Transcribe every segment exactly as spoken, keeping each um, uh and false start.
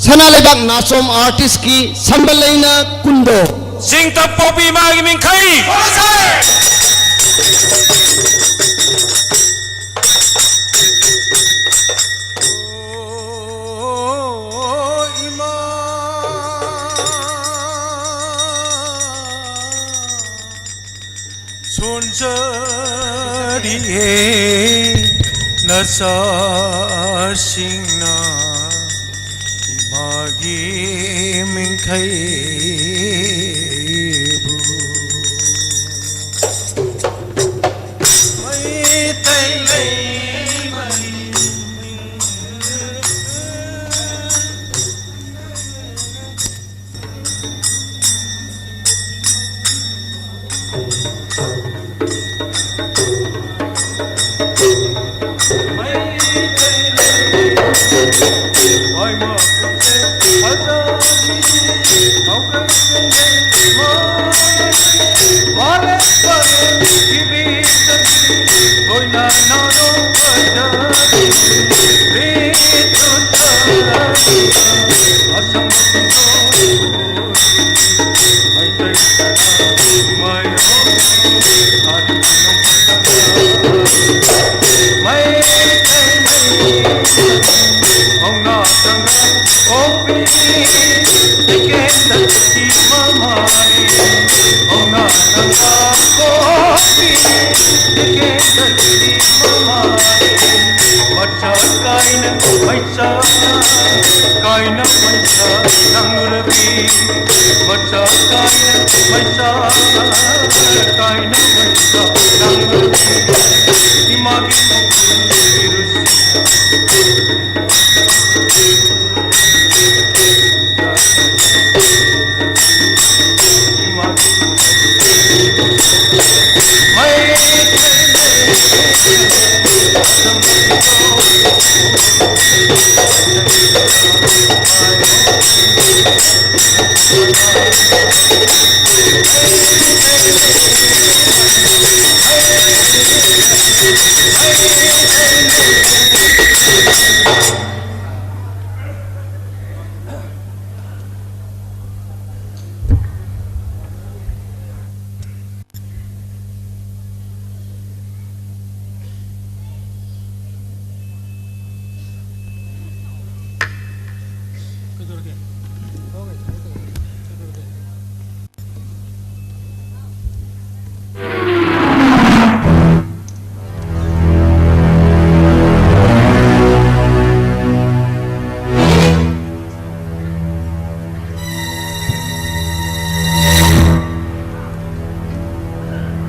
ꯁꯅꯥ ꯂꯩꯕꯥꯛ ꯅꯥꯆꯣꯝ ꯑꯥꯔꯇꯤꯁꯀꯤ ꯁꯝꯕꯜ ꯂꯩꯅ ꯀꯨꯟꯗꯣ꯫ ꯆꯤꯡꯇꯝ ꯄꯣꯛꯄꯤ ꯏꯃꯥꯒꯤ ꯃꯤꯡꯈꯩ꯫ ꯁꯣꯟꯖꯔꯤꯌꯦ ꯅꯆꯥꯁꯤꯡꯅ ꯏꯃꯥꯒꯤ ꯃꯤꯡꯈꯩꯕꯨ꯫ ꯃꯩꯇꯩ ꯂꯩꯃ ꯃꯆꯥ ꯀꯥꯏꯅ ꯃꯩꯁꯥ ꯀꯥꯏꯅ ꯃꯩꯁꯥ ꯅꯪꯂꯨꯔꯕꯤ꯫ ꯃꯆꯥ ꯀꯥꯏꯅ ꯃꯩꯁꯥ ꯀꯥꯏꯅ ꯃꯩꯁꯥ ꯅꯪꯂꯨꯔꯕꯤ꯫ ꯏꯃꯥꯒꯤ ꯃꯈꯨꯜ ꯏꯔꯨꯁꯤ꯫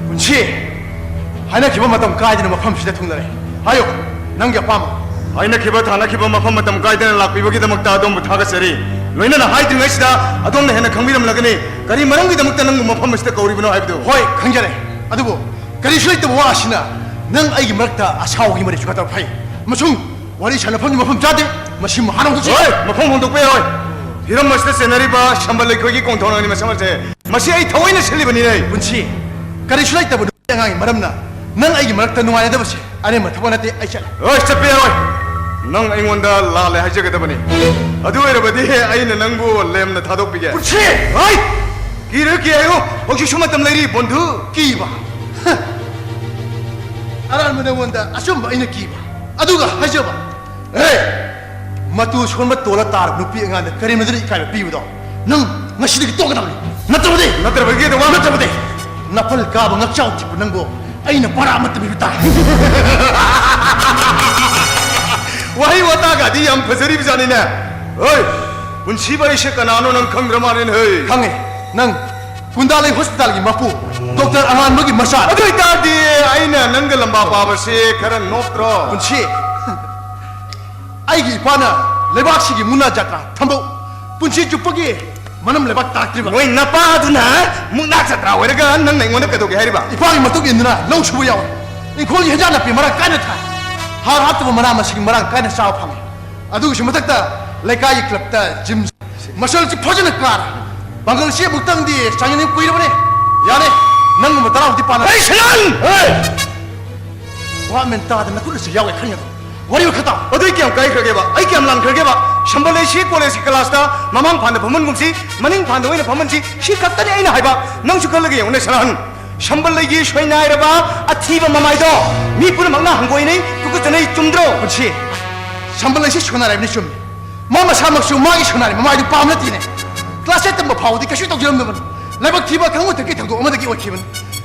ꯄꯨꯟꯁꯤ, ꯍꯥꯏꯅꯈꯤꯕ ꯃꯇꯝ ꯀꯥꯏꯗꯅ ꯃꯐꯝꯁꯤꯗ ꯊꯨꯡꯂꯔꯦ꯫ ꯍꯥꯏꯌꯨ, ꯅꯪꯒꯤ ꯑꯄꯥꯝꯕ꯫ ꯍꯥꯏꯅꯈꯤꯕ ꯊꯥꯅꯈꯤꯕ ꯃꯐꯝ ꯃꯇꯝ ꯀꯥꯏꯗꯅ ꯂꯥꯛꯄꯤꯕꯒꯤꯗꯃꯛꯇ ꯑꯗꯣꯝꯕꯨ ꯊꯥꯒꯠꯆꯔꯤ꯫ ꯂꯣꯏꯅꯅ ꯍꯥꯏꯗ꯭ꯔꯤꯉꯩꯁꯤꯗ ꯑꯗꯣꯝꯅ ꯍꯦꯟꯅ ꯈꯪꯕꯤꯔꯝꯂꯒꯅꯤ ꯀꯔꯤ ꯃꯔꯝꯒꯤꯗꯃꯛꯇ ꯅꯪꯕꯨ ꯃꯐꯝ ꯑꯁꯤꯗ ꯀꯧꯔꯤꯕꯅꯣ ꯍꯥꯏꯕꯗꯨ꯫ ꯍꯣꯏ, ꯈꯪꯖꯔꯦ꯫ ꯑꯗꯨꯕꯨ ꯀꯔꯤꯁꯨ ꯂꯩꯇꯕ ꯋꯥ ꯑꯁꯤꯅ ꯅꯪ ꯑꯩꯒꯤ ꯃꯔꯛꯇ ꯑꯁꯥꯎꯕꯒꯤ ꯃꯔꯩ ꯆꯨꯈꯠꯇꯕ ꯐꯩ꯫ ꯑꯃꯁꯨꯡ ꯋꯥꯔꯤ ꯁꯥꯟꯅꯐꯝꯒꯤ ꯃꯐꯝ ꯆꯥꯗꯦ꯫ ꯃꯁꯤ ꯃꯍꯥꯛꯅ ꯍꯧꯗꯣꯛꯆꯩ꯫ ꯍꯣꯏ, ꯃꯐꯝ ꯍꯣꯡꯗꯣꯛꯄ ꯌꯥꯔꯣꯏ꯫ ꯍꯤꯔꯝ ꯑꯁꯤꯗ ꯆꯦꯟꯅꯔꯤꯕ ꯁꯝꯕꯜ ꯂꯩꯈꯣꯏꯒꯤ ꯀꯣꯡꯊꯣꯡ ꯑꯅꯤ ꯃꯁꯛ ꯑꯁꯦ ꯃꯁꯤ ꯑꯩ ꯊꯑꯣꯏꯅ ꯁꯤꯜꯂꯤꯕꯅꯤꯅꯦ꯫ ꯄꯨꯟꯁꯤ, ꯀꯔꯤꯁꯨ ꯂꯩꯇꯕ ꯅꯨꯄꯤ ꯑꯉꯥꯡꯒꯤ ꯃꯔꯝꯅ ꯅꯪ ꯑꯩꯒꯤ ꯃꯔꯛꯇ ꯅꯨꯡꯉꯥꯏꯅꯗꯕꯁꯦ ꯑꯔꯦꯝꯕ ꯊꯕꯛ ꯅꯠꯇꯦ꯫ ꯑꯩ ꯆꯠꯂꯦ꯫ ꯍꯣꯏ, ꯆꯠꯄ ꯌꯥꯔꯣꯏ꯫ ꯅꯪ ꯑꯩꯉꯣꯟꯗ ꯂꯥꯜꯂꯦ ꯍꯥꯏꯖꯒꯗꯕꯅꯤ꯫ ꯑꯗꯨ ꯑꯣꯏꯔꯕꯗꯤ ꯑꯩꯅ ꯅꯪꯕꯨ ꯂꯦꯝꯅ ꯊꯥꯗꯣꯛꯄꯤꯒꯦ꯫ ꯄꯨꯟꯁꯤ! ꯍꯣꯏ! ꯀꯤꯔꯨ ꯀꯤ ꯍꯥꯏꯌꯨ, ꯍꯧꯖꯤꯛꯁꯨ ꯃꯇꯝ ꯂꯩꯔꯤ, ꯕꯣꯟꯙꯨ꯫ ꯀꯤꯕ? ꯍ! ꯑꯔꯥꯟꯕ ꯅꯉꯣꯟꯗ ꯑꯆꯨꯝꯕ ꯑꯩꯅ ꯀꯤꯕ, ꯑꯗꯨꯒ ꯍꯥꯏꯖꯕ, ꯍꯦ! ꯃꯇꯨ ꯁꯣꯟꯕ ꯇꯣꯜꯂ ꯇꯥꯔꯕ ꯅꯨꯄꯤ ꯑꯉꯥꯡꯗ ꯀꯔꯦꯝꯅꯗꯨꯅ ꯏꯀꯥꯏꯕ ꯄꯤꯕꯗꯣ ꯅꯪ ꯉꯁꯤꯗꯒꯤ ꯇꯣꯛꯀꯗꯕꯅꯤ꯫ ꯅꯠꯇ꯭ꯔꯕꯗꯤ? ꯅꯠꯇ꯭ꯔꯕꯗꯤ ꯀꯩꯗꯧꯕ? ꯅꯠꯇ꯭ꯔꯕꯗꯤ ꯅꯥꯄꯜ ꯀꯥꯕ ꯉꯛꯆꯥꯎ ꯊꯤꯛꯄ ꯅꯪꯕꯨ ꯑꯩꯅ ꯄꯔꯥ ꯑꯃꯠꯇ ꯄꯤꯕ ꯇꯥꯔꯦ꯫ ꯋꯥꯍꯩ ꯋꯥꯇꯥꯒꯗꯤ ꯌꯥꯝ ꯐꯖꯔꯤꯕ ꯖꯥꯠꯅꯤꯅꯦ꯫ ꯍꯣꯏ, ꯄꯨꯟꯁꯤꯕ ꯑꯩꯁꯦ ꯀꯅꯥꯅꯣ ꯅꯪ ꯈꯪꯗ꯭ꯔ ꯃꯥꯜꯂꯦꯅꯦ, ꯍꯩ꯫ ꯈꯪꯉꯦ, ꯅꯪ ꯀꯨꯟꯗꯥꯂꯩ ꯍꯣꯁꯄꯤꯇꯥꯜꯒꯤ ꯃꯄꯨ, ꯗꯣꯛꯇꯔ ꯑꯉꯥꯟꯕꯒꯤ ꯃꯆꯥ꯫ ꯑꯗꯨ ꯑꯣꯏꯇꯥꯔꯗꯤ ꯑꯩꯅ ꯅꯪꯒ ꯂꯝꯕꯥ ꯄꯥꯕꯁꯤ ꯈꯔ ꯅꯣꯞꯇ꯭ꯔꯣ? ꯄꯨꯟꯁꯤ, ꯑꯩꯒꯤ ꯏꯄꯥꯅ ꯂꯩꯕꯥꯛꯁꯤꯒꯤ ꯃꯨꯛꯅꯥ ꯖꯥꯇ꯭ꯔꯥ ꯊꯝꯕꯧ ꯄꯨꯟꯁꯤ ꯆꯨꯞꯄꯒꯤ ꯃꯅꯝ ꯂꯩꯕꯥꯛ ꯇꯥꯛꯇ꯭ꯔꯤꯕ꯫ ꯅꯣꯏ ꯅꯄꯥꯗꯨꯅ ꯃꯨꯛꯅꯥ ꯖꯥꯇ꯭ꯔꯥ ꯑꯣꯏꯔꯒ ꯅꯪꯅ ꯑꯩꯉꯣꯟꯗ ꯀꯩꯗꯧꯒꯦ ꯍꯥꯏꯔꯤꯕ? ꯏꯄꯥꯒꯤ ꯃꯇꯨꯡ ꯏꯟꯗꯨꯅ ꯂꯧ ꯁꯨꯕ ꯌꯥꯎꯋꯦ꯫ ꯏꯪꯈꯣꯜꯒꯤ ꯍꯦꯟꯖꯥꯡ ꯅꯥꯄꯤ ꯃꯔꯥꯡ ꯀꯥꯏꯅ ꯊꯥꯏ꯫ ꯍꯥꯔ ꯍꯥꯞꯇꯕ ꯃꯅꯥ ꯃꯁꯤꯡ ꯃꯔꯥꯡ ꯀꯥꯏꯅ ꯆꯥꯕ ꯐꯪꯉꯤ꯫ ꯑꯗꯨꯒꯤꯁꯨ ꯃꯊꯛꯇ ꯂꯩꯀꯥꯏꯒꯤ ꯀ꯭ꯂꯕꯇ ꯖꯤꯝ ꯃꯁꯜꯁꯤ ꯐꯖꯅ ꯀꯥꯔꯦ꯫ ꯄꯥꯡꯒꯜꯁꯤ ꯑꯃꯨꯛꯇꯪꯗꯤ ꯆꯥꯡꯌꯦꯡ ꯀꯨꯏꯔꯕꯅꯦ꯫ ꯌꯥꯔꯦ, ꯅꯪꯒꯨꯝꯕ ꯇꯔꯥꯃꯨꯛꯇꯤ ꯄꯥꯜꯂꯦ꯫ ꯍꯩ, ꯁꯅꯥꯟ! ꯍꯩ! ꯋꯥ ꯃꯦꯟ ꯇꯥꯗꯅ ꯅꯈꯨꯠꯅꯁꯨ ꯌꯥꯎꯋꯦ ꯈꯪꯉꯦ꯫ ꯋꯥꯔꯤ ꯃꯈꯥ ꯇꯥꯎ꯫ ꯑꯗꯨ ꯑꯩ ꯀꯌꯥꯝ ꯀꯥꯏꯈ꯭ꯔꯒꯦꯕ? ꯑꯩ ꯀꯌꯥꯝ ꯂꯥꯟꯈ꯭ꯔꯒꯦꯕ? ꯁꯝꯕꯜ ꯂꯩꯁꯤ ꯀꯣꯂꯦꯖꯀꯤ ꯀ꯭ꯂꯥꯁꯇ ꯃꯃꯥꯡ ꯐꯥꯟꯗ ꯐꯝꯍꯟꯒꯨꯝꯁꯤ, ꯃꯅꯤꯡ ꯐꯥꯟꯗ ꯑꯣꯏꯅ ꯐꯝꯍꯟꯁꯤ, ꯁꯤ ꯈꯛꯇꯅꯤ ꯑꯩꯅ ꯍꯥꯏꯕ꯫ ꯅꯪꯁꯨ ꯈꯜꯂꯒ ꯌꯦꯡꯉꯨꯅꯦ ꯁꯅꯥꯍꯟ꯫ ꯁꯝꯕꯜ ꯂꯩꯒꯤ ꯁꯣꯏꯅꯥꯏꯔꯕ ꯑꯊꯤꯕ ꯃꯃꯥꯏꯗꯣ ꯃꯤ ꯄꯨꯝꯅꯃꯛꯅ ꯍꯪꯒꯣꯏꯅꯩ, ꯇꯨꯀꯠꯆꯅꯩ, ꯆꯨꯝꯗ꯭ꯔꯣ? ꯄꯨꯟꯁꯤ, ꯁꯝꯕꯜ ꯂꯩꯁꯤ ꯁꯣꯏꯅꯥꯏꯔꯕꯅꯤ, ꯆꯨꯝꯃꯤ꯫ ꯃꯥ ꯃꯁꯥꯃꯛꯁꯨ ꯃꯥꯒꯤ ꯁꯣꯅꯥꯔꯤ ꯃꯃꯥꯏꯗꯨ ꯄꯥꯝꯂꯇꯤꯅꯦ꯫ ꯀ꯭ꯂꯥꯁ ꯑꯩꯠ ꯇꯝꯕ ꯐꯥꯎꯕꯗꯤ ꯀꯩꯁꯨ ꯇꯧꯖꯔꯝꯗꯕꯅꯤ꯫ ꯂꯥꯏꯕꯛ ꯊꯤꯕ ꯈꯪꯕ ꯃꯊꯛꯀꯤ ꯊꯧꯗꯣꯛ ꯑꯃꯗꯒꯤ ꯑꯣꯏꯈꯤꯕꯅꯤ꯫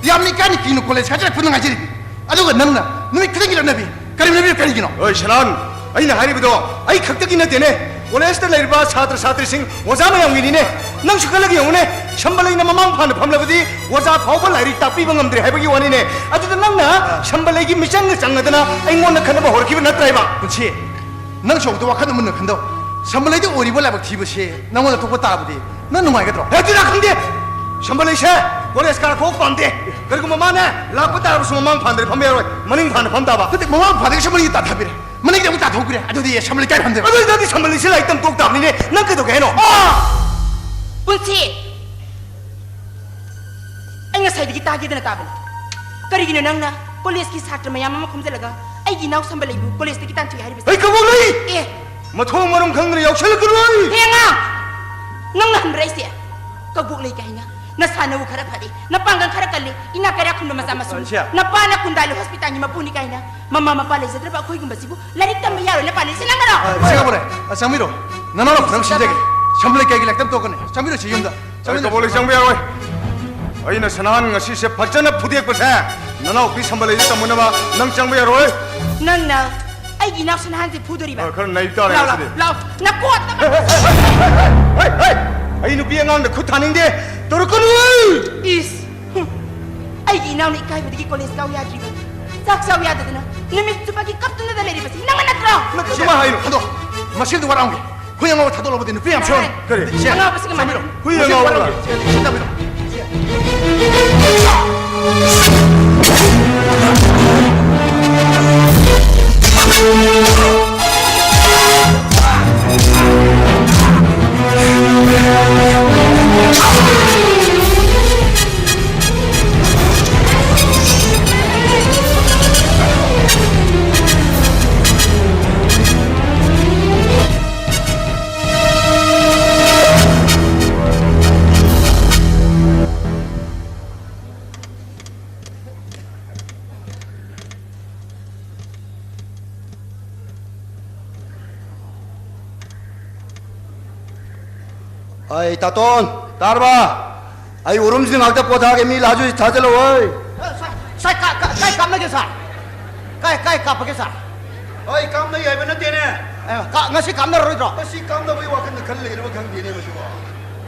ꯌꯥꯝꯅ ꯏꯀꯥꯏꯅ ꯀꯤꯅ ꯀꯣꯂꯦꯖ ꯀꯥꯖꯔꯛꯄꯗ ꯉꯥꯏꯖꯔꯤꯕꯅꯤ꯫ ꯑꯗꯨꯒ ꯅꯪꯅ ꯅꯨꯃꯤꯠ ꯈꯨꯗꯤꯡꯒꯤ ꯂꯛꯅꯕꯤ꯫ ꯀꯔꯤ ꯂꯛꯅꯕꯤ ꯀꯔꯤꯒꯤꯅꯣ? ꯑꯣꯏ ꯁꯅꯥꯟ, ꯑꯩꯅ ꯍꯥꯏꯔꯤꯕꯗꯣ ꯑꯩ ꯈꯛꯇꯒꯤ ꯅꯠꯇꯦꯅꯦ꯫ ꯀꯣꯂꯦꯖꯇ ꯂꯩꯔꯤꯕ ꯁꯥꯇ꯭ꯔ ꯁꯥꯇ꯭ꯔꯤꯁꯤꯡ, ꯑꯣꯖꯥ ꯃꯌꯥꯝꯒꯤꯅꯤꯅꯦ꯫ ꯅꯪꯁꯨ ꯈꯜꯂꯒ ꯌꯦꯡꯉꯨꯅꯦ꯫ ꯁꯝꯕꯂꯩꯅ ꯃꯃꯥꯡ ꯐꯥꯅ ꯐꯝꯂꯕꯗꯤ ꯑꯣꯖꯥ ꯐꯥꯎꯕ ꯂꯥꯏꯔꯤꯛ ꯇꯥꯛꯄꯤꯕ ꯉꯝꯗ꯭ꯔꯦ ꯍꯥꯏꯕꯒꯤ ꯋꯥꯅꯤꯅꯦ꯫ ꯑꯗꯨꯗ ꯅꯪꯅ ꯁꯝꯕꯂꯩꯒꯤ ꯃꯤꯆꯪꯒ ꯆꯪꯉꯗꯅ ꯑꯩꯉꯣꯟꯗ ꯈꯠꯅꯕ ꯍꯧꯔꯛꯈꯤꯕ ꯅꯠꯇ꯭ꯔꯥ ꯏꯕ? ꯄꯨꯟꯁꯤ, ꯅꯪꯁꯨ ꯑꯃꯨꯛꯇ ꯋꯥꯈꯜ ꯃꯨꯟꯅ ꯈꯟꯗꯧ꯫ ꯁꯝꯕꯂꯩꯗ ꯑꯣꯏꯔꯤꯕ ꯂꯥꯏꯕꯛ ꯊꯤꯕꯁꯦ ꯅꯪꯉꯣꯟꯗ ꯊꯣꯛꯄ ꯇꯥꯔꯕꯗꯤ ꯅꯪ ꯅꯨꯡꯉꯥꯏꯒꯗ꯭ꯔꯣ? ꯍꯦ, ꯑꯗꯨꯗ ꯈꯪꯗꯦ꯫ ꯁꯝꯕꯂꯩꯁꯦ ꯀꯣꯂꯦꯖ ꯀꯥꯔꯛꯄ ꯐꯥꯎ ꯄꯥꯝꯗꯦ꯫ ꯀꯔꯤꯒꯨꯝꯕ ꯃꯥꯅ ꯂꯥꯛꯄ ꯇꯥꯔꯕꯁꯨ ꯃꯃꯥꯡ ꯐꯥꯟꯗ꯭ꯔꯦ ꯐꯝꯕ ꯌꯥꯔꯣꯏ, ꯃꯅꯤꯡ ꯐꯥꯟꯗ ꯐꯝ ꯇꯥꯕ꯫ ꯅꯠꯇꯦ, ꯃꯃꯥꯡ ꯐꯥꯟꯗꯒꯤ ꯁꯝꯕꯂꯩ ꯇꯥꯟꯊꯕꯤꯔꯦ, ꯃꯅꯤꯡꯗ ꯑꯃꯨꯛ ꯇꯥꯊꯣꯛꯄꯤꯔꯦ꯫ ꯑꯗꯨꯗꯤ ꯁꯝꯕꯂꯩ ꯀꯥꯏ ꯐꯝꯗꯣꯏꯕ? ꯑꯗꯨ ꯑꯣꯏꯇꯥꯔꯗꯤ ꯁꯝꯕꯂꯩꯁꯦ ꯂꯥꯏꯔꯤꯛ ꯇꯝ ꯇꯣꯛ ꯇꯥꯕꯅꯤꯅꯦ꯫ ꯅꯪ ꯀꯩꯗꯧꯒꯦ ꯍꯥꯏꯅꯣ? ꯄꯨꯟꯁꯤ, ꯑꯩ ꯉꯁꯥꯏꯗꯒꯤ ꯇꯥꯒꯦꯗꯅ ꯇꯥꯕꯅꯤ꯫ ꯀꯔꯤꯒꯤꯅꯣ ꯅꯪꯅ ꯀꯣꯂꯦꯖꯀꯤ ꯁꯥꯇ꯭ꯔ ꯃꯌꯥꯝ ꯑꯃ ꯈꯣꯝꯖꯤꯜꯂꯒ ꯑꯩꯒꯤ ꯏꯅꯥꯎ ꯁꯝꯕꯂꯩꯕꯨ ꯀꯣꯂꯦꯖꯇꯒꯤ ꯇꯥꯟꯊꯣꯛꯏ ꯍꯥꯏꯔꯤꯕꯁꯦ? ꯑꯩ ꯀꯕꯣꯛ ꯂꯩ! ꯑꯦ! ꯃꯊꯣꯡ ꯃꯔꯝ ꯈꯪꯗꯅ ꯌꯥꯎꯁꯜꯂꯛꯀꯅꯨ ꯑꯩ! ꯍꯦ ꯑꯉꯥꯡ! ꯅꯪꯅ ꯍꯟꯕ꯭ꯔꯥ ꯑꯩꯁꯦ? ꯀꯕꯣꯛ ꯂꯩ ꯀꯥꯏꯅ꯫ ꯅꯁꯥ ꯅꯧ ꯈꯔ ꯐꯔꯦ, ꯅꯄꯥꯡꯒꯜ ꯈꯔ ꯀꯜꯂꯤ, ꯏꯅꯥ ꯀꯩꯔꯥꯛ ꯈꯨꯟꯕ ꯃꯆꯥ ꯃꯁꯨꯅꯤ꯫ ꯁꯦ꯫ ꯅꯄꯥꯅ ꯀꯨꯟꯗꯥꯏꯂ ꯍꯣꯁꯄꯤꯇꯥꯜꯒꯤ ꯃꯄꯨꯅꯤ ꯀꯥꯏꯅ꯫ ꯃꯃꯥ ꯃꯄꯥ ꯂꯩꯖꯗ꯭ꯔꯕ ꯑꯩꯈꯣꯏꯒꯨꯝꯕꯁꯤꯕꯨ ꯂꯥꯏꯔꯤꯛ ꯇꯝꯕ ꯌꯥꯔꯣꯏꯅ ꯄꯥꯜꯂꯤꯁꯤ ꯅꯪꯒꯔꯣ? ꯑ, ꯁꯤ ꯀꯕꯣꯛ ꯂꯩ, ꯑ, ꯆꯪꯕꯤꯔꯣ꯫ ꯅꯅꯥꯎ ꯅꯪ ꯁꯤꯟꯖꯒꯦ꯫ ꯁꯝꯕꯂꯩ ꯀꯩꯒꯤ ꯂꯥꯏꯔꯤꯛ ꯇꯝ ꯇꯣꯛꯀꯅꯤ? ꯆꯪꯕꯤꯔꯣ ꯁꯤ ꯌꯨꯝꯗ꯫ ꯑꯩ ꯆꯪꯕꯤꯔꯣ꯫ ꯀꯕꯣꯛ ꯂꯩ ꯆꯪꯕ ꯌꯥꯔꯣꯏ꯫ ꯑꯩꯅ ꯁꯅꯥꯍꯟ ꯉꯁꯤꯁꯦ ꯐꯖꯅ ꯐꯨꯗꯦꯛꯄꯁꯦ ꯅꯅꯥꯎꯄꯤ ꯁꯝꯕꯂꯩꯗ ꯇꯝꯃꯨꯅꯕ ꯅꯪ ꯆꯪꯕ ꯌꯥꯔꯣꯏ꯫ ꯅꯪꯅ ꯑꯩꯒꯤ ꯏꯅꯥꯎ ꯁꯅꯥꯍꯟꯁꯦ ꯐꯨꯗꯣꯔꯤꯕ? ꯑ, ꯈꯔ ꯅꯩ ꯇꯥꯔꯦ ꯂꯥꯎ, ꯂꯥꯎ, ꯉꯁꯤꯗꯤ꯫ ꯂꯥꯎ, ꯅꯀꯣꯠꯇ ꯍꯩ, ꯍꯩ, ꯍꯩ, ꯍꯩ! ꯑꯩ ꯅꯨꯄꯤ ꯑꯉꯥꯡꯗ ꯈꯨꯠ ꯊꯥꯅꯤꯡꯗꯦ꯫ ꯇꯧꯔꯛꯀꯅꯨ! ꯏꯁ! ꯍꯨꯝ! ꯑꯩꯒꯤ ꯏꯅꯥꯎꯅ ꯏꯀꯥꯏꯕꯗꯒꯤ ꯀꯣꯂꯦꯖ ꯀꯥꯎ ꯌꯥꯗ꯭ꯔꯤꯕ, ꯆꯥꯛ ꯆꯥꯎ ꯌꯥꯗꯗꯅ ꯅꯨꯃꯤꯠ ꯆꯨꯞꯄꯒꯤ ꯀꯞꯇꯨꯅꯗ ꯂꯩꯔꯤꯕꯁꯤ ꯅꯪꯅ ꯅꯠꯇ꯭ꯔꯣ? ꯁꯨꯃꯥꯏ ꯍꯥꯏꯅꯨ꯫ ꯊꯥꯗꯣꯛ꯫ ꯃꯁꯤꯗ ꯋꯥꯔꯥꯎꯒꯦ꯫ ꯍꯨꯏ ꯑꯉꯥꯎꯕ ꯊꯥꯗꯣꯛꯂꯕꯗꯤ ꯅꯨꯄꯤ ꯌꯥꯝ ꯁꯣꯏꯔꯝꯃꯤ꯫ ꯀꯔꯤ? ꯁꯦ, ꯑꯉꯥꯎꯕꯁꯤꯒ ꯆꯪꯕꯤꯔꯣ꯫ ꯃꯥꯟꯅꯩ꯫ ꯍꯨꯏ ꯃꯁꯤꯗ ꯑꯉꯥꯎꯕ꯫ ꯋꯥꯔꯥꯎꯒꯦ꯫ ꯁꯦ, ꯆꯪꯕꯤꯔꯣ꯫ ꯁꯦ꯫ ꯑꯩ ꯇꯥꯇꯣꯟ, ꯇꯥꯔꯕ? ꯑꯩ ꯎꯔꯨꯝꯁꯤꯗ ꯉꯥꯛꯇ ꯄꯣꯊꯥꯒꯦ, ꯃꯤ ꯂꯥꯛꯑꯁꯨ ꯁꯥꯖꯜꯂꯛꯑꯣꯏ꯫ ꯁꯥꯔ, ꯁꯥꯔ, ꯀꯥꯏ, ꯀꯥꯏ, ꯀꯥꯏ ꯀꯥꯞꯅꯒꯦ ꯁꯥꯔ? ꯀꯥꯏ, ꯀꯥꯏ ꯀꯥꯞꯄꯒꯦ ꯁꯥꯔ? ꯑꯩ ꯀꯥꯞꯅꯩ ꯍꯥꯏꯕ ꯅꯠꯇꯦꯅꯦ꯫ ꯑꯦ, ꯀꯥ-, ꯉꯁꯤ ꯀꯥꯞꯅꯔꯔꯣꯏꯗ꯭ꯔꯣ? ꯉꯁꯤ ꯀꯥꯞꯅꯕꯒꯤ ꯋꯥꯈꯜꯗ ꯈꯜ ꯂꯩꯔꯕ ꯈꯪꯗꯦꯅꯦ ꯃꯁꯤꯕꯣ꯫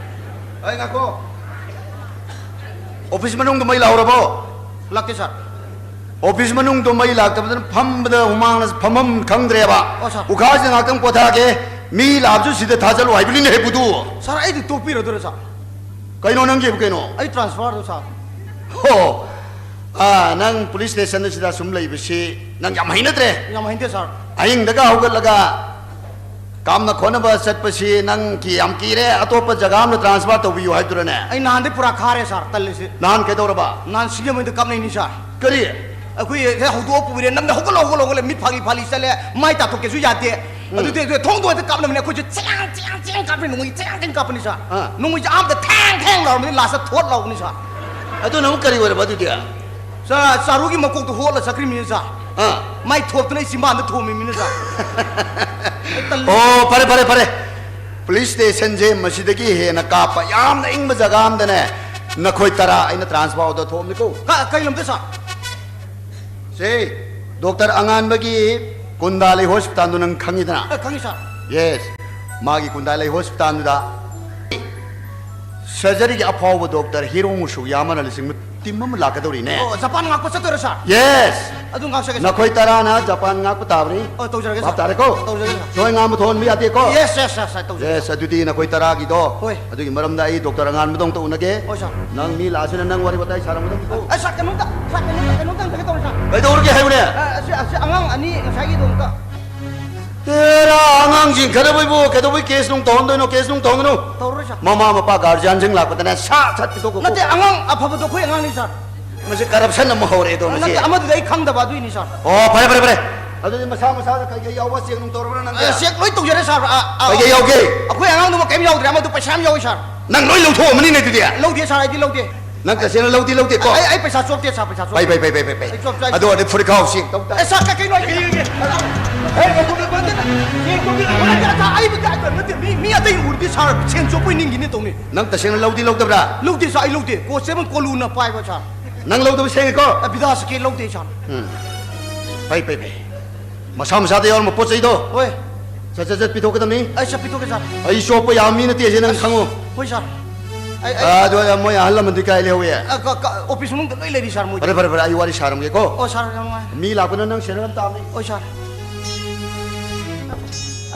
ꯑꯩ ꯉꯥꯏꯈꯣ꯫ ꯑꯣꯐꯤꯁ ꯃꯅꯨꯡꯗ ꯃꯩ ꯂꯥꯛꯍꯧꯔꯕꯣ? ꯂꯥꯛꯇꯦ ꯁꯥꯔ꯫ ꯑꯣꯐꯤꯁ ꯃꯅꯨꯡꯗꯣ ꯃꯩ ꯂꯥꯛꯇꯕꯗꯨꯅ ꯐꯝꯕꯗ ꯍꯨꯃꯥꯡꯅ ꯐꯝꯐꯝ ꯈꯪꯗ꯭ꯔꯦꯕ꯫ ꯑꯣ, ꯁꯥꯔ꯫ ꯎꯈꯥꯁꯤꯗ ꯉꯥꯛꯇꯪ ꯄꯣꯊꯥꯒꯦ꯫ ꯃꯤ ꯂꯥꯛꯑꯕꯁꯨ ꯁꯤꯗ ꯊꯥꯖꯜꯂꯨ ꯍꯥꯏꯕꯅꯤꯅꯦ ꯍꯦ ꯕꯨꯗꯨ꯫ ꯁꯥꯔ, ꯑꯩꯗꯤ ꯇꯣꯛꯄꯤꯔꯗꯣꯏꯔꯣ ꯁꯥꯔ? ꯀꯩꯅꯣ ꯅꯪꯒꯤꯕꯨ ꯀꯩꯅꯣ? ꯑꯩ ꯇ꯭ꯔꯥꯟꯁꯐꯔꯗꯣ ꯁꯥꯔ꯫ ꯍꯣ, ꯑꯥ, ꯅꯪ ꯄꯨꯂꯤꯁ ꯁ꯭ꯇꯦꯁꯟꯗ ꯁꯤꯗ ꯁꯨꯝ ꯂꯩꯕꯁꯤ ꯅꯪ ꯌꯥꯝ ꯍꯩꯅꯗ꯭ꯔꯦ꯫ ꯌꯥꯝ ꯍꯩꯅꯗꯦ ꯁꯥꯔ꯫ ꯑꯍꯤꯡꯗꯒ ꯍꯧꯒꯠꯂꯒ ꯀꯥꯝꯅ ꯈꯣꯠꯅꯕ ꯆꯠꯄꯁꯤ ꯅꯪ ꯀꯤ-, ꯌꯥꯝ ꯀꯤꯔꯦ, ꯑꯇꯣꯞꯄ ꯖꯒꯥ ꯑꯃꯗ ꯇ꯭ꯔꯥꯟꯁꯐꯔ ꯇꯧꯕꯤꯌꯨ ꯍꯥꯏꯕꯗꯨꯔꯅꯦ? ꯑꯩ ꯅꯍꯥꯟꯗꯩ ꯄꯨꯔꯥ ꯈꯥꯔꯦ ꯁꯥꯔ, ꯇꯜꯂꯤꯁꯤ꯫ ꯅꯍꯥꯟ ꯀꯩꯗꯧꯔꯕ? ꯅꯍꯥꯟ ꯁꯤꯡꯖꯃꯩꯗ ꯀꯥꯞꯅꯩꯅꯤ ꯁꯥꯔ꯫ ꯀꯔꯤ? ꯑꯩꯈꯣꯏ ꯍꯦꯛ ꯍꯧꯗꯣꯛꯑ ꯄꯨꯕꯤꯔꯦ, ꯅꯝꯗ ꯍꯧꯒꯠꯂꯣ, ꯍꯧꯒꯠꯂꯣ, ꯍꯧꯒꯠꯂꯦ, ꯃꯤꯠ ꯐꯥꯛꯂꯤ ꯐꯥꯛꯂꯤ ꯆꯠꯂꯦ, ꯃꯥꯏ ꯇꯥꯊꯣꯛꯀꯦꯁꯨ ꯌꯥꯗꯦ꯫ ꯎꯝ꯫ ꯑꯗꯨꯗꯤ ꯑꯗꯨ ꯊꯣꯡꯗꯣ ꯍꯦꯛꯇ ꯀꯥꯞꯅꯕꯅꯦ, ꯑꯩꯈꯣꯏꯁꯨ ꯆꯦꯡ, ꯆꯦꯡ, ꯆꯦꯡ ꯀꯥꯞꯄꯅꯤ, ꯅꯣꯡꯃꯩ ꯆꯦꯡ, ꯆꯦꯡ ꯀꯥꯞꯄꯅꯤ ꯁꯥꯔ꯫ ꯑꯥ꯫ ꯅꯣꯡꯃꯩꯁꯦ ꯑꯍꯥꯟꯕꯗ ꯊꯦꯡ ꯊꯦꯡ ꯂꯥꯎꯔꯝꯕꯅꯤ, ꯂꯥꯁꯇ ꯊꯣꯠ ꯂꯥꯎꯕꯅꯤ ꯁꯥꯔ꯫ ꯑꯗꯨꯅ ꯑꯃꯨꯛ ꯀꯔꯤ ꯑꯣꯏꯔꯕ ꯑꯗꯨꯗꯤ? ꯆꯥ-, ꯆꯥꯔꯨꯒꯤ ꯃꯀꯣꯛꯇꯣ ꯍꯣꯠꯂ ꯆꯠꯈ꯭ꯔꯤꯃꯤꯅ ꯁꯥꯔ꯫ ꯑꯥ꯫ ꯃꯥꯏ ꯊꯣꯞꯇꯨꯅ ꯑꯩ ꯆꯤꯝꯕꯥꯟꯗ ꯊꯣꯝꯃꯤꯃꯤꯅ ꯁꯥꯔ꯫ ꯑꯩ ꯇꯜꯂꯦ꯫ ꯑꯣ, ꯐꯔꯦ, ꯐꯔꯦ, ꯐꯔꯦ꯫ ꯄꯨꯂꯤꯁ ꯁ꯭ꯇꯦꯁꯟꯁꯦ ꯃꯁꯤꯗꯒꯤ ꯍꯦꯟꯅ ꯀꯥꯞꯄ ꯌꯥꯝꯅ ꯏꯪꯕ ꯖꯒꯥ ꯑꯝꯗꯅꯦ ꯅꯈꯣꯏ ꯇꯔꯥ ꯑꯩꯅ ꯇ꯭ꯔꯥꯟꯁꯐꯔ ꯑꯣꯔꯗꯔ ꯊꯣꯛꯑꯝꯅꯤꯀꯣ꯫ ꯀ-, ꯀꯩ ꯂꯝꯗ ꯁꯥꯔ? ꯁꯦ, ꯗꯣꯛꯇꯔ ꯑꯉꯥꯟꯕꯒꯤ ꯀꯨꯟꯗꯥꯂꯩ ꯍꯣꯁꯄꯤꯇꯥꯜꯗꯣ ꯅꯪ ꯈꯪꯉꯤꯗꯅ? ꯑ, ꯈꯪꯉꯤ ꯁꯥꯔ꯫ ꯌꯦꯁ, ꯃꯥꯒꯤ ꯀꯨꯟꯗꯥꯂꯩ ꯍꯣꯁꯄꯤꯇꯥꯜꯗꯨꯗ ꯁꯔꯖꯔꯤꯒꯤ ꯑꯐꯥꯎꯕ ꯗꯣꯛꯇꯔ ꯍꯤꯔꯣ ꯃꯨꯁꯨꯌꯥꯃꯥꯅ ꯂꯨꯆꯤꯡꯕ ꯇꯤꯝ ꯑꯃ ꯂꯥꯛꯀꯗꯧꯔꯤꯅꯦ꯫ ꯑꯣ, ꯖꯄꯥꯟ ꯉꯥꯛꯄ ꯆꯠꯇꯣꯏꯔꯣ ꯁꯥꯔ? ꯌꯦꯁ꯫ ꯑꯗꯨ ꯉꯥꯛꯆꯒꯦ ꯁꯥꯔ꯫ ꯅꯈꯣꯏ ꯇꯔꯥꯅ ꯖꯄꯥꯟ ꯉꯥꯛꯄ ꯇꯥꯕꯅꯤ꯫ ꯑꯣ, ꯇꯧꯖꯔꯒꯦ ꯁꯥꯔ꯫ ꯚꯥꯞ ꯇꯥꯔꯦꯀꯣ? ꯇꯧꯖꯔꯒꯦ ꯁꯥꯔ꯫ ꯅꯣꯏ ꯉꯥꯡꯕ ꯊꯣꯛꯍꯟꯕ ꯌꯥꯗꯦꯀꯣ? ꯌꯦꯁ, ꯌꯦꯁ, ꯌꯦꯁ, ꯁꯥꯔ, ꯇꯧꯖꯔꯒꯦ ꯌꯦꯁ, ꯁꯥꯔ꯫ ꯑꯗꯨꯗꯤ ꯅꯈꯣꯏ ꯇꯔꯥꯒꯤꯗꯣ ꯍꯣꯏ꯫ ꯑꯗꯨꯒꯤ ꯃꯔꯝꯗ ꯑꯩ ꯗꯣꯛꯇꯔ ꯑꯉꯥꯟꯕꯗ ꯑꯃꯨꯛꯇ ꯎꯅꯒꯦ꯫ ꯍꯣꯏ ꯁꯥꯔ꯫ ꯅꯪ ꯃꯤ ꯂꯥꯛꯑꯁꯤꯅ ꯅꯪ ꯋꯥꯔꯤ ꯋꯥꯇꯥꯏ ꯁꯥꯔꯝꯒꯗꯕꯅꯤꯀꯣ꯫ ꯑ, ꯁꯥꯔ, ꯀꯩꯅꯣꯝꯇ, ꯁꯥꯔ, ꯀꯩꯅꯣꯝꯇ ꯍꯪꯖꯒꯦ ꯇꯧꯕꯅꯤ ꯁꯥꯔ꯫ ꯀꯩꯗꯧꯔꯒꯦ ꯍꯥꯏꯕꯅꯦ? ꯑ, ꯑꯁꯤ, ꯑꯁꯤ ꯑꯉꯥꯡ ꯑꯅꯤ ꯉꯁꯥꯏꯒꯤꯗꯣ ꯑꯝꯇ꯫ ꯑꯦꯔꯥ, ꯑꯉꯥꯡꯁꯤꯡ ꯈꯠꯅꯕꯩꯕꯨ ꯀꯩꯗꯧꯕꯩ ꯀꯦꯁ ꯅꯨꯡ ꯇꯧꯍꯟꯗꯣꯏꯅꯣ? ꯀꯦꯁ ꯅꯨꯡ ꯇꯧꯍꯟꯒꯅꯨ꯫ ꯇꯧꯔꯔꯣꯏ ꯁꯥꯔ꯫ ꯃꯃꯥ ꯃꯄꯥ ꯒꯥꯔꯖꯤꯌꯥꯟꯁꯤꯡ ꯂꯥꯛꯄꯗꯅꯦ ꯁꯥꯠ ꯁꯥꯠ ꯄꯤꯊꯣꯛꯈꯣ꯫ ꯅꯠꯇꯦ, ꯑꯉꯥꯡ ꯑꯐꯕꯗꯣ ꯑꯩꯈꯣꯏ ꯑꯉꯥꯡꯅꯤ ꯁꯥꯔ꯫ ꯃꯁꯤ ꯀꯔꯞꯁꯟ ꯑꯃ ꯍꯧꯔꯛꯑꯦꯗꯣ ꯃꯁꯤ꯫ ꯅꯠꯇꯦ, ꯑꯃꯗꯨꯗꯤ ꯑꯩ ꯈꯪꯗꯕ ꯑꯗꯨꯏꯅꯤ ꯁꯥꯔ꯫ ꯑꯣ, ꯐꯔꯦ, ꯐꯔꯦ, ꯐꯔꯦ꯫ ꯑꯗꯨꯗꯤ ꯃꯁꯥ ꯃꯁꯥꯗ ꯀꯩꯀꯩ ꯌꯥꯎꯕ ꯆꯦꯛ ꯅꯨꯡ ꯇꯧꯔꯕ꯭ꯔꯥ ꯅꯪꯒꯤ? ꯑ, ꯆꯦꯛ ꯂꯣꯏ ꯇꯧꯖꯔꯦ ꯁꯥꯔ꯫ ꯑ, ꯑ, ꯀꯩꯀꯩ ꯌꯥꯎꯒꯦ? ꯑꯩꯈꯣꯏ ꯑꯉꯥꯡꯗꯨꯃ ꯀꯩꯝ ꯌꯥꯎꯗ꯭ꯔꯦ, ꯑꯃꯗꯨ ꯄꯩꯁꯥ ꯌꯥꯝ ꯌꯥꯎꯏ ꯁꯥꯔ꯫ ꯅꯪ ꯂꯣꯏ ꯂꯧꯊꯣꯛꯑꯝꯃꯅꯤꯅꯦ ꯑꯗꯨꯗꯤ? ꯂꯧꯗꯦ ꯁꯥꯔ, ꯑꯩꯗꯤ ꯂꯧꯗꯦ꯫ ꯅꯪ ꯇꯁꯦꯡꯅ ꯂꯧꯗꯤ ꯂꯧꯗꯦꯀꯣ? ꯑꯩ, ꯑꯩ ꯄꯩꯁꯥ ꯆꯣꯞꯇꯦ, ꯁꯥꯔ, ꯄꯩꯁꯥ ꯆꯣꯞꯇꯦ꯫ ꯄꯩ, ꯄꯩ, ꯄꯩ, ꯄꯩ, ꯄꯩ, ꯄꯩ꯫ ꯑꯩ ꯆꯣꯞ ꯆꯣꯞ-, ꯑꯗꯨ ꯑꯣꯏꯔꯗꯤ ꯐꯨꯔꯤꯠ ꯈꯥꯎ ꯁꯤ ꯑꯝꯇ꯫ ꯑꯦ, ꯁꯥꯔ, ꯀꯩ-, ꯀꯩꯅꯣ ꯑꯩ ꯀꯩ-, ꯀꯩ-, ꯑꯦ, ꯉꯥꯏꯈꯣ, ꯉꯥꯏꯈꯣ, ꯉꯥꯏꯈꯣ, ꯉꯥꯏꯈꯣ꯫ ꯑꯩ ꯅꯠꯇꯦ, ꯅꯠꯇꯦ, ꯃꯤ, ꯃꯤ ꯑꯇꯩ ꯎꯔꯗꯤ, ꯁꯥꯔ, ꯁꯦꯟ ꯆꯣꯞꯄꯣꯏ ꯅꯤꯡꯈꯤꯅꯤ ꯇꯧꯅꯤ꯫ ꯅꯪ ꯇꯁꯦꯡꯅ ꯂꯧꯗꯤ ꯂꯧꯗꯕ꯭ꯔꯥ? ꯂꯧꯗꯦ, ꯁꯥꯔ, ꯑꯩ ꯂꯧꯗꯦ꯫ ꯀꯣꯟꯁꯇꯦꯕꯜ ꯀꯣꯂꯨꯅ ꯄꯥꯏꯕ, ꯁꯥꯔ꯫ ꯅꯪ ꯂꯧꯗꯕ ꯁꯦꯡꯉꯦꯀꯣ? ꯑ, ꯕꯤꯗꯥꯁꯀꯤ ꯂꯧꯗꯦ, ꯁꯥꯔ꯫ ꯎꯝ꯫ ꯐꯩ, ꯐꯩ, ꯐꯩ꯫ ꯃꯁꯥ ꯃꯁꯥꯗ ꯌꯥꯎꯔꯝꯕ ꯄꯣꯠ ꯆꯩꯗꯣ꯫ ꯍꯣꯏ꯫ ꯁꯠ, ꯁꯠ, ꯁꯠ ꯄꯤꯊꯣꯛꯀꯗꯕꯅꯤ꯫ ꯑꯩ ꯁꯠ ꯄꯤꯊꯣꯛꯀꯦ, ꯁꯥꯔ꯫ ꯑꯩ ꯆꯣꯞꯄ ꯌꯥꯕ ꯃꯤ ꯅꯠꯇꯦ, ꯑꯁꯤ ꯅꯪ ꯈꯪꯉꯨ꯫ ꯍꯣꯏ, ꯁꯥꯔ꯫ ꯑꯩ, ꯑꯩ ꯑꯥ, ꯑꯗꯨ ꯃꯣꯏ ꯑꯍꯜ ꯂꯃꯟꯗꯤ ꯀꯥꯏ ꯂꯩꯍꯧꯋꯤ? ꯑ, ꯀ-, ꯀ-, ꯑꯣꯐꯤꯁ ꯃꯅꯨꯡꯗ ꯂꯣꯏ ꯂꯩꯔꯤ, ꯁꯥꯔ, ꯃꯣꯏꯗꯤ꯫ ꯐꯔꯦ, ꯐꯔꯦ, ꯐꯔꯦ, ꯑꯩ ꯋꯥꯔꯤ ꯁꯥꯔꯝꯒꯦꯀꯣ꯫ ꯑꯣ, ꯁꯥꯔ, ꯌꯥꯝ ꯅꯨꯡꯉꯥꯏ꯫ ꯃꯤ ꯂꯥꯛꯄꯅ ꯅꯪ ꯁꯦꯟꯅꯔꯝ ꯇꯥꯕꯅꯤ꯫ ꯍꯣꯏ, ꯁꯥꯔ꯫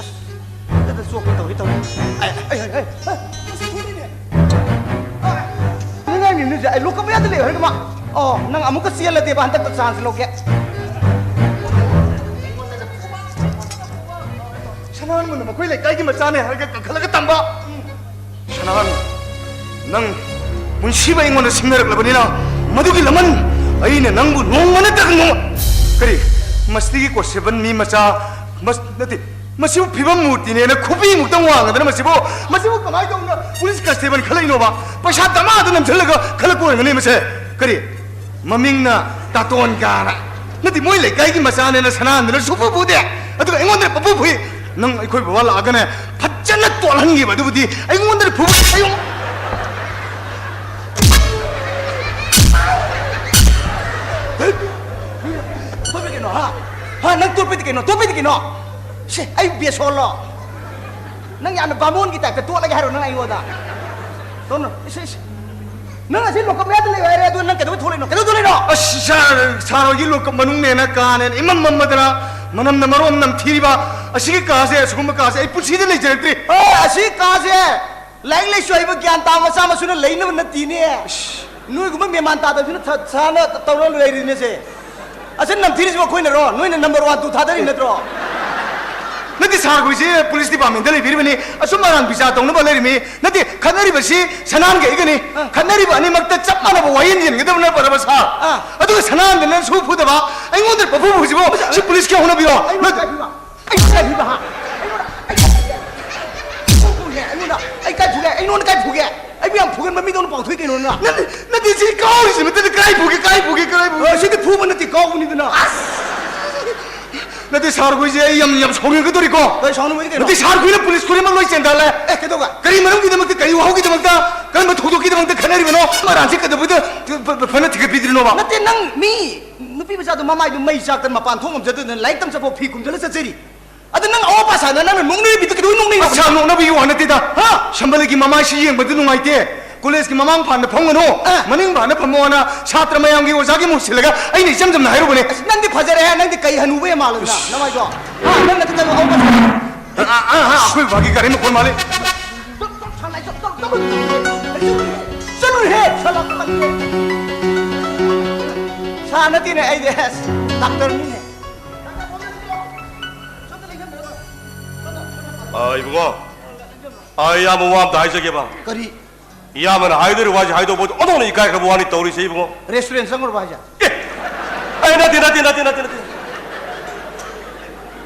ꯑꯁ, ꯍꯦꯛꯇ ꯆꯣꯞꯀꯦ ꯇꯧꯔꯤ, ꯇꯧꯔꯤ꯫ ꯑꯩ, ꯑꯩ, ꯑꯩ, ꯑꯩ, ꯑꯩ, ꯑꯁ, ꯊꯣꯛꯂꯛꯏꯅꯦ꯫ ꯑꯩ, ꯅꯪ ꯉꯥꯏꯔꯤꯕꯅꯤꯁꯦ, ꯑꯩ ꯂꯣꯛꯀꯞ ꯃꯌꯥꯗ ꯂꯩꯌꯨ ꯍꯥꯏꯔꯒ ꯃꯥ꯫ ꯑꯣ, ꯅꯪ ꯑꯃꯨꯛꯀ ꯆꯦꯜꯂꯗꯤꯕ ꯍꯟꯗꯛꯇ ꯆꯥꯟꯁ ꯂꯧꯒꯦ꯫ ꯁꯅꯥꯍꯟꯕꯅ ꯃꯈꯣꯏ ꯂꯩꯀꯥꯏꯒꯤ ꯃꯆꯥꯅꯦ ꯍꯥꯏꯔꯒ ꯀꯟꯈꯠꯂꯒ ꯇꯝꯕ꯫ ꯁꯅꯥꯍꯟ, ꯅꯪ ꯄꯨꯟꯁꯤꯕ ꯑꯩꯉꯣꯟꯗ ꯁꯤꯡꯅꯔꯛꯂꯕꯅꯤꯅ, ꯃꯗꯨꯒꯤ ꯂꯃꯟ ꯑꯩꯅ ꯅꯪꯕꯨ ꯅꯣꯡꯃ ꯅꯠꯇ꯭ꯔꯒ ꯅꯣꯡꯃ, ꯀꯔꯤ, ꯃꯁꯤꯒꯤ ꯀꯣꯁꯦꯕꯟ ꯃꯤ ꯃꯆꯥ, ꯃꯁ-, ꯅꯠꯇꯦ, ꯃꯁꯤꯕꯨ ꯐꯤꯕꯝ ꯃꯨꯔꯇꯤꯅꯦꯅ ꯈꯨꯕꯤꯃꯨꯛꯇꯪ ꯋꯥꯡꯉꯗꯅ ꯃꯁꯤꯕꯨ, ꯃꯁꯤꯕꯨ ꯀꯃꯥꯏꯅ ꯇꯧꯅ ꯄꯨꯂꯤꯁ ꯀꯟꯁꯇꯦꯕꯜ ꯈꯜꯂꯛꯏꯅꯣꯕ? ꯄꯩꯁꯥ ꯗꯃꯥꯗ ꯅꯝꯁꯤꯜꯂꯒ ꯈꯜꯂꯛꯄ ꯑꯣꯏꯔꯝꯒꯅꯤ ꯃꯁꯦ꯫ ꯀꯔꯤ? ꯃꯃꯤꯡꯅ ꯇꯥꯇꯣꯟ ꯀꯥꯅ꯫ ꯅꯠꯇꯦ, ꯃꯣꯏ ꯂꯩꯀꯥꯏꯒꯤ ꯃꯆꯥꯅꯦꯅ ꯁꯅꯥꯍꯟꯗꯅ ꯁꯨꯐꯨ ꯐꯨꯗꯦ꯫ ꯑꯗꯨꯒ ꯑꯩꯉꯣꯟꯗ ꯄꯪꯐꯨ ꯐꯨꯏ꯫ ꯅꯪ ꯑꯩꯈꯣꯏ ꯕꯕꯥ ꯂꯥꯛꯑꯒꯅꯦ ꯐꯖꯅ ꯇꯣꯠꯍꯟꯈꯤꯕ꯫ ꯑꯗꯨꯕꯨꯗꯤ ꯑꯩꯉꯣꯟꯗ ꯐꯨꯕ꯫ ꯑꯩꯉꯣꯟ-, ꯇꯣꯠꯄꯗꯤ ꯀꯩꯅꯣ, ꯍꯥ? ꯍꯥ, ꯅꯪ ꯇꯣꯠꯄꯗꯤ ꯀꯩꯅꯣ? ꯇꯣꯠꯄꯗꯤ ꯀꯩꯅꯣ? ꯁꯦ, ꯑꯩ ꯕꯦꯁꯣꯜꯂꯣ? ꯅꯪ ꯌꯥꯝꯅ ꯕꯥꯃꯣꯟꯒꯤ ꯇꯥꯏꯞꯇ ꯇꯣꯠꯂꯒꯦ ꯍꯥꯏꯔꯣ ꯅꯪ ꯑꯩꯉꯣꯟꯗ? ꯇꯣꯠꯅꯨ꯫ ꯏꯁ, ꯏꯁ꯫ ꯅꯪ ꯑꯁꯤ ꯂꯣꯀꯞ ꯃꯌꯥꯗ ꯂꯩꯌꯨ ꯍꯥꯏꯔꯦ, ꯑꯗꯨ ꯅꯪ ꯀꯩꯗꯧꯕꯩ ꯊꯣꯛꯂꯛꯏꯅꯣ? ꯀꯩꯗꯧ ꯊꯣꯛꯂꯛꯏꯅꯣ? ꯑꯁ, ꯁꯥꯔ, ꯁꯥꯔ ꯍꯣꯏꯒꯤ ꯂꯣꯀꯞ ꯃꯅꯨꯡꯅꯦꯅ ꯀꯥꯅꯦꯅ ꯏꯃꯝ ꯃꯝꯃꯗꯅ, ꯃꯅꯝꯅ ꯃꯔꯣꯝ ꯅꯝꯊꯤꯔꯤꯕ, ꯑꯁꯤꯒꯤ ꯀꯥꯁꯦ, ꯑꯁꯤꯒꯨꯝꯕ ꯀꯥꯁꯦ ꯑꯩ ꯄꯨꯟꯁꯤꯗ ꯂꯩꯖꯔꯛꯇ꯭ꯔꯤ꯫ ꯑꯦ, ꯑꯁꯤ ꯀꯥꯁꯦ ꯂꯥꯏꯔꯤꯛ ꯂꯥꯏꯁꯨ ꯍꯩꯕ ꯒ꯭ꯌꯥꯟ ꯇꯥꯕ ꯃꯆꯥ ꯃꯁꯨꯅ ꯂꯩꯅꯕ ꯅꯠꯇꯦꯅꯦ꯫ ꯏꯁ꯫ ꯅꯣꯏꯒꯨꯝꯕ ꯃꯦꯃꯥꯟ ꯇꯥꯗꯕꯁꯤꯅ ꯊ-, ꯁꯥꯔꯅ ꯇꯧꯔ ꯂꯩꯔꯤꯅꯦꯁꯦ꯫ ꯑꯁꯤ ꯅꯝꯊꯤꯔꯤꯁꯤꯕꯨ ꯑꯩꯈꯣꯏꯅꯔꯣ? ꯅꯣꯏꯅ ꯅꯝꯕꯔ ꯋꯥꯟ ꯇꯨ ꯊꯥꯗꯔꯤ ꯅꯠꯇ꯭ꯔꯣ? ꯅꯠꯇꯦ ꯁꯥꯔ, ꯑꯩꯈꯣꯏꯁꯦ ꯄꯨꯂꯤꯁ ꯗꯤꯄꯥꯔꯠꯃꯦꯟꯗ ꯂꯩꯕꯤꯔꯤꯕꯅꯤ, ꯑꯁꯨꯝ ꯑꯔꯥꯟ ꯕꯤꯆꯥꯔ ꯇꯧꯅꯕ ꯂꯩꯔꯤꯃꯤ꯫ ꯅꯠꯇꯦ, ꯈꯠꯅꯔꯤꯕꯁꯤ ꯁꯅꯥꯍꯟꯒ ꯑꯩꯒꯅꯤ꯫ ꯑꯥ꯫ ꯈꯠꯅꯔꯤꯕ ꯑꯅꯤꯃꯛꯇ ꯆꯞ ꯃꯥꯟꯅꯕ ꯋꯥꯌꯦꯜ ꯌꯦꯟꯒꯗꯕꯅ ꯐꯔꯕ ꯁꯥꯔ꯫ ꯑꯥ꯫ ꯑꯗꯨꯒ ꯁꯅꯥꯍꯟꯗꯅ ꯁꯨ ꯐꯨꯗꯕ, ꯑꯩꯉꯣꯟꯗ ꯄꯪꯐꯨ ꯐꯨꯁꯤꯕꯨ, ꯑꯩ, ꯁꯤ ꯄꯨꯂꯤꯁꯀꯤ ꯍꯧꯅꯕꯤꯔꯣ? ꯑꯩꯉꯣꯟꯗ ꯅꯠ- ꯀꯥꯏ ꯐꯨꯕ? ꯑꯩꯉꯣꯟꯗ ꯀꯥꯏ ꯐꯨꯕ? ꯍꯥ? ꯑꯩꯉꯣꯟꯗ, ꯑꯩꯉꯣꯟꯗ, ꯑꯩꯉꯣꯟꯗ, ꯑꯩ ꯀꯥꯏ ꯐꯨꯒꯦ? ꯑꯩꯉꯣꯟꯗ ꯀꯥꯏ ꯐꯨꯒꯦ? ꯑꯩꯕꯨ ꯌꯥꯝ ꯐꯨꯒꯟꯕ ꯃꯤꯗꯧꯅ ꯄꯥꯎꯊꯣꯛꯏ ꯀꯩꯅꯣ ꯅꯪ? ꯅꯠꯇꯦ, ꯅꯠꯇꯦ, ꯁꯤ ꯀꯥꯎꯔꯤꯁꯤ ꯅꯠꯇꯦ, ꯀꯥꯏ ꯐꯨꯒꯦ, ꯀꯥꯏ ꯐꯨꯒꯦ, ꯀꯥꯏ ꯐꯨꯒꯦ? ꯑ, ꯁꯤꯗꯤ ꯐꯨꯕ ꯅꯠꯇꯦ, ꯀꯥꯎꯕꯅꯤꯗꯅ꯫ ꯑꯁ! ꯅꯠꯇꯦ, ꯁꯥꯔ ꯈꯣꯏꯁꯦ ꯑꯩ ꯌꯥꯝ, ꯌꯥꯝ ꯁꯥꯎꯅꯤꯡꯒꯗꯧꯔꯤꯀꯣ꯫ ꯀꯩ ꯁꯥꯎꯅꯤꯡꯕꯗꯤ ꯀꯩꯅꯣ? ꯅꯠꯇꯦ, ꯁꯥꯔ ꯈꯣꯏꯅ ꯄꯨꯂꯤꯁ ꯈꯨꯗꯤꯡꯃꯛ ꯂꯣꯏ ꯆꯦꯟꯊꯍꯜꯂꯦ꯫ ꯑꯦ, ꯀꯩꯗꯧꯕ? ꯀꯔꯤ ꯃꯔꯝꯒꯤꯗꯃꯛꯇ, ꯀꯔꯤ ꯋꯥꯍꯧꯒꯤꯗꯃꯛꯇ, ꯀꯔꯝꯕ ꯊꯧꯗꯣꯛꯀꯤꯗꯃꯛꯇ ꯈꯠꯅꯔꯤꯕꯅꯣ? ꯃꯔꯥꯟꯁꯦ ꯀꯩꯗꯧꯕꯗ ꯐ-, ꯐ-, ꯐꯅ ꯊꯤꯒꯠꯄꯤꯗ꯭ꯔꯤꯅꯣꯕ? ꯅꯠꯇꯦ, ꯅꯪ ꯃꯤ ꯅꯨꯄꯤ ꯃꯆꯥꯗꯣ ꯃꯃꯥꯏꯗꯨ ꯃꯩ ꯆꯥꯛꯇꯅ ꯃꯄꯥꯟ ꯊꯣꯛ ꯉꯝꯖꯗꯗꯅ ꯂꯥꯏꯔꯤꯛ ꯇꯝ ꯆꯠꯐꯥꯎ ꯐꯤ ꯈꯨꯝꯖꯤꯜꯂ ꯆꯠꯆꯔꯤ꯫ ꯑꯗ ꯅꯪ ꯑꯋꯥ ꯑꯄꯥ ꯁꯥꯗꯅ ꯅꯪꯅ ꯅꯣꯛꯅꯔꯤꯕꯤꯗꯨ ꯀꯩꯗꯧꯕꯩ ꯅꯣꯛꯅꯩꯅꯣ? ꯑꯁ, ꯅꯣꯛꯅꯕꯒꯤ ꯋꯥ ꯅꯠꯇꯦꯗ꯫ ꯍꯥ? ꯁꯝꯕꯜꯒꯤ ꯃꯃꯥꯏꯁꯤ ꯌꯦꯡꯕꯗ ꯅꯨꯡꯉꯥꯏꯇꯦ꯫ ꯀꯣꯂꯦꯖꯀꯤ ꯃꯃꯥꯡ ꯐꯥꯟꯗ ꯐꯝꯒꯅꯨ꯫ ꯑ꯫ ꯃꯅꯤꯡ ꯐꯥꯟꯗ ꯐꯝꯃꯣꯅ ꯁꯥꯇ꯭ꯔ ꯃꯌꯥꯝꯒꯤ ꯑꯣꯖꯥꯒꯤ ꯃꯍꯨꯠ ꯁꯤꯜꯂꯒ ꯑꯩꯅ ꯏꯆꯝ ꯆꯝꯅ ꯍꯥꯏꯔꯨꯕꯅꯦ꯫ ꯑꯁ, ꯅꯪꯗꯤ ꯐꯖꯔꯦꯍꯦ, ꯅꯪꯗꯤ ꯀꯩ ꯍꯅꯨꯕ ꯌꯥꯝ ꯃꯥꯜꯂꯗꯅ, ꯏꯁ꯫ ꯅꯃꯥꯏꯗꯣ꯫ ꯍꯥ, ꯅꯪ ꯅꯊꯟꯗ ꯑꯋꯥ ꯄꯥ ꯁꯥꯗꯅ꯫ ꯑ, ꯑ, ꯑ, ꯑ, ꯑꯩꯈꯣꯏ ꯕꯥꯒꯤ ꯒꯥꯔꯤ ꯃꯈꯣꯟ ꯃꯥꯜꯂꯤ꯫ ꯆꯠꯂꯨꯍꯦ, ꯁꯥꯂꯥ ꯀꯃꯥꯏꯅ? ꯁꯥ ꯅꯠꯇꯦꯅꯦ, ꯑꯩꯗꯤ, ꯑꯁ, ꯗꯥꯛꯇꯔꯅꯤꯅꯦ꯫ ꯑ, ꯏꯕꯨꯡꯉꯣ, ꯑ, ꯏꯌꯥꯝꯕ ꯋꯥ ꯑꯝꯇ ꯍꯥꯏꯖꯒꯦꯕ꯫ ꯀꯔꯤ? ꯏꯌꯥꯝꯕꯅ ꯍꯥꯏꯗꯣꯔꯤꯕ ꯋꯥꯁꯤ ꯍꯥꯏꯗꯣꯛꯄꯗ ꯑꯣꯟꯊꯣꯛꯅ ꯏꯀꯥꯏꯈ꯭ꯔꯕ ꯋꯥꯅꯤ ꯇꯧꯔꯤꯁꯦ, ꯏꯕꯨꯡꯉꯣ꯫ ꯔꯦꯁꯇꯨꯔꯦꯟ ꯆꯪꯉꯨꯔꯕ ꯍꯥꯏꯁꯦ? ꯑꯦ! ꯑꯦ, ꯅꯠꯇꯦ, ꯅꯠꯇꯦ, ꯅꯠꯇꯦ, ꯅꯠꯇꯦ, ꯅꯠꯇꯦ꯫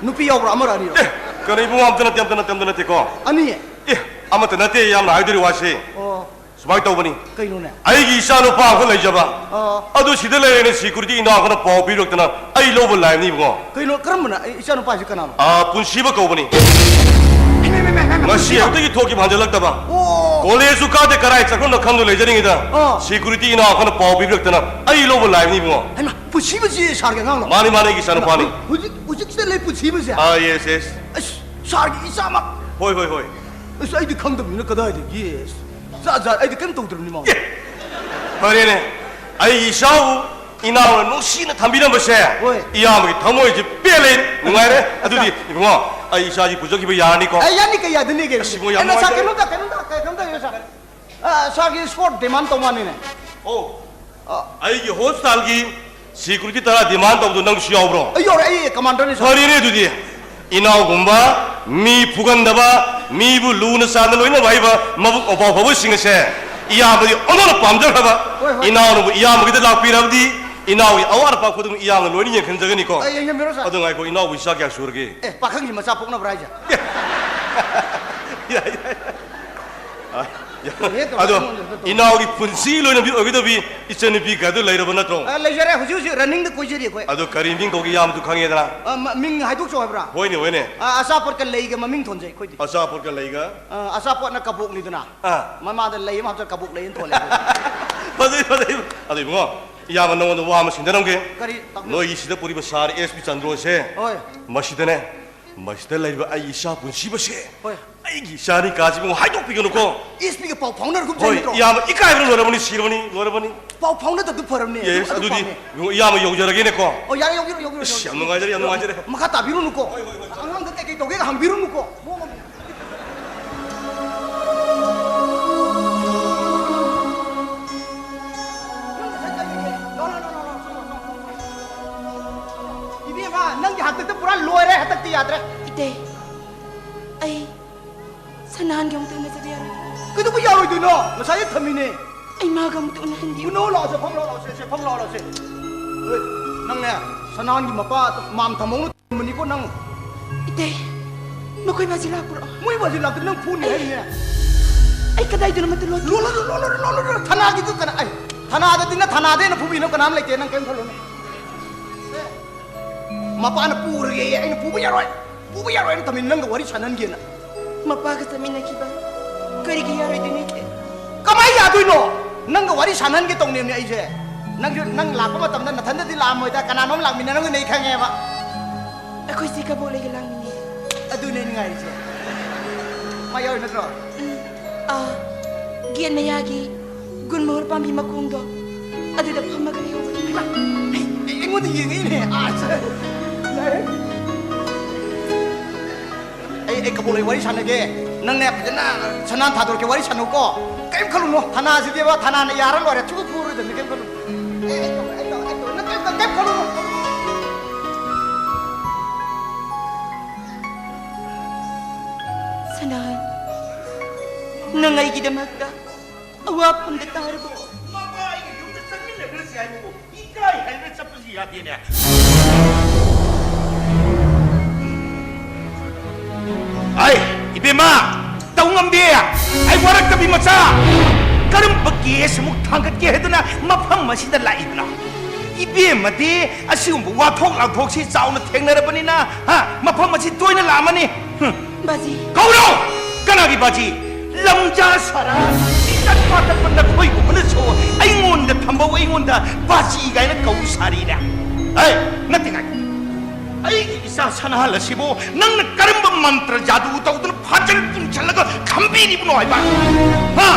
ꯅꯨꯄꯤ ꯌꯥꯎꯕ꯭ꯔꯥ, ꯑꯃꯔ ꯑꯅꯤꯔ? ꯑꯦ! ꯀꯩꯅꯣ, ꯏꯕꯨꯡꯉꯣ, ꯑꯝꯇ ꯅꯠꯇꯦ, ꯑꯝꯇ ꯅꯠꯇꯦ, ꯑꯝꯇ ꯅꯠꯇꯦꯀꯣ꯫ ꯑꯅꯤ? ꯑꯦ, ꯑꯃꯠꯇ ꯅꯠꯇꯦ ꯏꯌꯥꯝꯕꯅ ꯍꯥꯏꯗꯣꯔꯤ ꯋꯥꯁꯤ꯫ ꯑꯣ꯫ ꯁꯨꯃꯥꯏꯅ ꯇꯧꯕꯅꯤ꯫ ꯀꯩꯅꯣꯅꯦ? ꯑꯩꯒꯤ ꯏꯆꯥ ꯅꯨꯄꯥ ꯑꯃꯈꯛ ꯂꯩꯖꯕ꯫ ꯑꯥ꯫ ꯑꯗꯨ ꯁꯤꯗ ꯂꯩꯔꯦꯅ ꯁꯤꯀ꯭ꯌꯨꯔꯤꯇꯤ ꯏꯅꯥꯎ ꯑꯃꯅ ꯄꯥꯎ ꯄꯤꯔꯛꯇꯅ ꯑꯩ ꯂꯧꯕ ꯂꯥꯛꯏꯕꯅꯤ, ꯏꯕꯨꯡꯉꯣ꯫ ꯀꯩꯅꯣ, ꯀꯔꯝꯕꯅ? ꯑꯩ ꯏꯆꯥ ꯅꯨꯄꯥꯁꯤ ꯀꯅꯥꯅꯣ? ꯑꯥ, ꯄꯨꯟꯁꯤꯕ ꯀꯧꯕꯅꯤ꯫ ꯍꯩꯃꯥ, ꯍꯩꯃꯥ, ꯍꯩꯃꯥ, ꯍꯩꯃꯥ, ꯉꯁꯤ ꯄꯨꯟꯁꯤꯕ? ꯑꯌꯨꯛꯇꯒꯤ ꯊꯣꯛꯈꯤꯕ ꯍꯟꯖꯜꯂꯛꯇꯕ꯫ ꯑꯣ꯫ ꯀꯣꯂꯦꯖꯁꯨ ꯀꯥꯗꯦ, ꯀꯔꯥꯏ ꯆꯠꯈ꯭ꯔꯕꯅꯣ ꯈꯪꯗ ꯂꯩꯖꯔꯤꯉꯩꯗ ꯑꯥ꯫ ꯁꯤꯀ꯭ꯌꯨꯔꯤꯇꯤ ꯏꯅꯥꯎ ꯑꯃꯅ ꯄꯥꯎ ꯄꯤꯕꯤꯔꯛꯇꯅ ꯑꯩ ꯂꯧꯕ ꯂꯥꯛꯏꯕꯅꯤ, ꯏꯕꯨꯡꯉꯣ꯫ ꯍꯩꯃꯥ, ꯄꯨꯟꯁꯤꯕꯁꯤ ꯁꯥꯔꯒꯤ ꯑꯉꯥꯡꯂꯣ? ꯃꯥꯅꯤ, ꯃꯥꯅꯤ, ꯑꯩꯒꯤ ꯏꯆꯥꯅꯨꯄꯥꯅꯤ꯫ ꯍꯧꯖꯤꯛ, ꯍꯧꯖꯤꯛꯁꯤꯗ ꯂꯩ ꯄꯨꯟꯁꯤꯕꯁꯦ? ꯑꯥ, ꯌꯦꯁ, ꯌꯦꯁ꯫ ꯑꯁ, ꯁꯥꯔꯒꯤ ꯏꯆꯥꯃꯛ꯫ ꯍꯣꯏ, ꯍꯣꯏ, ꯍꯣꯏ꯫ ꯑꯁ, ꯑꯩꯗꯤ ꯈꯪꯗꯕꯅꯤꯅ ꯀꯗꯥꯏꯗꯒꯤ? ꯖꯥꯠ ꯖꯥꯠ, ꯑꯩꯗꯤ ꯀꯩꯝ ꯇꯧꯗ꯭ꯔꯕꯅꯤ, ꯃꯥꯃ꯫ ꯑꯦ! ꯐꯔꯦꯅꯦ, ꯑꯩꯒꯤ ꯏꯆꯥꯕꯨ ꯏꯅꯥꯎꯅ ꯅꯨꯡꯁꯤꯅ ꯊꯝꯕꯤꯔꯝꯕꯁꯦ ꯍꯣꯏ꯫ ꯏꯌꯥꯝꯕꯒꯤ ꯊꯃꯣꯏꯁꯦ ꯄꯦꯜꯂꯦ, ꯅꯨꯡꯉꯥꯏꯔꯦ꯫ ꯑꯗꯨꯗꯤ, ꯏꯕꯨꯡꯉꯣ, ꯑꯩ ꯏꯆꯥꯁꯤ ꯄꯨꯖꯈꯤꯕ ꯌꯥꯔꯅꯤꯀꯣ? ꯑꯦ, ꯌꯥꯅꯤ, ꯀꯩ ꯌꯥꯗꯅꯤꯒꯦ? ꯑꯁ, ꯏꯕꯨꯡꯉꯣ, ꯌꯥꯝ ꯑꯦ, ꯅ, ꯁꯥꯔ, ꯅꯨꯡꯉꯥꯏꯖꯔꯦ꯫ ꯀꯩꯅꯣꯝꯇ, ꯀꯩꯅꯣꯝꯇ, ꯀꯩꯅꯣꯝꯇ ꯍꯥꯏꯌꯨ, ꯁꯥꯔ꯫ ꯑ, ꯁꯥꯔꯒꯤ ꯏꯁꯄꯣꯔꯠ ꯗꯤꯃꯥꯟ ꯇꯧ ꯃꯥꯅꯤꯅꯦ꯫ ꯑꯣ, ꯑ꯫ ꯑꯩꯒꯤ ꯍꯣꯁꯄꯤꯇꯥꯜꯒꯤ ꯁꯤꯀ꯭ꯌꯨꯔꯤꯇꯤ ꯇꯔꯥ ꯗꯤꯃꯥꯟ ꯇꯧꯕꯗꯣ ꯅꯪꯁꯨ ꯌꯥꯎꯕ꯭ꯔꯣ? ꯑꯩ ꯌꯥꯎꯔꯦ, ꯑꯩ ꯀꯃꯥꯟꯗꯔꯅꯤ, ꯁꯥꯔ꯫ ꯐꯔꯦꯅꯦ ꯑꯗꯨꯗꯤ꯫ ꯏꯅꯥꯎꯒꯨꯝꯕ ꯃꯤ ꯐꯨꯒꯟꯗꯕ, ꯃꯤꯕꯨ ꯂꯨꯅ ꯆꯥꯟꯅ ꯂꯣꯏꯅꯕ ꯍꯩꯕ ꯃꯕꯨꯛ ꯃꯄꯥꯎ ꯐꯕꯁꯤꯡ ꯑꯁꯦ ꯏꯌꯥꯝꯕꯗꯤ ꯑꯣꯟꯊꯣꯛꯅ ꯄꯥꯝꯖꯈ꯭ꯔꯕ꯫ ꯍꯣꯏ, ꯍꯣꯏ꯫ ꯏꯅꯥꯎꯅꯕꯨ ꯏꯌꯥꯝꯕꯒꯤꯗ ꯂꯥꯛꯄꯤꯔꯕꯗꯤ ꯏꯅꯥꯎꯒꯤ ꯑꯋꯥꯠ ꯑꯄꯥ ꯈꯨꯗꯤꯡꯃꯛ ꯏꯌꯥꯝꯕꯅ ꯂꯣꯏꯅ ꯌꯦꯡꯁꯤꯟꯖꯒꯅꯤꯀꯣ꯫ ꯑꯩ ꯌꯦꯡꯁꯤꯟꯕꯤꯔꯣ, ꯁꯥꯔ꯫ ꯑꯗꯨ ꯉꯥꯏꯈꯣ, ꯏꯅꯥꯎꯕꯨ ꯏꯆꯥ ꯀꯌꯥ ꯁꯨꯔꯒꯦ? ꯑꯦ, ꯄꯥꯈꯪꯒꯤ ꯃꯆꯥ ꯄꯣꯛꯅꯕ꯭ꯔꯥ ꯍꯥꯏꯁꯦ? ꯌꯥꯏ, ꯌꯥꯏ꯫ ꯑ, ꯍꯦꯛ ꯇꯧꯔꯒ ꯑꯗꯣ, ꯑꯩꯉꯣꯟꯗ ꯈꯛꯇ ꯇꯧ꯫ ꯏꯅꯥꯎꯒꯤ ꯄꯨꯟꯁꯤ ꯂꯣꯏꯅꯕꯤ ꯑꯣꯏꯒꯗꯕꯤ ꯏꯆꯟꯅꯨꯄꯤ ꯀꯥꯏꯗꯨ ꯂꯩꯔꯕ ꯅꯠꯇ꯭ꯔꯣ? ꯑ, ꯂꯩꯖꯔꯦ꯫ ꯍꯧꯖꯤꯛ ꯍꯧꯖꯤꯛ ꯔꯟꯅꯤꯡꯗ ꯀꯣꯏꯖꯔꯤ ꯑꯩꯈꯣꯏ꯫ ꯑꯗꯣ ꯀꯔꯤ ꯃꯤꯡ ꯀꯧꯒꯦ? ꯏꯌꯥꯝꯕꯗꯨ ꯈꯪꯉꯦꯗꯅ꯫ ꯑ, ꯃ-, ꯃꯤꯡ ꯍꯥꯏꯗꯣꯛꯆꯧ ꯍꯥꯏꯕ꯭ꯔꯥ? ꯍꯣꯏꯅꯦ, ꯍꯣꯏꯅꯦ꯫ ꯑ, ꯑꯆꯥꯄꯣꯠꯀ ꯂꯩꯒ ꯃꯃꯤꯡ ꯊꯣꯟꯖꯩ ꯑꯩꯈꯣꯏꯗꯤ꯫ ꯑꯆꯥꯄꯣꯠꯀ ꯂꯩꯒ? ꯑ, ꯑꯆꯥꯄꯣꯠꯅ ꯀꯕꯣꯛꯅꯤꯗꯅ꯫ ꯑꯥ꯫ ꯃꯃꯥꯡꯗ ꯂꯩ ꯑꯃ ꯍꯥꯞꯆꯤꯜꯂ ꯀꯕꯣꯛ ꯂꯩ ꯑꯅ ꯊꯣꯜꯂꯦ ꯑꯩꯈꯣꯏꯗꯤ꯫ ꯐꯖꯩ, ꯐꯖꯩ꯫ ꯑꯗꯣ ꯏꯕꯨꯡꯉꯣ, ꯏꯌꯥꯝꯕ ꯅꯉꯣꯟꯗ ꯋꯥ ꯑꯃ ꯁꯤꯟꯅꯔꯝꯒꯦ꯫ ꯀꯔꯤ? ꯇꯥꯛꯄꯤꯌꯨ꯫ ꯅꯣꯏꯒꯤ ꯁꯤꯗ ꯄꯨꯔꯤꯕ ꯁꯥꯔ ꯑꯦꯁ ꯄꯤ ꯆꯟꯗ꯭ꯔꯣꯁꯦ, ꯍꯣꯏ꯫ ꯃꯁꯤꯗꯅꯦ, ꯃꯁꯤꯗ ꯂꯩꯔꯤꯕ ꯑꯩꯒꯤ ꯏꯆꯥ ꯄꯨꯟꯁꯤꯕꯁꯦ, ꯍꯣꯏ꯫ ꯑꯩꯒꯤ ꯏꯆꯥꯅꯤ ꯀꯥꯁꯤꯕꯨ ꯍꯥꯏꯗꯣꯛꯄꯤꯒꯅꯨꯀꯣ꯫ ꯑꯦꯁ ꯄꯤꯒ ꯄꯥꯎ ꯐꯥꯎꯅꯔꯒꯨꯝꯁꯦ ꯍꯣꯏ, ꯅꯠꯇ꯭ꯔꯣ? ꯏꯌꯥꯝꯕ, ꯏꯀꯥꯏꯕꯅ ꯂꯣꯏꯔꯕꯅꯤ, ꯁꯤꯔꯕꯅꯤ, ꯂꯣꯏꯔꯕꯅꯤ꯫ ꯄꯥꯎ ꯐꯥꯎꯅꯗꯕꯗꯨ ꯐꯔꯕꯅꯦ꯫ ꯌꯦꯁ, ꯑꯗꯨ ꯑꯗꯨꯗꯤ ꯄꯥꯝꯃꯦ꯫ ꯏꯌꯥꯝꯕ ꯌꯧꯖꯔꯒꯦꯅꯦꯀꯣ꯫ ꯑꯣ, ꯌꯥꯔꯦ, ꯌꯧꯕꯤꯔꯣ, ꯌꯧꯕꯤꯔꯣ, ꯑꯁ, ꯌꯧꯕꯤꯔꯣ꯫ ꯌꯥꯝ ꯅꯨꯡꯉꯥꯏꯖꯔꯦ, ꯌꯥꯝ ꯅꯨꯡꯉꯥꯏꯖꯔꯦ꯫ ꯃꯈꯥ ꯇꯥꯕꯤꯔꯨꯅꯨꯀꯣ꯫ ꯍꯣꯏ, ꯍꯣꯏ, ꯍꯣꯏ, ꯍꯣꯏ꯫ ꯑꯉꯥꯡꯗ ꯀꯩꯀꯩ ꯇꯧꯒꯦꯒ ꯍꯪꯕꯤꯔꯨꯅꯨꯀꯣ꯫ ꯃꯑꯣꯡ ꯑꯃ ꯏꯕꯦꯝꯃ, ꯅꯪꯒꯤ ꯍꯥꯛꯇꯛꯇ ꯄꯨꯔꯥ ꯂꯣꯏꯔꯦ, ꯍꯟꯗꯛꯇꯤ ꯌꯥꯗ꯭ꯔꯦ꯫ ꯏꯇꯩ, ꯑꯩ ꯁꯅꯥꯍꯟꯒꯤ ꯑꯃꯨꯛꯇ ꯎꯅꯖꯕ ꯌꯥꯔꯣꯏ? ꯀꯩꯗꯧꯕ ꯌꯥꯔꯣꯏꯗꯣꯏꯅꯣ? ꯉꯁꯥꯏꯗ ꯊꯝꯃꯤꯅꯦ꯫ ꯑꯩ ꯃꯥꯒ ꯑꯃꯨꯛꯇ ꯎꯅꯍꯟꯕꯤꯌꯨ꯫ ꯎꯅꯧ ꯂꯥꯛꯑꯣꯁꯦ, ꯐꯝ ꯂꯥꯛꯑꯣ, ꯂꯥꯛꯑꯣꯁꯦ, ꯐꯝ ꯂꯥꯛꯑꯣ, ꯂꯥꯛꯑꯣꯁꯦ꯫ ꯍꯣꯏ, ꯅꯪꯅꯦ, ꯁꯅꯥꯍꯟꯒꯤ ꯃꯄꯥ ꯃꯥꯝ ꯊꯝꯃꯧꯅ ꯊꯝꯕꯅꯤꯀꯣ ꯅꯪ꯫ ꯏꯇꯩ, ꯃꯈꯣꯏ ꯕꯥꯖꯤ ꯂꯥꯛꯄ꯭ꯔꯣ? ꯃꯣꯏ ꯕꯥꯖꯤ ꯂꯥꯛꯇ꯭ꯔꯤ, ꯅꯪ ꯐꯨꯅꯤ ꯑꯩ ꯍꯥꯏꯔꯤꯅꯦ꯫ ꯑꯩ ꯀꯗꯥꯏꯗꯅꯣ ꯑꯃꯠꯇ ꯂꯣꯠ- ꯂꯣꯠꯂꯨ, ꯂꯣꯠꯂꯨ, ꯂꯣꯠꯂꯨ, ꯂꯣꯠꯂꯨ꯫ ꯊꯅꯥꯒꯤꯗꯨ ꯀꯅꯥ, ꯑꯩ, ꯊꯅꯥꯗꯗꯤ ꯅꯪ ꯊꯅꯥꯗꯩ ꯍꯦꯟꯅ ꯐꯨꯕꯤꯅꯕ ꯀꯅꯥꯝ ꯂꯩꯇꯦ, ꯅꯪ ꯀꯩꯝ ꯈꯜꯂꯨꯅꯨ꯫ ꯃꯄꯥꯅ ꯄꯨꯔꯒꯦ, ꯑꯩꯅ ꯄꯨꯕ ꯌꯥꯔꯣꯏ, ꯄꯨꯕ ꯌꯥꯔꯣꯏ ꯍꯥꯏꯅ ꯊꯝꯃꯤ, ꯅꯪꯒ ꯋꯥꯔꯤ ꯁꯥꯟꯅꯍꯟꯒꯦꯅ꯫ ꯃꯄꯥꯒ ꯆꯠꯃꯤꯟꯅꯈꯤꯕ ꯀꯔꯤꯒꯤ ꯌꯥꯔꯣꯏꯗꯣꯏꯅꯣ ꯏꯇꯩ? ꯀꯃꯥꯏ ꯌꯥꯗꯣꯏꯅꯣ? ꯅꯪꯒ ꯋꯥꯔꯤ ꯁꯥꯟꯅꯍꯟꯒꯦ ꯇꯧꯅꯦꯕꯅꯦ ꯑꯩꯁꯦ꯫ ꯅꯪꯁꯨ, ꯅꯪ ꯂꯥꯛꯄ ꯃꯇꯝꯗ ꯅꯊꯟꯗꯗꯤ ꯂꯥꯛꯑꯝꯃꯣꯏꯗ, ꯀꯅꯥꯅꯣꯝ ꯂꯥꯛꯃꯤꯟꯅꯔꯝꯒꯅꯤ ꯑꯩ ꯈꯪꯉꯦꯕ꯫ ꯑꯩꯈꯣꯏꯁꯤ ꯀꯕꯣꯛ ꯂꯩꯒ ꯂꯥꯡꯃꯤꯟꯅꯩ꯫ ꯑꯗꯨꯅꯦ ꯑꯩꯅ ꯉꯥꯏꯔꯤꯁꯦ꯫ ꯃꯥ ꯌꯥꯎꯔꯤ ꯅꯠꯇ꯭ꯔꯣ? ꯎꯝ, ꯑꯥ, ꯒꯦꯠ ꯃꯌꯥꯒꯤ ꯒꯨꯟꯃꯣꯍꯣꯔ ꯄꯥꯝꯕꯤ ꯃꯈꯣꯡꯗꯣ ꯑꯗꯨꯗ ꯐꯝꯃꯒ ꯂꯩꯍꯧꯕꯅꯤ꯫ ꯍꯩꯃꯥ, ꯑꯩ, ꯑꯩꯉꯣꯟꯗ ꯌꯦꯡꯉꯛꯏꯅꯦ꯫ ꯑꯁ꯫ ꯑꯩ, ꯑꯩ ꯀꯕꯣꯛ ꯂꯩ ꯋꯥꯔꯤ ꯁꯥꯟꯅꯒꯦ꯫ ꯅꯪꯅꯦ ꯐꯖꯅ ꯁꯅꯥ ꯊꯥꯗꯣꯔꯛꯀꯦ, ꯋꯥꯔꯤ ꯁꯥꯟꯅꯧꯀꯣ꯫ ꯀꯩꯝ ꯈꯜꯂꯨꯅꯣ꯫ ꯊꯅꯥꯁꯤꯗꯤꯕ, ꯊꯅꯥꯅ ꯌꯥꯔ ꯂꯣꯏꯔꯦ꯫ ꯁꯨꯛꯐꯨ ꯐꯨꯔꯣꯏꯗꯕꯅꯤ, ꯀꯩꯝ ꯈꯜꯂꯨꯅꯨ꯫ ꯑꯦ, ꯑꯩ ꯇꯧꯔꯦ, ꯑꯩ ꯇꯧꯔꯦ, ꯑꯩ ꯇꯧꯔꯦ꯫ ꯅꯪ ꯀꯩꯝ, ꯀꯩꯝ ꯈꯜꯂꯨꯅꯨ꯫ ꯁꯅꯥꯍꯟ, ꯅꯪ ꯑꯩꯒꯤꯗꯃꯛꯇ ꯑꯋꯥꯐꯝꯗ ꯇꯥꯔꯕꯣ? ꯃꯄꯥ ꯑꯩꯒ ꯌꯨꯝꯗ ꯆꯪꯃꯤꯟꯅꯈ꯭ꯔꯁꯤ ꯍꯥꯏꯕꯕꯨ ꯏꯀꯥꯏ ꯍꯥꯏꯗꯅ ꯆꯠꯄꯁꯨ ꯌꯥꯗꯦꯅꯦ꯫ ꯑꯩ, ꯏꯕꯦꯝꯃ, ꯇꯧ ꯉꯝꯗꯦ꯫ ꯑꯩ ꯋꯥꯔꯛꯇꯕꯤ ꯃꯆꯥ꯫ ꯀꯔꯝꯕ ꯀꯦꯁ ꯑꯃꯨꯛ ꯊꯥꯡꯒꯠꯀꯦ ꯍꯥꯏꯗꯨꯅ ꯃꯐꯝ ꯑꯁꯤꯗ ꯂꯥꯛꯏꯕꯅꯣ? ꯏꯕꯦꯝꯃꯗꯤ ꯑꯁꯤꯒꯨꯝꯕ ꯋꯥꯊꯣꯛ ꯂꯥꯟꯊꯣꯛꯁꯤ ꯆꯥꯎꯅ ꯊꯦꯡꯅꯔꯕꯅꯤꯅ, ꯍꯥ, ꯃꯐꯝ ꯑꯁꯤ ꯇꯣꯏꯅ ꯂꯥꯛꯑꯝꯃꯅꯤ꯫ ꯍꯨꯝ꯫ ꯕꯥꯖꯤ꯫ ꯀꯧꯔꯣ! ꯀꯅꯥꯒꯤ ꯕꯥꯖꯤ? ꯂꯝꯖꯥ ꯁꯔꯥ, ꯏꯆꯠ ꯄꯥꯊꯛꯄ ꯅꯈꯣꯏꯒꯨꯝꯕꯅꯁꯨ ꯑꯩꯉꯣꯟꯗ ꯊꯝꯕ, ꯑꯩꯉꯣꯟꯗ ꯕꯥꯖꯤ ꯀꯥꯏꯅ ꯀꯧ ꯁꯥꯔꯤꯅꯦ꯫ ꯑꯦ, ꯅꯠꯇꯦ, ꯉꯥꯏꯈꯣ꯫ ꯑꯩꯒꯤ ꯏꯆꯥ ꯁꯅꯥꯍꯜ ꯑꯁꯤꯕꯨ ꯅꯪꯅ ꯀꯔꯝꯕ ꯃꯟꯇ꯭ꯔ ꯖꯥꯗꯨ ꯇꯧꯗꯨꯅ ꯐꯥꯖꯤꯜ ꯄꯨꯟꯁꯤꯜꯂꯒ ꯈꯝꯕꯤꯔꯤꯕꯅꯣ ꯍꯥꯏꯕ? ꯍꯥ?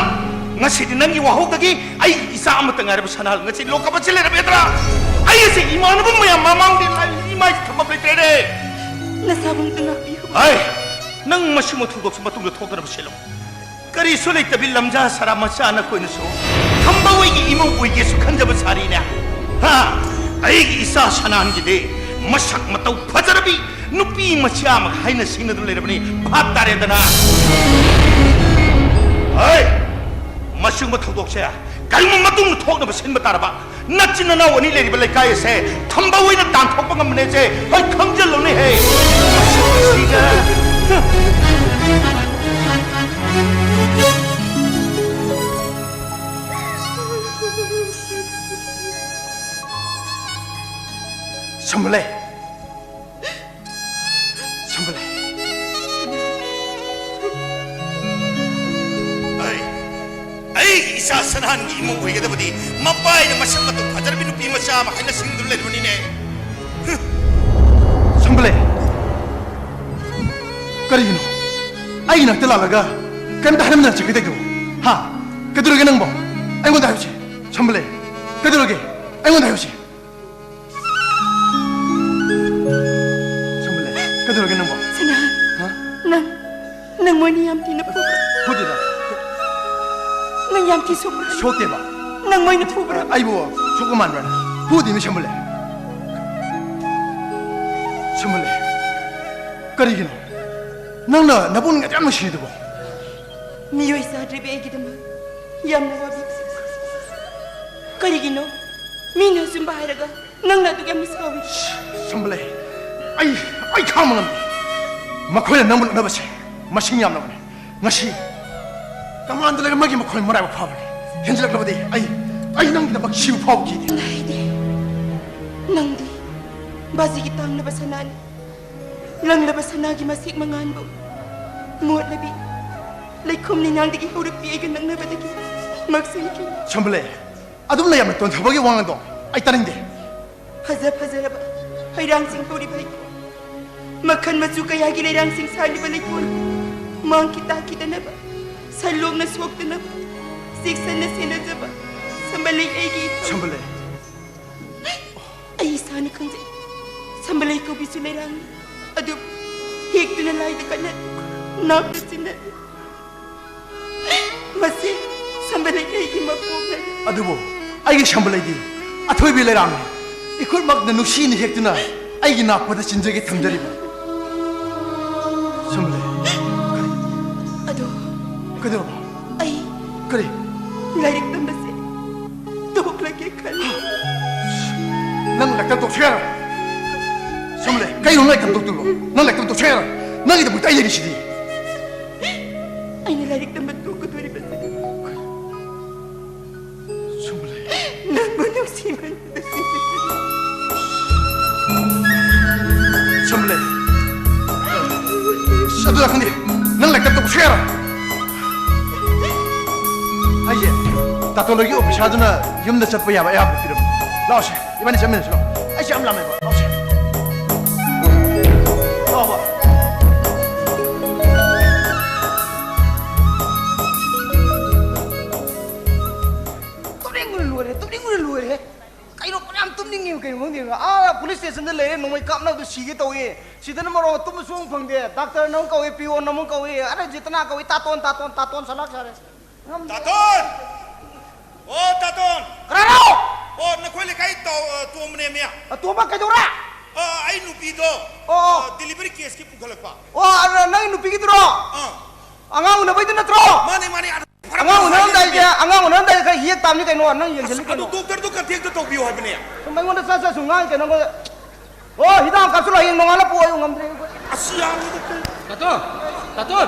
ꯉꯁꯤꯗꯤ ꯅꯪꯒꯤ ꯋꯥꯍꯧꯗꯒꯤ ꯑꯩꯒꯤ ꯏꯆꯥ ꯑꯃꯠꯇ ꯉꯥꯏꯔꯕ ꯁꯅꯥꯍꯜ ꯉꯁꯤ ꯂꯣꯛꯀꯞ ꯑꯁꯤ ꯂꯩꯔꯝꯃꯦꯗ꯭ꯔꯥ? ꯑꯩ ꯑꯁꯤ ꯏꯃꯥꯟꯅꯕ ꯃꯌꯥꯝ ꯃꯃꯥꯡꯗ ꯏꯃꯥꯏ ꯊꯝꯐꯝ ꯂꯩꯇ꯭ꯔꯦꯅꯦ꯫ ꯅꯁꯥꯕꯨ ꯑꯝꯇ ꯉꯥꯛꯄꯤꯌꯨ꯫ ꯍꯥꯏ, ꯅꯪ ꯃꯁꯤꯒꯨꯝꯕ ꯊꯧꯗꯣꯛꯁꯤ ꯃꯇꯨꯡꯗ ꯊꯣꯛꯇꯅꯕ ꯁꯤꯜꯂꯨ꯫ ꯀꯔꯤꯁꯨ ꯂꯩꯇꯕꯤ ꯂꯝꯖꯥ ꯁꯔꯥ ꯃꯆꯥ ꯅꯈꯣꯏꯅꯁꯨ ꯈꯝꯕ ꯍꯣꯏꯒꯤ ꯏꯃꯧ ꯑꯣꯏꯒꯦꯁꯨ ꯈꯟꯖꯕ ꯁꯥꯔꯤꯅꯦ꯫ ꯍꯥ? ꯑꯩꯒꯤ ꯏꯆꯥ ꯁꯅꯥꯍꯟꯒꯤꯗꯤ ꯃꯁꯛ ꯃꯇꯧ ꯐꯖꯔꯕꯤ ꯅꯨꯄꯤ ꯃꯆꯥ ꯑꯃꯒ ꯍꯥꯏꯅ ꯁꯤꯡꯅꯗꯨꯅ ꯂꯩꯔꯕꯅꯤ꯫ ꯚꯥꯞ ꯇꯥꯔꯦꯗꯅ? ꯍꯩ! ꯃꯁꯤꯒꯨꯝꯕ ꯊꯧꯗꯣꯛꯁꯦ ꯀꯔꯤꯒꯨꯝꯕ ꯃꯇꯨꯡꯗ ꯊꯣꯛꯅꯕ ꯁꯤꯟꯕ ꯇꯥꯔꯕ? ꯅꯆꯤꯟ ꯅꯅꯥꯎ ꯑꯅꯤ ꯂꯩꯔꯤꯕ ꯂꯩꯀꯥꯏ ꯑꯁꯦ ꯊꯝꯕ ꯑꯣꯏꯅ ꯇꯥꯟꯊꯣꯛꯄ ꯉꯝꯕꯅꯦꯁꯦ ꯑꯩ ꯈꯪꯖꯜꯂꯨꯅꯦꯍꯦ꯫ ꯃꯁꯤꯒ ꯁꯝꯕꯂꯩ꯫ ꯁꯝꯕꯂꯩ꯫ ꯑꯩ, ꯑꯩꯒꯤ ꯏꯆꯥ ꯁꯅꯥꯍꯟꯒꯤ ꯏꯃꯧ ꯑꯣꯏꯒꯗꯕꯗꯤ ꯃꯄꯥꯏꯅ ꯃꯁꯛ ꯃꯇꯧ ꯐꯖꯔꯕꯤ ꯅꯨꯄꯤ ꯃꯆꯥ ꯑꯃ ꯍꯥꯏꯅ ꯁꯤꯡꯗꯨꯅ ꯂꯩꯔꯕꯅꯤꯅꯦ꯫ ꯁꯝꯕꯂꯩ꯫ ꯀꯔꯤꯒꯤꯅꯣ? ꯑꯩꯒꯤ ꯅꯥꯛꯇ ꯂꯥꯛꯂꯒ ꯀꯔꯤꯝꯇ ꯍꯥꯏꯔꯝꯗꯅ ꯆꯠꯈꯤꯗꯣꯏꯗꯨꯕꯨ? ꯍꯥ? ꯀꯩꯗꯧꯔꯒꯦ ꯅꯪꯕꯣ? ꯑꯩꯉꯣꯟꯗ ꯍꯥꯏꯌꯨꯁꯦ꯫ ꯁꯝꯕꯂꯩ꯫ ꯀꯩꯗꯧꯔꯒꯦ? ꯑꯩꯉꯣꯟꯗ ꯍꯥꯏꯌꯨꯁꯦ꯫ ꯁꯝꯕꯂꯩ, ꯀꯩꯗꯧꯔꯒꯦ ꯅꯪꯕꯣ? ꯁꯅꯥ, ꯍꯥ? ꯅꯪ, ꯅꯪ ꯃꯣꯏꯅ ꯌꯥꯝ ꯊꯤꯅ ꯐꯨꯕ꯭ꯔꯥ? ꯐꯨꯗꯦꯗ꯫ ꯅꯪ ꯌꯥꯝ ꯊꯤ ꯁꯣꯛꯄ꯭ꯔꯥ? ꯁꯣꯛꯇꯦꯕ꯫ ꯅꯪ ꯃꯣꯏꯅ ꯐꯨꯕ꯭ꯔꯥ? ꯑꯩꯕꯨ ꯁꯣꯛꯄ ꯃꯥꯟꯕ꯭ꯔꯥ? ꯐꯨꯗꯦꯃꯤ ꯁꯝꯕꯂꯩ꯫ ꯁꯝꯕꯂꯩ, ꯀꯔꯤꯒꯤꯅꯣ ꯅꯪꯅ ꯅꯕꯨꯡ ꯑꯗꯨꯛ ꯌꯥꯝ ꯅꯨꯡꯁꯤꯔꯤꯗꯨꯕꯣ? ꯃꯤꯑꯣꯏ ꯆꯥꯗ꯭ꯔꯤꯕ ꯑꯩꯒꯤꯗꯃꯛ ꯌꯥꯝꯅ ꯋꯥꯕꯤꯕꯁꯦ꯫ ꯀꯔꯤꯒꯤꯅꯣ? ꯃꯤꯅ ꯑꯆꯨꯝꯕ ꯍꯥꯏꯔꯒ ꯅꯪꯅ ꯑꯗꯨꯛ ꯌꯥꯝꯅ ꯁꯥꯎꯏ꯫ ꯁꯝꯕꯂꯩ, ꯑꯩ, ꯑꯩ ꯈꯥꯡꯕ ꯉꯝꯗꯦ꯫ ꯃꯈꯣꯏꯅ ꯅꯪꯕꯨ ꯂꯛꯅꯕꯁꯦ ꯃꯁꯤꯡ ꯌꯥꯝꯂꯕꯅꯤ꯫ ꯉꯁꯤ ꯀꯃꯥꯟꯗ ꯂꯩꯔꯝꯕꯒꯤ ꯃꯈꯣꯟ ꯃꯔꯥꯏꯕꯛ ꯐꯕꯅꯤ꯫ ꯍꯦꯟꯖꯤꯜꯂꯛꯂꯕꯗꯤ ꯑꯩ, ꯑꯩ ꯅꯪꯒꯤꯗꯃꯛ ꯁꯤꯕ ꯐꯥꯎꯕ ꯀꯤꯗꯦ꯫ ꯅꯥꯏꯗꯦ꯫ ꯅꯪꯗꯤ ꯕꯥꯖꯤꯒꯤ ꯇꯥꯡꯂꯕ ꯁꯅꯥꯅꯤ꯫ ꯂꯪꯂꯕ ꯁꯅꯥꯒꯤ ꯃꯁꯦꯛ ꯃꯉꯥꯟꯕꯨ ꯃꯣꯠꯂꯕꯤ ꯂꯩꯈꯣꯝ ꯅꯤꯡꯅꯥꯡꯗꯒꯤ ꯍꯧꯔꯛꯄꯤ ꯑꯩꯒ ꯅꯛꯅꯕꯗꯒꯤ ꯃꯛꯁꯤꯟꯈꯤ꯫ ꯁꯝꯕꯂꯩ, ꯑꯗꯨꯝꯅ ꯌꯥꯝꯅ ꯇꯣꯟꯊꯕꯒꯤ ꯋꯥꯉꯥꯡꯗꯣ ꯑꯩ ꯇꯥꯅꯤꯡꯗꯦ꯫ ꯐꯖ ꯐꯖꯔꯕ ꯍꯩꯔꯥꯡꯁꯤꯡ ꯍꯧꯔꯤꯕ ꯍꯩꯀꯣꯜ, ꯃꯈꯜ ꯃꯆꯨ ꯀꯌꯥꯒꯤ ꯂꯩꯔꯥꯡꯁꯤꯡ ꯁꯥꯔꯤꯕ ꯂꯩꯀꯣꯜ, ꯃꯥꯡꯈꯤ ꯇꯥꯈꯤꯗꯅꯕ, ꯁꯟꯂꯣꯛꯅ ꯁꯣꯛꯇꯅꯕ ꯆꯦꯛꯁꯟꯅ ꯁꯦꯟꯅꯖꯕ ꯁꯝꯕꯂꯩ ꯑꯩꯒꯤ ꯏꯊꯧ꯫ ꯁꯝꯕꯂꯩ꯫ ꯑꯩ ꯏꯁꯥꯅ ꯈꯪꯖꯩ꯫ ꯁꯝꯕꯂꯩ ꯀꯧꯕꯤꯁꯨ ꯂꯩꯔꯥꯡꯅꯤ꯫ ꯑꯗꯨꯕꯨ ꯍꯦꯛꯇꯨꯅ ꯂꯥꯏꯗ ꯀꯠꯅ, ꯅꯥꯞꯇ ꯆꯤꯟꯅ꯫ ꯃꯁꯤ ꯁꯝꯕꯂꯩ ꯑꯩꯒꯤ ꯃꯄꯣꯛꯅꯤ꯫ ꯑꯗꯨꯕꯨ ꯑꯩꯒꯤ ꯁꯝꯕꯂꯩꯗꯤ ꯑꯊꯣꯏꯕꯤ ꯂꯩꯔꯥꯡꯅꯤ꯫ ꯏꯈꯨꯠꯃꯛꯅ ꯅꯨꯡꯁꯤꯅ ꯍꯦꯛꯇꯨꯅ ꯑꯩꯒꯤ ꯅꯥꯄꯗ ꯆꯤꯟꯖꯒꯦ ꯊꯝꯖꯔꯤꯕ꯫ ꯁꯝꯕꯂꯩ꯫ ꯑꯗꯣ ꯀꯩꯗꯧꯔꯕ? ꯑꯩ ꯀꯔꯤ? ꯂꯥꯏꯔꯤꯛ ꯇꯝꯕꯁꯦ ꯇꯣꯛꯂꯒꯦ ꯈꯜꯂꯤ꯫ ꯅꯪ ꯂꯥꯏꯔꯤꯛ ꯇꯝ ꯇꯣꯛꯁꯦ ꯍꯥꯏꯔꯣ? ꯁꯝꯕꯂꯩ, ꯀꯩꯅꯣ ꯅꯪ ꯂꯥꯏꯔꯤꯛ ꯇꯝ ꯇꯣꯛꯇꯣꯏꯕꯣ? ꯅꯪ ꯂꯥꯏꯔꯤꯛ ꯇꯝ ꯇꯣꯛꯁꯦ ꯍꯥꯏꯔꯣ? ꯅꯪꯒꯤꯗꯃꯛꯇ ꯑꯩ ꯂꯩꯔꯤꯁꯤꯗꯤ꯫ ꯑꯩꯅ ꯂꯥꯏꯔꯤꯛ ꯇꯝꯕ ꯇꯣꯛꯀꯗꯣꯔꯤꯕꯁꯦ ꯁꯝꯕꯂꯩ꯫ ꯅꯪꯕꯨ ꯅꯨꯡꯁꯤꯃꯟꯕꯗꯒꯤ꯫ ꯁꯝꯕꯂꯩ꯫ ꯑꯗꯨꯗ ꯈꯪꯗꯦ꯫ ꯅꯪ ꯂꯥꯏꯔꯤꯛ ꯇꯝ ꯇꯣꯛꯁꯦ ꯍꯥꯏꯔꯣ? ꯑꯩꯁꯦ ꯇꯥꯇꯣꯟ ꯍꯣꯏꯒꯤ ꯑꯣꯐꯤꯁꯥꯔꯗꯨꯅ ꯌꯨꯝꯗ ꯆꯠꯄ ꯌꯥꯕ ꯑꯌꯥꯕ ꯄꯤꯔꯝꯃꯤ꯫ ꯂꯥꯛꯑꯣꯁꯦ, ꯏꯕꯥꯅꯤ ꯆꯠꯃꯤꯟꯅꯁꯤ ꯂꯥꯛꯑꯣ꯫ ꯑꯩꯁꯦ ꯌꯥꯝ ꯂꯥꯝꯃꯦꯕ꯫ ꯂꯥꯛꯑꯣꯁꯦ꯫ ꯂꯥꯛꯑꯣꯕ꯫ ꯇꯨꯝꯅꯤꯡꯕꯅ ꯂꯣꯏꯔꯦ, ꯇꯨꯝꯅꯤꯡꯕꯅ ꯂꯣꯏꯔꯦ꯫ ꯀꯩꯅꯣ ꯌꯥꯝ ꯇꯨꯝꯅꯤꯡꯉꯤ ꯀꯩꯅꯣ ꯈꯪꯗꯦ꯫ ꯑꯥ ꯄꯨꯂꯤꯁ ꯁ꯭ꯇꯦꯁꯟꯗ ꯂꯩꯔꯦ, ꯅꯣꯡꯃꯩ ꯀꯥꯞꯅꯕꯗꯣ ꯁꯤꯒꯦ ꯇꯧꯏ꯫ ꯁꯤꯗꯅ ꯃꯔꯣꯟ ꯇꯨꯝꯕꯁꯨ ꯑꯃꯨꯛ ꯐꯪꯗꯦ꯫ ꯗꯥꯛꯇꯔꯅ ꯑꯃꯨꯛ ꯀꯧꯏ, ꯄꯤꯌꯣꯟꯅ ꯑꯃꯨꯛ ꯀꯧꯏ, ꯑꯔꯦ ꯖꯤꯇꯅꯥ ꯀꯧꯏ, ꯇꯥꯇꯣꯟ, ꯇꯥꯇꯣꯟ, ꯇꯥꯇꯣꯟ ꯁꯂꯥꯛ ꯁꯥꯔꯦ꯫ ꯉꯝꯗꯦ꯫ ꯇꯥꯇꯣꯟ! ꯑꯣ ꯇꯥꯇꯣꯟ! ꯀꯅꯥꯅꯣ? ꯑꯣ ꯅꯈꯣꯏ ꯂꯩꯀꯥꯏ ꯇꯣ-, ꯑ, ꯇꯣꯝꯕꯅꯦꯃꯤ꯫ ꯑ, ꯇꯣꯝꯕ ꯀꯩꯗꯧꯔꯦ? ꯑ, ꯑꯩ ꯅꯨꯄꯤꯗꯣ, ꯑꯣ, ꯑꯣ꯫ ꯑ, ꯗꯤꯂꯤꯚꯔꯤ ꯀꯦꯁꯀꯤ ꯄꯨꯈꯠꯂꯛꯄ꯫ ꯑꯣ, ꯑ, ꯅꯪꯒꯤ ꯅꯨꯄꯤꯒꯤꯗꯨꯔꯣ? ꯑꯥ꯫ ꯑꯉꯥꯡ ꯎꯅꯕꯩꯗꯨ ꯅꯠꯇ꯭ꯔꯣ? ꯃꯥꯅꯦ, ꯃꯥꯅꯦ, ꯑꯗꯨ ꯐꯔꯛ ꯑꯉꯥꯡ ꯎꯅꯔꯝꯗꯥꯏꯁꯦ, ꯇꯥꯏꯅꯦꯃꯤ꯫ ꯑꯉꯥꯡ ꯎꯅꯔꯝꯗꯥꯏꯁꯦ ꯈꯔ ꯌꯦꯛ ꯇꯥꯕꯅꯤ ꯀꯩꯅꯣ, ꯅꯪ ꯑꯁ, ꯌꯦꯡꯁꯤꯜꯂꯤ ꯑꯗꯨ ꯀꯩꯅꯣ꯫ ꯗꯣꯛꯇꯔꯗꯨ ꯀꯟꯇꯦꯛꯇ ꯇꯧꯕꯤꯌꯨ ꯍꯥꯏꯕꯅꯦ꯫ ꯁꯨꯝ ꯑꯩꯉꯣꯟꯗ ꯆꯠ ꯆꯠ ꯁꯨꯝ ꯉꯥꯡꯉꯤ ꯀꯩꯅꯣ, ꯑꯩꯈꯣꯏ꯫ ꯑꯣ, ꯍꯤꯗꯥꯛ ꯑꯃ ꯀꯥꯞꯁꯤꯜꯂꯣ, ꯍꯌꯦꯡ ꯅꯣꯡꯉꯥꯜꯂ ꯄꯨ, ꯑꯩ ꯉꯝꯗ꯭ꯔꯦ꯫ ꯑꯁ, ꯌꯥꯔꯣꯏ, ꯗꯣꯛꯇꯔ꯫ ꯇꯥꯇꯣꯟ! ꯇꯥꯇꯣꯟ!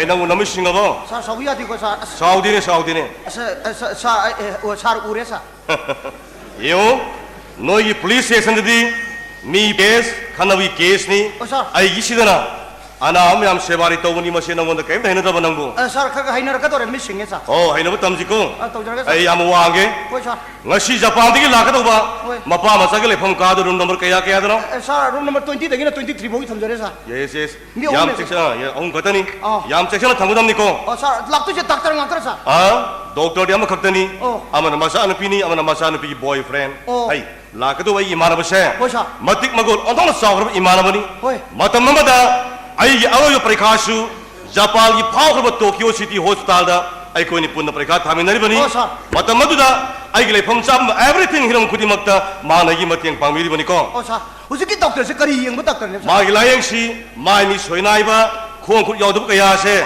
ꯀꯩ, ꯅꯪꯕꯨ ꯅꯃꯤꯠ ꯁꯤꯡꯉꯕꯣ? ꯁꯥꯔ, ꯁꯥꯎꯕ ꯌꯥꯗꯦꯀꯣ, ꯁꯥꯔ꯫ ꯑꯁ, ꯁꯥꯎꯗꯦꯅꯦ, ꯁꯥꯎꯗꯦꯅꯦ꯫ ꯑꯁ, ꯑ, ꯁꯥ-, ꯁꯥꯔ, ꯑꯦ, ꯑꯣ, ꯁꯥꯔ ꯎꯔꯦ, ꯁꯥꯔ꯫ ꯌꯦꯡꯉꯨ, ꯅꯣꯏꯒꯤ ꯄꯨꯂꯤꯁ ꯁ꯭ꯇꯦꯁꯟꯗꯗꯤ ꯃꯤ ꯀꯦꯁ ꯈꯟꯅꯕꯒꯤ ꯀꯦꯁꯅꯤ꯫ ꯑꯣ, ꯁꯥꯔ꯫ ꯑꯩꯒꯤꯁꯤꯗꯅ ꯑꯅꯥꯕ ꯃꯌꯥꯝ ꯁꯦꯕꯥꯔꯤ ꯇꯧꯕꯅꯤ, ꯃꯁꯤ ꯅꯉꯣꯟꯗ ꯀꯔꯤꯝꯇ ꯍꯩꯅꯗꯕ ꯅꯪꯕꯨ? ꯑ, ꯁꯥꯔ, ꯈꯔ ꯈꯔ ꯍꯩꯅꯔꯛꯀꯗꯧꯔꯦ, ꯃꯤꯠ ꯁꯤꯡꯉꯦ, ꯁꯥꯔ꯫ ꯑꯣ, ꯍꯩꯅꯕ ꯇꯝꯁꯤꯀꯣ꯫ ꯑ, ꯇꯧꯖꯔꯒꯦ, ꯁꯥꯔ꯫ ꯑꯩ ꯌꯥꯝ ꯋꯥꯡꯒꯦ꯫ ꯍꯣꯏ, ꯁꯥꯔ꯫ ꯉꯁꯤ ꯖꯄꯥꯟꯗꯒꯤ ꯂꯥꯛꯀꯗꯧꯕ ꯍꯣꯏ꯫ ꯃꯄꯥ ꯃꯆꯥꯒꯤ ꯂꯩꯐꯝ ꯀꯥꯗ ꯔꯨꯝ ꯅꯝꯕꯔ ꯀꯌꯥ ꯀꯌꯥꯗꯅꯣ? ꯑ, ꯁꯥꯔ, ꯔꯨꯝ ꯅꯝꯕꯔ twenty ꯗꯒꯤꯅ twenty three ꯐꯥꯎꯒꯤ ꯊꯝꯖꯔꯦ, ꯁꯥꯔ꯫ Yes, yes. ꯃꯤ ꯌꯥꯝ ꯑꯍꯨꯝꯅꯦ, ꯆꯦꯛꯁꯤꯟ-, ꯁꯥꯔ꯫ ꯑ, ꯑꯍꯨꯝ ꯈꯛꯇꯅꯤ꯫ ꯑꯥ꯫ ꯌꯥꯝ ꯆꯦꯛꯁꯤꯟꯅ ꯊꯝꯒꯗꯕꯅꯤꯀꯣ꯫ ꯑꯣ, ꯁꯥꯔ, ꯂꯥꯛꯇꯣꯏꯁꯦ ꯗꯥꯛꯇꯔ ꯉꯥꯛꯇꯔꯥ, ꯁꯥꯔ? ꯑꯥ, ꯗꯣꯛꯇꯔꯗꯤ ꯑꯃꯈꯛꯇꯅꯤ꯫ ꯑꯣ꯫ ꯑꯃꯅ ꯃꯆꯥꯅꯨꯄꯤꯅꯤ, ꯑꯃꯅ ꯃꯆꯥꯅꯨꯄꯤꯒꯤ ꯕꯣꯏ ꯐ꯭ꯔꯦꯟ꯫ ꯑꯣ꯫ ꯑꯩ ꯂꯥꯛꯀꯗꯧꯕ ꯑꯩꯒꯤ ꯏꯃꯥꯟꯅꯕꯁꯦ ꯍꯣꯏ, ꯁꯥꯔ꯫ ꯃꯇꯤꯛ ꯃꯒꯨꯟ ꯑꯣꯟꯊꯣꯛꯅ ꯆꯥꯎꯈ꯭ꯔꯕ ꯏꯃꯥꯟꯅꯕꯅꯤ꯫ ꯍꯣꯏ꯫ ꯃꯇꯝ ꯑꯃꯗ ꯑꯩꯒꯤ ꯑꯔꯣꯏꯕ ꯄꯔꯤꯈꯥꯁꯨ ꯖꯄꯥꯟꯒꯤ ꯐꯥꯎꯈ꯭ꯔꯕ ꯇꯣꯀꯤꯌꯣ ꯁꯤꯇꯤ ꯍꯣꯁꯄꯤꯇꯥꯜꯗ ꯑꯩꯈꯣꯏꯅꯤ ꯄꯨꯟꯅ ꯄꯔꯤꯈꯥ ꯊꯥꯃꯤꯟꯅꯔꯤꯕꯅꯤ꯫ ꯑꯣ, ꯁꯥꯔ꯫ ꯃꯇꯝ ꯑꯗꯨꯗ ꯑꯩꯒꯤ ꯂꯩꯐꯝ ꯆꯥꯐꯝ, everything, ꯍꯤꯔꯝ ꯈꯨꯗꯤꯡꯃꯛꯇ ꯃꯥꯅ ꯑꯩꯒꯤ ꯃꯇꯦꯡ ꯄꯥꯡꯕꯤꯔꯤꯕꯅꯤꯀꯣ꯫ ꯑꯣ, ꯁꯥꯔ꯫ ꯍꯧꯖꯤꯛꯀꯤ ꯗꯣꯛꯇꯔꯁꯦ ꯀꯔꯤ ꯌꯦꯡꯕ ꯗꯣꯛꯇꯔꯅꯦꯕ, ꯁꯥꯔ? ꯃꯥꯒꯤ ꯂꯥꯌꯦꯡꯁꯤ ꯃꯥꯏ ꯃꯤ ꯁꯣꯏꯅꯥꯏꯕ, ꯈꯣꯡ ꯈꯨꯠ ꯌꯥꯎꯗꯕ ꯀꯌꯥꯁꯦ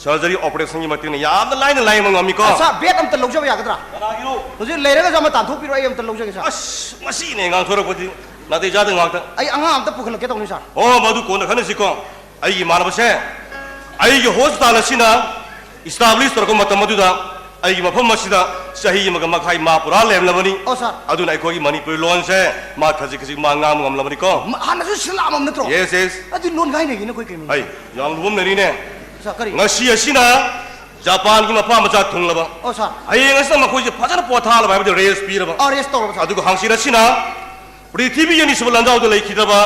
ꯁꯔꯖꯔꯤ ꯑꯣꯄꯔꯦꯁꯟꯒꯤ ꯃꯇꯦꯡꯅ ꯌꯥꯝꯅ ꯂꯥꯏꯅ ꯂꯥꯌꯦꯡꯕ ꯉꯝꯃꯤꯀꯣ꯫ ꯑ, ꯁꯥꯔ, ꯕꯦꯗ ꯑꯝꯇ ꯂꯧꯖꯕ ꯌꯥꯒꯗ꯭ꯔꯥ? ꯀꯅꯥꯒꯤꯅꯣ? ꯍꯧꯖꯤꯛ ꯂꯩꯔꯒꯁꯨ ꯑꯃ ꯇꯥꯟꯊꯣꯛꯄꯤꯔꯣ, ꯑꯩ ꯑꯝꯇ ꯂꯧꯖꯒꯦ, ꯁꯥꯔ꯫ ꯑꯁ, ꯃꯁꯤꯅꯦ ꯉꯥꯡꯊꯣꯔꯛꯄꯗꯤ ꯅꯥꯇꯩ ꯆꯥꯗ ꯉꯥꯛꯇ꯫ ꯑꯩ ꯑꯉꯥꯡ ꯑꯝꯇ ꯄꯨꯈꯠꯂꯛꯀꯦ ꯇꯧꯅꯤ, ꯁꯥꯔ꯫ ꯑꯣ, ꯃꯗꯨ ꯀꯣꯟꯅ ꯈꯟꯅꯁꯤꯀꯣ꯫ ꯑꯩꯒꯤ ꯏꯃꯥꯟꯅꯕꯁꯦ, ꯑꯩꯒꯤ ꯍꯣꯁꯄꯤꯇꯥꯜ ꯑꯁꯤꯅ establish ꯇꯧꯔꯛꯄ ꯃꯇꯝ ꯑꯗꯨꯗ ꯑꯩꯒꯤ ꯃꯐꯝ ꯑꯁꯤꯗ ꯆꯍꯤ ꯑꯃꯒ ꯃꯈꯥꯏ ꯃꯥ ꯄꯨꯔꯥ ꯂꯩꯔꯝꯂꯕꯅꯤ꯫ ꯑꯣ, ꯁꯥꯔ꯫ ꯑꯗꯨꯅ ꯑꯩꯈꯣꯏꯒꯤ ꯃꯅꯤꯄꯨꯔꯤ ꯂꯣꯟꯁꯦ ꯃꯥ ꯈꯖꯤꯛ ꯈꯖꯤꯛ ꯃꯥ ꯉꯥꯡꯕ ꯉꯝꯂꯕꯅꯤꯀꯣ꯫ ꯃ-, ꯍꯥꯟꯅꯁꯨ ꯁꯤꯜꯂꯛꯑꯝꯃꯕ ꯅꯠꯇ꯭ꯔꯣ? Yes, yes. ꯑꯗꯨ ꯂꯣꯟ ꯀꯥꯏꯅꯒꯦꯅ ꯑꯩꯈꯣꯏ ꯀꯩꯅꯣ? ꯑꯩ ꯌꯥꯝ ꯂꯨꯕ ꯑꯃ ꯂꯩꯔꯤꯅꯦ꯫ ꯁꯥꯔ, ꯀꯔꯤ? ꯉꯁꯤ ꯑꯁꯤꯅ ꯖꯄꯥꯟꯒꯤ ꯃꯄꯥ ꯃꯆꯥ ꯊꯨꯡꯂꯕ꯫ ꯑꯣ, ꯁꯥꯔ꯫ ꯍꯌꯦꯡ ꯑꯁꯤꯅ ꯃꯈꯣꯏꯁꯦ ꯐꯖꯅ ꯄꯣꯊꯥꯍꯜꯂꯕ, ꯍꯥꯏꯕꯗꯤ ꯔꯦꯁ ꯄꯤꯔꯕ꯫ ꯑꯣ, ꯔꯦꯁ ꯇꯧꯔꯕ, ꯁꯥꯔ꯫ ꯑꯗꯨꯒ ꯍꯪꯆꯤꯠ ꯑꯁꯤꯅ ꯄ꯭ꯔꯤꯊꯤꯕꯤꯒꯤ ꯑꯅꯤꯁꯨꯕ ꯂꯥꯟꯖꯥꯎꯗ ꯂꯩꯈꯤꯗ꯭ꯔꯕ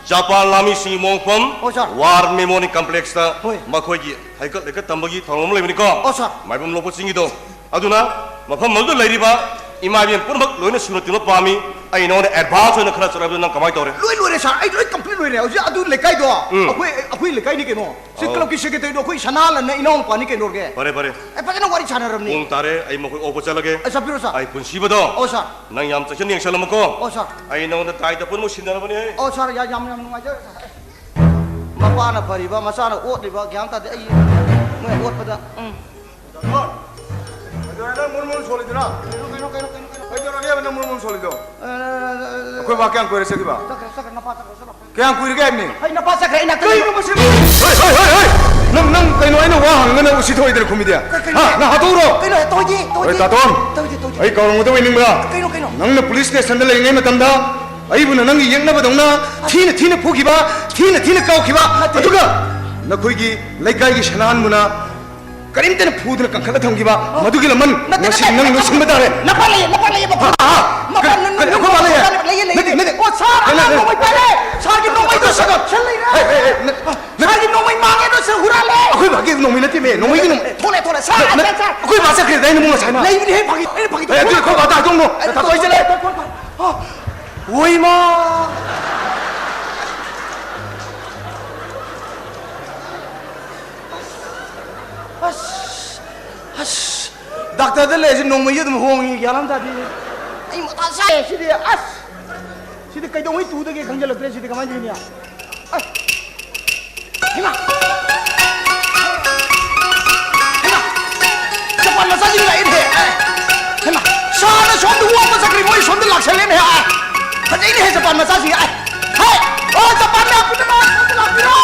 ꯖꯄꯥꯟ ꯂꯥꯟꯃꯤꯁꯤꯡꯒꯤ ꯃꯣꯡꯐꯝ ꯑꯣ, ꯁꯥꯔ꯫ ꯋꯥꯔ ꯃꯦꯃꯣꯔꯤꯌꯦꯜ ꯀꯝꯄ꯭ꯂꯦꯛꯁꯇ ꯍꯣꯏ꯫ ꯃꯈꯣꯏꯒꯤ ꯍꯩꯀꯠ ꯂꯩꯀꯠ ꯇꯝꯕꯒꯤ ꯊꯧꯔꯝ ꯑꯃ ꯂꯩꯕꯅꯤꯀꯣ꯫ ꯑꯣ, ꯁꯥꯔ꯫ ꯃꯥꯏꯕꯝ ꯂꯣꯛꯄ ꯆꯤꯡꯒꯤꯗꯣ꯫ ꯑꯗꯨꯅ ꯃꯐꯝ ꯑꯗꯨꯗ ꯂꯩꯔꯤꯕ ꯏꯃꯥ ꯏꯕꯦꯟ ꯄꯨꯝꯅꯃꯛ ꯂꯣꯏꯅ ꯁꯨꯅ ꯇꯤꯟꯕ ꯄꯥꯝꯃꯤ꯫ ꯑꯩ ꯅꯉꯣꯟꯗ ꯑꯦꯗꯚꯥꯟꯁ ꯑꯣꯏꯅ ꯈꯔ ꯆꯠꯂꯕꯗ ꯅꯪ ꯀꯃꯥꯏꯅ ꯇꯧꯔꯦ? ꯂꯣꯏ ꯂꯣꯏꯔꯦ, ꯁꯥꯔ꯫ ꯑꯩ ꯂꯣꯏ ꯀꯝꯄ꯭ꯂꯤꯠ ꯂꯣꯏꯔꯦ꯫ ꯍꯧꯖꯤꯛ ꯑꯗꯨ ꯂꯩꯀꯥꯏꯗꯣ ꯎꯝ꯫ ꯑꯩꯈꯣꯏ, ꯑꯩꯈꯣꯏ ꯂꯩꯀꯥꯏꯅꯤ ꯀꯩꯅꯣ꯫ ꯁꯤ ꯑꯣ꯫ ꯀ꯭ꯂꯕꯀꯤ ꯁꯦꯀ꯭ꯔꯦꯇꯔꯤꯗꯣ ꯑꯩꯈꯣꯏ ꯁꯅꯥꯍꯜꯂꯟꯅ ꯏꯅꯥꯎ ꯅꯨꯄꯥꯅꯤ ꯀꯩꯅꯣ꯫ ꯐꯔꯦ, ꯐꯔꯦ꯫ ꯑꯩ ꯐꯖꯅ ꯋꯥꯔꯤ ꯁꯥꯟꯅꯔꯕꯅꯤ꯫ ꯄꯨꯡ ꯇꯥꯔꯦ, ꯑꯩ ꯃꯈꯣꯏ ꯑꯣꯛꯄ ꯆꯠꯂꯒꯦ꯫ ꯑꯩ ꯆꯠꯄꯤꯔꯣ, ꯁꯥꯔ꯫ ꯑꯩ ꯄꯨꯟꯁꯤꯕꯗꯣ ꯑꯣ, ꯁꯥꯔ꯫ ꯅꯪ ꯌꯥꯝ ꯆꯦꯛꯁꯤꯟꯅ ꯌꯦꯡꯁꯜꯂꯝꯃꯨꯀꯣ꯫ ꯑꯣ, ꯁꯥꯔ꯫ ꯑꯩ ꯅꯉꯣꯟꯗ ꯗꯥꯏꯇ ꯄꯨꯝꯅꯃꯛ ꯁꯤꯟꯅꯔꯕꯅꯤ꯫ ꯑꯣ, ꯁꯥꯔ, ꯌꯥ-, ꯌꯥꯝ, ꯌꯥꯝ ꯅꯨꯡꯉꯥꯏꯖꯔꯦ, ꯁꯥꯔ꯫ ꯃꯄꯥꯅ ꯐꯔꯤꯕ, ꯃꯆꯥꯅ ꯑꯣꯠꯂꯤꯕ, ꯒ꯭ꯌꯥꯟ ꯇꯥꯗꯦ꯫ ꯑꯩ ꯃꯣꯏ ꯑꯣꯠꯄꯗ, ꯎꯝ꯫ ꯀꯩꯗꯧꯔꯦ ꯅꯪ ꯃꯨꯟ ꯃꯨꯟ ꯁꯣꯜꯂꯤꯗꯨꯅ? ꯀꯩꯅꯣ, ꯀꯩꯅꯣ, ꯀꯩꯅꯣ, ꯀꯩꯅꯣ, ꯀꯩꯅꯣ? ꯀꯩꯗꯧꯔꯒꯦꯕ ꯅꯪ ꯃꯨꯟ ꯃꯨꯟ ꯁꯣꯜꯂꯤꯗꯣ? ꯑ, ꯑꯩꯈꯣꯏ ꯕꯥ ꯀꯌꯥꯝ ꯀꯨꯏꯔꯦ ꯆꯠꯈꯤꯕ? ꯆꯠꯈ꯭ꯔꯦ, ꯆꯠꯈ꯭ꯔꯦ, ꯅꯄꯥ ꯆꯠꯈ꯭ꯔꯦ, ꯆꯠꯈ꯭ꯔꯦ꯫ ꯀꯌꯥꯝ ꯀꯨꯏꯔꯒꯦ ꯍꯥꯏꯕꯅꯤ? ꯑꯩ ꯅꯄꯥ ꯆꯠꯈ꯭ꯔꯦ, ꯑꯩ ꯅꯥꯛꯇ ꯀꯩꯅꯣ ꯂꯩꯕ꯫ ꯃꯁꯤ? ꯍꯣꯏ, ꯍꯣꯏ, ꯍꯣꯏ, ꯍꯣꯏ! ꯅꯪ, ꯅꯪ ꯀꯩꯅꯣ, ꯑꯩꯅ ꯋꯥ ꯍꯪꯉꯒ ꯅꯪ ꯎꯁꯤꯠ ꯊꯑꯣꯏꯗ꯭ꯔꯦ ꯈꯨꯝꯃꯤꯗꯤ? ꯀꯩ-, ꯀꯩꯅꯣ? ꯍꯥ? ꯅꯪ ꯍꯥꯠꯇꯣꯛꯎꯔꯣ? ꯀꯩꯅꯣ, ꯇꯧꯗꯦ, ꯇꯧꯗꯦ꯫ ꯍꯣꯏ, ꯇꯥꯇꯣꯟ꯫ ꯇꯧꯗꯦ, ꯇꯧꯗꯦ꯫ ꯑꯩ ꯀꯧꯔꯝꯒꯗꯕ ꯅꯤꯡꯕ꯭ꯔꯥ? ꯀꯩꯅꯣ, ꯀꯩꯅꯣ? ꯅꯪꯅ ꯄꯨꯂꯤꯁ ꯁ꯭ꯇꯦꯁꯟꯗ ꯂꯩꯔꯤꯉꯩ ꯃꯇꯝꯗ ꯑꯩꯕꯨ ꯅꯪꯒꯤ ꯌꯦꯛꯅꯕꯗꯧꯅ ꯊꯤꯅ ꯊꯤꯅ ꯐꯨꯈꯤꯕ, ꯊꯤꯅ ꯊꯤꯅ ꯀꯥꯎꯈꯤꯕ, ꯅꯠꯇꯦ꯫ ꯑꯗꯨꯒ ꯅꯈꯣꯏꯒꯤ ꯂꯩꯀꯥꯏꯒꯤ ꯁꯅꯥꯍꯟꯕꯅ ꯀꯔꯤꯝꯇꯅ ꯐꯨꯗꯅ ꯀꯟꯈꯠꯂ ꯊꯝꯈꯤꯕ, ꯑꯣ꯫ ꯃꯗꯨꯒꯤ ꯂꯃꯟ ꯅꯠꯇꯦ, ꯉꯁꯤ ꯅꯠꯇꯦ, ꯅꯪ ꯅꯠꯇꯦ, ꯂꯣꯏꯁꯤꯟꯕ ꯇꯥꯔꯦ꯫ ꯅꯄꯥ ꯂꯩꯌꯦ, ꯅꯄꯥ ꯂꯩꯌꯦ, ꯃꯄꯥ꯫ ꯍꯥ, ꯍꯥ꯫ ꯃꯄꯥ, ꯀꯔꯤ, ꯅ-, ꯅ-, ꯀꯔꯤ, ꯑꯩꯈꯣꯏ ꯃꯥ ꯂꯩꯌꯦ? ꯂꯩꯌꯦ, ꯂꯩꯌꯦ, ꯅꯠꯇꯦ, ꯂꯩꯌꯦ꯫ ꯅꯠꯇꯦ꯫ ꯑꯣ, ꯁꯥꯔ, ꯅꯠꯇꯦ, ꯑꯉꯥꯡ ꯅꯠꯇꯦ꯫ ꯅꯣꯡꯃꯩ ꯄꯥꯏꯔꯦ꯫ ꯁꯥꯔꯒꯤ ꯅꯣꯡꯃꯩꯗꯣ ꯁꯤ-, ꯁꯤ ꯂꯩꯔꯦ꯫ ꯍꯦ, ꯍꯦ, ꯍꯦ, ꯅꯠꯇꯦ꯫ ꯁꯥꯔꯒꯤ ꯅꯣꯡꯃꯩ ꯃꯥꯡꯉꯦ, ꯑꯗꯣ ꯁꯤ ꯍꯨꯔꯥꯜꯂꯦ꯫ ꯑꯩꯈꯣꯏ ꯕꯥꯒꯤ ꯅꯣꯡꯃꯩ ꯅꯠꯇꯦꯃꯦ, ꯅꯣꯡꯃꯩꯒꯤ ꯅꯣꯡꯃꯩ꯫ ꯊꯣꯛꯂꯦ, ꯊꯣꯛꯂꯦ, ꯁꯥꯔ, ꯅꯠ-, ꯁꯥꯔ, ꯁꯥꯔ꯫ ꯑꯩꯈꯣꯏ ꯕꯥ ꯆꯠꯈ꯭ꯔꯦꯗꯥꯏꯅꯦ ꯃꯨꯛ ꯉꯁꯥꯏꯅ? ꯂꯩꯕꯅꯦꯍꯦ, ꯐꯥꯒꯤ, ꯑꯩꯅ ꯐꯥꯒꯤ ꯑꯦ, ꯑꯗꯨ ꯇꯧꯕꯅꯦ꯫ ꯑꯩꯈꯣꯏ ꯕꯥꯗ ꯍꯥꯏꯗꯣꯛꯅꯣ꯫ ꯑꯩ ꯅꯇꯥꯇꯣꯟ ꯊꯣꯛꯂꯦ, ꯆꯠꯂꯦ꯫ ꯊꯣꯛꯂꯦ, ꯊꯣꯛꯂꯦ, ꯊꯣꯛꯂꯦ꯫ ꯑꯣ, ꯍꯣꯏꯃꯥ! ꯑꯁ! ꯑꯁ! ꯗꯥꯛꯇꯔꯗ ꯂꯩꯔꯁꯦ ꯅꯣꯡꯃꯩꯁꯦ ꯑꯗꯨꯝ ꯍꯣꯡꯉꯤ, ꯒ꯭ꯌꯥꯟ ꯑꯃ ꯇꯥꯗꯦ꯫ ꯑꯩ ꯃꯊꯥ ꯁꯥꯏ ꯁꯤꯗꯤ, ꯑꯁ! ꯁꯤꯗꯤ ꯀꯩꯗꯧꯉꯩ ꯇꯨꯗꯒꯦ ꯈꯪꯖꯤꯜꯂꯛꯇ꯭ꯔꯦ, ꯁꯤꯗꯤ ꯀꯃꯥꯏꯅ ꯇꯧꯅꯤ? ꯑꯁ! ꯍꯩꯃꯥ! ꯍꯩꯃꯥ! ꯖꯄꯥꯟ ꯃꯆꯥꯁꯤꯡ ꯂꯥꯛꯏꯅꯦꯍꯦ! ꯑꯦ! ꯍꯩꯃꯥ! ꯁꯥꯅ ꯁꯣꯝꯗ ꯑꯣꯛꯄ ꯆꯠꯈ꯭ꯔꯤ, ꯃꯣꯏ ꯁꯣꯝꯗ ꯂꯥꯛꯁꯜꯂꯦꯅꯦꯍꯦ! ꯑꯦ! ꯐꯖꯩꯅꯦꯍꯦ, ꯖꯄꯥꯟ ꯃꯆꯥꯁꯤꯡ! ꯑꯦ! ꯍꯦ! ꯑꯣ, ꯖꯄꯥꯟ ꯂꯥꯛꯄꯗ ꯃꯥ ꯁꯣꯝꯗ ꯂꯥꯛꯄꯤꯔꯣ!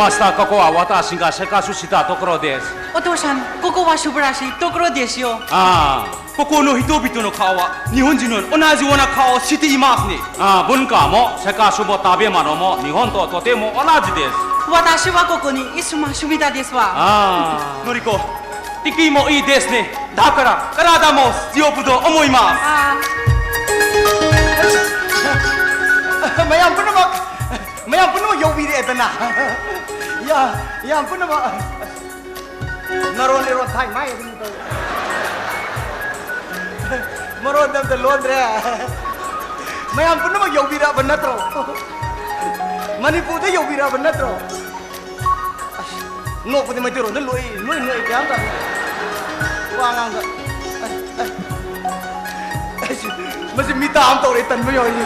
Asta kako awa ta singa seka su sita tokro des. Otosan, koko wa subra si tokro des yo. Ah, koko no hito bito no kawa. Nihon jinon, onaji wana kao siti imas ni. Ah, bun ka mo, seka su mo tabe mano mo, nihon to tote mo onaji des. Watashi wa koko ni isuma sumida desu wa. Ah, Noriko, tiki mo i des ne. Dakara, karada mo, sio budo, omoimas. Ah. Mayam pun mo, mayam pun mo yobi de etana. Ya, ya pun mo. Naron naron thai mai. Maron dam da londre. Mayam pun mo yobi da banatro. Manipur da yobi da banatro. Nokpudi mai tiro na loi loi loi kya ta. Wa ngang da. Masi mita am tore tan mo yo ni.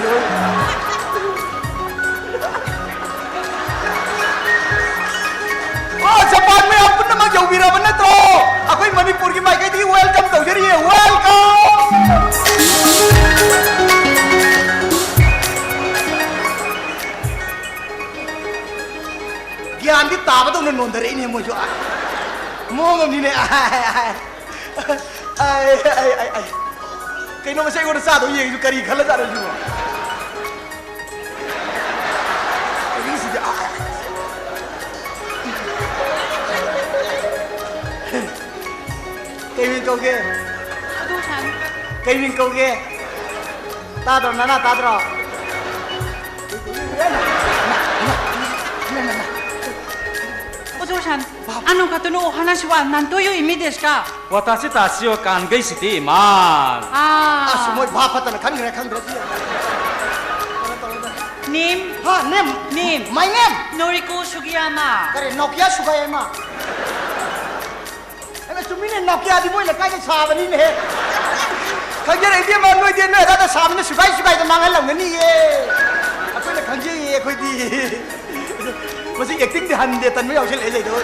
ꯑꯣ, Japan ꯃꯌꯥꯝ ꯄꯨꯝꯅꯃꯛ ꯌꯧꯕꯤꯔꯕ ꯅꯠꯇ꯭ꯔꯣ? ꯑꯩꯈꯣꯏ ꯃꯅꯤꯄꯨꯔꯒꯤ ꯃꯥꯏꯀꯩꯗꯒꯤ welcome ꯇꯧꯖꯔꯤꯌꯦ, welcome! ꯒ꯭ꯌꯥꯟꯗꯤ ꯇꯥꯕꯗꯧꯅ ꯅꯣꯟꯊꯔꯛꯏꯅꯦ ꯃꯣꯏꯁꯨ꯫ ꯃꯑꯣꯡ ꯑꯃꯅꯤꯅꯦ꯫ ꯑꯩ, ꯑꯩ, ꯑꯩ, ꯑꯩ꯫ ꯀꯩꯅꯣ ꯃꯁꯤ ꯑꯩꯉꯣꯟꯗ ꯆꯥꯗꯧ ꯌꯦꯡꯉꯤꯁꯨ ꯀꯔꯤ ꯈꯜꯂ ꯆꯥꯗꯣꯏꯁꯤꯕꯣ? ꯀꯩꯅꯣꯁꯤꯗꯤ, ꯑꯥ꯫ ꯀꯩ ꯃꯤꯡ ꯀꯧꯒꯦ? ꯑꯗꯨ ꯁꯥꯅꯤ꯫ ꯀꯩ ꯃꯤꯡ ꯀꯧꯒꯦ? ꯇꯥꯗ꯭ꯔꯣ, ꯅꯅꯥ ꯇꯥꯗ꯭ꯔꯣ? ꯑꯣꯖꯥ ꯁꯥꯟ, ꯑꯅꯣ ꯀꯥꯇꯨꯅꯣ ꯑꯣꯍꯥꯅꯥꯁꯤ ꯋꯥ ꯅꯥꯟꯇꯣꯌꯣ ꯏꯃꯤ ꯗꯦꯁꯨ ꯀꯥ? ꯋꯥꯇꯥꯁꯤ ꯇꯥꯁꯤꯌꯣ ꯀꯥꯟꯒꯩꯁꯤꯗꯤ ꯏꯃꯥ꯫ ꯑꯥ꯫ ꯑꯁ, ꯃꯣꯏ ꯚꯥꯞ ꯐꯠꯇꯅ ꯈꯟꯈ꯭ꯔꯦ, ꯈꯪꯗ꯭ꯔꯦ, ꯁꯤ꯫ Name? ꯍꯥ, name? Name? My name? Noriko Sugiyama꯫ ꯀꯔꯤ, ꯅꯣꯀꯤꯌꯥ ꯁꯨꯒꯥꯏꯃ? ꯑꯩꯅ ꯆꯨꯝꯃꯤꯅꯦ, ꯅꯣꯀꯤꯌꯥꯗꯤ ꯃꯣꯏ ꯂꯩꯀꯥꯏꯗ ꯁꯥꯕꯅꯤꯅꯦꯍꯦ꯫ ꯈꯪꯖꯔꯦ, ꯏꯕꯦꯝꯃ, ꯅꯣꯏꯗꯤ ꯅꯣꯏ ꯑꯗꯥꯗ ꯁꯥꯕꯅꯤꯅ ꯁꯤꯐꯥꯏ ꯁꯤꯐꯥꯏꯗ ꯃꯥꯡꯍꯜꯂꯝꯒꯅꯤꯌꯦ꯫ ꯑꯩꯈꯣꯏꯅ ꯈꯪꯖꯩꯌꯦ, ꯑꯩꯈꯣꯏꯗꯤ꯫ ꯃꯁꯤ acting ꯗꯤ ꯍꯟꯗꯦ, ꯇꯟꯕ ꯌꯥꯎꯁꯜꯂꯛꯑꯦ, ꯂꯩꯗꯧ꯫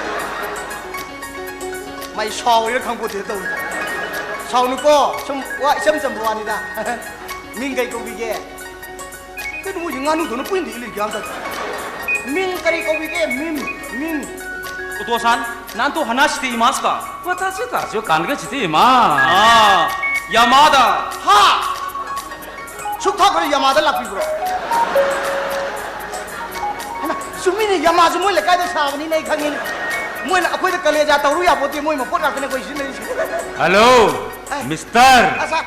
ꯃꯥꯏ ꯁꯥꯎꯔꯤꯔ ꯈꯪꯄꯣꯠꯇꯦ ꯇꯧꯔꯤ꯫ ꯁꯥꯎꯅꯨꯀꯣ, ꯁꯨꯝ ꯋꯥ ꯏꯆꯝ ꯆꯝꯕ ꯋꯥꯅꯤꯗ꯫ ꯃꯤꯡ ꯀꯩ ꯀꯧꯕꯤꯒꯦ? ꯀꯩꯅꯣ ꯃꯣꯏꯁꯦ ꯉꯥꯅꯨꯗꯧꯅ ꯄꯨꯏꯟꯗ ꯏꯜꯂꯤ ꯒ꯭ꯌꯥꯟ ꯇꯥꯗꯦ꯫ ꯃꯤꯡ ꯀꯔꯤ ꯀꯧꯕꯤꯒꯦ? Meme, meme. ꯎꯇꯣ-ꯁꯥꯟ, ꯅꯥꯟꯇꯣ ꯍꯥꯅꯥꯁꯤꯇꯦ ꯏꯃꯥꯁꯀ? ꯋꯥꯇꯥꯁꯤꯇꯥꯁꯨ ꯀꯥꯟꯒꯁꯤꯇꯦ ꯏꯃꯥ꯫ ꯑꯥ, ꯌꯥꯃꯥꯗ꯫ ꯍꯥ? ꯁꯨꯛ ꯊꯥꯈ꯭ꯔꯦ ꯌꯥꯃꯥꯗ ꯂꯥꯛꯄꯤꯕ꯭ꯔꯣ? ꯍꯩꯃꯥ, ꯆꯨꯝꯃꯤꯅꯦ, ꯌꯥꯃꯥꯁꯨ ꯃꯣꯏ ꯂꯩꯀꯥꯏꯗ ꯁꯥꯕꯅꯤꯅꯦ, ꯑꯩ ꯈꯪꯉꯤꯅꯦ꯫ ꯃꯣꯏꯅ ꯑꯩꯈꯣꯏꯗ ꯀꯂꯦꯖꯥ ꯇꯧꯔꯨ ꯌꯥꯄꯣꯠꯇꯦ, ꯃꯣꯏ ꯃꯄꯣꯠ ꯉꯥꯛꯇꯅꯦ ꯑꯩꯈꯣꯏ ꯁꯤꯖꯤꯟꯅꯔꯤꯁꯦ꯫ ꯍꯜꯂꯣ, ꯑꯦ꯫ ꯃꯤꯁꯇꯔ꯫ ꯑꯁꯥ꯫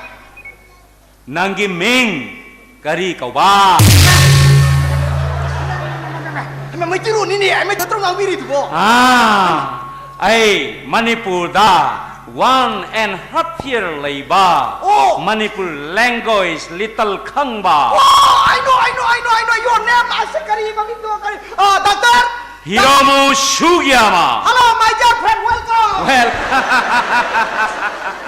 ꯅꯪꯒꯤ ꯃꯤꯡ ꯀꯔꯤ ꯀꯧꯕ? ꯍꯩꯃꯥ, ꯃꯩꯇꯩꯂꯣꯟꯅꯤꯅꯦ, ꯑꯩ ꯃꯩꯇꯩꯂꯣꯟ ꯉꯥꯡꯕꯤꯔꯤꯗꯨꯕꯣ꯫ ꯑꯥ, ꯑꯩ ꯃꯅꯤꯄꯨꯔꯗ one and half year ꯂꯩꯕ ꯑꯣ꯫ ꯃꯅꯤꯄꯨꯔ language little ꯈꯪꯕ꯫ ꯑꯣ, I know, I know, I know, I know your name. ꯑꯁ, ꯀꯔꯤ ꯃꯃꯤꯡꯗꯣ, ꯀꯔꯤ? ꯑ, doctor? Hiromu Sugiyama. Hello, my dear friend, welcome. Well,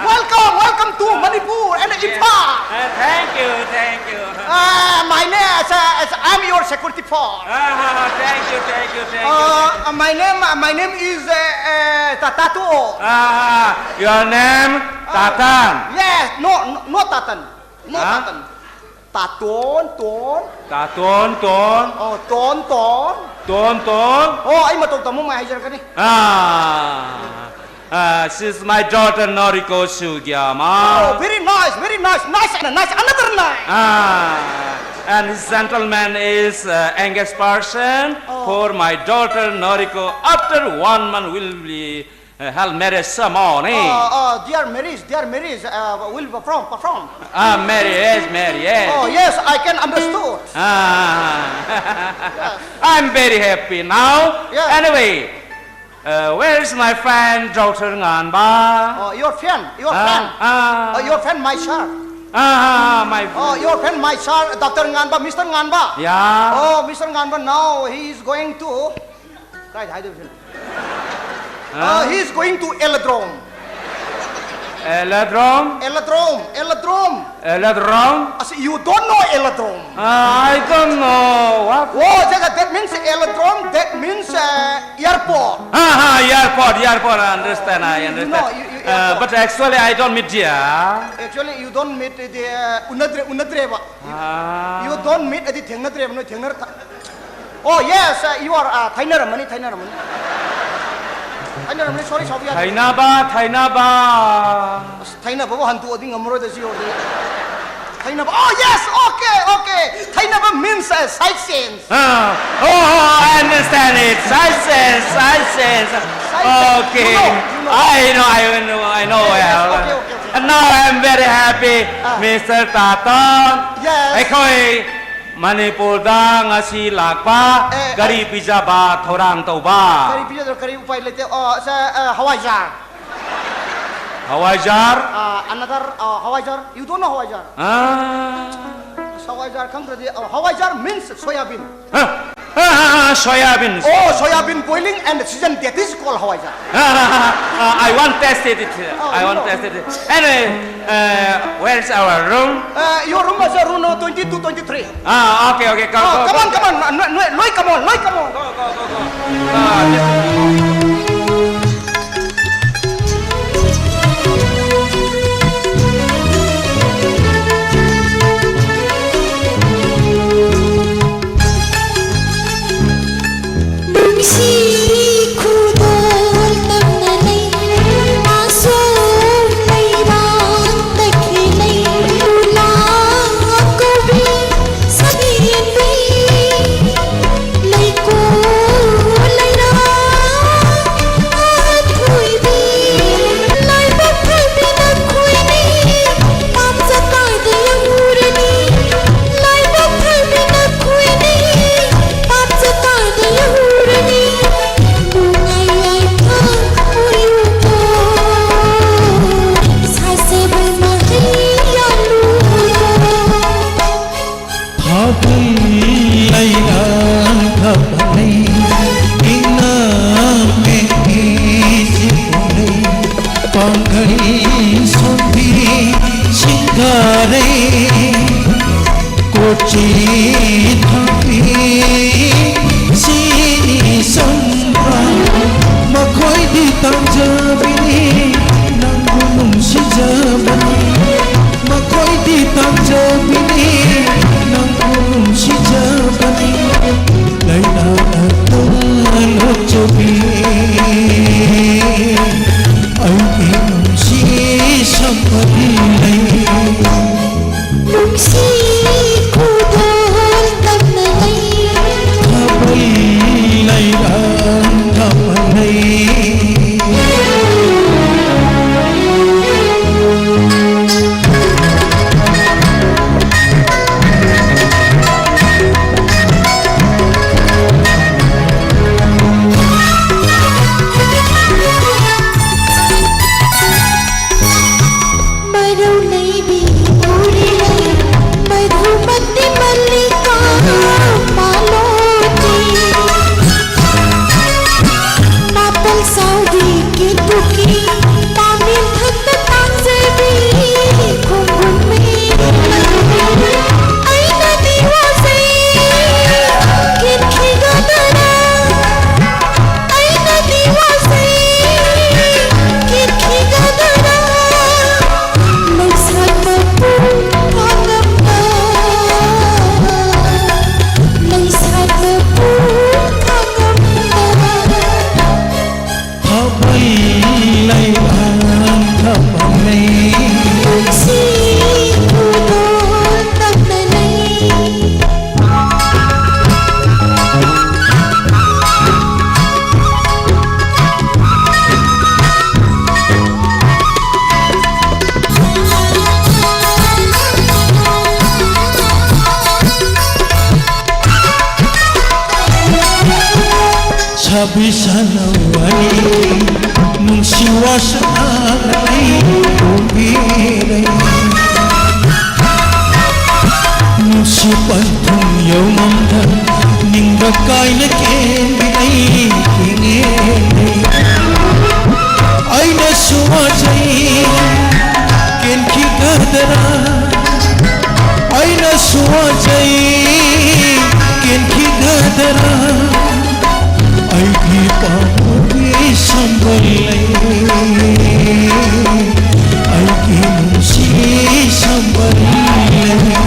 Welcome, welcome to Manipur and Imphal. Uh, thank you, thank you. Uh, my name is, uh, is, I'm your security force. Ah, thank you, thank you, thank you. Uh, uh, my name, uh, my name is, uh, uh, Tatato. Ah, your name Uh, Tatan. Yes, no, no, not Tatan. No Huh? Tatan. Taton, ton. Taton, ton. Oh, ton, ton. Ton, ton. Oh, ꯑꯩ ꯃꯇꯧ ꯇꯝꯃꯨ ꯃꯥꯏ ꯍꯥꯏꯖꯔꯛꯀꯅꯤ꯫ Ah, uh, she's my daughter Noriko Sugiyama. Oh, very nice, very nice, nice and nice, another nice. Ah, and this gentleman is uh, Angus Person. Oh. For my daughter Noriko, after one month will be Uh, hell, marriage ceremony. Oh, oh, their marriage, their marriage, uh, will perform, perform. Ah, marriage, marriage. Oh, yes, I can understood. Ah, I'm very happy now. Yeah. Anyway, uh, where is my friend Doctor Nganba? Oh, your friend, your Ah, friend. Ah. Oh, your friend, my sir. Ah, my Oh, your friend, my sir, Doctor Nganba, Mister Nganba. Yeah. Oh, Mister Nganba, now he is going to ꯀꯥꯏꯗ ꯍꯥꯏꯗꯣꯏꯕ ꯁꯤꯅ? Huh? Uh, he is going to aerodrome. Aerodrome? Aerodrome, aerodrome. Aerodrome? I say, you don't know aerodrome. Uh, I don't know. What? Oh, that, that means aerodrome, that means uh, airport. Ah, ah, airport, airport, I understand, I understand. No, you, you, uh, airport. But actually, I don't meet there. Actually, you don't meet there. ꯎꯅꯗ꯭ꯔꯦ, ꯎꯅꯗ꯭ꯔꯦꯕ꯫ Ah. You don't meet ꯑꯗꯤ ꯊꯦꯡꯅꯗ꯭ꯔꯦꯕ, ꯅꯣꯏ ꯊꯦꯡꯅꯔ Oh, yes, uh, you are, uh, ꯊꯩꯅꯔꯝꯃꯅꯤ, ꯊꯩꯅꯔꯝꯃꯅꯤ꯫ ꯊꯩꯅꯔꯝꯃꯅꯤ, sorry, ꯁꯥꯎꯕ ꯌꯥꯗꯦ꯫ ꯊꯩꯅꯕ, ꯊꯩꯅꯕ꯫ ꯑꯁ, ꯊꯩꯅꯕꯕꯨ ꯍꯟꯇꯣꯛꯑꯗꯤ ꯉꯝꯃꯔꯣꯏꯗ ꯁꯤ ꯌꯧꯔꯗꯤ꯫ ꯊꯩꯅꯕ, oh, yes, okay, okay. ꯊꯩꯅꯕ means, uh, side sense. Ah, oh, I understand it. Side sense, side sense. Side sense. Okay. You know, you know. I know, I know, I know well. Yes, okay, okay, okay. And now I'm very happy, Ah. Mister Taton. Yes. ꯑꯩꯈꯣꯏ ꯃꯅꯤꯄꯨꯔꯗ ꯉꯁꯤ ꯂꯥꯛꯄ ꯑꯦ, ꯒꯥꯔꯤ ꯑꯩ ꯄꯤꯖꯕ ꯊꯧꯔꯥꯡ ꯇꯧꯕ꯫ ꯒꯥꯔꯤ ꯄꯤꯖꯗ꯭ꯔ ꯀꯔꯤ ꯎꯄꯥꯏ ꯂꯩꯇꯦ? ꯑꯣ, ꯁꯦ, ꯑ, ꯍꯋꯥꯏꯖꯥꯔ꯫ ꯍꯋꯥꯏꯖꯥꯔ? ꯑ, another, ꯑ, ꯍꯋꯥꯏꯖꯥꯔ? You don't know ꯍꯋꯥꯏꯖꯥꯔ? ꯑ꯫ ꯑꯁ, ꯍꯋꯥꯏꯖꯥꯔ ꯈꯪꯗ꯭ꯔꯗꯤ, ꯑ, ꯍꯋꯥꯏꯖꯥꯔ means soya bean. ꯍ? ꯑ, ꯑ, ꯑ, soya beans. Oh, soya bean boiling and season, that is called ꯍꯋꯥꯏꯖꯥꯔ꯫ ꯑ, ꯑ, ꯑ, ꯑ, I want taste it. ꯑ, I want taste it. Anyway, uh, where's our room? Uh, your room is, uh, room number twenty-two, twenty-three. Ah, okay, okay, go, Ah, go, come on, go. Come on, no, no, no, come on, no, come on. Go, go, go, go. Ah, this is ꯅꯨꯡꯁꯤ ꯈꯨꯗꯣꯜ ꯇꯝꯅ ꯂꯩ, ꯑꯁꯣꯝ ꯂꯩꯕꯥꯛꯇ ꯈꯦꯂꯩ, ꯎꯂꯥ ꯀꯧꯕꯤ ꯁꯛꯍꯦꯟꯕꯤ, ꯂꯩꯀꯣꯜ ꯂꯩꯔꯥ ꯑꯊꯣꯏꯕꯤ, ꯂꯥꯏꯕꯛ ꯐꯕꯤ ꯅꯈꯣꯏꯅꯤ, ꯄꯥꯝꯖ ꯀꯥꯏꯗ ꯌꯧꯔꯅꯤ, ꯂꯥꯏꯕꯛ ꯐꯕꯤ ꯅꯈꯣꯏꯅꯤ, ꯄꯥꯝꯖ ꯀꯥꯏꯗ ꯌꯧꯔꯅꯤ, ꯅꯨꯡꯉꯥꯏ ꯌꯥꯏꯐ ꯑꯣꯏꯌꯨꯀꯣ, ꯁꯥꯖꯕ ꯃꯍꯩ ꯌꯥꯜꯂꯨꯀꯣ꯫ ꯐꯥꯕꯨꯡ ꯂꯩꯔꯥꯡ ꯊꯥꯕ ꯂꯩ, ꯏꯅꯥ ꯃꯦꯛꯄꯤ ꯁꯤꯕꯨ ꯂꯩ, ꯄꯥꯡꯒꯩ ꯁꯣꯟꯕꯤ ꯁꯤꯡꯒꯥꯔꯩ, ꯀꯣꯆꯤ ꯊꯥꯕꯤ ꯁꯤꯅꯤ ꯁꯝꯕ꯭ꯔꯥ, ꯃꯈꯣꯏꯗꯤ ꯇꯥꯡꯖꯕꯤꯅꯤ, ꯅꯪꯕꯨ ꯅꯨꯡꯁꯤꯖꯕꯅꯤ꯫ ꯃꯈꯣꯏꯗꯤ ꯇꯥꯡꯖꯕꯤꯅꯤ, ꯅꯪꯕꯨ ꯅꯨꯡꯁꯤꯖꯕꯅꯤ꯫ ꯕꯤꯁꯥꯅꯧ ꯑꯅꯤ ꯅꯨꯡꯁꯤ ꯋꯥꯁꯛꯅ ꯑꯩ ꯎꯕꯤꯔꯦ꯫ ꯅꯨꯡꯁꯤ ꯄꯟꯊꯨꯡ ꯌꯧꯉꯝꯗ ꯅꯤꯡꯕ ꯀꯥꯏꯅ ꯀꯦꯟꯕꯤ ꯑꯩ ꯊꯦꯡꯉꯦ꯫ ꯑꯩꯅꯁꯨ ꯋꯥꯖꯩ ꯀꯦꯟꯈꯤꯒꯗ꯭ꯔꯥ? ꯑꯩꯅꯁꯨ ꯋꯥꯖꯩ ꯀꯦꯟꯈꯤꯒꯗ꯭ꯔꯥ? ꯑꯩꯒꯤ ꯄꯥꯃꯨꯕꯤ ꯁꯝꯕꯜ ꯂꯩ, ꯑꯩꯒꯤ ꯅꯨꯡꯁꯤ ꯁꯝꯕꯜ ꯂꯩ꯫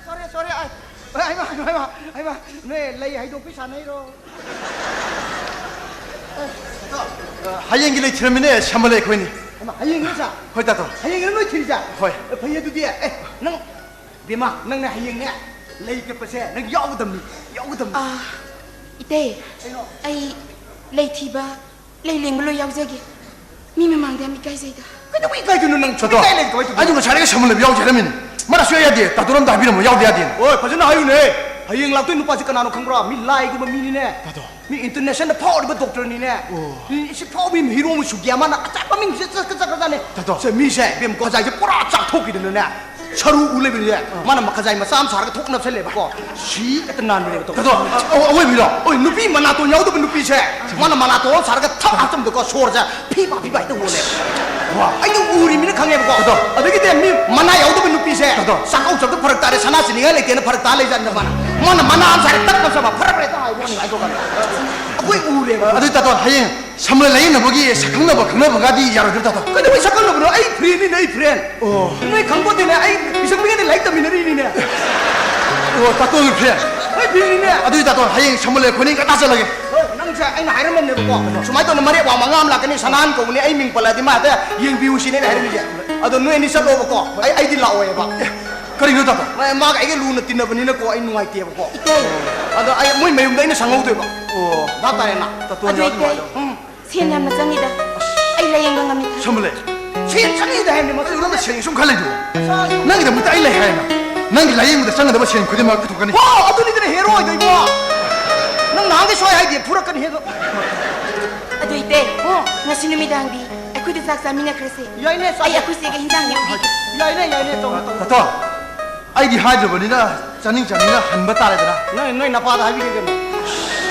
ꯁꯣꯔꯤ, ꯁꯣꯔꯤ, ꯑꯩ, ꯑꯩ, ꯍꯩꯃꯥ, ꯍꯩꯃꯥ, ꯍꯩꯃꯥ, ꯍꯩꯃꯥ, ꯅꯣꯏ ꯂꯩ ꯍꯩꯗꯣꯛꯄꯤ ꯁꯥꯟꯅꯩꯔꯣ? ꯍꯌꯦꯡꯒꯤ ꯂꯩ ꯊꯤꯔꯝꯃꯤꯅꯦ, ꯁꯝꯕꯜ ꯂꯩ ꯑꯩꯈꯣꯏꯅꯤ꯫ ꯍꯩꯃꯥ, ꯍꯌꯦꯡꯅꯦ ꯁꯥ? ꯍꯣꯏ, ꯇꯥꯇꯣ꯫ ꯍꯌꯦꯡꯅꯦ ꯅꯣꯏ ꯊꯤꯔꯤꯁꯦ? ꯍꯣꯏ꯫ ꯑꯦ, ꯐꯩ ꯑꯗꯨꯗꯤ꯫ ꯑꯦ, ꯅꯪ, ꯕꯦꯝꯃ, ꯅꯪꯅꯦ ꯍꯌꯦꯡꯅꯦ ꯂꯩ ꯀꯠꯄꯁꯦ ꯅꯪ ꯌꯥꯎꯒꯗꯕꯅꯤ, ꯌꯥꯎꯒꯗꯕꯅꯤ꯫ ꯑꯥ, ꯏꯇꯩ, ꯀꯩꯅꯣ? ꯑꯩ ꯂꯩ ꯊꯤꯕ ꯂꯩ ꯂꯦꯡꯕ ꯂꯣꯏ ꯌꯥꯎꯖꯒꯦ꯫ ꯃꯤ ꯃꯃꯥꯡꯗ ꯌꯥꯝ ꯏꯀꯥꯏꯖꯩꯗ꯫ ꯀꯩꯗꯧꯕꯩ ꯏꯀꯥꯏꯗꯣꯏꯅꯣ ꯅꯪ? ꯇꯥꯇꯣ, ꯏꯀꯥꯏ ꯂꯩ ꯀꯃꯥꯏ ꯇꯧꯗꯣꯏꯅꯣ? ꯑꯩꯁꯨ ꯉꯁꯥꯏꯗꯒꯤ ꯁꯝꯕꯜ ꯂꯩꯕ ꯌꯥꯎꯁꯦ ꯍꯥꯏꯔꯝꯃꯤꯅꯦ꯫ ꯃꯥꯅ ꯁꯨꯡꯌꯥ ꯌꯥꯗꯦ꯫ ꯇꯥꯇꯣꯅ ꯑꯝꯇ ꯍꯥꯏꯕꯤꯔꯝꯃꯣ, ꯌꯥꯎꯗꯦ ꯌꯥꯗꯦꯅ꯫ ꯍꯣꯏ, ꯐꯖꯅ ꯍꯥꯏꯌꯨꯅꯦ꯫ ꯍꯌꯦꯡ ꯂꯥꯛꯇꯣꯏ ꯅꯨꯄꯥꯁꯦ ꯀꯅꯥꯅꯣ ꯈꯪꯕ꯭ꯔꯥ? ꯃꯤ ꯂꯥꯏꯒꯨꯝꯕ ꯃꯤꯅꯤꯅꯦ꯫ ꯇꯥꯇꯣ꯫ ꯃꯤ international ꯐꯥꯎꯔꯤꯕ doctorꯅꯤꯅꯦ꯫ ꯑꯣ꯫ ꯃꯤ ꯁꯤ ꯐꯥꯎꯕꯤ ꯍꯤꯔꯣ ꯑꯃ ꯁꯨꯒꯦ ꯃꯥꯅ ꯑꯆꯥꯄ ꯃꯤꯡꯁꯦ ꯆꯠ-, ꯆꯠ-, ꯆꯠꯈ꯭ꯔꯖꯥꯠꯅꯦ꯫ ꯇꯥꯇꯣ꯫ ꯁꯦ, ꯃꯤꯁꯦ ꯏꯕꯦꯝ ꯈꯖꯥꯏꯁꯦ ꯄꯨꯔꯥ ꯆꯥꯛꯊꯣꯛꯈꯤꯗꯅꯅꯦ꯫ ꯁꯔꯨ ꯎ ꯂꯩꯕꯅꯤꯁꯦ꯫ ꯑꯥ꯫ ꯃꯥꯅ ꯃꯈꯖꯥꯏ ꯃꯆꯥ ꯑꯃ ꯁꯥꯔꯒ ꯊꯣꯛ ꯅꯞꯁꯜꯂꯦꯕꯀꯣ꯫ ꯁꯤ ꯍꯦꯛꯇ ꯅꯥꯟꯕꯅꯦꯕ ꯇꯧ-, ꯇꯥꯇꯣ, ꯑ-, ꯑ-, ꯑꯋꯣꯏꯕꯤꯔꯣ? ꯑꯣꯏ, ꯅꯨꯄꯤ ꯃꯅꯥꯇꯣꯟ ꯌꯥꯎꯗꯕ ꯅꯨꯄꯤꯁꯦ꯫ ꯃꯥꯅ ꯃꯅꯥꯇꯣꯟ ꯁꯥꯔꯒ ꯊꯛ ꯍꯥꯞꯆꯟꯕꯗꯀꯣ, ꯁꯣꯔꯁꯦ ꯐꯤ ꯐꯥ ꯐꯤ ꯐꯥ ꯍꯦꯛꯇ ꯍꯣꯜꯂꯦ꯫ ꯋꯥ꯫ ꯑꯩꯗꯤ ꯎꯔꯤꯃꯤꯅ ꯈꯪꯉꯦꯕꯀꯣ꯫ ꯇꯥꯇꯣ꯫ ꯑꯗꯒꯤꯗꯤ ꯃꯤ ꯃꯅꯥ ꯌꯥꯎꯗꯕ ꯅꯨꯄꯤꯁꯦ꯫ ꯇꯥꯇꯣ꯫ ꯆꯥꯛꯀꯧ ꯆꯠꯄ ꯐꯔꯛ ꯇꯥꯔꯦ, ꯁꯅꯥ ꯆꯤꯅꯤꯡꯉꯥꯏ ꯂꯩꯇꯦꯅ ꯐꯔꯛ ꯇꯥ ꯂꯩꯖꯥꯠꯅꯤꯗ ꯃꯥꯅ꯫ ꯃꯥꯅ ꯃꯅꯥ ꯑꯃ ꯁꯥꯔꯦ, ꯇꯛ ꯅꯞꯁꯟꯕ, ꯐꯔꯛ ꯐꯔꯛ ꯍꯦꯛꯇ ꯍꯥꯏꯕ ꯋꯥꯅꯤ, ꯍꯥꯏꯗꯣꯛꯀꯥꯟꯗ꯫ ꯑꯩꯈꯣꯏ ꯎꯔꯦꯕ꯫ ꯑꯗꯨ ꯇꯥꯇꯣ, ꯍꯌꯦꯡ ꯁꯝꯕꯜ ꯂꯥꯏꯌꯦꯡꯅꯕꯒꯤ ꯁꯛꯈꯪꯅꯕ ꯈꯪꯅꯕꯒꯗꯤ ꯌꯥꯔꯣꯏꯗ꯭ꯔꯣ, ꯇꯥꯇꯣ? ꯀꯩꯗꯧꯕꯩ ꯁꯛꯈꯪꯅꯕꯅꯣ? ꯑꯩ friendꯅꯤꯅꯦ, ꯑꯩ friend꯫ ꯑꯣ꯫ ꯅꯣꯏ ꯈꯪꯄꯣꯠꯇꯦꯅꯦ, ꯑꯩ ꯄꯤꯁꯛ ꯄꯤꯛꯏꯉꯩꯗ ꯂꯥꯏꯔꯤꯛ ꯇꯝꯃꯤꯟꯅꯔꯤꯅꯤꯅꯦ꯫ ꯑꯣ, ꯇꯥꯇꯣꯒꯤ friend꯫ ꯍꯣꯏ, friendꯅꯤꯅꯦ꯫ ꯑꯗꯨꯗꯤ ꯇꯥꯇꯣ, ꯍꯌꯦꯡ ꯁꯝꯕꯜ ꯂꯩ ꯑꯩꯈꯣꯏꯅꯤ ꯉꯟꯇꯥ ꯆꯠꯂꯒꯦ꯫ ꯍꯣꯏ, ꯅꯪ ꯑꯩꯅ ꯍꯥꯏꯔꯝꯃꯕꯅꯦꯕꯀꯣ, ꯁꯨꯃꯥꯏꯅ ꯇꯧꯅ ꯃꯔꯦꯛ ꯋꯥꯡꯕ ꯑꯉꯥꯡ ꯑꯃ ꯂꯥꯛꯀꯅꯤ, ꯁꯅꯥꯍꯟ ꯀꯧꯕꯅꯤ, ꯑꯩ ꯃꯤꯡ ꯄꯜꯂꯛꯑꯗꯤ ꯃꯥ ꯍꯦꯛꯇ ꯌꯦꯡꯕꯤꯌꯨ ꯁꯤꯅꯦ ꯑꯩꯅ ꯍꯥꯏꯔꯝꯃꯤꯁꯦ꯫ ꯑꯗꯣ ꯅꯣꯏ ꯑꯅꯤ ꯆꯠꯂꯣꯕꯀꯣ, ꯑꯩ, ꯑꯩꯗꯤ ꯂꯥꯛꯑꯣꯏꯕ꯫ ꯑꯦ, ꯀꯔꯤꯅꯣ ꯇꯥꯇꯣ? ꯃꯥ-, ꯃꯥꯒ ꯑꯩꯒ ꯂꯨꯅ ꯇꯤꯟꯅꯕꯅꯤꯅꯀꯣ, ꯑꯩ ꯅꯨꯡꯉꯥꯏꯇꯦꯕꯀꯣ꯫ ꯏꯇꯩ꯫ ꯑꯗꯣ ꯑꯩ ꯃꯣꯏ ꯃꯌꯨꯝꯗ ꯑꯩꯅ ꯁꯪꯍꯧꯗꯣꯏꯕ꯫ ꯑꯣ꯫ ꯚꯥꯞ ꯇꯥꯔꯦꯅ? ꯇꯥꯇꯣꯟ ꯑꯗꯨ ꯌꯥꯝ ꯏꯇꯩ, ꯅꯨꯡꯉꯥꯏꯗꯧ꯫ ꯎꯝ꯫ ꯁꯦꯟ ꯌꯥꯝꯅ ꯆꯪꯉꯤꯗ꯫ ꯑꯩ ꯂꯥꯌꯦꯡꯕ ꯉꯝꯃꯤ꯫ ꯁꯝꯕꯂꯦ, ꯁꯦꯟ ꯆꯪꯉꯤꯗ ꯍꯥꯏꯕꯅꯤ, ꯃꯁꯤ ꯀꯩꯅꯣ ꯅꯪꯅ ꯁꯦꯟ ꯁꯨꯝ ꯈꯜꯂꯤꯗꯨꯕꯣ? ꯅꯪꯒꯤꯗꯃꯛꯇ ꯑꯩ ꯂꯩ ꯍꯥꯏꯅ꯫ ꯅꯪꯒꯤ ꯂꯥꯌꯦꯡꯕꯗ ꯆꯪꯒꯗꯕ ꯁꯦꯟ ꯈꯨꯗꯤꯡꯃꯛ ꯄꯨꯊꯣꯛꯀꯅꯤ꯫ ꯍꯣ, ꯑꯗꯨꯅꯤꯗꯅ ꯍꯦꯔꯣ ꯑꯣꯏꯗꯣꯏꯕꯣ꯫ ꯅꯪ ꯅꯍꯥꯟꯒꯩ ꯁꯨꯡꯍꯥꯏ ꯍꯥꯏꯗꯦ, ꯐꯨꯔꯛꯀꯅꯤ ꯍꯦꯗꯣ꯫ ꯑꯗꯨ ꯏꯇꯩ, ꯍꯣ꯫ ꯉꯁꯤ ꯅꯨꯃꯤꯗꯥꯡꯗꯤ ꯑꯩꯈꯣꯏꯗ ꯆꯥꯛ ꯆꯥꯃꯤꯟꯅꯈ꯭ꯔꯁꯦ꯫ ꯌꯥꯏꯅꯦ, ꯆꯥꯁꯦ꯫ ꯑꯩ ꯑꯩꯈꯣꯏ ꯆꯦꯒ ꯍꯤꯟꯖꯥꯡ ꯍꯦꯛ ꯄꯤꯒꯦ꯫ ꯌꯥꯏꯅꯦ, ꯌꯥꯏꯅꯦ, ꯇꯧꯔꯣ, ꯇꯧꯔꯣ꯫ ꯇꯥꯇꯣ, ꯑꯩꯗꯤ ꯍꯥꯏꯗ꯭ꯔꯕꯅꯤꯅ ꯆꯥꯅꯤꯡ ꯆꯥꯅꯤꯡꯅ ꯍꯟꯕ ꯇꯥꯔꯦꯗꯅ꯫ ꯅꯣꯏ, ꯅꯣꯏ ꯅꯄꯥꯗ ꯍꯥꯏꯕꯤꯒꯦ ꯀꯩꯅꯣ꯫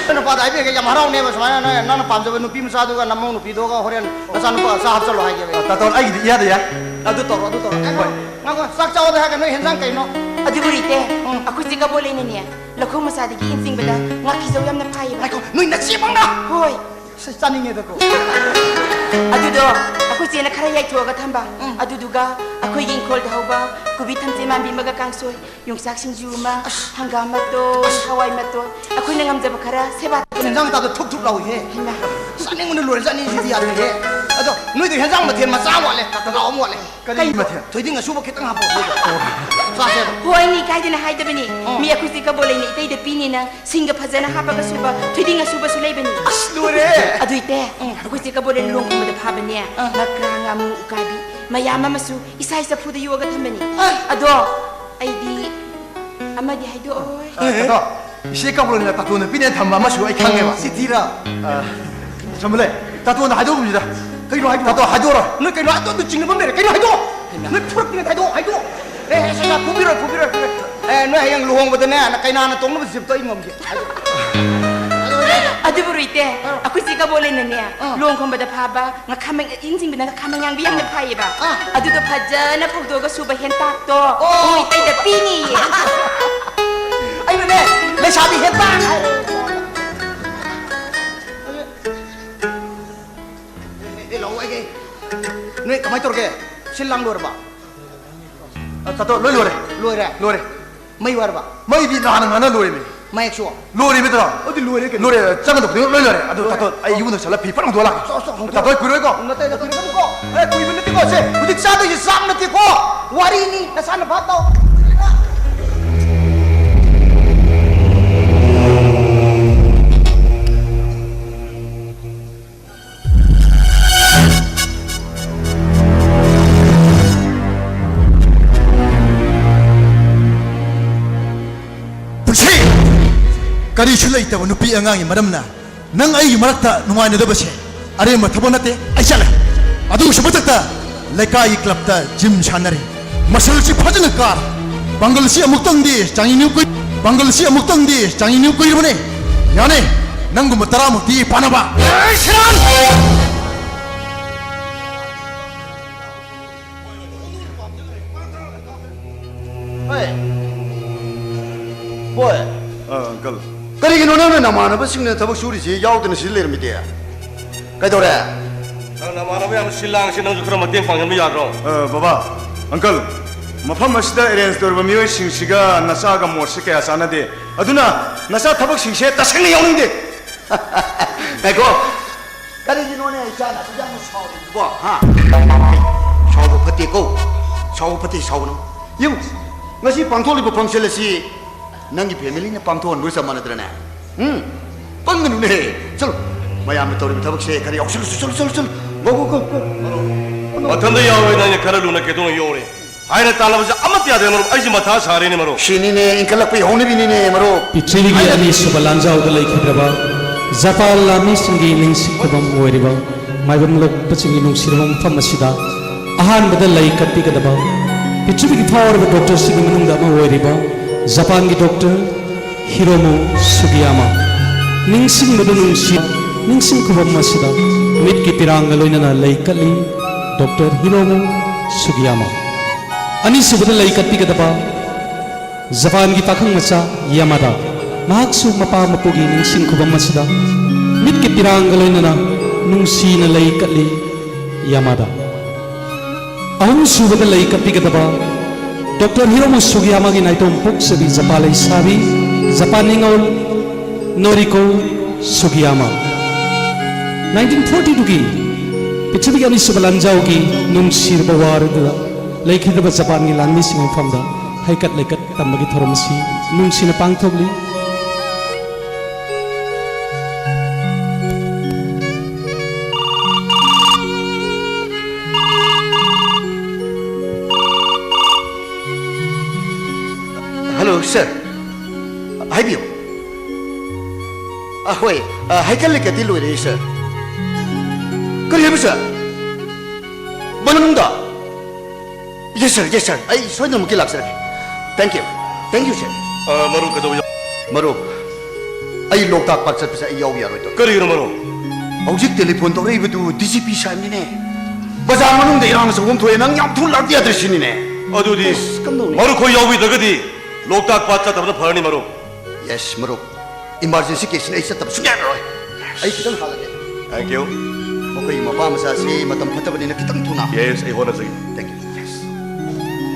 ꯅꯣꯏ ꯅꯄꯥꯗ ꯍꯥꯏꯕꯤꯔꯒꯦ, ꯌꯥꯝ ꯍꯔꯥꯎꯅꯦꯕ ꯁꯨꯃꯥꯏꯅ ꯅꯣꯏ, ꯅꯪꯅ ꯄꯥꯝꯖꯕ ꯅꯨꯄꯤ ꯃꯆꯥꯗꯨꯒ ꯅꯃꯧ ꯅꯨꯄꯤꯗꯨꯒ ꯍꯣꯔꯦꯟ ꯅꯆꯥꯅꯨꯄꯥ ꯆꯥ ꯍꯥꯞꯆꯜꯂꯣ ꯍꯥꯏꯒꯦꯕ ꯑꯩ꯫ ꯇꯥꯇꯣꯟ, ꯑꯩꯒꯤꯗꯤ ꯏꯌꯥꯗ ꯌꯥꯏ꯫ ꯑꯗꯨ ꯇꯧꯔꯣ, ꯑꯗꯨ ꯇꯧꯔꯣ꯫ ꯉꯥꯏꯈꯣ, ꯍꯣꯏ꯫ ꯉꯥꯏꯈꯣ, ꯆꯥꯛ ꯆꯥꯎꯗ ꯍꯥꯏꯔꯒ ꯅꯣꯏ ꯍꯦꯟꯖꯥꯡ ꯀꯩꯅꯣ? ꯑꯗꯨꯕꯨ ꯔꯤꯇꯦ, ꯎꯝ꯫ ꯑꯩꯈꯣꯏ ꯆꯦ ꯀꯕꯣꯂꯩꯅꯅꯦ, ꯂꯧꯈꯣꯡ ꯃꯆꯥꯗꯒꯤ ꯏꯟ ꯆꯤꯡꯕꯗ ꯉꯥꯀꯤꯖꯧ ꯌꯥꯝꯅ ꯐꯥꯏꯌꯦꯕ꯫ ꯉꯥꯏꯈꯣ, ꯅꯣꯏ ꯅꯆꯦꯃꯛꯅ? ꯍꯣꯏ꯫ ꯑꯁ, ꯆꯥꯅꯤꯡꯉꯦꯗꯀꯣ꯫ ꯑꯗꯨꯗꯣ ꯑꯩꯈꯣꯏ ꯆꯦꯅ ꯈꯔ ꯌꯥꯏꯊꯣꯛꯑꯒ ꯊꯝꯕ꯫ ꯎꯝ꯫ ꯑꯗꯨꯗꯨꯒ ꯑꯩꯈꯣꯏꯒꯤ ꯏꯪꯈꯣꯜꯗ ꯍꯧꯕ ꯀꯣꯕꯤ ꯊꯝꯆꯦꯠ ꯃꯥꯟꯕꯤ ꯑꯃꯒ ꯀꯥꯡꯁꯣꯏ, ꯌꯣꯡꯆꯥꯛ ꯁꯤꯡꯖꯨ ꯑꯃ, ꯑꯁ꯫ ꯍꯪꯒꯥꯝ ꯃꯇꯣꯟ, ꯑꯁ꯫ ꯍꯋꯥꯏ ꯃꯇꯣꯟ, ꯑꯩꯈꯣꯏꯅ ꯉꯝꯖꯕ ꯈꯔ ꯁꯦꯕꯥ ꯇꯧ-, ꯍꯦꯟꯖꯥꯡ ꯇꯥꯗ ꯊꯨꯞ ꯊꯨꯞ ꯂꯥꯎꯏꯍꯦ꯫ ꯍꯩꯃꯥ꯫ ꯆꯥꯅꯤꯡꯕꯅ ꯂꯣꯏꯔꯖꯥꯠꯅꯤ ꯁꯤꯗꯤ ꯌꯥꯗ꯭ꯔꯦꯍꯦ꯫ ꯑꯗꯣ ꯅꯣꯏꯗꯣ ꯍꯦꯟꯖꯥꯡ ꯃꯊꯦꯜ ꯃꯆꯥ ꯑꯃ ꯋꯥꯠꯂꯦ, ꯇꯥꯇꯣ ꯂꯥꯎ ꯑꯃ ꯋꯥꯠꯂꯦ꯫ ꯀꯔꯤ ꯀꯩꯅꯣ? ꯃꯊꯦꯜ? ꯊꯣꯏꯗꯤꯡ ꯑꯁꯨꯕ ꯈꯤꯇꯪ ꯍꯥꯞꯄꯣ꯫ ꯆꯥꯁꯦꯕ꯫ ꯍꯣꯏꯅꯦ, ꯀꯥꯏꯗꯅ ꯍꯥꯏꯗꯕꯅꯤ꯫ ꯑꯣ꯫ ꯃꯤ ꯑꯩꯈꯣꯏ ꯆꯦ ꯀꯕꯣꯂꯩꯅ ꯏꯇꯩꯗ ꯄꯤꯅꯤꯅ ꯁꯤꯡꯒ ꯐꯖꯅ ꯍꯥꯞꯄꯒ ꯁꯨꯕ ꯊꯣꯏꯗꯤꯡ ꯑꯁꯨꯕꯁꯨ ꯂꯩꯕꯅꯤ꯫ ꯑꯁ, ꯂꯣꯏꯔꯦ꯫ ꯑꯗꯨ ꯏꯇꯩ, ꯎꯝ꯫ ꯑꯩꯈꯣꯏ ꯆꯦ ꯀꯕꯣꯂꯩꯅ ꯂꯨꯍꯣꯡ ꯈꯣꯡꯕꯗ ꯐꯥꯕꯅꯦ, ꯑꯥ꯫ ꯉꯀ꯭ꯔꯥ, ꯉꯥꯃꯨ, ꯎꯀꯥꯕꯤ ꯃꯌꯥꯝ ꯑꯃꯁꯨ ꯏꯁꯥ ꯏꯆꯐꯨꯗ ꯌꯣꯛꯑꯒ ꯊꯝꯕꯅꯤ꯫ ꯑꯥ꯫ ꯑꯗꯣ ꯑꯩꯗꯤ ꯑꯃꯗꯤ ꯍꯥꯏꯗꯣꯛꯑꯣꯏ꯫ ꯑꯥ, ꯇꯥꯇꯣ, ꯏꯆꯦ ꯀꯕꯣꯂꯩꯅ ꯇꯥꯇꯣꯟꯅ ꯄꯤꯅꯦ ꯊꯝꯕ ꯑꯃꯁꯨ ꯑꯩ ꯈꯪꯉꯦꯕ꯫ ꯆꯤꯊꯤꯔꯣ? ꯑꯥ, ꯁꯝꯕꯂꯦ, ꯇꯥꯇꯣꯟꯗ ꯍꯥꯏꯗꯣꯛꯑꯝꯁꯤꯗ꯫ ꯀꯩꯅꯣ ꯍꯥꯏꯗꯣ? ꯇꯥꯇꯣ, ꯍꯥꯏꯗꯣꯛꯑꯔꯣꯏ꯫ ꯅꯣꯏ ꯀꯩꯅꯣ ꯍꯥꯏꯗꯣ? ꯑꯗꯨ ꯆꯤꯡꯅꯕ ꯑꯃ ꯂꯩꯔꯦ꯫ ꯀꯩꯅꯣ ꯍꯥꯏꯗꯣ? ꯍꯩꯃꯥ꯫ ꯅꯣꯏ ꯐꯨꯔꯛꯇ꯭ꯔꯤꯉꯩꯗ ꯍꯥꯏꯗꯣ, ꯍꯥꯏꯗꯣ꯫ ꯑꯦ, ꯑꯦ, ꯁꯦ, ꯁꯦ, ꯐꯨꯕꯤꯔꯣꯏ, ꯐꯨꯕꯤꯔꯣꯏ, ꯐꯨꯕꯤꯔꯣꯏ꯫ ꯑꯦ, ꯅꯣꯏ ꯍꯌꯦꯡ ꯂꯨꯍꯣꯡꯕꯗꯅꯦ, ꯅ ꯀꯩꯅꯥꯅ ꯇꯣꯡꯅꯕ ꯖꯤꯞꯇꯣ ꯑꯩ ꯉꯝꯒꯦ꯫ ꯑꯗꯨꯕꯨ ꯔꯣꯏꯇꯦ, ꯑꯥ꯫ ꯑꯩꯈꯣꯏ ꯆꯦ ꯀꯕꯣꯂꯦꯅꯅꯦ, ꯑꯥ꯫ ꯂꯨꯍꯣꯡ ꯈꯣꯡꯕꯗ ꯐꯥꯕ ꯉꯥꯈꯥ ꯃ-, ꯏꯟ ꯆꯤꯡꯕꯗ ꯉꯥꯈꯥ ꯃꯉꯥꯡꯕꯤ ꯌꯥꯝꯅ ꯐꯥꯏꯌꯦꯕ꯫ ꯑꯥ꯫ ꯑꯗꯨꯗꯣ ꯐꯖꯅ ꯐꯧꯗꯣꯛꯑꯒ ꯁꯨꯕ ꯍꯦꯟꯇꯥꯛꯇꯣ ꯑꯣ꯫ ꯃꯣꯏ ꯏꯇꯩꯗ ꯄꯤꯅꯤꯌꯦ꯫ ꯑꯩꯅꯅꯦ, ꯂꯩꯁꯥꯕꯤ ꯍꯦꯟꯇꯥꯛ ꯍꯥꯏꯔꯦ꯫ ꯑꯦ, ꯑꯦ, ꯂꯥꯛꯑꯣ, ꯑꯩ, ꯑꯩ꯫ ꯅꯣꯏ ꯀꯃꯥꯏ ꯇꯧꯔꯒꯦ? ꯁꯤꯜ ꯂꯥꯡ ꯂꯣꯏꯔꯕ? ꯑ, ꯇꯥꯇꯣ, ꯂꯣꯏ ꯂꯣꯏꯔꯦ꯫ ꯂꯣꯏꯔꯦ? ꯂꯣꯏꯔꯦ꯫ ꯃꯩ ꯋꯥꯔꯕ? ꯃꯩꯗꯤ ꯅꯍꯥꯟ ꯉꯥꯟꯅ ꯂꯣꯏꯔꯦꯃꯤ꯫ ꯃꯌꯦꯛꯁꯨ꯫ ꯂꯣꯏꯔꯦ, ꯃꯤꯇ꯭ꯔꯣ꯫ ꯑꯗꯨꯗꯤ ꯂꯣꯏꯔꯦ ꯀꯩꯅꯣ꯫ ꯂꯣꯏꯔꯦ, ꯆꯪꯒꯗꯧꯕꯗꯤ ꯂꯣꯏ ꯂꯣꯏꯔꯦ꯫ ꯑꯗꯨ ꯂꯣꯏꯔꯦ꯫ ꯇꯥꯇꯣ, ꯑꯩ ꯌꯨꯝꯗ ꯆꯠꯂ ꯐꯤ ꯐꯠ ꯍꯣꯡꯗꯣꯛꯑ ꯂꯥꯛꯀꯦ꯫ ꯆꯣ, ꯆꯣ, ꯍꯣꯡꯗꯣꯛꯑꯣ꯫ ꯇꯥꯇꯣ, ꯑꯩ ꯀꯨꯏꯔꯣꯏꯀꯣ꯫ ꯅꯠꯇꯦ, ꯅꯠꯇꯦ, ꯀꯨꯏꯔꯣꯏꯀꯣ꯫ ꯑꯦ, ꯀꯨꯏꯕ ꯅꯠꯇꯦꯀꯣ, ꯁꯦ꯫ ꯍꯧꯖꯤꯛ ꯆꯥꯗꯣꯏꯁꯦ ꯆꯥꯛ ꯅꯠꯇꯦꯀꯣ꯫ ꯋꯥꯔꯤꯅꯤ, ꯅꯁꯥꯅ ꯚꯥꯞ ꯇꯧ꯫ ꯄꯨꯟꯁꯤ! ꯀꯔꯤꯁꯨ ꯂꯩꯇꯕ ꯅꯨꯄꯤ ꯑꯉꯥꯡꯒꯤ ꯃꯔꯝꯅ ꯅꯪ ꯑꯩꯒꯤ ꯃꯔꯛꯇ ꯅꯨꯡꯉꯥꯏꯅꯗꯕꯁꯦ ꯑꯔꯦꯝꯕ ꯊꯕꯛ ꯅꯠꯇꯦ꯫ ꯑꯩ ꯆꯠꯂꯦ꯫ ꯑꯗꯨꯒꯤꯁꯨ ꯃꯊꯛꯇ ꯂꯩꯀꯥꯏꯒꯤ ꯀ꯭ꯂꯕꯇ ꯖꯤꯝ ꯁꯥꯟꯅꯔꯤ꯫ ꯃꯁꯜꯁꯤ ꯐꯖꯅ ꯀꯥꯔꯦ꯫ ꯄꯥꯡꯒꯜꯁꯤ ꯑꯃꯨꯛꯇꯪꯗꯤ ꯆꯥꯡꯌꯦꯡ ꯀꯨꯏ-, ꯄꯥꯡꯒꯜꯁꯤ ꯑꯃꯨꯛꯇꯪꯗꯤ ꯆꯥꯡꯌꯦꯡ ꯀꯨꯏꯔꯕꯅꯦ꯫ ꯌꯥꯅꯤ, ꯅꯪꯒꯨꯝꯕ ꯇꯔꯥꯃꯨꯛꯇꯤ ꯐꯥꯅꯕ꯫ ꯑꯦ, ꯁꯤꯔꯥꯟ! ꯍꯣꯏ꯫ ꯕꯣꯏ꯫ ꯑ, ꯑꯪꯀꯜ꯫ ꯀꯔꯤꯒꯤꯅꯣ ꯅꯪꯅ ꯅꯃꯥꯟꯅꯕꯁꯤꯡꯅ ꯊꯕꯛ ꯁꯨꯔꯤꯁꯤ ꯌꯥꯎꯗꯅ ꯁꯤꯗ ꯂꯩꯔꯝꯃꯤꯗꯤ? ꯀꯩꯗꯧꯔꯦ? ꯅꯪ ꯅꯃꯥꯟꯅꯕ ꯌꯥꯝ ꯁꯤꯜ ꯂꯥꯡꯉꯤꯁꯤ, ꯅꯪꯁꯨ ꯈꯔ ꯃꯇꯦꯡ ꯄꯥꯡꯁꯤꯟꯕ ꯌꯥꯗ꯭ꯔꯣ? ꯑ, ꯕꯕꯥ, ꯑꯪꯀꯜ, ꯃꯐꯝ ꯑꯁꯤꯗ ꯑꯦꯔꯦꯟꯖ ꯇꯧꯔꯤꯕ ꯃꯤꯑꯣꯏꯁꯤꯡꯁꯤꯒ ꯅꯆꯥꯒ ꯃꯣꯠꯁꯤ ꯀꯌꯥ ꯆꯥꯟꯅꯗꯦ꯫ ꯑꯗꯨꯅ ꯅꯆꯥ ꯊꯕꯛꯁꯤꯡꯁꯦ ꯇꯁꯦꯡꯅ ꯌꯥꯎꯅꯤꯡꯗꯦ꯫ ꯉꯥꯏꯈꯣ꯫ ꯀꯔꯤꯒꯤꯅꯣꯅꯦ ꯏꯆꯥꯅ ꯑꯗꯨꯛ ꯌꯥꯝꯅ ꯁꯥꯎꯔꯤꯗꯨꯕꯣ, ꯍꯥ? ꯁꯥꯎꯕ ꯐꯠꯇꯦꯀꯣ꯫ ꯁꯥꯎꯕ ꯐꯠꯇꯦ, ꯁꯥꯎꯒꯅꯨ꯫ ꯌꯦꯡꯉꯨ, ꯉꯁꯤ ꯄꯥꯡꯊꯣꯛꯂꯤꯕ function ꯑꯁꯤ ꯅꯪꯒꯤ familyꯅ ꯄꯥꯡꯊꯣꯛꯍꯟꯕꯒ ꯆꯞ ꯃꯥꯟꯅꯗ꯭ꯔꯅꯦ? ꯎꯝ? ꯄꯪꯒꯅꯨꯅꯦ꯫ ꯆꯠꯂꯨ, ꯃꯌꯥꯝꯅ ꯇꯧꯔꯤꯕ ꯊꯕꯛꯁꯦ ꯈꯔ ꯌꯥꯎꯁꯜꯂꯨ, ꯆꯠꯂꯨ, ꯆꯠꯂꯨ, ꯆꯠꯂꯨ꯫ Go, go, go, go꯫ ꯃꯊꯟꯗ ꯌꯥꯎꯔꯦ, ꯅꯪꯅ ꯈꯔ ꯂꯨꯅ ꯀꯩꯗꯧꯅ ꯌꯣꯛꯔꯦ? ꯍꯥꯏꯅ ꯇꯥꯜꯂꯕꯁꯦ ꯑꯃꯠꯇ ꯌꯥꯗ꯭ꯔꯦ, ꯃꯔꯨꯞ꯫ ꯑꯩꯁꯦ ꯃꯊꯥ ꯁꯥꯔꯦꯅꯦ, ꯃꯔꯨꯞ꯫ ꯁꯤꯅꯤꯅꯦ ꯏꯟꯈꯠꯂꯛꯄꯒꯤ ꯍꯧꯅꯕꯤꯅꯤꯅꯦ, ꯃꯔꯨꯞ꯫ ꯄ꯭ꯔꯤꯊꯤꯕꯤꯒꯤ ꯑꯅꯤꯁꯨꯕ ꯂꯥꯟꯖꯥꯎꯗ ꯂꯩꯈꯤꯗ꯭ꯔꯕ ꯖꯄꯥꯟ ꯂꯥꯟꯃꯤꯁꯤꯡꯒꯤ ꯅꯤꯡꯁꯤꯡ ꯈꯨꯕꯝ ꯑꯣꯏꯔꯤꯕ ꯃꯥꯏꯕꯝ ꯂꯣꯛꯄꯁꯤꯡꯒꯤ ꯅꯨꯡꯁꯤꯔꯕ ꯃꯐꯝ ꯑꯁꯤꯗ ꯑꯍꯥꯟꯕꯗ ꯂꯩ ꯀꯠꯄꯤꯒꯗꯕ ꯄ꯭ꯔꯤꯊꯤꯕꯤꯒꯤ ꯐꯥꯎꯔꯕ doctorꯁꯤꯡꯒꯤ ꯃꯅꯨꯡꯗ ꯑꯃ ꯑꯣꯏꯔꯤꯕ ꯖꯄꯥꯟꯒꯤ doctor ꯍꯤꯔꯣꯃꯨ ꯁꯨꯒꯤꯌꯥꯃꯥ꯫ ꯅꯤꯡꯁꯤꯡꯕꯗ ꯅꯨꯡꯁꯤ, ꯅꯤꯡꯁꯤꯡ ꯈꯨꯕꯝ ꯑꯁꯤꯗ ꯃꯤꯠꯀꯤ ꯄꯤꯔꯥꯡꯒ ꯂꯣꯏꯅꯅ ꯂꯩ ꯀꯠꯂꯤ doctor ꯍꯤꯔꯣꯃꯨ ꯁꯨꯒꯤꯌꯥꯃꯥ꯫ ꯑꯅꯤꯁꯨꯕꯗ ꯂꯩ ꯀꯠꯄꯤꯒꯗꯕ ꯖꯄꯥꯟꯒꯤ ꯄꯥꯈꯪ ꯃꯆꯥ ꯌꯥꯃꯥꯗꯥ꯫ ꯃꯍꯥꯛꯁꯨ ꯃꯄꯥ ꯃꯄꯨꯒꯤ ꯅꯤꯡꯁꯤꯡ ꯈꯨꯕꯝ ꯑꯁꯤꯗ ꯃꯤꯠꯀꯤ ꯄꯤꯔꯥꯡꯒ ꯂꯣꯏꯅꯅ ꯅꯨꯡꯁꯤꯅ ꯂꯩ ꯀꯠꯂꯤ ꯌꯥꯃꯥꯗꯥ꯫ ꯑꯍꯨꯝꯁꯨꯕꯗ ꯂꯩ ꯀꯠꯄꯤꯒꯗꯕ doctor ꯍꯤꯔꯣꯃꯨ ꯁꯨꯒꯤꯌꯥꯃꯥꯒꯤ ꯅꯥꯏꯇꯣꯝ ꯄꯣꯛꯆꯕꯤ ꯖꯄꯥꯟ ꯂꯩꯁꯥꯕꯤ ꯖꯄꯥꯟ ꯅꯤꯉꯣꯜ ꯅꯣꯔꯤꯀꯣ ꯁꯨꯒꯤꯌꯥꯃꯥ꯫ ꯅꯥꯏꯟꯇꯤꯟ ꯐꯣꯔꯇꯤ ꯇꯨꯒꯤ ꯄ꯭ꯔꯤꯊꯤꯕꯤꯒꯤ ꯑꯅꯤꯁꯨꯕ ꯂꯥꯟꯖꯥꯎꯒꯤ ꯅꯨꯡꯁꯤꯔꯕ ꯋꯥꯔ ꯑꯗꯨꯗ ꯂꯩꯈꯤꯗ꯭ꯔꯕ ꯖꯄꯥꯟꯒꯤ ꯂꯥꯟꯃꯤꯁꯤꯡꯒꯤ ꯃꯐꯝꯗ ꯍꯩꯀꯠ ꯂꯩꯀꯠ ꯇꯝꯕꯒꯤ ꯊꯧꯔꯝ ꯑꯁꯤ ꯅꯨꯡꯁꯤꯅ ꯄꯥꯡꯊꯣꯛꯂꯤ꯫ Hello, sir. ꯍꯥꯏꯕꯤꯌꯨ꯫ ꯑ, ꯍꯣꯏ, ꯑ, ꯍꯩꯀꯠ ꯂꯩꯀꯠꯇꯤ ꯂꯣꯏꯔꯦ, sir꯫ ꯀꯔꯤ ꯍꯥꯏꯕ, sir? ꯃꯅꯨꯡꯗ? Yes, sir, yes, sir. ꯑꯩ ꯁꯣꯏꯗꯅꯃꯛꯀꯤ ꯂꯥꯛꯆꯔꯒꯦ꯫ Thank you. Thank you, sir꯫ ꯑ, ꯃꯔꯨꯞ ꯀꯩꯗꯧꯕ ꯌꯥꯎ- ꯃꯔꯨꯞ, ꯑꯩ ꯂꯣꯛꯇꯥꯛ ꯄꯥꯠ ꯆꯠꯄꯁꯦ ꯑꯩ ꯌꯥꯎꯕ ꯌꯥꯔꯣꯏꯗꯧꯔꯤ꯫ ꯀꯔꯤꯒꯤꯅꯣ, ꯃꯔꯨꯞ? ꯍꯧꯖꯤꯛ ꯇꯦꯂꯤꯐꯣꯟ ꯇꯧꯔꯛꯏꯕꯗꯨ ꯗꯤ ꯖꯤ ꯄꯤ ꯁꯥꯍꯦꯕꯅꯤꯅꯦ꯫ ꯕꯖꯥꯔ ꯃꯅꯨꯡꯗ ꯏꯔꯥꯡ ꯑꯆꯧꯕ ꯑꯃ ꯊꯣꯛꯑꯦ, ꯅꯪ ꯌꯥꯝ ꯊꯨꯅ ꯂꯥꯛꯇ ꯌꯥꯗ꯭ꯔꯦ ꯁꯤꯅꯤꯅꯦ꯫ ꯑꯗꯨꯗꯤ ꯑꯁ, ꯀꯝꯗꯧꯅꯤ? ꯃꯔꯨꯞ ꯈꯣꯏ ꯌꯥꯎꯕꯤꯗ꯭ꯔꯒꯗꯤ ꯂꯣꯛꯇꯥꯛ ꯄꯥꯠ ꯆꯠꯇꯕꯅ ꯐꯔꯅꯤ, ꯃꯔꯨꯞ꯫ Yes, ꯃꯔꯨꯞ꯫ Emergency case ꯅꯤ, ꯑꯩ ꯆꯠꯇꯕ ꯁꯨꯡꯌꯥ ꯌꯥꯔꯣꯏ꯫ ꯑꯩ ꯈꯤꯇꯪ ꯍꯥꯜꯂꯒꯦ꯫ Thank you꯫ ꯃꯈꯣꯏꯒꯤ ꯃꯄꯥ ꯃꯆꯥꯁꯤ ꯃꯇꯝ ꯐꯠꯇꯕꯅꯤꯅ ꯈꯤꯇꯪ ꯊꯨꯅ꯫ Yes, ꯑꯩ ꯍꯣꯠꯅꯖꯒꯦ꯫ Thank you꯫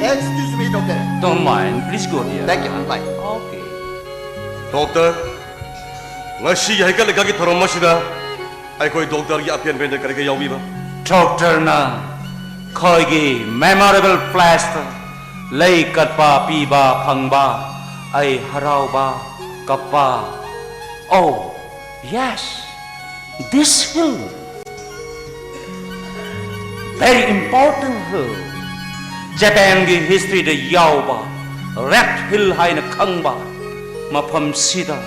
Yes꯫ Excuse me, doctor꯫ Don't mind, please go here. Thank you, bye꯫ Okay꯫ Doctor, ꯉꯁꯤꯒꯤ ꯍꯩꯀꯠ ꯂꯩꯀꯠꯀꯤ ꯊꯧꯔꯝ ꯑꯁꯤꯗ ꯑꯩꯈꯣꯏ ꯗꯣꯛꯇꯔꯒꯤ ꯑꯄꯦꯟꯕ ꯀꯔꯤ ꯀꯔꯤ ꯌꯥꯎꯕꯤꯕ? ꯗꯣꯛꯇꯔꯅ ꯑꯩꯈꯣꯏꯒꯤ memorial plaque ꯂꯩ ꯀꯠꯄ ꯄꯤꯕ ꯐꯪꯕ ꯑꯩ ꯍꯔꯥꯎꯕ, ꯀꯞꯄ꯫ Oh, yes, this hill, very important hill꯫ ꯖꯄꯥꯟꯒꯤ history ꯗ ꯌꯥꯎꯕ Red Hill ꯍꯥꯏꯅ ꯈꯪꯕ ꯃꯐꯝꯁꯤꯗ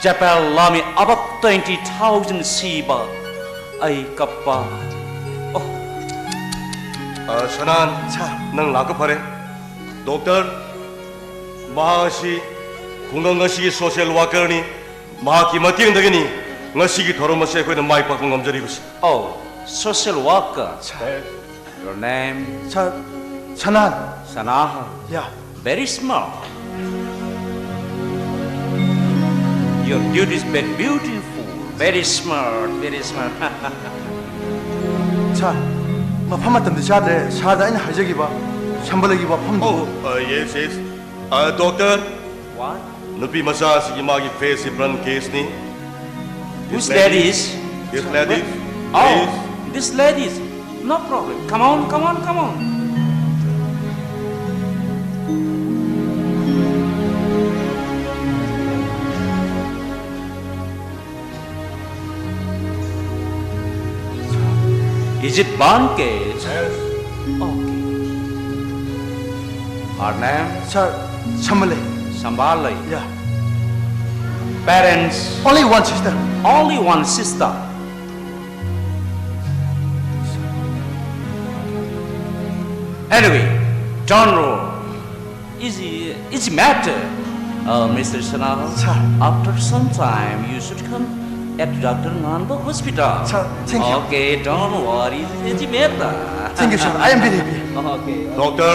ꯖꯄꯥꯟ ꯂꯥꯟꯃꯤ ꯑꯕꯛ twenty thousand ꯁꯤꯕ ꯑꯩ ꯀꯞꯄ꯫ ꯑꯣ꯫ ꯑ, ꯁꯅꯥꯟ, ꯁꯥꯔ꯫ ꯅꯪ ꯂꯥꯛꯄ ꯐꯔꯦ꯫ ꯗꯣꯛꯇꯔ, ꯃꯍꯥꯛ ꯑꯁꯤ ꯈꯨꯡꯒꯪ ꯑꯁꯤꯒꯤ social worker ꯅꯤ꯫ ꯃꯍꯥꯛꯀꯤ ꯃꯇꯦꯡꯗꯒꯤꯅꯤ ꯉꯁꯤꯒꯤ ꯊꯧꯔꯝ ꯑꯁꯤ ꯑꯩꯈꯣꯏꯅ ꯃꯥꯏ ꯄꯥꯛꯄ ꯉꯝꯖꯔꯤꯕꯁꯤ꯫ Oh, social worker꯫ Sir. Your name? ꯁꯥꯔ, ꯁꯅꯥꯟ꯫ ꯁꯅꯥꯍ꯫ ꯌꯥ꯫ Very smart꯫ Your beauty is very beautiful꯫ Very smart, very smart꯫ ꯁꯥꯔ, ꯃꯐꯝ ꯃꯇꯝꯗꯤ ꯆꯥꯗ꯭ꯔꯦ꯫ ꯁꯥꯔꯗ ꯑꯩꯅ ꯍꯥꯏꯖꯈꯤꯕ ꯁꯝꯕꯂꯒꯤ ꯋꯥꯐꯝꯗꯨ꯫ Oh, uh, yes, yes꯫ Uh, doctor꯫ What? ꯅꯨꯄꯤ ꯃꯆꯥ ꯑꯁꯤꯒꯤ ꯃꯥꯒꯤ ꯐꯦꯁꯁꯤ ꯕ꯭ꯔꯟ ꯀꯦꯁꯅꯤ꯫ Which ladies? This ladies, Oh, please. This ladies. No problem. Come on, come on, come on. Is it Bangkes? Yes. Okay. Her name? Sir, Samale. Sambalai. Yeah. Parents? Only one sister. Only one sister. Anyway, don't worry. Easy, easy matter. Uh, Mister Sanal, Sir. After some time, you should come at Doctor Nganba Hospital. Sir, thank you. Okay, don't worry. It's easy matter. Thank you, sir. I am very happy. Okay. Doctor,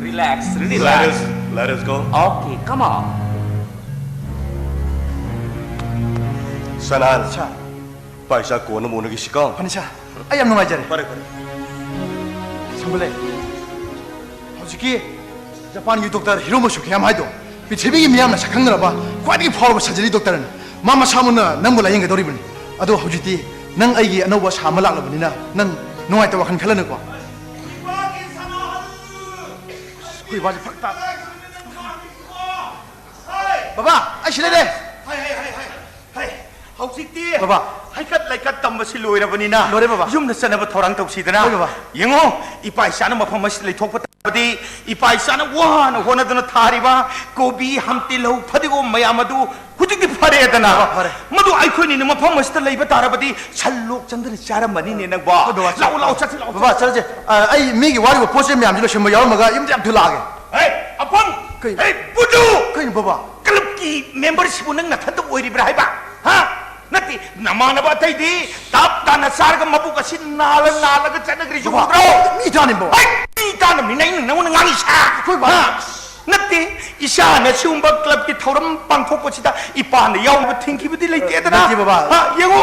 Relax, let relax. us, let us go. Okay, come on. ꯁꯅꯥꯜ, Sir, ꯄꯥꯏꯁꯥ ꯀꯣꯟꯅ ꯑꯃꯨꯛ ꯎꯅꯈꯤꯁꯤꯀꯣ꯫ ꯐꯅꯤ, sir. ꯑꯩ ꯌꯥꯝ ꯅꯨꯡꯉꯥꯏꯖꯔꯦ꯫ ꯐꯔꯦ, ꯐꯔꯦ꯫ ꯁꯝꯕꯨꯂꯦ, ꯍꯧꯖꯤꯛꯀꯤ ꯖꯄꯥꯟꯒꯤ ꯗꯣꯛꯇꯔ ꯍꯤꯔꯣꯃꯨ ꯁꯨꯀꯤꯌꯥꯃꯥ ꯍꯥꯏꯗꯣ ꯄ꯭ꯔꯤꯊꯤꯕꯤꯒꯤ ꯃꯤꯌꯥꯝꯅ ꯁꯛꯈꯪꯅꯔꯕ ꯈ꯭ꯋꯥꯏꯗꯒꯤ ꯐꯥꯎꯔꯕ ꯁꯔꯖꯔꯤ ꯗꯣꯛꯇꯔꯅꯤ꯫ ꯃꯥ ꯃꯁꯥꯃꯛꯅ ꯅꯪꯕꯨ ꯂꯥꯌꯦꯡꯒꯗꯧꯔꯤꯕꯅꯤ꯫ ꯑꯗꯣ ꯍꯧꯖꯤꯛꯇꯤ ꯅꯪ ꯑꯩꯒꯤ ꯑꯅꯧꯕ ꯑꯁꯥ ꯑꯃ ꯂꯥꯛꯂꯕꯅꯤꯅ ꯅꯪ ꯅꯨꯡꯉꯥꯏꯇꯕ ꯋꯥꯈꯜ ꯈꯜꯂꯅꯨꯀꯣ꯫ ꯑꯩꯈꯣꯏ ꯏꯕꯥꯁꯦ ꯐꯛ ꯇꯥ- ꯕꯕꯥ, ꯑꯩ ꯁꯤ ꯂꯩꯔꯦ꯫ ꯍꯩ, ꯍꯩ, ꯍꯩ, ꯍꯩ, ꯍꯩ꯫ ꯍꯧꯖꯤꯛꯇꯤ ꯕꯕꯥ꯫ ꯍꯩꯀꯠ ꯂꯩꯀꯠ ꯇꯝꯕꯁꯤ ꯂꯣꯏꯔꯕꯅꯤꯅ ꯂꯣꯏꯔꯦ, ꯕꯕꯥ꯫ ꯌꯨꯝꯗ ꯆꯠꯅꯕ ꯊꯧꯔꯥꯡ ꯇꯧꯁꯤꯗꯅ꯫ ꯍꯣꯏ, ꯕꯕꯥ꯫ ꯌꯦꯡꯉꯣ, ꯏꯄꯥ ꯏꯆꯥꯅ ꯃꯐꯝ ꯑꯁꯤꯗ ꯂꯩꯊꯣꯛꯄ ꯇꯥꯔꯕꯗꯤ, ꯏꯄꯥ ꯏꯆꯥꯅ ꯋꯥꯅ ꯍꯣꯠꯅꯗꯨꯅ ꯊꯥꯔꯤꯕ ꯀꯣꯕꯤ, ꯍꯝꯇꯤꯜꯍꯧ, ꯐꯗꯤꯒꯣꯝ ꯃꯌꯥꯝ ꯑꯗꯨ ꯍꯧꯖꯤꯛꯇꯤ ꯐꯔꯦꯗꯅ꯫ ꯕꯕꯥ, ꯐꯔꯦ꯫ ꯃꯗꯨ ꯑꯩꯈꯣꯏꯅꯤꯅ ꯃꯐꯝ ꯑꯁꯤꯗ ꯂꯩꯕ ꯇꯥꯔꯕꯗꯤ ꯁꯟ ꯂꯣꯛ ꯆꯪꯗꯅ ꯆꯥꯔꯝꯃꯅꯤꯅꯦ ꯅꯪꯕꯣ꯫ ꯍꯣꯏ, ꯕꯕꯥ, ꯂꯥꯛꯑꯣ, ꯂꯥꯛꯑꯣ, ꯆꯠꯁꯤ, ꯂꯥꯛꯑꯣ, ꯕꯕꯥ, ꯆꯠꯂꯁꯦ꯫ ꯑ, ꯑꯩ ꯃꯤꯒꯤ ꯋꯥꯔꯤꯕ ꯄꯣꯠ ꯆꯩ ꯃꯌꯥꯝꯁꯤ ꯂꯣꯏꯁꯤꯟꯕ ꯌꯥꯎꯔꯝꯃꯒ ꯌꯨꯝꯗ ꯌꯥꯝ ꯊꯨꯅ ꯂꯥꯛꯑꯒꯦ꯫ ꯍꯦ, ꯑꯄꯪ! ꯀꯩ? ꯍꯦ, ꯕꯨꯗꯨ! ꯀꯩꯅꯣ, ꯕꯕꯥ? ꯀ꯭ꯂꯕꯀꯤ ꯃꯦꯝꯕꯔꯁꯤꯕꯨ ꯅꯪ ꯅꯊꯟꯇ ꯑꯣꯏꯔꯤꯕ꯭ꯔꯥ ꯍꯥꯏꯕ? ꯍꯥ? ꯅꯠꯇꯦ, ꯅꯃꯥꯟꯅꯕ ꯑꯇꯩꯗꯤ ꯇꯥꯞ ꯇꯥꯅ ꯆꯥꯔꯒ ꯃꯕꯨꯛ ꯑꯁꯤ ꯅꯥꯜꯂ ꯅꯥꯜꯂꯒ ꯆꯠꯅꯈ꯭ꯔꯤꯁꯤ ꯕꯕꯥ, ꯎꯗ꯭ꯔꯣ? ꯃꯤ ꯇꯥꯅꯤ, ꯕꯕꯥ꯫ ꯍꯩ, ꯃꯤ ꯇꯥꯅꯕꯅꯤꯅ ꯑꯩꯅ ꯅꯪꯉꯣꯟꯗ ꯉꯥꯡꯉꯤꯁꯦ꯫ ꯑꯩꯈꯣꯏ ꯕꯥ- ꯍꯥ? ꯅꯠꯇꯦ, ꯏꯆꯥꯅ ꯁꯤꯒꯨꯝꯕ ꯀ꯭ꯂꯕꯀꯤ ꯊꯧꯔꯝ ꯄꯥꯡꯊꯣꯛꯄꯁꯤꯗ ꯏꯄꯥꯅ ꯌꯥꯎꯅꯕ ꯊꯤꯡꯈꯤꯕꯗꯤ ꯂꯩꯇꯦꯗꯅ꯫ ꯅꯠꯇꯦ, ꯕꯕꯥ꯫ ꯍꯥ, ꯌꯦꯡꯉꯨ,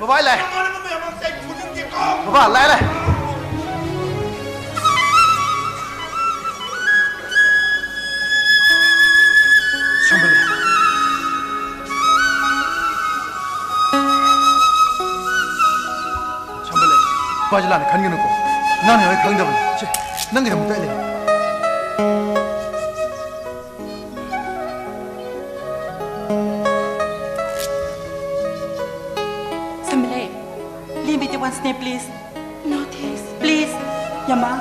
ꯕꯕꯥ, ꯂꯥꯛꯑꯦ꯫ ꯅꯃꯥꯟꯅꯕ ꯃꯌꯥꯝ ꯑꯃ ꯑꯩ ꯐꯨꯅꯤꯡꯗꯦꯀꯣ꯫ ꯕꯕꯥ, ꯂꯥꯛꯑꯦ, ꯂꯥꯛꯑꯦ꯫ ꯁꯝꯕꯜꯂꯦ꯫ ꯁꯝꯕꯜꯂꯦ꯫ ꯕꯕꯥꯁꯦ ꯂꯥꯟꯅ ꯈꯟꯒꯅꯨꯀꯣ꯫ ꯅꯪꯅ ꯍꯣꯏ ꯈꯪꯗꯕꯅꯤ꯫ ꯁꯦ, ꯅꯪꯒꯤꯗꯃꯛꯇ ꯑꯩ ꯂꯩ꯫ Samile, leave it one snap, please. No, thanks. Please, Yama.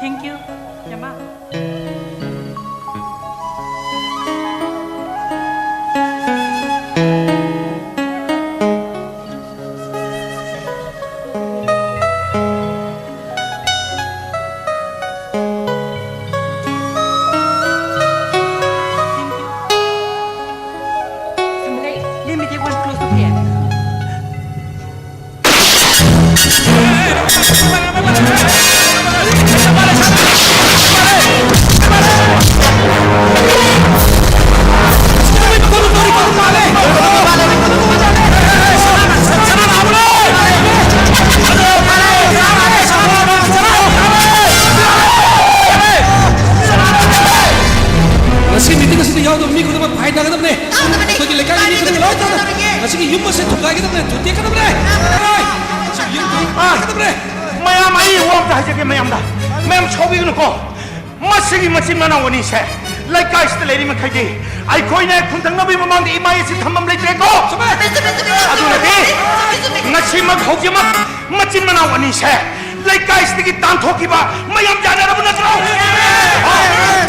Thank you, Yama. ꯍꯥꯏꯖꯒꯦ ꯃꯌꯥꯝꯗ, ꯃꯌꯥꯝ ꯁꯥꯎꯕꯤꯒꯅꯨꯀꯣ꯫ ꯃꯁꯤꯒꯤ ꯃꯆꯤꯟ ꯃꯅꯥꯎ ꯑꯅꯤꯁꯦ ꯂꯩꯀꯥꯏꯁꯤꯗ ꯂꯩꯔꯤ ꯃꯈꯩꯗꯤ ꯑꯩꯈꯣꯏꯅ ꯈꯨꯟꯊꯪꯅꯕꯒꯤ ꯃꯃꯥꯡꯗ ꯏꯃꯥ ꯑꯁꯤ ꯊꯝꯐꯝ ꯂꯩꯇ꯭ꯔꯦꯀꯣ꯫ ꯑꯗꯨꯅꯗꯤ ꯉꯁꯤꯃꯛ ꯍꯧꯖꯤꯛꯃꯛ ꯃꯆꯤꯟ ꯃꯅꯥꯎ ꯑꯅꯤꯁꯦ ꯂꯩꯀꯥꯏꯁꯤꯗꯒꯤ ꯇꯥꯟꯊꯣꯛꯈꯤꯕ ꯃꯌꯥꯝ ꯌꯥꯅꯔꯕ ꯅꯠꯇ꯭ꯔꯣ?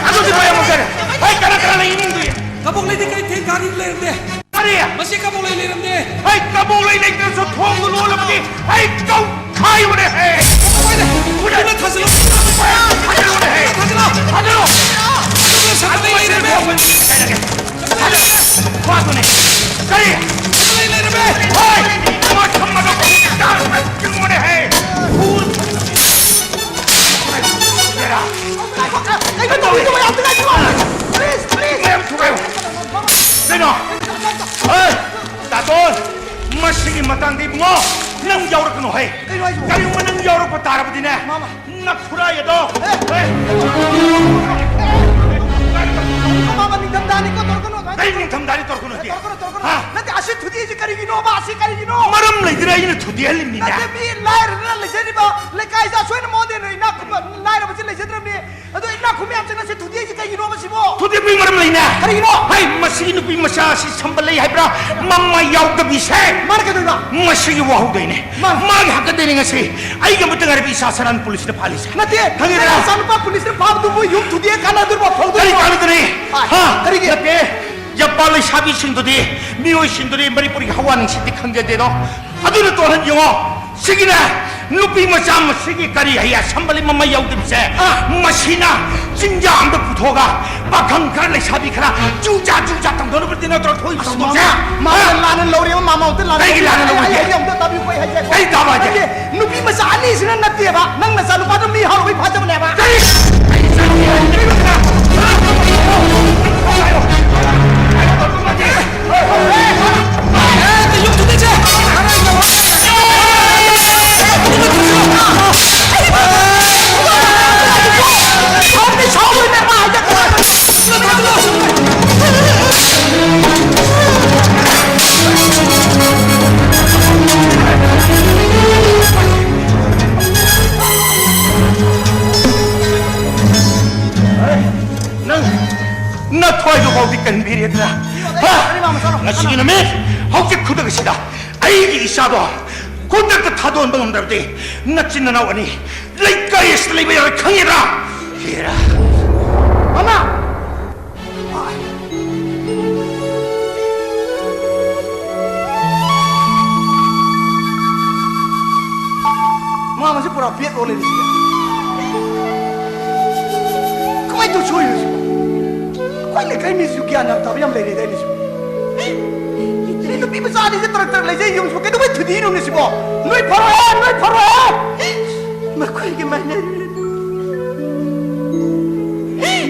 ꯑꯗꯨꯗꯤ ꯃꯌꯥꯝ ꯑꯃꯨꯛ ꯀꯔꯤ? ꯍꯩ, ꯀꯅꯥ ꯀꯅꯥ ꯂꯩ ꯏꯃꯨꯡꯗꯨ? ꯀꯕꯣꯛ ꯂꯩꯗꯤ ꯀꯩ ꯊꯦꯡ ꯒꯥꯔꯤ ꯂꯩꯔꯝꯗꯦ꯫ ꯀꯔꯤ? ꯃꯁꯤ ꯀꯕꯣꯛ ꯂꯩ ꯂꯩꯔꯝꯗꯦ꯫ ꯍꯩ, ꯀꯕꯣꯛ ꯂꯩ ꯂꯩꯇ꯭ꯔꯁꯨ ꯊꯣꯡꯗꯨ ꯂꯣꯜꯂꯕꯗꯤ ꯑꯩ ꯀꯧ ꯈꯥꯏꯕꯅꯦ ꯍꯦ꯫ ꯀꯕꯣꯛ ꯂꯩ ꯊꯥꯖꯤꯜꯂꯣ꯫ ꯊꯥꯖꯤꯜꯂꯣꯅꯦ ꯍꯦ꯫ ꯊꯥꯖꯤꯜꯂꯣ꯫ ꯊꯥꯖꯤꯜꯂꯣ꯫ ꯀꯕꯣꯛ ꯂꯩ ꯂꯩꯔꯝꯃꯦ꯫ ꯊꯥꯖꯤꯜꯂꯣ꯫ ꯃꯥꯗꯨꯅꯦ꯫ ꯀꯔꯤ? ꯀꯕꯣꯛ ꯂꯩ ꯂꯩꯔꯝꯃꯦ꯫ ꯍꯣꯏ꯫ ꯃꯥ ꯊꯝꯃꯒ ꯆꯪꯉꯣꯅꯦ ꯍꯦ꯫ ꯀꯩꯅꯣ ꯇꯧꯔꯤꯗꯨꯕꯣ? ꯌꯥꯝ ꯊꯨꯒꯥꯏ, ꯊꯨꯒꯥꯏ꯫ Please, please꯫ ꯃꯌꯥꯝ ꯊꯨꯒꯥꯏꯌꯣ꯫ ꯀꯩꯅꯣ? ꯍꯦ, ꯇꯥꯇꯣꯟ, ꯃꯁꯤꯒꯤ ꯃꯇꯥꯡꯗ ꯏꯕꯨꯡꯉꯣ, ꯅꯪ ꯌꯥꯎꯔꯛꯀꯅꯨ ꯍꯦ꯫ ꯀꯩꯅꯣ ꯍꯥꯏꯁꯤꯕꯣ? ꯀꯔꯤꯒꯨꯝꯕ ꯅꯪ ꯌꯥꯎꯔꯛꯄ ꯇꯥꯔꯕꯗꯤꯅꯦ, ꯃꯥꯃ꯫ ꯅꯈꯨꯔꯥꯏ ꯑꯗꯣ, ꯑꯦ꯫ ꯍꯦ꯫ ꯃꯥꯃ, ꯅꯤꯡꯊꯝꯊꯥꯅꯤꯀꯣ, ꯇꯧꯔꯛꯀꯅꯨ ꯑꯗꯨꯃꯥꯏꯅ꯫ ꯀꯔꯤ ꯅꯤꯡꯊꯝꯊꯥꯅꯤ ꯇꯧꯔꯛꯀꯅꯨ ꯍꯥꯏꯗꯤ? ꯇꯧꯔꯛꯀꯅꯨ, ꯇꯧꯔꯛꯀꯅꯨ꯫ ꯍꯥ? ꯅꯠꯇꯦ, ꯑꯁꯤ ꯊꯨꯗꯦꯛꯏꯁꯦ ꯀꯔꯤꯒꯤꯅꯣꯕ? ꯑꯁꯤ ꯀꯔꯤꯒꯤꯅꯣ? ꯃꯔꯝ ꯂꯩꯗꯅ ꯑꯩꯅ ꯊꯨꯗꯦꯛꯍꯜꯂꯤꯕꯅꯤꯅꯦ꯫ ꯅꯠꯇꯦ, ꯃꯤ ꯂꯥꯏꯔꯗꯅ ꯂꯩꯖꯔꯤꯕ ꯂꯩꯀꯥꯏꯗ ꯑꯁꯣꯏꯅ ꯃꯉꯣꯟꯗ ꯍꯦꯟꯅ ꯏꯅꯥꯛ ꯈꯨꯟꯕ, ꯂꯥꯏꯔꯕꯁꯤ ꯂꯩꯖꯗ꯭ꯔꯕꯅꯤ꯫ ꯑꯗꯣ ꯏꯅꯥꯛ ꯈꯨꯟꯕ ꯌꯥꯝ ꯆꯪꯅ ꯁꯤ ꯊꯨꯗꯦꯛꯏꯁꯤ ꯀꯩꯒꯤꯅꯣꯕ ꯁꯤꯕꯣ? ꯊꯨꯗꯦꯛꯄꯒꯤ ꯃꯔꯝ ꯂꯩꯅꯦ꯫ ꯀꯔꯤꯒꯤꯅꯣ? ꯍꯩ, ꯃꯁꯤꯒꯤ ꯅꯨꯄꯤ ꯃꯆꯥ ꯑꯁꯤ ꯁꯝꯕ ꯂꯩ ꯍꯥꯏꯕ꯭ꯔꯥ? ꯃꯃꯥꯏ ꯌꯥꯎꯗꯕꯤꯁꯦ꯫ ꯃꯥꯅ ꯀꯩꯗꯧꯔꯤꯕ? ꯃꯁꯤꯒꯤ ꯋꯥꯍꯧꯗꯩꯅꯦ꯫ ꯃꯥꯅ? ꯃꯥꯒꯤ ꯍꯥꯀꯠꯗꯩꯅꯦ ꯉꯁꯤ꯫ ꯑꯩꯒꯤ ꯑꯃꯠꯇ ꯉꯥꯏꯔꯕ ꯏꯆꯥ ꯁꯔꯥꯟ ꯄꯨꯂꯤꯁꯅ ꯐꯥꯜꯂꯤꯁꯦ꯫ ꯅꯠꯇꯦ, ꯈꯪꯉꯦꯗꯅ? ꯅꯪ ꯅꯆꯥꯅꯨꯄꯥ ꯄꯨꯂꯤꯁꯅ ꯐꯥꯕꯗꯨꯕꯨ ꯌꯨꯝ ꯊꯨꯗꯦꯛꯑ ꯀꯥꯟꯅꯗꯣꯔꯤꯕꯣ? ꯐꯧꯗꯣꯔꯤꯕꯣ? ꯀꯔꯤ ꯀꯥꯟꯅꯗꯅꯤ? ꯑꯥ, ꯍꯥ? ꯀꯔꯤꯒꯤ? ꯅꯠꯇꯦ, ꯌꯥꯄꯥ ꯂꯩꯁꯥꯕꯤꯁꯤꯡꯗꯨꯗꯤ, ꯃꯤꯑꯣꯏꯁꯤꯡꯗꯨꯗꯤ ꯃꯅꯤꯄꯨꯔꯒꯤ ꯍꯋꯥ ꯅꯨꯡꯁꯤꯠꯇꯤ ꯈꯪꯖꯗꯦꯗꯣ꯫ ꯑꯗꯨꯅ ꯇꯣꯟꯍꯟ ꯌꯦꯡꯉꯣ꯫ ꯁꯤꯒꯤꯅꯦ, ꯅꯨꯄꯤ ꯃꯆꯥ ꯃꯁꯤꯒꯤ ꯀꯔꯤ ꯍꯩ ꯑꯁꯝꯕ ꯂꯩ ꯃꯃꯩ ꯌꯥꯎꯗꯕꯤꯁꯦ, ꯑꯥ꯫ ꯃꯁꯤꯅ ꯆꯤꯟꯖꯥꯛ ꯑꯝꯗ ꯄꯨꯊꯣꯛꯑꯒ ꯄꯥꯈꯪ ꯈꯔ ꯂꯩꯁꯥꯕꯤ ꯈꯔ ꯖꯨꯖꯥ ꯖꯨꯖꯥ ꯇꯧꯗꯅꯕꯗꯤ ꯅꯠꯇ꯭ꯔꯣ ꯊꯣꯛꯏ ꯑꯁ, ꯊꯧꯗꯣꯛꯁꯦ? ꯃꯥꯃ, ꯃꯥꯃꯅ ꯍꯥ? ꯂꯥꯟꯅ ꯂꯧꯔꯦꯕ, ꯃꯥꯃ ꯑꯝꯇ ꯂꯥꯟꯅ ꯀꯩꯒꯤ ꯂꯧꯔꯦ꯫ ꯂꯥꯟꯅ ꯑꯩ, ꯑꯩ, ꯂꯧꯔꯤꯅꯣ? ꯑꯩ ꯑꯝꯇ ꯇꯥꯕꯤꯌꯨꯀꯣ, ꯑꯩ ꯍꯥꯏꯖꯦ꯫ ꯀꯩ ꯇꯥꯕ ꯍꯥꯏꯖꯦ? ꯅꯠꯇꯦ, ꯅꯨꯄꯤ ꯃꯆꯥ ꯑꯅꯤꯁꯤꯅ ꯅꯠꯇꯦꯕ, ꯅꯪ ꯅꯆꯥꯅꯨꯄꯥꯗꯣ ꯃꯤ ꯍꯥꯠꯂꯨꯕꯩ ꯐꯥꯖꯕꯅꯦꯕ꯫ ꯀꯔꯤ? ꯈꯟꯕꯤꯔꯦꯗꯅ? ꯍꯥ? ꯉꯁꯤꯒꯤ ꯅꯨꯃꯤꯠ, ꯍꯧꯖꯤꯛ ꯈꯨꯗꯛ ꯑꯁꯤꯗ ꯑꯩꯒꯤ ꯏꯆꯥꯗꯣ ꯈꯨꯗꯛꯇ ꯊꯥꯗꯣꯛꯍꯟꯕ ꯉꯝꯗ꯭ꯔꯕꯗꯤ ꯅꯆꯤꯟ ꯅꯅꯥꯎ ꯑꯅꯤ ꯂꯩꯀꯥꯏ ꯑꯁꯤꯗ ꯂꯩꯕ ꯌꯥꯔꯣꯏ, ꯈꯪꯉꯦꯗ꯭ꯔꯥ? ꯍꯦꯔꯥ꯫ ꯃꯃꯥ! ꯃꯥ ꯃꯁꯤ ꯄꯨꯔꯥ ꯕꯦꯛ ꯑꯣꯜꯂꯦꯅꯦ ꯁꯤꯗꯤ꯫ ꯀꯃꯥꯏꯅ ꯇꯧ ꯁꯣꯏꯔꯤꯅꯣ ꯁꯤꯕꯣ? ꯑꯩꯈꯣꯏ ꯂꯩꯀꯥꯏ ꯃꯤꯁꯤꯁꯨ ꯒ꯭ꯌꯥꯟ ꯌꯥꯝ ꯇꯥꯕ ꯌꯥꯝ ꯂꯩꯔꯦꯗꯥꯏꯅꯦ ꯁꯤꯕꯣ? ꯁꯤ ꯅꯨꯄꯤ ꯃꯆꯥ ꯑꯅꯤꯁꯦ ꯇꯔꯛ ꯇꯔꯛ ꯂꯩꯖꯩ ꯌꯨꯝꯁꯤꯕꯨ ꯀꯩꯗꯧꯕꯩ ꯊꯨꯗꯦꯛꯏꯅꯣꯅꯦ ꯁꯤꯕꯣ? ꯅꯣꯏ ꯐꯔꯣꯏꯍꯦ, ꯅꯣꯏ ꯐꯔꯣꯏꯍꯦ! ꯃꯈꯣꯏꯒꯤ ꯃꯥꯏꯅꯔꯤ꯫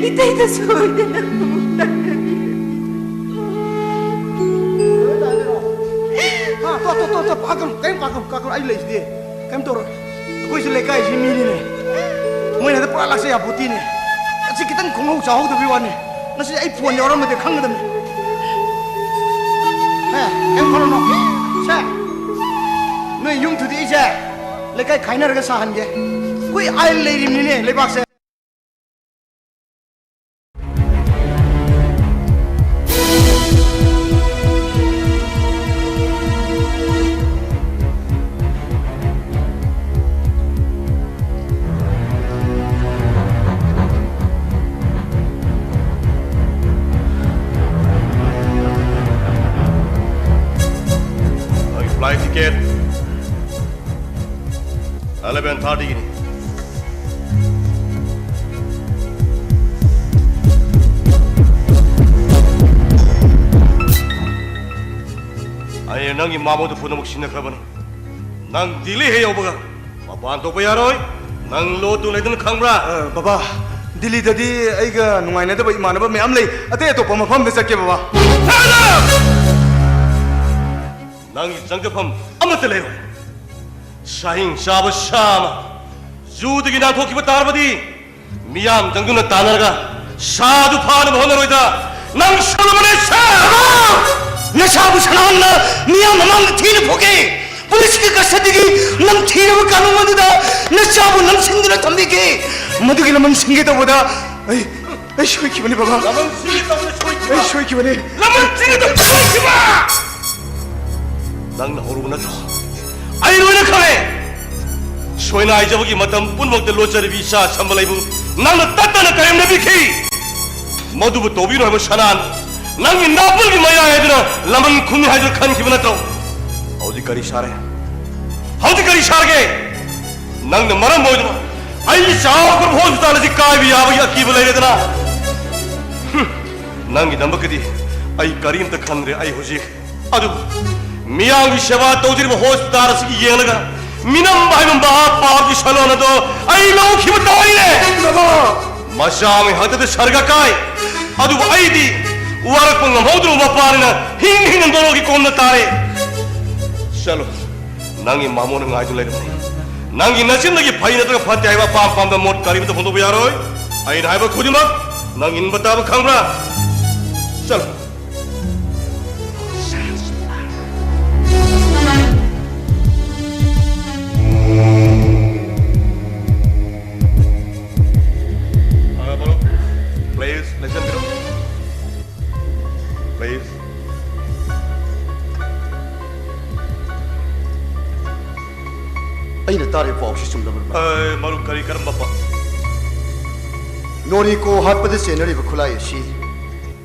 ꯏꯇꯩꯗ ꯁꯣꯏꯗꯅ ꯑꯃꯨꯛ ꯇꯥꯟꯅꯕꯤꯔꯛꯀꯦ꯫ ꯍꯥ, ꯇꯣ, ꯇꯣ, ꯇꯣ, ꯇꯣ, ꯄꯥꯈꯠꯀꯅꯨ, ꯀꯔꯤꯝ ꯄꯥꯈꯠꯀꯅꯨ, ꯀꯔꯤꯝ ꯄꯥꯈꯠꯀꯅꯨ, ꯑꯩ ꯂꯩꯁꯤꯗꯤ꯫ ꯀꯩꯝ ꯇꯧꯔꯣꯏ꯫ ꯑꯩꯈꯣꯏꯁꯨ ꯂꯩꯀꯥꯏꯁꯤ ꯃꯤꯅꯤꯅꯦ꯫ ꯃꯣꯏꯅ ꯍꯦꯛꯇ ꯄꯨꯔꯥ ꯂꯥꯛꯆ ꯌꯥꯄꯣꯠꯇꯤꯅꯦ꯫ ꯉꯁꯤ ꯈꯤꯇꯪ ꯈꯣꯡꯍꯧ ꯆꯥꯍꯧꯗꯕꯩ ꯋꯥꯅꯤ꯫ ꯉꯁꯤ ꯑꯩ ꯐꯣꯟ ꯌꯥꯎꯔꯝꯃꯗꯤ ꯈꯪꯒꯗꯕꯅꯤ꯫ ꯍꯦ, ꯀꯩꯝ ꯈꯜꯂꯨꯅꯨ꯫ ꯁꯦ, ꯅꯣꯏ ꯌꯨꯝ ꯊꯨꯗꯦꯛꯏꯁꯦ ꯂꯩꯀꯥꯏ ꯈꯥꯏꯅꯔꯒ ꯁꯥꯍꯟꯒꯦ꯫ ꯑꯩꯈꯣꯏ ꯑꯥꯏꯟ ꯂꯩꯔꯤꯕꯅꯤꯅꯦ ꯂꯩꯕꯥꯛꯁꯦ꯫ ꯅꯪꯒꯤ flight ticket eleven thirty Guinea. ꯑꯩꯅ ꯅꯪꯒꯤ ꯃꯥꯃꯣꯗ ꯄꯨꯝꯅꯃꯛ ꯁꯤꯟꯅꯈ꯭ꯔꯕꯅꯤ꯫ ꯅꯪ ꯗꯤꯜꯂꯤ ꯍꯦꯛ ꯌꯧꯕꯒ ꯃꯄꯥꯟ ꯊꯣꯛꯄ ꯌꯥꯔꯣꯏ꯫ ꯅꯪ ꯂꯣ ꯇꯨ ꯂꯩꯗꯅ ꯈꯪꯕ꯭ꯔꯥ? ꯑ, ꯕꯕꯥ, ꯗꯤꯜꯂꯤꯗꯗꯤ ꯑꯩꯒ ꯅꯨꯡꯉꯥꯏꯅꯗꯕ ꯏꯃꯥꯟꯅꯕ ꯃꯌꯥꯝ ꯂꯩ꯫ ꯑꯇꯩ ꯑꯇꯣꯞꯄ ꯃꯐꯝꯗ ꯆꯠꯀꯦ, ꯕꯕꯥ꯫ ꯅꯪꯒꯤ ꯆꯪꯖꯐꯝ ꯑꯃꯠꯇ ꯂꯩꯔꯣꯏ꯫ ꯁꯥꯍꯤꯡ ꯆꯥꯕ ꯁꯥ ꯑꯃ ꯖꯨꯗꯒꯤ ꯅꯥꯟꯊꯣꯛꯈꯤꯕ ꯇꯥꯔꯕꯗꯤ, ꯃꯤꯌꯥꯝ ꯆꯪꯗꯨꯅ ꯇꯥꯟꯅꯔꯒ ꯁꯥꯗꯨ ꯐꯥꯅꯕ ꯍꯣꯠꯅꯔꯣꯏꯗ꯫ ꯅꯪ ꯁꯣꯜꯂꯕꯅꯦ, ꯁꯥ! ꯅꯁꯥꯕꯨ ꯁꯅꯥꯍꯟꯅ ꯃꯤꯌꯥꯝ ꯃꯃꯥꯡꯗ ꯊꯤꯅ ꯐꯨꯒꯦ꯫ ꯄꯨꯂꯤꯁꯀꯤ ꯀꯁꯇꯗꯤꯒꯤ ꯅꯝꯊꯤꯔꯕ ꯀꯥꯅꯨꯡ ꯑꯗꯨꯗ ꯅꯆꯥꯕꯨ ꯅꯝꯁꯤꯟꯗꯨꯅ ꯊꯝꯕꯤꯒꯦ꯫ ꯃꯗꯨꯒꯤ ꯂꯃꯟ ꯁꯤꯡꯒꯦ ꯇꯧꯕꯗ ꯑꯩ ꯑꯩ ꯁꯣꯏꯈꯤꯕꯅꯤ, ꯕꯕꯥ꯫ ꯂꯃꯟ ꯁꯤꯒꯤ ꯇꯧꯕꯗ ꯁꯣꯏꯈꯤꯕ꯫ ꯑꯩ ꯁꯣꯏꯈꯤꯕꯅꯤ꯫ ꯂꯃꯟ ꯁꯤꯒꯤ ꯇꯧꯕꯗ ꯁꯣꯏꯈꯤꯕ꯫ ꯅꯪꯅ ꯍꯧꯔꯨꯕ ꯅꯠꯇ꯭ꯔꯣ? ꯑꯩ ꯂꯣꯏꯅ ꯈꯪꯉꯦ꯫ ꯁꯣꯏꯅꯥꯏꯖꯕꯒꯤ ꯃꯇꯝ ꯄꯨꯝꯅꯃꯛꯇ ꯂꯣꯠꯆꯔꯤꯕꯤ ꯏꯆꯥ ꯁꯝꯕ ꯂꯩꯕꯨ ꯅꯪꯅ ꯇꯠꯇꯅ ꯀꯔꯦꯝꯅꯕꯤꯈꯤ꯫ ꯃꯗꯨꯕꯨ ꯇꯧꯕꯤꯅꯨ ꯍꯥꯏꯕ ꯁꯅꯥꯅ ꯅꯪꯒꯤ ꯅꯥꯄꯜꯒꯤ ꯃꯌꯥꯏ ꯑꯗꯨꯅ ꯂꯃꯟ ꯈꯨꯝꯃꯤ ꯍꯥꯏꯗꯨꯅ ꯈꯟꯈꯤꯕ ꯅꯠꯇ꯭ꯔꯣ? ꯍꯧꯖꯤꯛ ꯀꯔꯤ ꯁꯥꯔꯦ? ꯍꯧꯖꯤꯛ ꯀꯔꯤ ꯁꯥꯔꯒꯦ? ꯅꯪꯅ ꯃꯔꯝ ꯑꯣꯏꯗꯨꯅ ꯑꯩꯒꯤ ꯆꯥꯎꯈ꯭ꯔꯕ ꯍꯣꯁꯄꯤꯇꯥꯜ ꯑꯁꯤ ꯀꯥꯏꯕ ꯌꯥꯕꯒꯤ ꯑꯀꯤꯕ ꯂꯩꯔꯦꯗꯅ? ꯍꯨꯝ, ꯅꯪꯒꯤꯗꯃꯛꯇꯗꯤ ꯑꯩ ꯀꯔꯤꯝꯇ ꯈꯟꯗ꯭ꯔꯦ꯫ ꯑꯩ ꯍꯧꯖꯤꯛ ꯑꯗꯨꯕꯨ ꯃꯤꯌꯥꯝꯒꯤ ꯁꯦꯕꯥ ꯇꯧꯖꯔꯤꯕ ꯍꯣꯁꯄꯤꯇꯥꯜ ꯑꯁꯤꯒꯤ ꯌꯦꯡꯂꯒ ꯃꯤꯅꯝꯕ ꯍꯥꯏꯕ ꯃꯍꯥꯄꯥꯞꯀꯤ ꯁꯂꯣꯟ ꯑꯗꯣ ꯑꯩ ꯂꯧꯈꯤꯕ ꯇꯥꯔꯤꯅꯦ꯫ ꯃꯆꯥ ꯑꯃ ꯍꯦꯛꯇꯗ ꯁꯔꯒ ꯀꯥꯏ, ꯑꯗꯨꯕꯨ ꯑꯩꯗꯤ ꯋꯥꯔꯛꯄ ꯉꯝꯍꯧꯗ꯭ꯔꯕ ꯃꯄꯥꯅꯤꯅ ꯍꯤꯡ ꯍꯤꯡꯅ ꯅꯣꯔꯣꯛꯀꯤ ꯀꯣꯝꯅ ꯇꯥꯔꯦ꯫ ꯆꯠꯂꯣ, ꯅꯪꯒꯤ ꯃꯃꯣꯅ ꯉꯥꯏꯗꯨꯅ ꯂꯩꯔꯝꯃꯤ꯫ ꯅꯪꯒꯤ ꯅꯆꯤꯟꯗꯒꯤ ꯐꯩ ꯅꯠꯇ꯭ꯔꯒ ꯐꯠꯇꯦ ꯍꯥꯏꯕ ꯑꯄꯥꯝ ꯄꯥꯝꯗ ꯃꯣꯠ ꯀꯔꯤꯃꯇ ꯐꯣꯡꯗꯣꯛꯄ ꯌꯥꯔꯣꯏ꯫ ꯑꯩꯅ ꯍꯥꯏꯕ ꯈꯨꯗꯤꯡꯃꯛ ꯅꯪ ꯏꯟꯕ ꯇꯥꯕ, ꯈꯪꯕ꯭ꯔꯥ? ꯆꯠꯂꯣ꯫ ꯑ, ꯃꯔꯨꯞ, please, ꯂꯦꯡꯁꯤꯟꯕꯤꯔꯣ꯫ Please. ꯑꯩꯅ ꯇꯥꯔꯤꯕ ꯄꯥꯎꯁꯤ ꯆꯨꯝꯂꯕ꯭ꯔꯥ? ꯑ, ꯃꯔꯨꯞ, ꯀꯔꯤ, ꯀꯔꯝꯕ ꯄꯥꯎ? ꯅꯣꯔꯤꯀꯣ ꯍꯥꯠꯄꯗ ꯆꯦꯟꯅꯔꯤꯕ ꯈꯨꯠꯂꯥꯏ ꯑꯁꯤ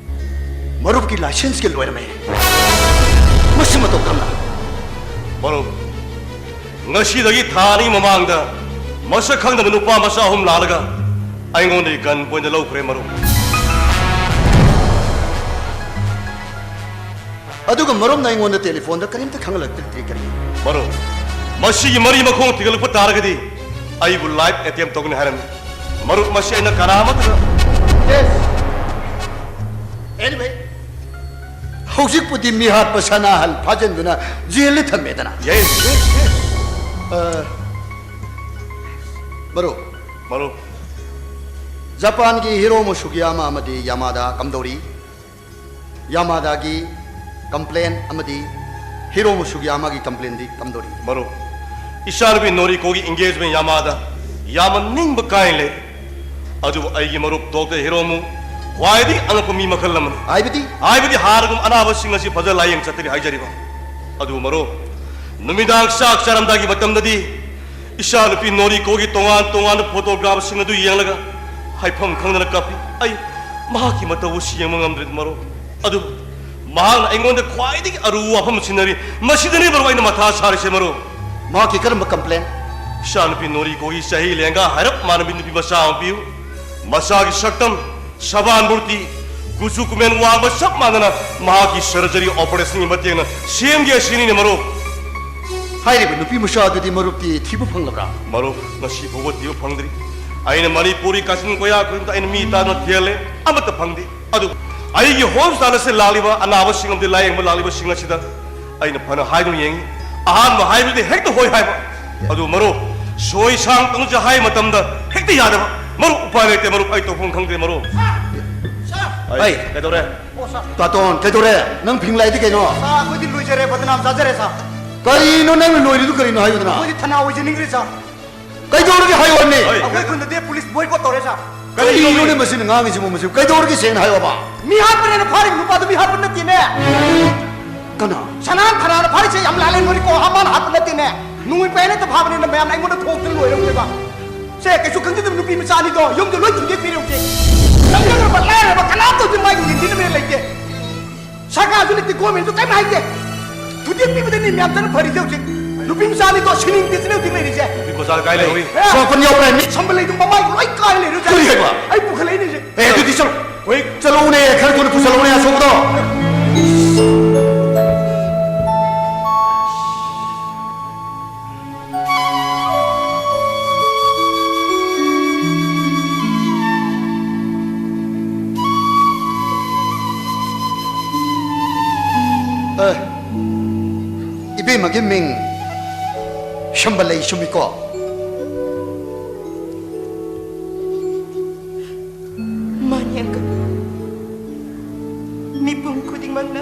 ꯃꯔꯨꯞꯀꯤ ꯂꯥꯏꯁꯦꯟꯁꯀꯤ ꯂꯣꯏꯔꯝꯃꯦ꯫ ꯃꯁꯤ ꯃꯇꯧ ꯀꯔꯝꯅ? ꯃꯔꯨꯞ, ꯉꯁꯤꯗꯒꯤ ꯊꯥ ꯑꯅꯤ ꯃꯃꯥꯡꯗ ꯃꯁꯛ ꯈꯪꯗꯕ ꯅꯨꯄꯥ ꯃꯆꯥ ꯑꯍꯨꯝ ꯂꯥꯛꯂꯒ ꯑꯩꯉꯣꯟꯗꯒꯤ ꯒꯟ ꯄꯣꯏꯟꯗ ꯂꯧꯈ꯭ꯔꯦ, ꯃꯔꯨꯞ꯫ ꯑꯗꯨꯒ ꯃꯔꯨꯞꯅ ꯑꯩꯉꯣꯟꯗ ꯇꯦꯂꯤꯐꯣꯟꯗ ꯀꯔꯤꯝꯇ ꯈꯪꯍꯜꯂꯛꯇ꯭ꯔꯤꯗꯤ ꯀꯔꯤꯒꯤꯅꯣ? ꯃꯔꯨꯞ, ꯃꯁꯤꯒꯤ ꯃꯔꯤ ꯃꯈꯣꯡ ꯊꯤꯒꯠꯂꯛꯄ ꯇꯥꯔꯒꯗꯤ ꯑꯩꯕꯨ life attempt ꯇꯧꯒꯅꯤ ꯍꯥꯏꯔꯝꯃꯤ꯫ ꯃꯔꯨꯞ, ꯃꯁꯤ ꯑꯩꯅ ꯀꯅꯥ ꯑꯃꯠꯇꯗ Yes. Anyway, ꯍꯧꯖꯤꯛꯄꯨꯗꯤ ꯃꯤꯍꯥꯠꯄ ꯁꯅꯥꯍꯜ ꯐꯥꯖꯤꯟꯗꯨꯅ ꯖꯦꯜꯗ ꯊꯝꯃꯦꯗꯅ꯫ Yes, yes, yes. ꯑ, ꯃꯔꯨꯞ, ꯃꯔꯨꯞ꯫ ꯖꯄꯥꯟꯒꯤ ꯍꯤꯔꯣꯃꯨ ꯁꯨꯒꯤꯌꯥꯃꯥ ꯑꯃꯗꯤ ꯌꯥꯃꯥꯗꯥ ꯀꯝꯗꯧꯔꯤ? ꯌꯥꯃꯥꯗꯥꯒꯤ complaint ꯑꯃꯗꯤ ꯍꯤꯔꯣꯃꯨ ꯁꯨꯒꯤꯌꯥꯃꯥꯒꯤ complaintꯗꯤ ꯀꯝꯗꯧꯔꯤ? ꯃꯔꯨꯞ, ꯏꯆꯥꯅꯨꯄꯤ ꯅꯣꯔꯤꯀꯣꯒꯤ engagement ꯌꯥꯃꯥꯗꯥ ꯌꯥꯝꯅ ꯅꯤꯡꯕ ꯀꯥꯏꯅ ꯂꯩ꯫ ꯑꯗꯨꯕꯨ ꯑꯩꯒꯤ ꯃꯔꯨꯞ ꯗꯣꯛꯇꯔ ꯍꯤꯔꯣꯃꯨ ꯈ꯭ꯋꯥꯏꯗꯒꯤ ꯑꯉꯛꯄ ꯃꯤ ꯃꯈꯜ ꯑꯃꯅꯤ꯫ ꯍꯥꯏꯕꯗꯤ? ꯍꯥꯏꯕꯗꯤ ꯍꯥꯟꯅꯒꯨꯝ ꯑꯅꯥꯕꯁꯤꯡ ꯑꯁꯤ ꯐꯖ ꯂꯥꯌꯦꯡ ꯆꯠꯇ꯭ꯔꯤ ꯍꯥꯏꯖꯔꯤꯕ꯫ ꯑꯗꯨꯕꯨ ꯃꯔꯨꯞ, ꯅꯨꯃꯤꯗꯥꯡ ꯆꯥꯛ ꯆꯥꯔꯝꯗꯥꯏꯒꯤ ꯃꯇꯝꯗꯗꯤ ꯏꯆꯥꯅꯨꯄꯤ ꯅꯣꯔꯤꯀꯣꯒꯤ ꯇꯣꯉꯥꯟ ꯇꯣꯉꯥꯟꯕ ꯐꯣꯇꯣꯒ꯭ꯔꯥꯐꯁꯤꯡ ꯑꯗꯨ ꯌꯦꯡꯂꯒ ꯍꯥꯏꯐꯝ ꯈꯪꯗꯅ ꯀꯞꯄꯤ꯫ ꯑꯩ ꯃꯍꯥꯛꯀꯤ ꯃꯇꯧ ꯑꯁꯤ ꯌꯦꯡꯕ ꯉꯝꯗ꯭ꯔꯦ ꯃꯔꯨꯞ꯫ ꯑꯗꯨꯕꯨ ꯃꯍꯥꯛꯅ ꯑꯩꯉꯣꯟꯗ ꯈ꯭ꯋꯥꯏꯗꯒꯤ ꯑꯔꯨꯕ ꯋꯥꯐꯝ ꯁꯤꯟꯅꯔꯤ꯫ ꯃꯁꯤꯗꯅꯤ ꯃꯔꯨꯞ ꯑꯩꯅ ꯃꯊꯥ ꯁꯥꯔꯤꯁꯦ ꯃꯔꯨꯞ꯫ ꯃꯍꯥꯛꯀꯤ ꯀꯔꯝꯕ complaint? ꯏꯆꯥꯅꯨꯄꯤ ꯅꯣꯔꯤꯀꯣꯒꯤ ꯆꯍꯤ ꯂꯦꯡꯒꯥ ꯍꯥꯏꯔꯞ ꯃꯥꯟꯅꯕꯤ ꯅꯨꯄꯤ ꯃꯆꯥ ꯑꯃ ꯄꯤꯌꯨ꯫ ꯃꯆꯥꯒꯤ ꯁꯛꯇꯝ, ꯁꯕꯥꯟ ꯃꯨꯔꯇꯤ, ꯀꯨꯆꯨ ꯀꯨꯃꯦꯟ ꯋꯥꯡꯕ ꯆꯞ ꯃꯥꯟꯅꯅ ꯃꯍꯥꯛꯀꯤ surgery operationꯒꯤ ꯃꯇꯦꯡꯅ ꯁꯦꯝꯒꯦ ꯑꯁꯤꯅꯤꯅꯦ ꯃꯔꯨꯞ꯫ ꯍꯥꯏꯔꯤꯕ ꯅꯨꯄꯤ ꯃꯆꯥ ꯑꯗꯨꯗꯤ ꯃꯔꯨꯞꯇꯤ ꯊꯤꯕ ꯐꯪꯂꯕ꯭ꯔꯥ? ꯃꯔꯨꯞ, ꯉꯁꯤ ꯐꯥꯎꯕ ꯊꯤꯕ ꯐꯪꯗ꯭ꯔꯤ꯫ ꯑꯩꯅ ꯃꯅꯤꯄꯨꯔꯤ ꯀꯥꯆꯤꯟ ꯀꯣꯌꯥ ꯈꯨꯗꯤꯡꯗ ꯑꯩꯅ ꯃꯤ ꯇꯥꯗꯨꯅ ꯊꯤꯍꯜꯂꯦ, ꯑꯃꯠꯇ ꯐꯪꯗꯦ꯫ ꯑꯗꯨ ꯑꯩꯒꯤ hospital ꯑꯁꯤꯗ ꯂꯥꯛꯂꯤꯕ ꯑꯅꯥꯕꯁꯤꯡ ꯑꯃꯗꯤ ꯂꯥꯌꯦꯡꯕ ꯂꯥꯛꯂꯤꯕꯁꯤꯡ ꯑꯁꯤꯗ ꯑꯩꯅ ꯐꯅ ꯍꯥꯏꯗꯨꯅ ꯌꯦꯡꯉꯤ꯫ ꯑꯍꯥꯟꯕ ꯍꯥꯏꯕꯗꯤ ꯍꯦꯛꯇ ꯍꯣꯏ ꯍꯥꯏꯕ꯫ ꯑꯗꯨ ꯃꯔꯨꯞ, ꯁꯣꯏ ꯁꯥꯡ ꯇꯧꯅꯁꯦ ꯍꯥꯏꯕ ꯃꯇꯝꯗ ꯍꯦꯛꯇ ꯌꯥꯗꯕ꯫ ꯃꯔꯨꯞ, ꯎꯄꯥꯏ ꯂꯩꯇꯦ ꯃꯔꯨꯞ, ꯑꯩ ꯇꯧꯐꯝ ꯈꯪꯗꯦ ꯃꯔꯨꯞ꯫ ꯁꯥꯔ! ꯑꯩ, ꯑꯩ! ꯀꯩꯗꯧꯔꯦ? ꯑꯣ, ꯁꯥꯔ꯫ ꯇꯥꯇꯣꯟ, ꯀꯩꯗꯧꯔꯦ? ꯅꯪ ꯐꯤꯡꯂꯥꯏꯗꯤ ꯀꯩꯅꯣ? ꯁꯥꯔ, ꯑꯩꯈꯣꯏꯗꯤ ꯂꯣꯏꯖꯔꯦ, ꯕꯗꯅꯥꯝ ꯆꯥꯖꯔꯦ, ꯁꯥꯔ꯫ ꯀꯔꯤꯅꯣ ꯅꯪꯅ ꯂꯣꯏꯔꯤꯗꯨ ꯀꯔꯤꯅꯣ ꯍꯥꯏꯌꯨꯗꯅ? ꯑꯩꯈꯣꯏꯗꯤ ꯊꯅꯥ ꯑꯣꯏꯖꯅꯤꯡꯗ꯭ꯔꯦ, ꯁꯥꯔ꯫ ꯀꯩꯗꯧꯔꯒꯦ ꯍꯥꯏꯌꯣꯅꯦ? ꯍꯣꯏ꯫ ꯑꯩꯈꯣꯏ ꯈꯨꯟꯗꯗꯤ ꯄꯨꯂꯤꯁ boycott ꯇꯧꯔꯦ, ꯁꯥꯔ꯫ ꯀꯔꯤꯅꯣꯅꯦ ꯀꯔꯤꯅꯣꯅꯦ? ꯃꯁꯤꯅ ꯉꯥꯡꯉꯤꯁꯤꯕꯨ ꯃꯁꯤꯕꯨ? ꯀꯩꯗꯧꯔꯒꯦ ꯁꯦꯡꯅ ꯍꯥꯏꯌꯣꯕ? ꯃꯤ ꯍꯥꯠꯄꯅꯦꯅ ꯐꯥꯔꯤꯕ ꯅꯨꯄꯥꯗꯨ ꯃꯤ ꯍꯥꯠꯄ ꯅꯠꯇꯦꯅꯦ꯫ ꯀꯅꯥ? ꯁꯅꯥ ꯊꯅꯥꯅ ꯐꯥꯔꯤꯁꯦ ꯌꯥꯝ ꯂꯥꯜꯂꯦ, ꯅꯣꯔꯤꯀꯣ ꯍꯥꯃꯥꯅ ꯍꯥꯠꯄ ꯅꯠꯇꯦꯅꯦ꯫ ꯅꯣꯡꯃꯩ ꯄꯥꯏꯅꯗ ꯐꯥꯕꯅꯤꯅ ꯃꯌꯥꯝꯅ ꯑꯩꯉꯣꯟꯗ ꯊꯣꯛꯇꯅ ꯂꯣꯏꯔꯝꯗꯣꯏꯕ꯫ ꯁꯦ, ꯀꯩꯁꯨ ꯈꯪꯖꯗꯕ ꯅꯨꯄꯤ ꯃꯆꯥ ꯑꯅꯤꯗꯣ ꯌꯨꯝꯗ ꯂꯣꯏ ꯊꯨꯗꯦꯛꯄꯤꯔꯦ ꯍꯧꯖꯤꯛ꯫ ꯈꯪꯖꯗ꯭ꯔꯕ ꯂꯥꯏꯔꯕ ꯀꯅꯥꯝꯇꯁꯨ ꯃꯥꯒꯤ ꯌꯦꯡꯕꯤꯅꯕ ꯂꯩꯇꯦ꯫ ꯁꯔꯀꯥꯔꯁꯨ ꯂꯩꯇꯦ, governmentꯁꯨ ꯀꯔꯤꯝ ꯍꯥꯏꯗꯦ꯫ ꯊꯨꯗꯦꯛꯄꯤꯕꯗꯅꯤ ꯃꯌꯥꯝ ꯆꯠꯅ ꯐꯔꯤꯁꯦ ꯍꯧꯖꯤꯛ꯫ ꯅꯨꯄꯤ ꯃꯆꯥ ꯑꯅꯤꯗꯣ ꯁꯤꯅꯤꯡꯗꯦꯁꯤꯅꯦ ꯍꯧꯖꯤꯛ ꯂꯩꯔꯤꯁꯦ꯫ ꯅꯨꯄꯤ ꯃꯆꯥ ꯀꯥꯏ ꯂꯩꯍꯧꯔꯤ? ꯑꯦ, ꯁꯣꯛꯄꯅꯤ ꯌꯥꯎꯕ꯭ꯔꯥ ꯍꯥꯏꯕꯅꯤ? ꯁꯝꯕꯜ ꯂꯩꯗꯨ ꯃꯃꯥꯏ ꯂꯣꯏ ꯀꯥꯏ ꯂꯩꯔꯦ ꯍꯧꯖꯤꯛ꯫ ꯀꯔꯤ ꯍꯥꯏꯕ? ꯑꯩ ꯄꯨꯈꯠꯂꯛꯏꯅꯦ ꯍꯧꯖꯤꯛ꯫ ꯑꯦ, ꯑꯗꯨꯗꯤ ꯆꯠꯂꯣ꯫ ꯍꯣꯏ, ꯆꯠꯂꯛꯎꯅꯦ, ꯈꯔ ꯊꯨꯅ ꯄꯨꯁꯜꯂꯛꯎꯅꯦ, ꯑꯁꯣꯛꯄꯗꯣ꯫ ꯑꯦ, ꯏꯕꯦꯝꯃꯒꯤ ꯃꯤꯡ ꯁꯝꯕꯜꯂꯩ ꯆꯨꯝꯃꯤꯀꯣ? ꯃꯥꯅꯤ, uncle꯫ ꯃꯤꯄꯨꯝ ꯈꯨꯗꯤꯡꯃꯛꯅ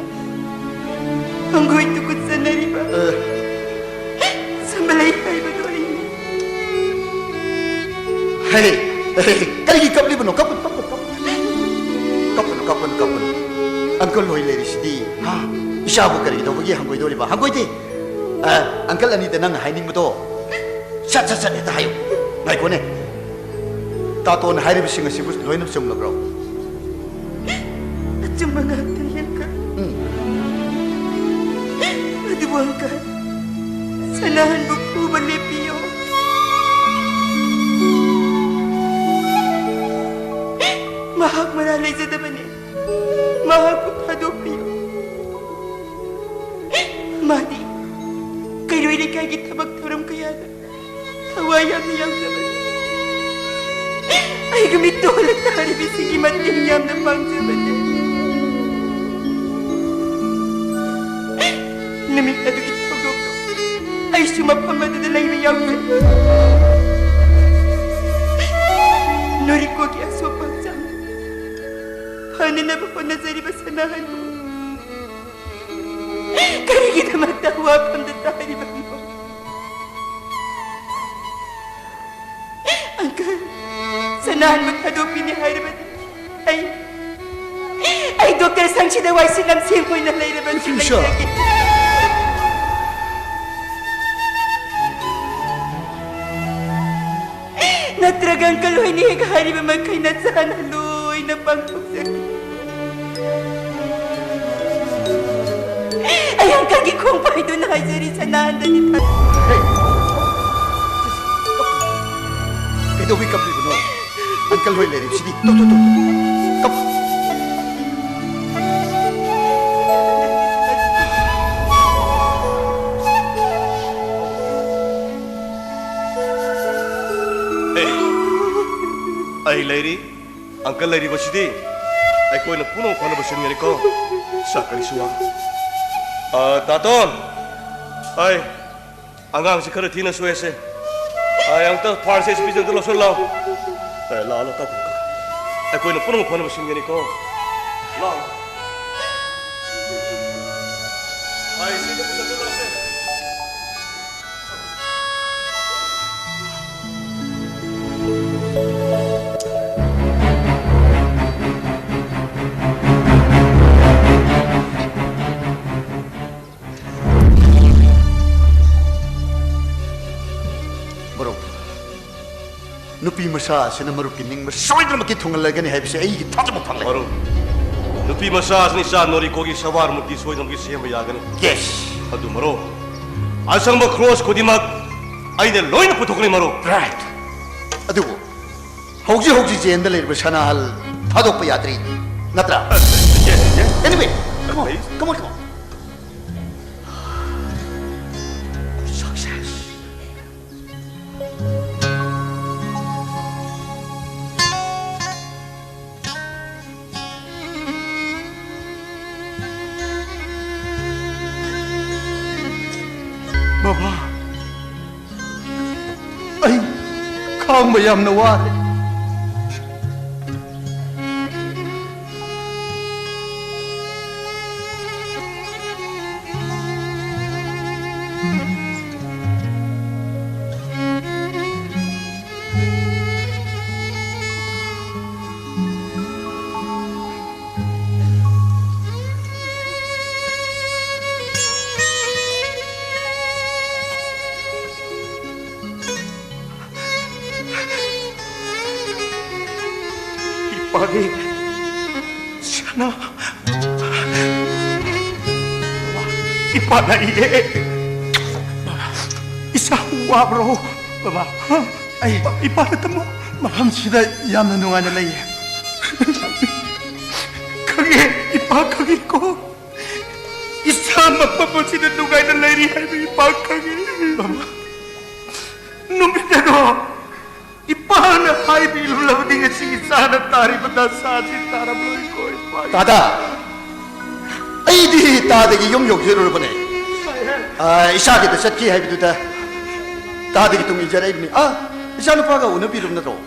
ꯊꯃꯣꯏ ꯇꯨꯀꯠꯆꯅꯔꯤꯕ ꯑ꯫ ꯁꯝꯕꯜꯂꯩ ꯍꯥꯏꯕꯗꯨ ꯑꯩꯅꯤ꯫ ꯍꯦ, ꯑꯦ, ꯀꯔꯤꯒꯤ ꯀꯞꯂꯤꯕꯅꯣ? ꯀꯞꯀꯅꯨ, ꯀꯞꯀꯅꯨ, ꯀꯞꯀꯅꯨ꯫ ꯀꯞꯀꯅꯨ, ꯀꯞꯀꯅꯨ, ꯀꯞꯀꯅꯨ꯫ ꯑꯪꯀꯜ ꯍꯣꯏ ꯂꯩꯔꯤꯁꯤꯗꯤ, ꯍꯥ? ꯏꯆꯥꯕꯨ ꯀꯔꯤꯒꯤꯗꯧꯕꯒꯤ ꯍꯪꯒꯣꯏꯗꯣꯔꯤꯕ? ꯍꯪꯒꯣꯏꯗꯦ꯫ ꯑ, ꯑꯪꯀꯜ ꯑꯅꯤꯗ ꯅꯪꯅ ꯍꯥꯏꯅꯤꯡꯕꯗꯣ ꯁꯠ ꯁꯠ ꯁꯠ ꯍꯦꯛꯇ ꯍꯥꯏꯌꯨ꯫ ꯉꯥꯏꯈꯣꯅꯦ꯫ ꯇꯥꯇꯣꯟꯅ ꯍꯥꯏꯔꯤꯕꯁꯤꯡ ꯑꯁꯤꯕꯨ ꯂꯣꯏꯅ ꯆꯨꯝꯂꯕ꯭ꯔꯣ? ꯑꯆꯨꯝꯕ ꯉꯥꯛꯇꯅꯤ, ꯑꯪꯀꯜ꯫ ꯎꯝ꯫ ꯑꯗꯨꯕꯨ, ꯑꯪꯀꯜ, ꯁꯅꯥꯍꯟꯕꯨ ꯐꯨꯕ ꯂꯦꯞꯄꯤꯌꯣ꯫ ꯃꯍꯥꯛ ꯃꯔꯥꯜ ꯂꯩꯖꯗꯕꯅꯤ꯫ ꯃꯍꯥꯛꯄꯨ ꯊꯥꯗꯣꯛꯄꯤꯌꯨ꯫ ꯃꯥꯗꯤ ꯀꯩꯔꯣꯏ ꯂꯩꯀꯥꯏꯒꯤ ꯊꯕꯛ ꯊꯧꯔꯝ ꯀꯌꯥꯗ ꯊꯋꯥꯏ ꯌꯥꯝꯅ ꯌꯥꯎꯖꯕꯅꯤ꯫ ꯑꯩꯒ ꯃꯤꯠꯇꯣ ꯍꯜꯂꯛꯇ ꯍꯥꯏꯔꯤꯕꯁꯤꯒꯤ ꯃꯇꯦꯡ ꯌꯥꯝꯅ ꯄꯥꯡꯖꯕꯅꯤ꯫ ꯅꯨꯃꯤꯠ ꯑꯗꯨꯒꯤ ꯊꯧꯗꯣꯛꯇꯣ ꯑꯩꯁꯨ ꯃꯐꯝ ꯑꯗꯨꯗ ꯂꯩꯕ ꯌꯥꯎꯖꯩ꯫ ꯅꯣꯔꯤꯀꯣꯒꯤ ꯑꯁꯣꯛꯄ ꯍꯛꯆꯥꯡ ꯐꯅꯅꯕ ꯍꯣꯠꯅꯖꯔꯤꯕ ꯁꯅꯥꯍꯟꯕꯨ ꯀꯔꯤꯒꯤꯗꯃꯛꯇ ꯋꯥꯐꯝꯗ ꯇꯥꯔꯤꯕꯅꯣ? ꯑꯪꯀꯜ, ꯁꯅꯥꯍꯟꯕ ꯊꯥꯗꯣꯛꯄꯤꯅꯤ ꯍꯥꯏꯔꯕꯗꯤ ꯑꯩ, ꯑꯩ ꯗꯣꯛꯇꯔ ꯁꯪꯁꯤꯗ ꯋꯥꯏꯁꯤꯠ ꯂꯝꯁꯦꯡ ꯑꯣꯏꯅ ꯂꯩꯔꯕꯁꯨ ꯏꯕꯦꯝꯆꯥ꯫ ꯂꯩꯖꯒꯦ꯫ ꯅꯠꯇ꯭ꯔꯒ ꯑꯪꯀꯜ ꯍꯣꯏꯅ ꯍꯦꯛ ꯍꯥꯏꯔꯤꯕ ꯃꯈꯩ ꯅꯆꯥꯅ ꯂꯣꯏꯅ ꯄꯥꯡꯊꯣꯛꯆꯒꯦ꯫ ꯑꯩ ꯑꯪꯀꯜꯒꯤ ꯈꯣꯡ ꯄꯥꯏꯗꯨꯅ ꯍꯥꯏꯖꯔꯤ, ꯁꯅꯥꯍꯟꯗꯗꯤ ꯊꯥ- ꯍꯦ! ꯀꯩꯗꯧꯕꯩ ꯀꯞꯂꯤꯕꯅꯣ? ꯑꯪꯀꯜ ꯍꯣꯏ ꯂꯩꯔꯤꯕꯁꯤꯗꯤ꯫ ꯇꯣ, ꯇꯣ, ꯇꯣ, ꯇꯣ꯫ ꯀꯞ- ꯍꯦ! ꯑꯩ ꯂꯩꯔꯤ꯫ ꯑꯪꯀꯜ ꯂꯩꯔꯤꯕꯁꯤꯗꯤ ꯑꯩꯈꯣꯏꯅ ꯄꯨꯝꯅꯃꯛ ꯐꯅꯕ ꯁꯤꯟꯒꯅꯤꯀꯣ꯫ ꯁꯥ, ꯀꯔꯤꯁꯨ ꯋꯥꯒꯅꯨ꯫ ꯑ, ꯇꯥꯇꯣꯟ! ꯑꯩ ꯑꯉꯥꯡꯁꯤ ꯈꯔ ꯊꯤꯅ ꯁꯣꯛꯑꯦꯁꯦ꯫ ꯑ, ꯑꯝꯇ ꯐꯥꯔꯁꯦ, ꯁꯤ ꯄꯤꯖ ꯑꯝꯇ ꯂꯧꯁꯜꯂꯣ꯫ ꯑꯦ, ꯂꯥꯛꯑꯣ, ꯂꯥꯛꯑꯣ, ꯇꯥꯇꯣꯟ꯫ ꯑꯩꯈꯣꯏꯅ ꯄꯨꯝꯅꯃꯛ ꯐꯅꯕ ꯁꯤꯟꯒꯅꯤꯀꯣ꯫ ꯂꯥꯛꯑꯣ꯫ ꯑꯩ ꯁꯤꯗ ꯄꯨꯁꯜꯂꯨ ꯂꯥꯛꯑꯣꯁꯦ꯫ ꯅꯨꯄꯤ ꯃꯆꯥ ꯑꯁꯤꯅ ꯃꯔꯨꯞꯀꯤ ꯅꯤꯡꯕ ꯁꯣꯏꯗꯅꯃꯛꯀꯤ ꯊꯨꯡꯍꯜꯂꯒꯅꯤ ꯍꯥꯏꯕꯁꯦ ꯑꯩꯒꯤ ꯊꯥꯖꯕ ꯐꯪꯂꯦ꯫ ꯃꯔꯨꯞ, ꯅꯨꯄꯤ ꯃꯆꯥ ꯑꯁꯤꯅ ꯏꯆꯥ ꯅꯣꯔꯤꯀꯣꯒꯤ ꯁꯋꯥꯔ ꯃꯨꯔꯇꯤ ꯁꯣꯏꯗꯅꯃꯛꯀꯤ ꯁꯦꯝꯕ ꯌꯥꯒꯅꯤ꯫ Yes꯫ ꯑꯗꯨ ꯃꯔꯨꯞ, ꯑꯁꯪꯕ ꯀ꯭ꯔꯣꯁ ꯈꯨꯗꯤꯡꯃꯛ ꯑꯩꯅ ꯂꯣꯏꯅ ꯄꯨꯊꯣꯛꯀꯅꯤ ꯃꯔꯨꯞ꯫ Right꯫ ꯑꯗꯨꯕꯨ ꯍꯧꯖꯤꯛ ꯍꯧꯖꯤꯛ ꯖꯦꯟꯗ ꯂꯩꯔꯤꯕ ꯁꯅꯥꯍꯜ ꯊꯥꯗꯣꯛꯄ ꯌꯥꯗ꯭ꯔꯤ, ꯅꯠꯇ꯭ꯔꯥ? Yes, yes꯫ Anyway, come on, please, come on, come on. Success. ꯕꯕꯥ, ꯑꯩ ꯈꯥꯡꯕ ꯌꯥꯝꯅ ꯋꯥꯔꯦ꯫ ꯏꯄꯥꯒꯤ ꯁꯅꯥ꯫ ꯏꯄꯥ ꯂꯥꯛꯏꯌꯦ꯫ ꯏꯁꯥ ꯋꯥꯕ꯭ꯔꯣ? ꯕꯕꯥ, ꯑꯩ ꯏꯄꯥꯗ ꯇꯝꯃꯨ꯫ ꯃꯐꯝꯁꯤꯗ ꯌꯥꯝꯅ ꯅꯨꯡꯉꯥꯏꯅ ꯂꯩꯌꯦ꯫ ꯈꯪꯉꯦ, ꯏꯄꯥ ꯈꯪꯉꯦꯀꯣ꯫ ꯏꯁꯥ ꯃꯐꯝ ꯑꯁꯤꯗ ꯅꯨꯡꯉꯥꯏꯅ ꯂꯩꯔꯤ ꯍꯥꯏꯕ ꯏꯄꯥ ꯈꯪꯉꯦ꯫ ꯕꯕꯥ, ꯅꯨꯃꯤꯠ ꯑꯗꯣ ꯏꯄꯥꯅ ꯍꯥꯏꯕꯤꯔꯝꯂꯕꯗꯤ ꯉꯁꯤ ꯏꯆꯥꯅ ꯇꯥꯔꯤꯕ ꯗꯁꯥ ꯑꯁꯤ ꯇꯥꯔꯝꯂꯣꯏꯀꯣ, ꯏꯄꯥ꯫ ꯇꯥꯗ, ꯑꯩꯗꯤ ꯇꯥꯗꯒꯤ ꯌꯨꯝ ꯌꯧꯖꯔꯨꯔꯕꯅꯦ꯫ ꯑꯥ, ꯏꯆꯥꯒꯤꯗ ꯆꯠꯈꯤ ꯍꯥꯏꯕꯗꯨꯗ ꯇꯥꯗꯒꯤ ꯇꯨꯡ ꯏꯟꯖꯔꯛꯏꯕꯅꯤ꯫ ꯑꯥ, ꯏꯆꯥꯅꯨꯄꯥꯒ ꯎꯅꯕꯤꯔꯕ ꯅꯠꯇ꯭ꯔꯣ?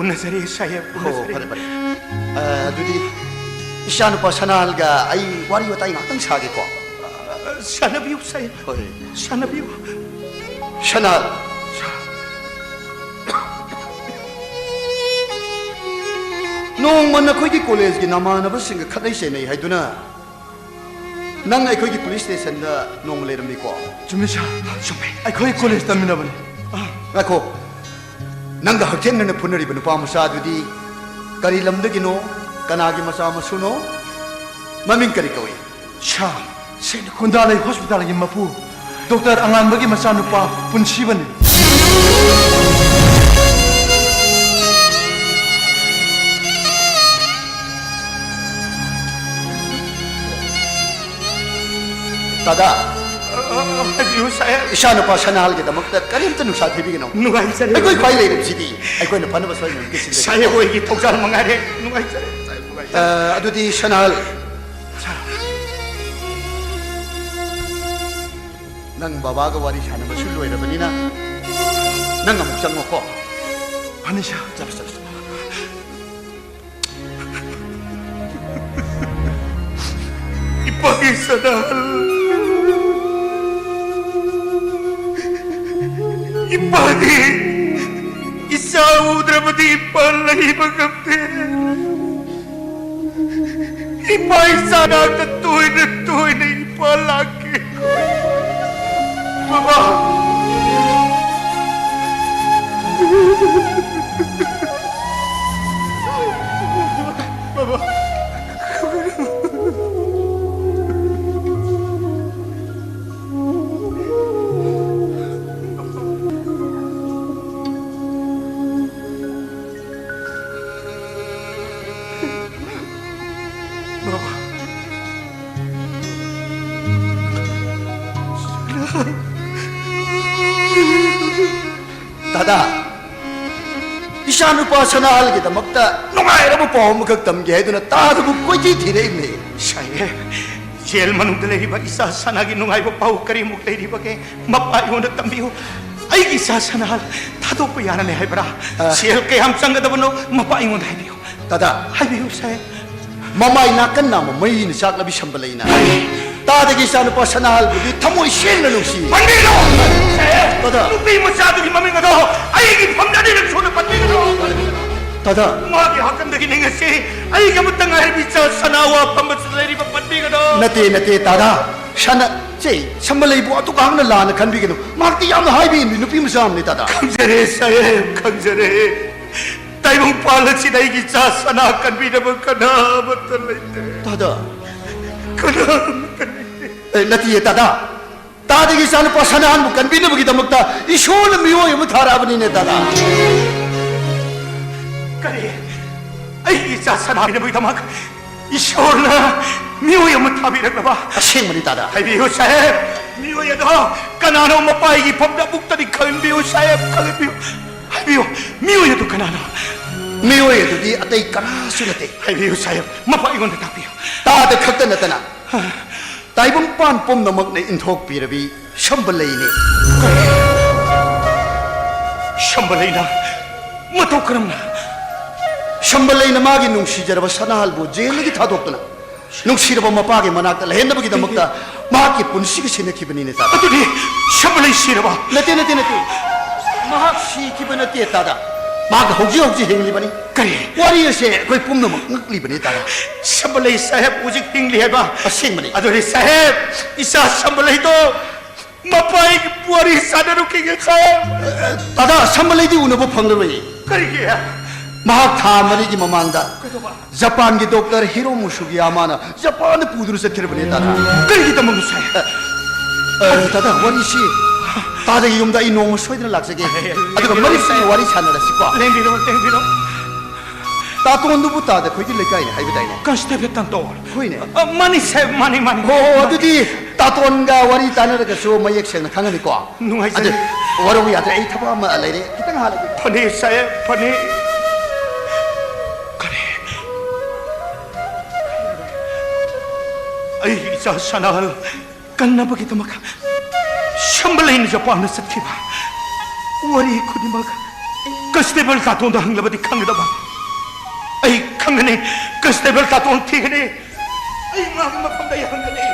ꯎꯅꯖꯔꯦ, ꯁꯥꯍꯦꯕ, ꯍꯣ, ꯎꯅꯖꯔꯦ꯫ ꯐꯔꯦ, ꯐꯔꯦ꯫ ꯑꯥ, ꯑꯗꯨꯗꯤ ꯏꯆꯥꯅꯨꯄꯥ ꯁꯅꯥꯍꯜꯒ ꯑꯩ ꯋꯥꯔꯤ ꯋꯥꯇꯥꯏ ꯉꯥꯛꯇꯪ ꯁꯥꯒꯦꯀꯣ꯫ ꯁꯥꯟꯅꯕꯤꯌꯨ, ꯁꯥꯍꯦꯕ꯫ ꯍꯣꯏ꯫ ꯁꯥꯟꯅꯕꯤꯌꯨ꯫ ꯁꯅꯥꯍꯜ, ꯅꯣꯡꯃ ꯅꯈꯣꯏꯒꯤ ꯀꯣꯂꯦꯖꯀꯤ ꯅꯃꯥꯟꯅꯕꯁꯤꯡꯒ ꯈꯠꯅꯩ ꯆꯩꯅꯩ ꯍꯥꯏꯗꯨꯅ ꯅꯪ ꯑꯩꯈꯣꯏꯒꯤ ꯄꯨꯂꯤꯁ ꯁ꯭ꯇꯦꯁꯟꯗ ꯅꯣꯡꯃ ꯂꯩꯔꯝꯃꯤꯀꯣ? ꯆꯨꯝꯃꯤ, ꯁꯥꯔ, ꯆꯨꯝꯃꯤ꯫ ꯑꯩꯈꯣꯏ ꯀꯣꯂꯦꯖ ꯇꯝꯃꯤꯟꯅꯕꯅꯤ꯫ ꯑꯥ꯫ ꯉꯥꯏꯈꯣ꯫ ꯅꯪꯒ ꯍꯛꯊꯦꯡꯅꯅ ꯐꯨꯅꯔꯤꯕ ꯅꯨꯄꯥ ꯃꯆꯥ ꯑꯗꯨꯗꯤ ꯀꯔꯤ ꯂꯝꯗꯒꯤꯅꯣ? ꯀꯅꯥꯒꯤ ꯃꯆꯥ ꯃꯁꯨꯅꯣ? ꯃꯃꯤꯡ ꯀꯔꯤ ꯀꯧꯏ? ꯁꯥ, ꯁꯦꯡꯅ ꯈꯨꯟꯗꯥꯂꯩ ꯍꯣꯁꯄꯤꯇꯥꯜꯒꯤ ꯃꯄꯨ ꯗꯣꯛꯇꯔ ꯑꯉꯥꯟꯕꯒꯤ ꯃꯆꯥꯅꯨꯄꯥ ꯄꯨꯟꯁꯤꯕꯅꯤ꯫ ꯗꯥꯗꯥ, ꯑ, ꯑ, ꯍꯥꯏꯕꯤꯌꯨ, ꯁꯥꯍꯦꯕ꯫ ꯏꯆꯥꯅꯨꯄꯥ ꯁꯅꯥꯍꯜꯒꯤꯗꯃꯛꯇ ꯀꯔꯤꯝꯇ ꯅꯨꯡꯁꯥ ꯊꯤꯕꯤꯒꯅꯨ꯫ ꯅꯨꯡꯉꯥꯏꯖꯔꯦ꯫ ꯑꯩꯈꯣꯏ ꯈ꯭ꯋꯥꯏ ꯂꯩꯔꯤꯕꯁꯤꯗꯤ ꯑꯩꯈꯣꯏꯅ ꯐꯅꯕ ꯁꯣꯏꯗꯅ ꯁꯤꯟꯖꯒꯦ꯫ ꯁꯥꯍꯦꯕ ꯍꯣꯏꯒꯤ ꯊꯧꯖꯥꯜ ꯃꯉꯥꯏꯔꯦ꯫ ꯅꯨꯡꯉꯥꯏꯖꯔꯦ꯫ ꯁꯥꯍꯦꯕ, ꯅꯨꯡꯉꯥꯏꯖꯔꯦ꯫ ꯑ, ꯑꯗꯨꯗꯤ ꯁꯅꯥꯍꯜ, ꯅꯪ ꯕꯕꯥꯒ ꯋꯥꯔꯤ ꯁꯥꯟꯅꯕꯁꯨ ꯂꯣꯏꯔꯕꯅꯤꯅ ꯅꯪ ꯑꯃꯨꯛ ꯆꯪꯉꯣꯀꯣ꯫ ꯐꯅꯤ, ꯁꯥꯔ꯫ ꯆꯠꯂꯣ, ꯆꯠꯂꯣ, ꯆꯠꯂꯣ꯫ ꯏꯄꯥꯒꯤ ꯁꯅꯥꯍꯜ, ꯏꯄꯥꯒꯤ ꯏꯆꯥ ꯎꯗ꯭ꯔꯕꯗꯤ ꯏꯄꯥ ꯂꯩꯕ ꯉꯝꯗꯦ꯫ ꯏꯄꯥ ꯏꯆꯥ ꯅꯥꯛꯇ ꯇꯣꯏꯅ ꯇꯣꯏꯅ ꯏꯄꯥ ꯂꯥꯛꯀꯦ꯫ ꯕꯕꯥ꯫ ꯕꯕꯥ꯫ ꯗꯥꯗꯥ, ꯏꯆꯥꯅꯨꯄꯥ ꯁꯅꯥꯍꯜꯒꯤꯗꯃꯛꯇ ꯅꯨꯡꯉꯥꯏꯔꯕ ꯄꯥꯎ ꯑꯃꯈꯛ ꯇꯝꯒꯦ ꯍꯥꯏꯗꯨꯅ ꯇꯥꯗꯕꯨ ꯀꯣꯏꯊꯤ ꯊꯤꯔꯛꯏꯕꯅꯦ꯫ ꯁꯥꯍꯦꯕ, ꯖꯦꯜ ꯃꯅꯨꯡꯗ ꯂꯩꯔꯤꯕ ꯏꯆꯥ ꯁꯅꯥꯒꯤ ꯅꯨꯡꯉꯥꯏꯕ ꯄꯥꯎ ꯀꯔꯤꯃꯨꯛ ꯂꯩꯔꯤꯕꯒꯦ? ꯃꯄꯥ ꯑꯩꯉꯣꯟꯗ ꯇꯝꯕꯤꯌꯨ꯫ ꯑꯩꯒꯤ ꯏꯆꯥ ꯁꯅꯥꯍꯜ ꯊꯥꯗꯣꯛꯄ ꯌꯥꯅꯅꯤ ꯍꯥꯏꯕ꯭ꯔꯥ? ꯑ꯫ ꯁꯦꯜ ꯀꯌꯥꯝ ꯆꯪꯒꯗꯕꯅꯣ ꯃꯄꯥ ꯑꯩꯉꯣꯟꯗ ꯍꯥꯏꯕꯤꯌꯨ꯫ ꯗꯥꯗꯥ꯫ ꯍꯥꯏꯕꯤꯌꯨ, ꯁꯥꯍꯦꯕ꯫ ꯃꯃꯥꯏ ꯅꯥꯀꯟ ꯅꯥꯝꯃ ꯃꯩꯅ ꯆꯥꯛꯂꯕꯤ ꯁꯝꯕ ꯂꯩꯅ꯫ ꯇꯥꯗꯒꯤ ꯏꯆꯥꯅꯨꯄꯥ ꯁꯅꯥꯍꯜꯕꯨꯗꯤ ꯊꯃꯣꯏ ꯁꯦꯡꯅ ꯅꯨꯡꯁꯤ꯫ ꯄꯟꯕꯤꯒꯅꯨ! ꯁꯥꯍꯦꯕ, ꯗꯥꯗꯥ꯫ ꯅꯨꯄꯤ ꯃꯆꯥꯗꯨꯒꯤ ꯃꯃꯤꯡ ꯑꯗꯣ ꯑꯩꯒꯤ ꯐꯝꯗ ꯑꯅꯤꯔꯛ ꯁꯨꯅ ꯄꯟꯕꯤꯒꯅꯨ! ꯗꯥꯗꯥ꯫ ꯃꯥꯒꯤ ꯍꯥꯀꯝꯗꯒꯤ ꯅꯤꯡꯉꯁꯤ, ꯑꯩꯒꯤ ꯑꯃꯠꯇ ꯉꯥꯏꯔꯕꯤ ꯏꯆꯥ ꯁꯅꯥ ꯋꯥ ꯐꯝꯕꯁꯤꯗ ꯂꯩꯔꯤꯕ ꯄꯟꯕꯤꯒꯅꯨ! ꯅꯠꯇꯦ, ꯅꯠꯇꯦ, ꯗꯥꯗꯥ꯫ ꯁꯅꯥ ꯁꯦ, ꯁꯝꯕꯂꯩꯕꯨ ꯑꯗꯨꯛ ꯌꯥꯝꯅ ꯂꯥꯟꯅ ꯈꯟꯕꯤꯒꯅꯨ꯫ ꯃꯍꯥꯛꯇꯤ ꯌꯥꯝꯅ ꯍꯥꯏꯕ ꯏꯟꯕꯤ ꯅꯨꯄꯤ ꯃꯆꯥ ꯑꯃꯅꯤ, ꯇꯥꯗ꯫ ꯈꯪꯖꯔꯦ, ꯁꯥꯍꯦꯕ, ꯈꯪꯖꯔꯦ꯫ ꯇꯥꯏꯕꯪꯄꯥꯟ ꯑꯁꯤꯗ ꯑꯩꯒꯤ ꯏꯆꯥ ꯁꯅꯥ ꯀꯟꯕꯤꯅꯕ ꯀꯅꯥ ꯑꯃꯠꯇ ꯂꯩꯇꯦ꯫ ꯇꯥꯗ꯫ ꯀꯅꯥ ꯑꯃꯠꯇ ꯂꯩꯇꯦ꯫ ꯑꯦ, ꯅꯠꯇꯤꯌꯦ, ꯇꯥꯗ꯫ ꯇꯥꯗꯒꯤ ꯏꯆꯥꯅꯨꯄꯥ ꯁꯅꯥꯍꯟꯕꯨ ꯀꯟꯕꯤꯅꯕꯒꯤꯗꯃꯛꯇ ꯏꯁꯣꯔꯅ ꯃꯤꯑꯣꯏ ꯑꯃ ꯊꯥꯔꯛꯑꯕꯅꯤꯅꯦ, ꯇꯥꯗ꯫ ꯀꯔꯤ? ꯑꯩꯒꯤ ꯏꯆꯥ ꯁꯅꯥꯍꯟꯕꯒꯤꯗꯃꯛ ꯏꯁꯣꯔꯅ ꯃꯤꯑꯣꯏ ꯑꯃ ꯊꯥꯕꯤꯔꯛꯂꯕ? ꯑꯁꯦꯡꯕꯅꯤ, ꯇꯥꯗ꯫ ꯍꯥꯏꯕꯤꯌꯨ, ꯁꯥꯍꯦꯕ, ꯃꯤꯑꯣꯏ ꯑꯗꯣ ꯀꯅꯥꯅꯣ? ꯃꯄꯥꯒꯤ ꯐꯝꯗ ꯑꯃꯨꯛꯇꯗꯤ ꯈꯪꯍꯟꯕꯤꯌꯨ, ꯁꯥꯍꯦꯕ, ꯈꯪꯍꯟꯕꯤꯌꯨ꯫ ꯍꯥꯏꯕꯤꯌꯨ, ꯃꯤꯑꯣꯏ ꯑꯗꯨ ꯀꯅꯥꯅꯣ? ꯃꯤꯑꯣꯏ ꯑꯗꯨꯗꯤ ꯑꯇꯩ ꯀꯅꯥꯁꯨ ꯅꯠꯇꯦ꯫ ꯍꯥꯏꯕꯤꯌꯨ, ꯁꯥꯍꯦꯕ, ꯃꯄꯥ ꯑꯩꯉꯣꯟꯗ ꯇꯥꯛꯄꯤꯌꯨ꯫ ꯇꯥꯗ ꯈꯛꯇ ꯅꯠꯇꯅ ꯇꯥꯏꯕꯪꯄꯥꯟ ꯄꯨꯝꯅꯃꯛꯅ ꯏꯟꯊꯣꯛꯄꯤꯔꯕꯤ ꯁꯝꯕꯂꯩꯅꯤ꯫ ꯁꯝꯕꯂꯩꯅ? ꯃꯇꯧ ꯀꯔꯝꯅ? ꯁꯝꯕꯂꯩꯅ ꯃꯥꯒꯤ ꯅꯨꯡꯁꯤꯖꯔꯕ ꯁꯅꯥꯍꯜꯕꯨ ꯖꯦꯜꯗꯒꯤ ꯊꯥꯗꯣꯛꯇꯨꯅ ꯅꯨꯡꯁꯤꯔꯕ ꯃꯄꯥꯒꯤ ꯃꯅꯥꯛꯇ ꯂꯩꯍꯟꯅꯕꯒꯤꯗꯃꯛꯇ ꯃꯍꯥꯛꯀꯤ ꯄꯨꯟꯁꯤꯒ ꯁꯤꯟꯅꯈꯤꯕꯅꯤꯅꯦ, ꯇꯥꯗ꯫ ꯑꯗꯨꯗꯤ ꯁꯝꯕꯂꯩ ꯁꯤꯔꯕ? ꯅꯠꯇꯦ, ꯅꯠꯇꯦ, ꯅꯠꯇꯦ꯫ ꯃꯍꯥꯛ ꯁꯤꯈꯤꯕ ꯅꯠꯇꯦ, ꯇꯥꯗ꯫ ꯃꯍꯥꯛ ꯍꯧꯖꯤꯛ ꯍꯧꯖꯤꯛ ꯍꯤꯡꯂꯤꯕꯅꯤ꯫ ꯀꯔꯤ? ꯋꯥꯔꯤ ꯑꯁꯦ ꯑꯩꯈꯣꯏ ꯄꯨꯝꯅꯃꯛ ꯉꯛꯂꯤꯕꯅꯤ, ꯇꯥꯗ꯫ ꯁꯝꯕꯂꯩ ꯁꯥꯍꯦꯕ ꯍꯧꯖꯤꯛ ꯍꯤꯡꯂꯤ ꯍꯥꯏꯕ? ꯑꯁꯦꯡꯕꯅꯤ꯫ ꯑꯗꯨꯗꯤ ꯁꯥꯍꯦꯕ, ꯏꯆꯥ ꯁꯝꯕꯂꯩꯗꯣ ꯃꯄꯥꯒꯤ ꯋꯥꯔꯤ ꯁꯥꯟꯅꯔꯨꯈꯤꯒꯦ, ꯁꯥꯍꯦꯕ꯫ ꯇꯥꯗ, ꯁꯝꯕꯂꯩꯗꯤ ꯎꯅꯕ ꯐꯪꯂꯔꯣꯏ꯫ ꯀꯔꯤꯒꯤ? ꯃꯍꯥꯛ ꯊꯥ ꯃꯔꯤꯒꯤ ꯃꯃꯥꯡꯗ ꯀꯩꯗꯧꯕ? ꯖꯄꯥꯟꯒꯤ ꯗꯣꯛꯇꯔ ꯍꯤꯔꯣ ꯃꯨꯁꯨꯒꯤꯌꯥꯃꯥꯅ ꯖꯄꯥꯟꯗ ꯄꯨꯗꯨꯅ ꯆꯠꯈ꯭ꯔꯕꯅꯦ, ꯇꯥꯗ꯫ ꯀꯔꯤꯒꯤꯗꯃꯛꯅꯣ, ꯁꯥꯍꯦꯕ? ꯑ, ꯇꯥꯗ, ꯋꯥꯔꯤꯁꯤ ꯇꯥꯗꯒꯤ ꯌꯨꯝꯗ ꯑꯩ ꯅꯣꯡꯃ ꯁꯣꯏꯗꯅ ꯂꯥꯛꯆꯒꯦ꯫ ꯑꯦ, ꯑꯗꯨꯒ ꯂꯦꯡꯕꯤꯔꯣ, ꯃꯔꯤꯛ ꯆꯨꯝꯅ ꯂꯦꯡꯕꯤꯔꯣ꯫ ꯋꯥꯔꯤ ꯁꯥꯟꯅꯔꯁꯤꯀꯣ꯫ ꯂꯦꯡꯕꯤꯔꯣ, ꯂꯦꯡꯕꯤꯔꯣ꯫ ꯇꯥꯇꯣꯟꯗꯨꯕꯨ ꯇꯥꯗ ꯑꯩꯈꯣꯏꯒꯤ ꯂꯩꯀꯥꯏꯅꯤ ꯍꯥꯏꯕꯗꯥꯏꯅꯦ? ꯀꯟꯁꯇꯦꯕꯜ ꯇꯥꯇꯣꯟ꯫ ꯍꯣꯏꯅꯦ꯫ ꯑ, ꯃꯥꯅꯤ ꯁꯥꯍꯦꯕ, ꯃꯥꯅꯤ, ꯃꯥꯅꯤ꯫ ꯍꯣ, ꯍꯣ, ꯃꯥꯅꯤ꯫ ꯑꯗꯨꯗꯤ ꯇꯥꯇꯣꯟꯒ ꯋꯥꯔꯤ ꯇꯥꯟꯅꯔꯒꯁꯨ ꯃꯌꯦꯛ ꯁꯦꯡꯅ ꯈꯪꯉꯅꯤꯀꯣ꯫ ꯅꯨꯡꯉꯥꯏꯖꯔꯦ꯫ ꯑꯗꯨ ꯋꯥꯔꯧꯕ ꯌꯥꯗ꯭ꯔꯦ, ꯑꯩ ꯊꯕꯛ ꯑꯃ ꯂꯩꯔꯦ, ꯈꯤꯇꯪ ꯍꯥꯜꯂꯒꯦ꯫ ꯐꯅꯤ ꯁꯥꯍꯦꯕ, ꯐꯅꯤ꯫ ꯀꯔꯤ? ꯑꯩꯒꯤ ꯏꯆꯥ ꯁꯅꯥꯍꯜ ꯀꯟꯅꯕꯒꯤꯗꯃꯛ ꯁꯝꯕꯂꯩꯅ ꯖꯄꯥꯟꯗ ꯆꯠꯈꯤꯕ ꯋꯥꯔꯤ ꯈꯨꯗꯤꯡꯃꯛ ꯀꯟꯁꯇꯦꯕꯜ ꯇꯥꯇꯣꯟꯗ ꯍꯪꯂꯕꯗꯤ ꯈꯪꯒꯗꯕ꯫ ꯑꯩ ꯈꯪꯒꯅꯤ, ꯀꯟꯁꯇꯦꯕꯜ ꯇꯥꯇꯣꯟ ꯊꯤꯒꯅꯤ꯫ ꯑꯩ ꯃꯥꯒꯤ ꯃꯐꯝꯗ ꯑꯩ ꯍꯪꯒꯅꯤ꯫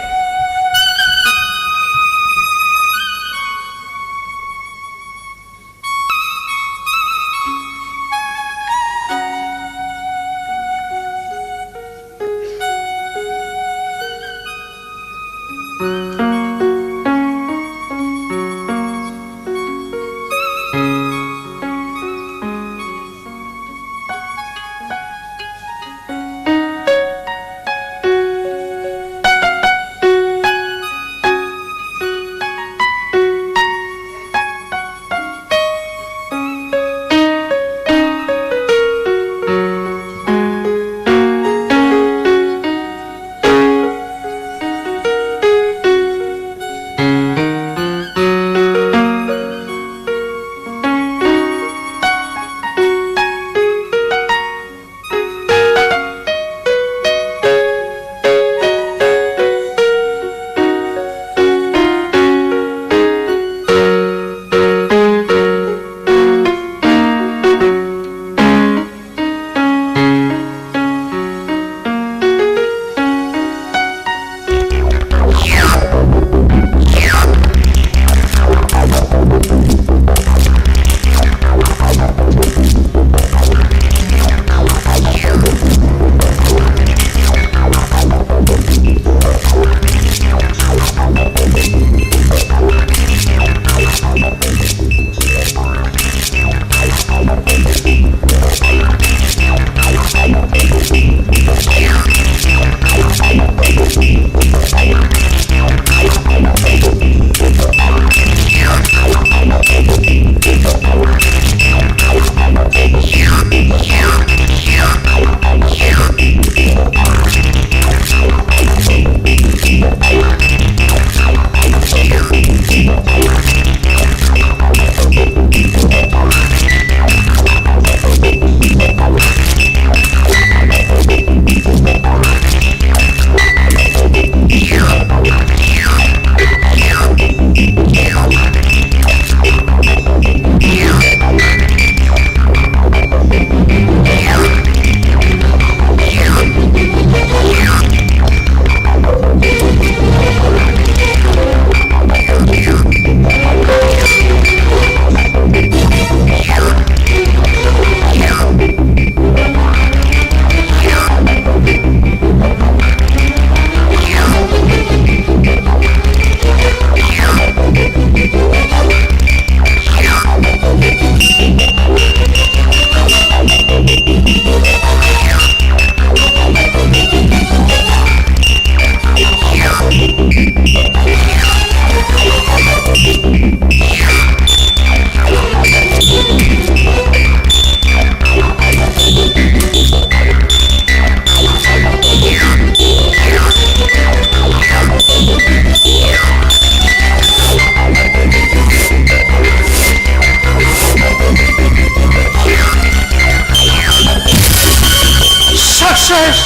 Success!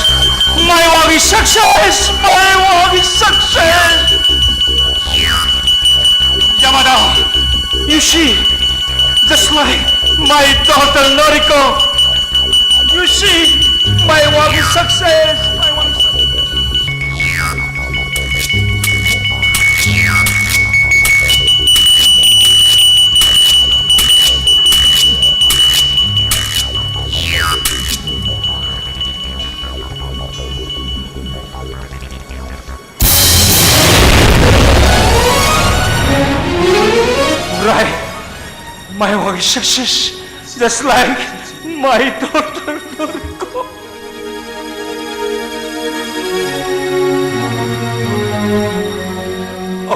ꯃꯥꯏꯋꯥꯒꯤ success! ꯃꯥꯏꯋꯥꯒꯤ success! Yamada, you see, just like my daughter Noriko, you see, my work is success. My work is success. Right. My work is success. Just like My daughter Noriko.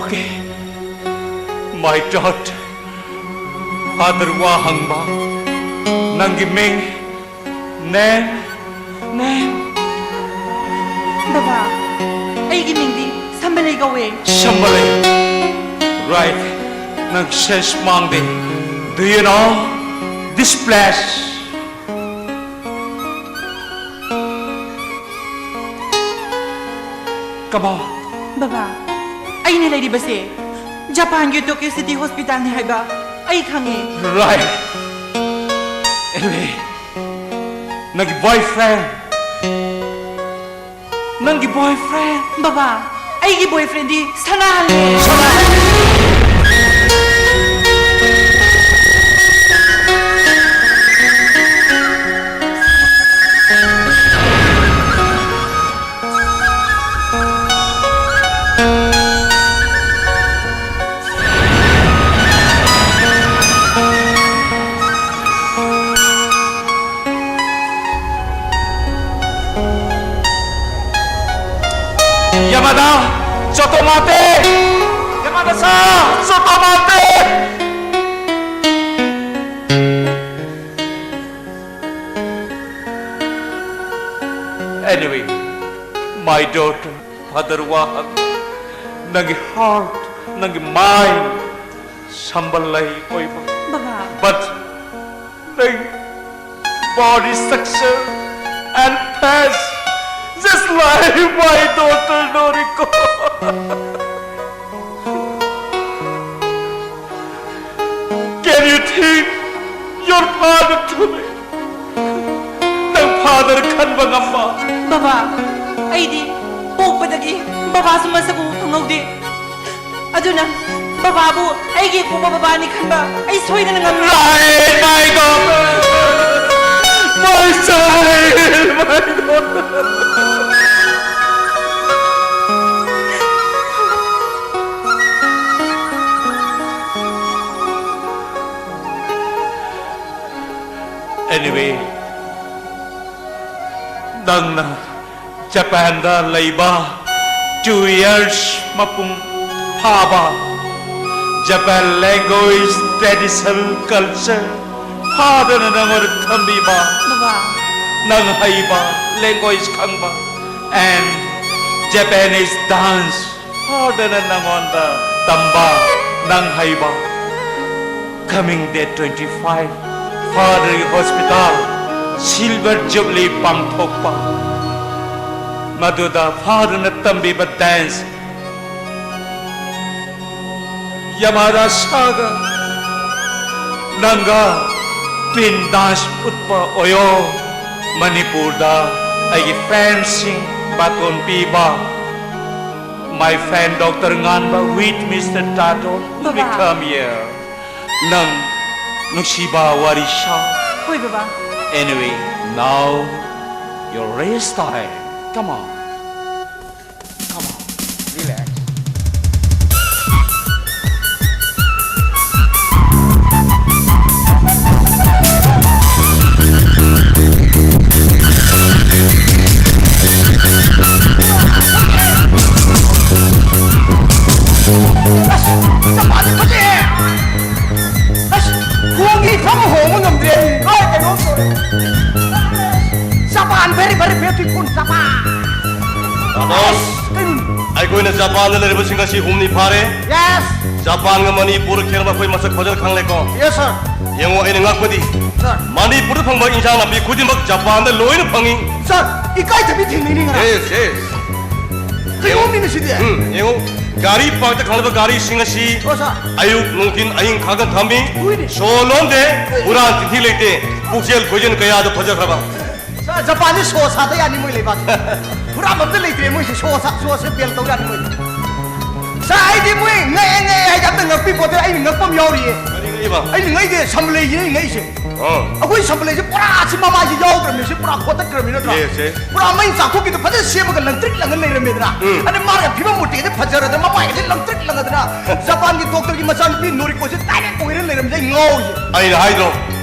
Okay. My daughter. Father Wahangba. ꯅꯪꯒꯤ ꯃꯤꯡ? Name? Name? ꯕꯕꯥ, ꯑꯩꯒꯤ ꯃꯤꯡꯗꯤ ꯁꯝꯕꯂꯩ ꯀꯧꯋꯦ꯫ ꯁꯝꯕꯂꯩ? Right. ꯅꯪ sense ꯃꯥꯡꯗꯦ꯫ Do you know this place? Come on. ꯕꯕꯥ, ꯑꯩꯅ ꯂꯩꯔꯤꯕꯁꯦ ꯖꯄꯥꯟꯒꯤ ꯇꯣꯀꯤꯌꯣ ꯁꯤꯇꯤ ꯍꯣꯁꯄꯤꯇꯥꯜꯅꯤ ꯍꯥꯏꯕ ꯑꯩ ꯈꯪꯉꯦ꯫ Right. Anyway, ꯅꯪꯒꯤ boyfriend. ꯅꯪꯒꯤ boyfriend? ꯕꯕꯥ, ꯑꯩꯒꯤ boyfriendꯗꯤ ꯁꯅꯥꯍꯜꯂꯦ꯫ Yamada, ちょっと待って! Yamada-san, ちょっと待って! Anyway, my daughter, Father Wahang, ꯅꯪꯒꯤ heart, ꯅꯪꯒꯤ mind, ꯁꯝꯕꯜ ꯂꯩ ꯑꯣꯏꯕ꯫ ꯕꯕꯥ꯫ But ꯅꯪ body structure and face just like my daughter Noriko. Can you think your father to me? ꯅꯪ father ꯈꯟꯕ ꯉꯝꯕ? ꯕꯕꯥ, ꯑꯩꯗꯤ ꯄꯣꯛꯄꯗꯒꯤ ꯕꯕꯥꯁꯨ ꯃꯁꯛ ꯎꯕ ꯐꯪꯍꯧꯗꯦ꯫ ꯑꯗꯨꯅ ꯕꯕꯥꯕꯨ ꯑꯩꯒꯤ ꯑꯄꯣꯛꯄ ꯕꯕꯥꯅꯤ ꯈꯟꯕ ꯑꯩ ꯁꯣꯏꯗꯅ ꯉꯝꯂꯦ꯫ Right, my God! My child! My God! Anyway, ꯅꯪꯅ ꯖꯄꯥꯟꯗ ꯂꯩꯕ two years ꯃꯄꯨꯡ ꯐꯥꯕ Japan language, traditional culture ꯐꯥꯗꯅ ꯅꯪꯉꯣꯟꯗ ꯊꯝꯕꯤꯕ, ꯕꯕꯥ꯫ ꯅꯪ ꯍꯩꯕ, language ꯈꯪꯕ, and Japanese dance ꯐꯥꯗꯅ ꯅꯪꯉꯣꯟꯗ ꯇꯝꯕ, ꯅꯪ ꯍꯩꯕ꯫ Coming date twenty-five, Father ꯒꯤ hospital silver jubilee ꯄꯥꯡꯊꯣꯛꯄ, ꯃꯗꯨꯗ Father ꯅ ꯇꯝꯕꯤꯕ dance ꯌꯥꯃꯥꯗꯥ ꯁꯥꯒ ꯅꯪꯒ twin dance ꯎꯠꯄ ꯑꯣꯏꯌꯣ꯫ ꯃꯅꯤꯄꯨꯔꯗ ꯑꯩꯒꯤ friend ꯁꯤꯡ ꯕꯥꯇꯣꯟ ꯄꯤꯕ, my friend Doctor Nganba with Mister Tato will ꯕꯕꯥ꯫ Come here. ꯅꯪ ꯅꯨꯡꯁꯤꯕ ꯋꯥꯔꯤ ꯁꯥ꯫ ꯍꯣꯏ, ꯕꯕꯥ꯫ Anyway, now your rest time. Come on. Come on. Relax. ꯑꯁ, ꯖꯄꯥꯟꯗꯤ ꯐꯠꯇꯦꯍꯦ꯫ ꯑꯁ, ꯈꯣꯡꯒꯤ ꯐꯝ ꯍꯣꯡꯕ ꯉꯝꯗ꯭ꯔꯦ꯫ ꯂꯣꯏ ꯀꯩꯅꯣ ꯇꯧꯔꯦ꯫ Japan very, very beautiful, Japan. Ramos, ꯑꯁ, ꯀꯩꯅꯣ? ꯑꯩꯈꯣꯏꯅ ꯖꯄꯥꯟꯗ ꯂꯩꯔꯤꯕꯁꯤꯡ ꯑꯁꯤ ꯍꯨꯝꯅꯤ ꯐꯥꯔꯦ꯫ Yes. ꯖꯄꯥꯟꯒ ꯃꯅꯤꯄꯨꯔꯒ ꯈꯦꯠꯅꯕ ꯑꯩꯈꯣꯏ ꯃꯁꯛ ꯐꯖꯅ ꯈꯪꯂꯦꯀꯣ꯫ Yes, sir. ꯌꯦꯡꯉꯣ, ꯑꯩꯅ ꯉꯛꯄꯗꯤ, Sir. ꯃꯅꯤꯄꯨꯔꯗ ꯐꯪꯕ ꯏꯟꯁꯥꯡ ꯅꯥꯄꯤ ꯈꯨꯗꯤꯡꯃꯛ ꯖꯄꯥꯟꯗ ꯂꯣꯏꯅ ꯐꯪꯉꯤ꯫ Sir, ꯏꯀꯥꯏꯊꯕꯤ ꯊꯦꯡꯅꯩꯅꯤ ꯉꯔꯥꯡ꯫ Yes, yes. ꯀꯩꯅꯣꯝꯅꯤꯅꯦ ꯁꯤꯗꯤ꯫ ꯎꯝ, ꯌꯦꯡꯉꯨ, ꯒꯥꯔꯤ ꯄꯥꯔꯛꯇ ꯈꯪꯂꯤꯕ ꯒꯥꯔꯤꯁꯤꯡ ꯑꯁꯤ ꯑꯣ, sir꯫ ꯑꯌꯨꯛ, ꯅꯨꯡꯊꯤꯟ, ꯑꯍꯤꯡ ꯈꯥꯒꯟ ꯊꯝꯃꯤ꯫ ꯍꯣꯏꯅꯦ꯫ ꯁꯣ ꯂꯣꯟꯗꯦ, ꯍꯨꯔꯥꯟ ꯆꯤꯟꯊꯤ ꯂꯩꯇꯦ, ꯄꯨꯛꯆꯦꯜ ꯈꯣꯏꯖꯦꯜ ꯀꯌꯥꯗ ꯐꯖꯈ꯭ꯔꯕ꯫ Sir, ꯖꯄꯥꯟꯁꯦ ꯁꯣ ꯁꯥꯗ ꯌꯥꯅꯤ ꯃꯣꯏ ꯂꯩꯕꯥꯛꯁꯦ꯫ ꯍꯨꯔꯥꯟꯕ ꯑꯝꯇ ꯂꯩꯇ꯭ꯔꯦ ꯃꯣꯏꯁꯦ, ꯁꯣ ꯁꯥ-, ꯁꯣꯁꯦ ꯕꯦꯟ ꯇꯧ ꯌꯥꯅꯤ ꯃꯣꯏ꯫ Sir, ꯑꯩꯗꯤ ꯃꯣꯏ ꯉꯛꯑꯦ, ꯉꯛꯑꯦ ꯍꯥꯏꯁꯦ ꯑꯝꯇ ꯉꯛꯄꯤ ꯄꯣꯠꯇꯦ, ꯑꯩꯅ ꯉꯛꯄ ꯑꯃ ꯌꯥꯎꯔꯤꯌꯦ꯫ ꯀꯔꯤ ꯉꯛꯏꯕ? ꯑꯩꯅ ꯉꯛꯏꯁꯦ ꯁꯝꯂꯩꯁꯤꯅꯦ ꯑꯩꯅ ꯉꯛꯏꯁꯦ꯫ ꯑꯥ꯫ ꯑꯩꯈꯣꯏ ꯁꯝꯂꯩꯁꯦ ꯄꯨꯔꯥ ꯁꯤ ꯃꯃꯥꯏꯁꯦ ꯌꯥꯎꯗ꯭ꯔꯕꯅꯤ, ꯁꯤ ꯄꯨꯔꯥ ꯈꯣꯠꯇꯠꯈ꯭ꯔꯕꯅꯤ ꯅꯠꯇ꯭ꯔꯥ? Yes, yes. ꯄꯨꯔꯥ ꯃꯩ ꯆꯥꯛꯊꯣꯛꯈꯤꯗ ꯐꯖꯅ ꯁꯦꯝꯃꯒ ꯂꯪꯇ꯭ꯔꯤꯛ ꯂꯪꯉ ꯂꯩꯔꯝꯃꯦꯗꯅ꯫ ꯎꯝ꯫ ꯑꯗ ꯃꯥꯅ ꯐꯤꯕꯝ ꯃꯨꯔꯇꯤꯒꯗꯤ ꯐꯖꯔꯗꯅ ꯃꯃꯥꯏꯒꯗꯤ ꯂꯪꯇ꯭ꯔꯤꯛ ꯂꯪꯉꯗꯅ ꯖꯄꯥꯟꯒꯤ doctor ꯒꯤ ꯃꯆꯥꯅꯨꯄꯤ ꯅꯣꯔꯤꯀꯣꯁꯦ direct ꯑꯣꯏꯔ ꯂꯩꯔꯝꯃꯦ, ꯑꯩ ꯉꯥꯎꯔꯤꯁꯦ꯫ ꯑꯩꯅ ꯍꯥꯏꯗ꯭ꯔꯣ?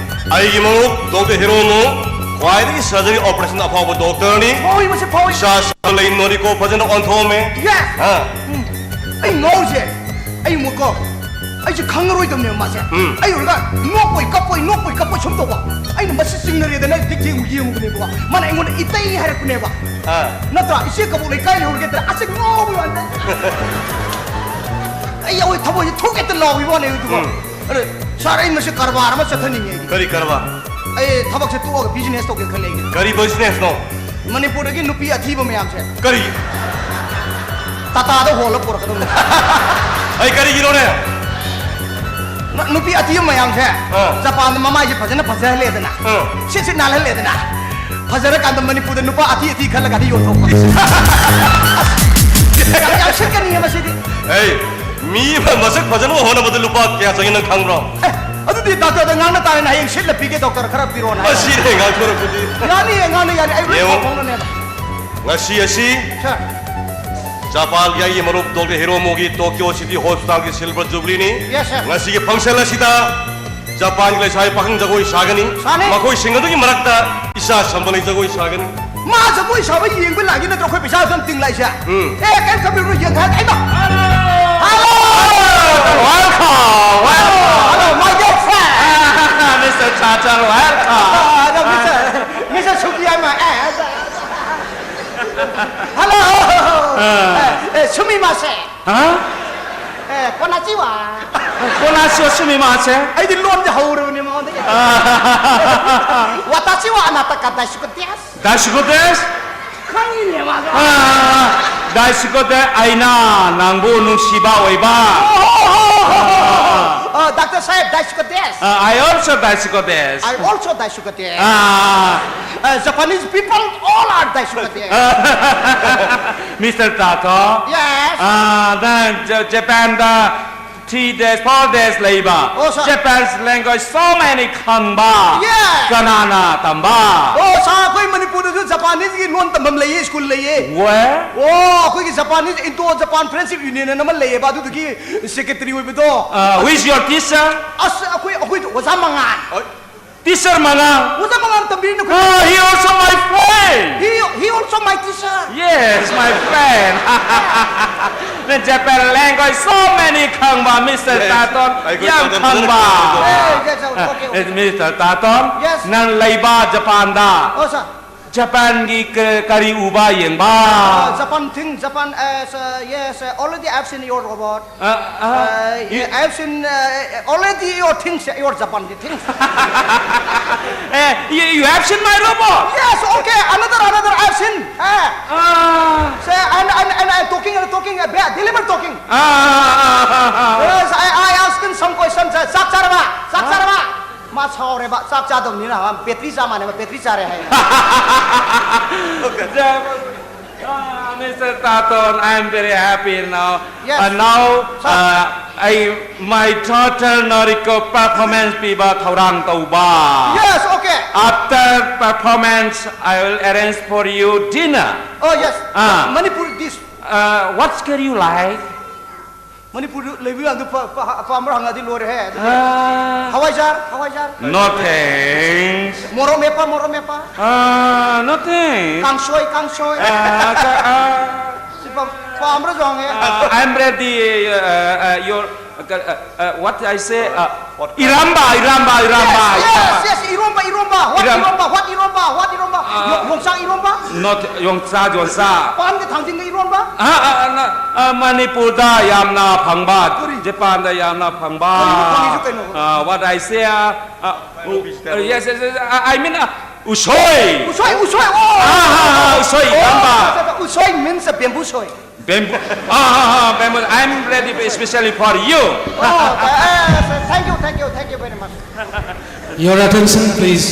ꯑꯩꯒꯤ ꯃꯔꯨꯞ ꯗꯣꯛꯇꯔ ꯍꯤꯔꯣꯃꯨ ꯈ꯭ꯋꯥꯏꯗꯒꯤ ꯁꯔꯖꯔꯤ ꯑꯣꯄꯔꯦꯁꯟ ꯑꯐꯥꯎꯕ ꯗꯣꯛꯇꯔꯅꯤ꯫ ꯐꯥꯎꯏ, ꯃꯁꯤ ꯐꯥꯎꯏ꯫ ꯏꯁꯥ ꯁꯥ ꯂꯩ ꯅꯣꯔꯤꯀꯣ ꯐꯖꯅ ꯑꯣꯟꯊꯣꯛꯑꯝꯃꯦ꯫ Yes꯫ ꯑꯥ꯫ ꯎꯝ꯫ ꯑꯩ ꯉꯥꯎꯔꯤꯁꯦ, ꯑꯩ ꯑꯃꯨꯛꯀꯣ, ꯑꯩꯁꯦ ꯈꯪꯉꯔꯣꯏꯗꯕꯅꯦꯕ ꯃꯥꯁꯦ꯫ ꯎꯝ꯫ ꯑꯩ ꯑꯣꯏꯔꯒ ꯅꯣꯛꯄꯣꯏ ꯀꯞꯄꯣꯏ, ꯅꯣꯛꯄꯣꯏ ꯀꯞꯄꯣꯏ ꯁꯨꯝ ꯇꯧꯕ꯫ ꯑꯩꯅ ꯃꯁꯤ ꯆꯤꯡꯅꯔꯦꯗꯅ ꯍꯦꯛ ꯌꯦꯡꯉꯨ-, ꯌꯦꯡꯉꯨꯕꯅꯦꯕꯀꯣ꯫ ꯃꯥꯅ ꯑꯩꯉꯣꯟꯗ ꯏꯇꯩ ꯍꯥꯏꯔꯛꯄꯅꯦꯕ꯫ ꯑꯥ꯫ ꯅꯠꯇ꯭ꯔꯥ? "ꯏꯆꯦ ꯀꯕꯣꯛ ꯂꯩꯀꯥꯏ ꯌꯧꯔꯒꯦ" ꯇꯧꯔꯦ꯫ ꯑꯁ, ꯉꯥꯎꯕꯩ ꯋꯥꯅꯤꯗ꯫ ꯑꯩ ꯑꯩꯈꯣꯏ ꯊꯃꯣꯏꯁꯦ ꯊꯨꯛ ꯍꯦꯛꯇ ꯂꯥꯎꯈꯤꯕ ꯋꯥꯅꯦ ꯑꯗꯨꯒ꯫ ꯎꯝ꯫ ꯑꯗꯣ, "ꯁꯥꯔ, ꯑꯩ ꯃꯁꯤ ꯀꯔꯕꯥꯔ ꯑꯃ ꯆꯠꯊꯅꯤꯡꯉꯦ ꯑꯩꯗꯤ꯫ ꯀꯔꯤ ꯀꯔꯕꯥꯔ?" "ꯑꯩ ꯊꯕꯛꯁꯦ ꯇꯣꯛꯑꯒ ꯕꯤꯖꯤꯅꯦꯁ ꯇꯧꯒꯦ ꯈꯜꯂꯦ ꯑꯩꯗꯤ꯫" "ꯀꯔꯤ ꯕꯤꯖꯤꯅꯦꯁꯅꯣ?" "ꯃꯅꯤꯄꯨꯔꯗꯒꯤ ꯅꯨꯄꯤ ꯑꯊꯤꯕ ꯃꯌꯥꯝꯁꯦ" "ꯀꯔꯤ?" "ꯇꯥꯇꯥꯗ ꯍꯣꯜꯂ ꯄꯨꯔꯛꯀꯗꯧꯅꯤ꯫" "ꯑꯩ ꯀꯔꯤꯒꯤꯅꯣꯅꯦ?" "ꯅ-, ꯅꯨꯄꯤ ꯑꯊꯤꯕ ꯃꯌꯥꯝꯁꯦ ꯑꯥ꯫ ꯖꯄꯥꯟꯗ ꯃꯃꯥꯏꯁꯦ ꯐꯖꯅ ꯐꯖꯍꯜꯂꯦꯗꯅ, ꯑꯥ꯫ ꯁꯤꯠ ꯁꯤꯠ ꯅꯥꯜꯍꯜꯂꯦꯗꯅ, ꯐꯖꯔꯀꯥꯟꯗ ꯃꯅꯤꯄꯨꯔꯗ ꯅꯨꯄꯥ ꯑꯊꯤ ꯑꯊꯤ ꯈꯜꯂꯒ ꯑꯗꯨ ꯌꯣꯟꯊꯣꯛꯄ꯫" ꯌꯥꯝ, ꯌꯥꯝ ꯁꯤꯠꯀꯅꯤꯌꯦ ꯃꯁꯤꯗꯤ꯫ ꯑꯩ ꯃꯤ ꯑꯃ ꯃꯁꯛ ꯐꯖꯅꯕ ꯍꯣꯠꯅꯕꯗ ꯂꯨꯄꯥ ꯀꯌꯥ ꯆꯪꯉꯤ ꯅꯪ ꯈꯪꯕ꯭ꯔꯣ? ꯑꯦ, ꯑꯗꯨꯗꯤ ꯗꯥꯛꯇꯔꯗ ꯉꯥꯡꯅ ꯇꯥꯔꯦꯅꯦ, ꯍꯌꯦꯡ ꯁꯤꯠꯂ ꯄꯤꯒꯦ, ꯗꯣꯛꯇꯔ ꯈꯔ ꯄꯤꯔꯣꯅ ꯍꯥꯏ꯫ ꯃꯁꯤꯅꯦ ꯉꯥꯡꯊꯣꯔꯛꯄꯗꯤ꯫ ꯌꯥꯅꯤꯌꯦ, ꯉꯥꯡꯅ ꯌꯥꯅꯤ, ꯑꯩ ꯂꯣꯏ ꯌꯦꯡꯉꯣ꯫ ꯄꯥꯎ ꯐꯥꯎꯅꯅꯦꯕ꯫ ꯉꯁꯤ ꯑꯁꯤ ꯁꯥꯔ꯫ ꯖꯄꯥꯟꯒꯤ ꯑꯩꯒꯤ ꯃꯔꯨꯞ ꯗꯣꯛꯇꯔ ꯍꯤꯔꯣꯃꯨꯒꯤ ꯇꯣꯀꯤꯌꯣ ꯁꯤꯇꯤ ꯍꯣꯁꯄꯤꯇꯥꯜꯒꯤ ꯁꯤꯜꯚꯔ ꯖꯨꯕꯤꯂꯤꯅꯤ꯫ Yes, sir꯫ ꯉꯁꯤꯒꯤ ꯐꯪꯁꯟ ꯑꯁꯤꯗ ꯖꯄꯥꯟꯒꯤ ꯂꯩꯁꯥꯕꯤ ꯄꯥꯈꯪ ꯖꯒꯣꯏ ꯁꯥꯒꯅꯤ꯫ ꯁꯥꯅꯤ꯫ ꯃꯈꯣꯏꯁꯤꯡ ꯑꯗꯨꯒꯤ ꯃꯔꯛꯇ ꯏꯆꯥ ꯁꯝꯕꯂꯩ ꯖꯒꯣꯏ ꯁꯥꯒꯅꯤ꯫ ꯃꯥ ꯖꯒꯣꯏ ꯁꯥꯕ ꯌꯦꯡꯕ ꯂꯥꯛꯏ ꯅꯠꯇ꯭ꯔꯣ ꯑꯩꯈꯣꯏ ꯄꯩꯁꯥ ꯑꯗꯨꯝ ꯇꯤꯡꯂꯛꯏꯁꯦ? ꯎꯝ꯫ ꯑꯦ, ꯀꯩꯝ ꯈꯟꯕꯤꯔꯨꯅꯨ, ꯌꯦꯡꯍꯟ-, ꯑꯩꯅ꯫ Hello! Welcome, welcome. Hello, my dear friend. Mister Chacha, welcome. ꯑ, ꯑꯗꯣ Mister, Mister Sugiyama, ꯑꯦ, ꯑꯗ-, Hello. ꯑ꯫ ꯑꯦ, ꯑꯦ, ꯁꯨꯃꯤꯃꯥꯁꯦ꯫ ꯍꯥ? ꯑꯦ, ꯀꯣꯅꯥꯆꯤꯋꯥ꯫ ꯀꯣꯅꯥꯆꯤꯋꯥ ꯁꯨꯃꯤꯃꯥꯁꯦ꯫ ꯑꯩꯗꯤ ꯂꯣꯟꯁꯦ ꯍꯧꯔꯕꯅꯦ ꯃꯉꯣꯟꯗꯒꯤ꯫ ꯑ꯫ ꯋꯥꯇꯥꯆꯤꯋꯥ ꯑꯅꯥꯇꯥꯀꯥ ꯗꯥꯏꯁꯨꯀꯣ ꯗꯦꯁ꯫ ꯗꯥꯏꯁꯨꯀꯣ ꯗꯦꯁ꯫ ꯈꯪꯉꯤꯅꯦ ꯃꯥꯁꯨ꯫ ꯑ, ꯗꯥꯏꯁꯨꯀꯣ ꯗꯦꯁ, ꯑꯩꯅ ꯅꯪꯕꯨ ꯅꯨꯡꯁꯤꯕ ꯑꯣꯏꯕ꯫ ꯑꯣ, ꯍꯣ, ꯍꯣ, ꯍꯣ, ꯍꯣ, ꯍꯣ꯫ ꯑ, ꯗꯥꯛꯇꯔ ꯁꯥꯍꯦꯕ, ꯗꯥꯏꯁꯨꯀꯣ ꯗꯦꯁ꯫ ꯑ, I also ꯗꯥꯏꯁꯨꯀꯣ ꯗꯦꯁ꯫ I also ꯗꯥꯏꯁꯨꯀꯣ ꯗꯦꯁ꯫ Uh. Uh, Japanese people all are ꯗꯥꯏꯁꯨꯀꯣ ꯗꯦꯁ꯫ Mister Tato. Yes. ꯑ, ꯅꯪ ꯖ-, ꯖꯄꯥꯟꯗ three days, four days ꯂꯩꯕ꯫ ꯑꯣ, sir. Japanese language so many ꯈꯪꯕ꯫ Yes. ꯀꯅꯥꯅ ꯇꯝꯕ? ꯑꯣ, sir, ꯑꯩꯈꯣꯏ ꯃꯅꯤꯄꯨꯔꯗꯁꯨ ꯖꯄꯥꯅꯤꯁꯀꯤ ꯂꯣꯟ ꯇꯝꯐꯝ ꯂꯩꯌꯦ, school ꯂꯩꯌꯦ꯫ Where? ꯑꯣ, ꯑꯩꯈꯣꯏꯒꯤ Japanese, Indo Japan Friendship Union ꯑꯅ ꯑꯃ ꯂꯩꯌꯦꯕ, ꯑꯗꯨꯗꯨꯒꯤ secretary ꯑꯣꯏꯕꯗꯣ꯫ Uh, who is your teacher? ꯑꯁ, ꯑꯩꯈꯣꯏ, ꯑꯩꯈꯣꯏꯗꯣ ꯑꯣꯖꯥ ꯃꯉꯥꯜ꯫ ꯑ-, Teacher ꯃꯉꯥ. ꯑꯣꯖꯥ ꯃꯉꯥ ꯇꯝꯕꯤꯔꯤꯅ ꯑꯩꯈꯣꯏ. Ah, he also my friend. He, he also my teacher. Yes, my friend. The Japan language, so many ꯈꯪꯕ, Mister Yes. Taton, ꯑꯩꯈꯣꯏ ꯌꯥꯝ ꯇꯥꯇꯣꯟ ꯈꯪꯕ. ꯐꯖꯅ ꯈꯪꯕ. Yes, yes, okay, okay. Eh, Mister Taton, Yes. ꯅꯪ ꯂꯩꯕ ꯖꯄꯥꯟꯗ ꯑꯣ, sir. ꯖꯄꯥꯟꯒꯤ ꯀ-, ꯀꯔꯤ ꯎꯕ ꯌꯦꯡꯕ? Uh, Japan thing, Japan, uh, so, yes, uh, already I've seen your robot. Uh, uh, Uh, you- I've seen uh, already your things, your Japan things. Eh, you, you have seen my robot? Yes, okay, another, another I've seen. Uh, Ah, so, and, and, and I'm talking, and talking, uh, deliver talking. Ah, ah, ah, ah, ah. Yes, I, I asked him some questions. Uh, ꯆꯥꯛ ꯆꯥꯔꯕ? ꯆꯥꯛ ꯆꯥꯔꯕ? ꯃꯥ ꯁꯥꯎꯔꯦꯕ, ꯆꯥꯛ ꯆꯥꯗꯕꯅꯤꯅ, ꯃꯥ battery ꯆꯥ ꯃꯥꯜꯂꯦꯕ, battery ꯆꯥꯔꯦ ꯍꯥꯏ꯫ Ah, Mister Taton, I'm very happy now. Yes. Uh, now, Sir. Uh, I, my daughter Noriko performance ꯄꯤꯕ ꯊꯧꯔꯥꯡ ꯇꯧꯕ꯫ Yes, okay. After performance, I will arrange for you dinner. Oh, yes. Ah. Manipur dish. Uh, what can you like? ꯃꯅꯤꯄꯨꯔꯗ ꯂꯩꯕ ꯌꯥꯝꯗ ꯄꯥꯝꯕ꯭ꯔꯥ ꯍꯪꯉꯗꯤ ꯂꯣꯏꯔꯦꯍꯦ꯫ ꯑꯗꯨꯗꯤ ꯑꯥ꯫ ꯍꯋꯥꯏꯖꯥꯔ, ꯍꯋꯥꯏꯖꯥꯔ꯫ No thanks. ꯃꯣꯔꯣꯛ ꯃꯦꯠꯄ, ꯃꯣꯔꯣꯛ ꯃꯦꯠꯄ꯫ ꯑꯥ, no thanks. ꯀꯥꯡꯁꯣꯏ, ꯀꯥꯡꯁꯣꯏ꯫ ꯑꯥ, ꯀ-, ꯑꯥ꯫ ꯁꯤ ꯄꯥꯝ-, ꯄꯥꯝꯕ꯭ꯔꯥꯁꯨ ꯍꯪꯉꯦ꯫ ꯑꯥ, I'm ready, uh, uh, your, uh, uh, uh, what I say, uh, ꯏꯔꯝꯕ, ꯏꯔꯝꯕ, ꯏꯔꯝꯕ, Yes, ꯏꯔꯝꯕ꯫ Yes, yes, eromba, eromba, what ꯏꯔꯝ- eromba, what eromba, what ꯏꯔꯣꯝꯕ? ꯑꯥ꯫ ꯌꯣ-, ꯌꯣꯡꯆꯥꯛ ꯏꯔꯣꯝꯕ? Not ꯌꯣꯡꯆꯥꯛ, ꯌꯣꯡꯆꯥꯛ꯫ ꯄꯥꯟꯒ ꯊꯥꯡꯖꯤꯡꯒ ꯏꯔꯣꯝꯕ? ꯑꯥ, ꯑꯥ, ꯑꯥ, ꯅ-, ꯑꯥ, ꯃꯅꯤꯄꯨꯔꯗ ꯌꯥꯝꯅ ꯐꯪꯕ, ꯀꯔꯤ? ꯖꯄꯥꯟꯗ ꯌꯥꯝꯅ ꯐꯪꯕ꯫ ꯀꯔꯤꯅꯣ ꯐꯪꯉꯤꯁꯨ ꯀꯩꯅꯣ? ꯑꯥ, what I say, ꯑꯥ, ꯑꯥ, ꯎ-, yes, yes, yes, I, I mean, ꯑꯥ, ꯎꯁꯣꯏ꯫ ꯎꯁꯣꯏ, ꯎꯁꯣꯏ, ꯑꯣ! ꯑꯥ, ꯑꯥ, ꯑꯥ, ꯎꯁꯣꯏ ꯑꯣ! ꯏꯔꯣꯝꯕ꯫ ꯑꯠꯆꯥ, ꯑꯠꯆꯥ, ꯎꯁꯣꯏ means bamboo soy. Bamboo. Ah, ah, ah, bamboo. I'm ready especially for you. Oh, uh, uh, thank you, thank you, thank you very much. Your attention, please.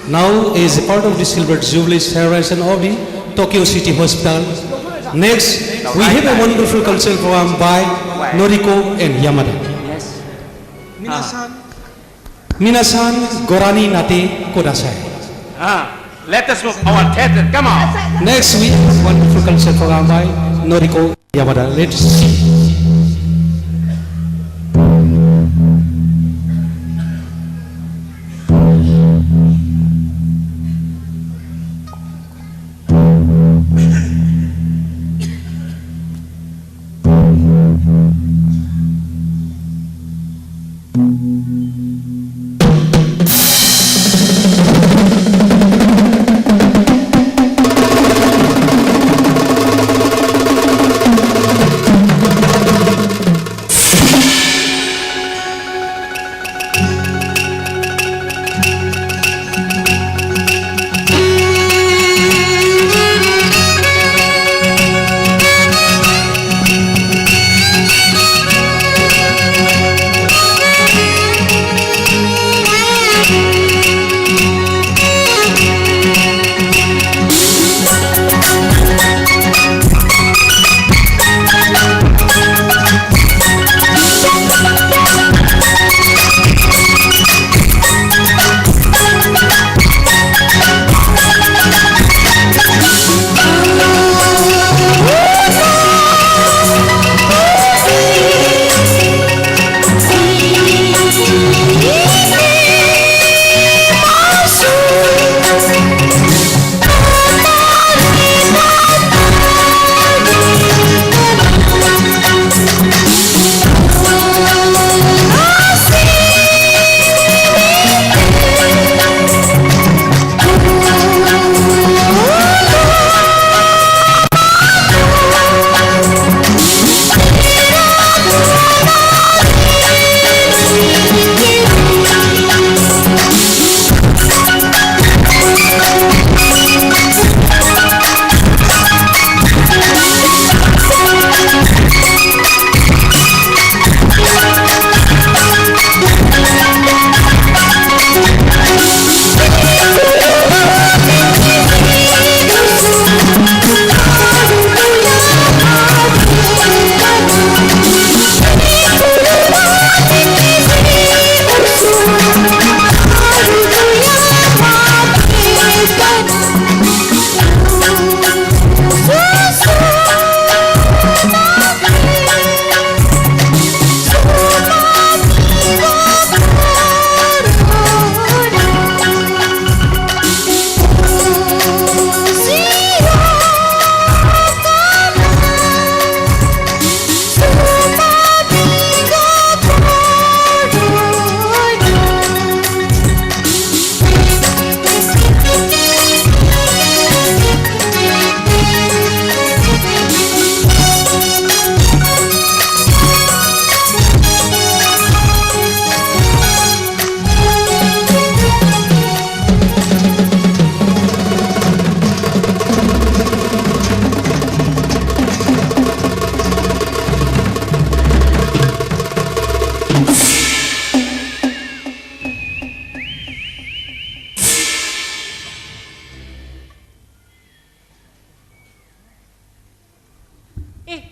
Now, as a part of the Silver Jubilee celebration of the Tokyo City Hospital, next, we have a wonderful cultural program by Noriko and Yamada. Yes. minasan, minasan, gorani nate kodasai. Ah, let us move our theater. Come on. Next, we have a wonderful cultural program by Noriko Yamada. Let's see.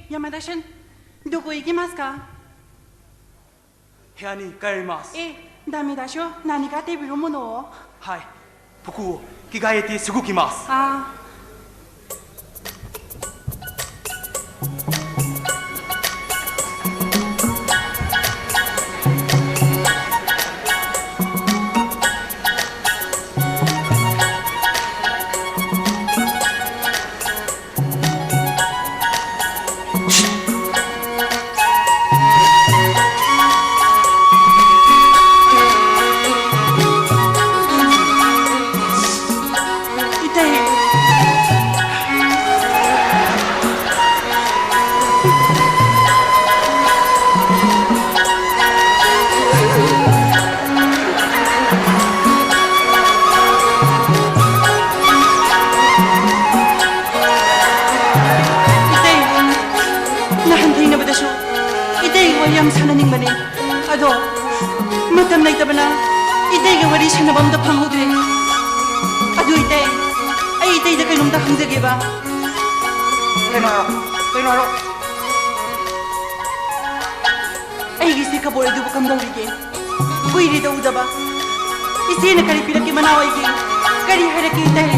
Yamada-san, doko ikimasu ka? Bureau ni kaerimasu. Eh, dame dasho, nani ka tabero mono o? Hai, boku wo kigaete sugu kimasu. Ah. Itei. Itei, ꯅꯍꯥꯟ ꯊꯦꯡꯅꯕꯗꯁꯨ ꯏꯇꯩꯒ ꯋꯥꯔꯤ ꯌꯥꯝ ꯁꯥꯟꯅꯅꯤꯡꯕꯅꯦ꯫ ꯑꯗꯣ ꯃꯇꯝ ꯂꯩꯇꯕꯅ ꯏꯇꯩꯒ ꯋꯥꯔꯤ ꯁꯥꯟꯅꯕ ꯑꯝꯇ ꯐꯪꯍꯧꯗ꯭ꯔꯦ꯫ ꯑꯗꯨ ꯏꯇꯩ, ꯑꯩ ꯏꯇꯩꯗ ꯀꯩꯅꯣꯝꯇ ꯍꯪꯖꯒꯦꯕ꯫ ꯀꯩꯅꯣ ꯍꯥꯏꯔꯣ, ꯀꯩꯅꯣ ꯍꯥꯏꯔꯣ꯫ ꯑꯩꯒꯤ ꯁꯤ ꯀꯕꯣꯛ ꯑꯗꯨꯕꯨ ꯀꯝꯗꯧꯔꯤꯒꯦ? ꯀꯨꯏꯔꯦꯗ ꯎꯗꯕ꯫ ꯏꯆꯦꯅ ꯀꯔꯤ ꯄꯤꯔꯛꯀꯦ ꯃꯅꯥꯎ ꯑꯩꯒꯤ? ꯀꯔꯤ ꯍꯥꯏꯔꯛꯀꯦ ꯏꯇꯩ?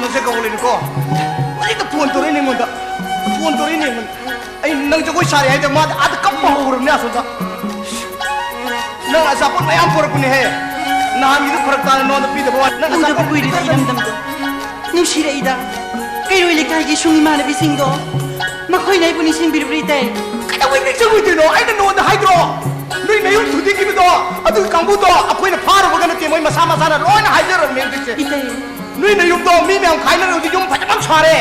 ꯅꯪꯁꯦ ꯀꯕꯣꯛ ꯂꯩꯅꯨꯀꯣ꯫ ꯍꯧꯖꯤꯛꯇ ꯐꯣꯟ ꯇꯧꯔꯛꯏꯅꯦ ꯑꯩꯉꯣꯟꯗ꯫ ꯐꯣꯟ ꯇꯧꯔꯛꯏꯅꯦ ꯑꯩꯉꯣꯟꯗ꯫ ꯑꯩ ꯅꯪ ꯖꯒꯣꯏ ꯁꯥꯔꯤ ꯍꯥꯏꯗ ꯃꯥꯗꯤ ꯑꯥꯗ ꯀꯞꯄ ꯍꯧꯔꯕꯅꯦ ꯑꯁꯣꯝꯗ꯫ ꯅꯪ ꯑꯆꯥꯄꯣꯠ ꯃꯌꯥꯝ ꯄꯨꯔꯛꯄꯅꯦꯍꯦ꯫ ꯅꯍꯥꯟꯒꯤꯗꯨ ꯐꯔꯛ ꯇꯥꯅ ꯅꯉꯣꯟꯗ ꯄꯤꯗꯕ ꯋꯥꯅꯤ꯫ ꯅꯪ ꯎꯗꯕ ꯑꯆꯥꯄꯣꯠ ꯀꯨꯏꯔꯦ ꯄꯤꯔꯛꯀꯅꯤ꯫ ꯏꯔꯝꯗꯝꯗꯣ꯫ ꯅꯨꯡꯁꯤꯔꯛꯏꯗ꯫ ꯀꯩꯔꯣꯏ ꯂꯩꯀꯥꯏꯒꯤ ꯁꯨꯡ ꯏꯃꯥꯟꯅꯕꯤꯁꯤꯡꯗꯣ꯫ ꯃꯈꯣꯏꯅ ꯑꯩꯕꯨ ꯅꯤꯡꯁꯤꯡꯕꯤꯔꯕ꯭ꯔꯥ ꯏꯇꯩ? ꯀꯩꯗꯧꯕꯩ ꯅꯤꯡꯁꯤꯡꯉꯣꯏꯗꯣꯏꯅꯣ? ꯑꯩꯅ ꯅꯉꯣꯟꯗ ꯍꯥꯏꯗ꯭ꯔꯣ? ꯅꯣꯏ ꯅꯌꯨꯝ ꯊꯨꯗꯦꯛꯈꯤꯕꯗꯣ, ꯑꯗꯨꯒꯤ ꯀꯥꯡꯕꯨꯗꯣ ꯑꯩꯈꯣꯏꯅ ꯐꯥꯔꯨꯕꯒ ꯅꯠꯇꯦ, ꯃꯣꯏ ꯃꯁꯥ ꯃꯁꯥꯅ ꯂꯣꯏꯅ ꯍꯥꯏꯖꯔꯕꯅꯦ ꯍꯧꯖꯤꯛꯁꯦ꯫ ꯏꯇꯩ꯫ ꯅꯣꯏ ꯅꯌꯨꯝꯗꯣ ꯃꯤ ꯃꯌꯥꯝ ꯈꯥꯏꯅꯔꯦ, ꯍꯧꯖꯤꯛ ꯌꯨꯝ ꯐꯖꯕ ꯑꯃ ꯁꯥꯔꯦ꯫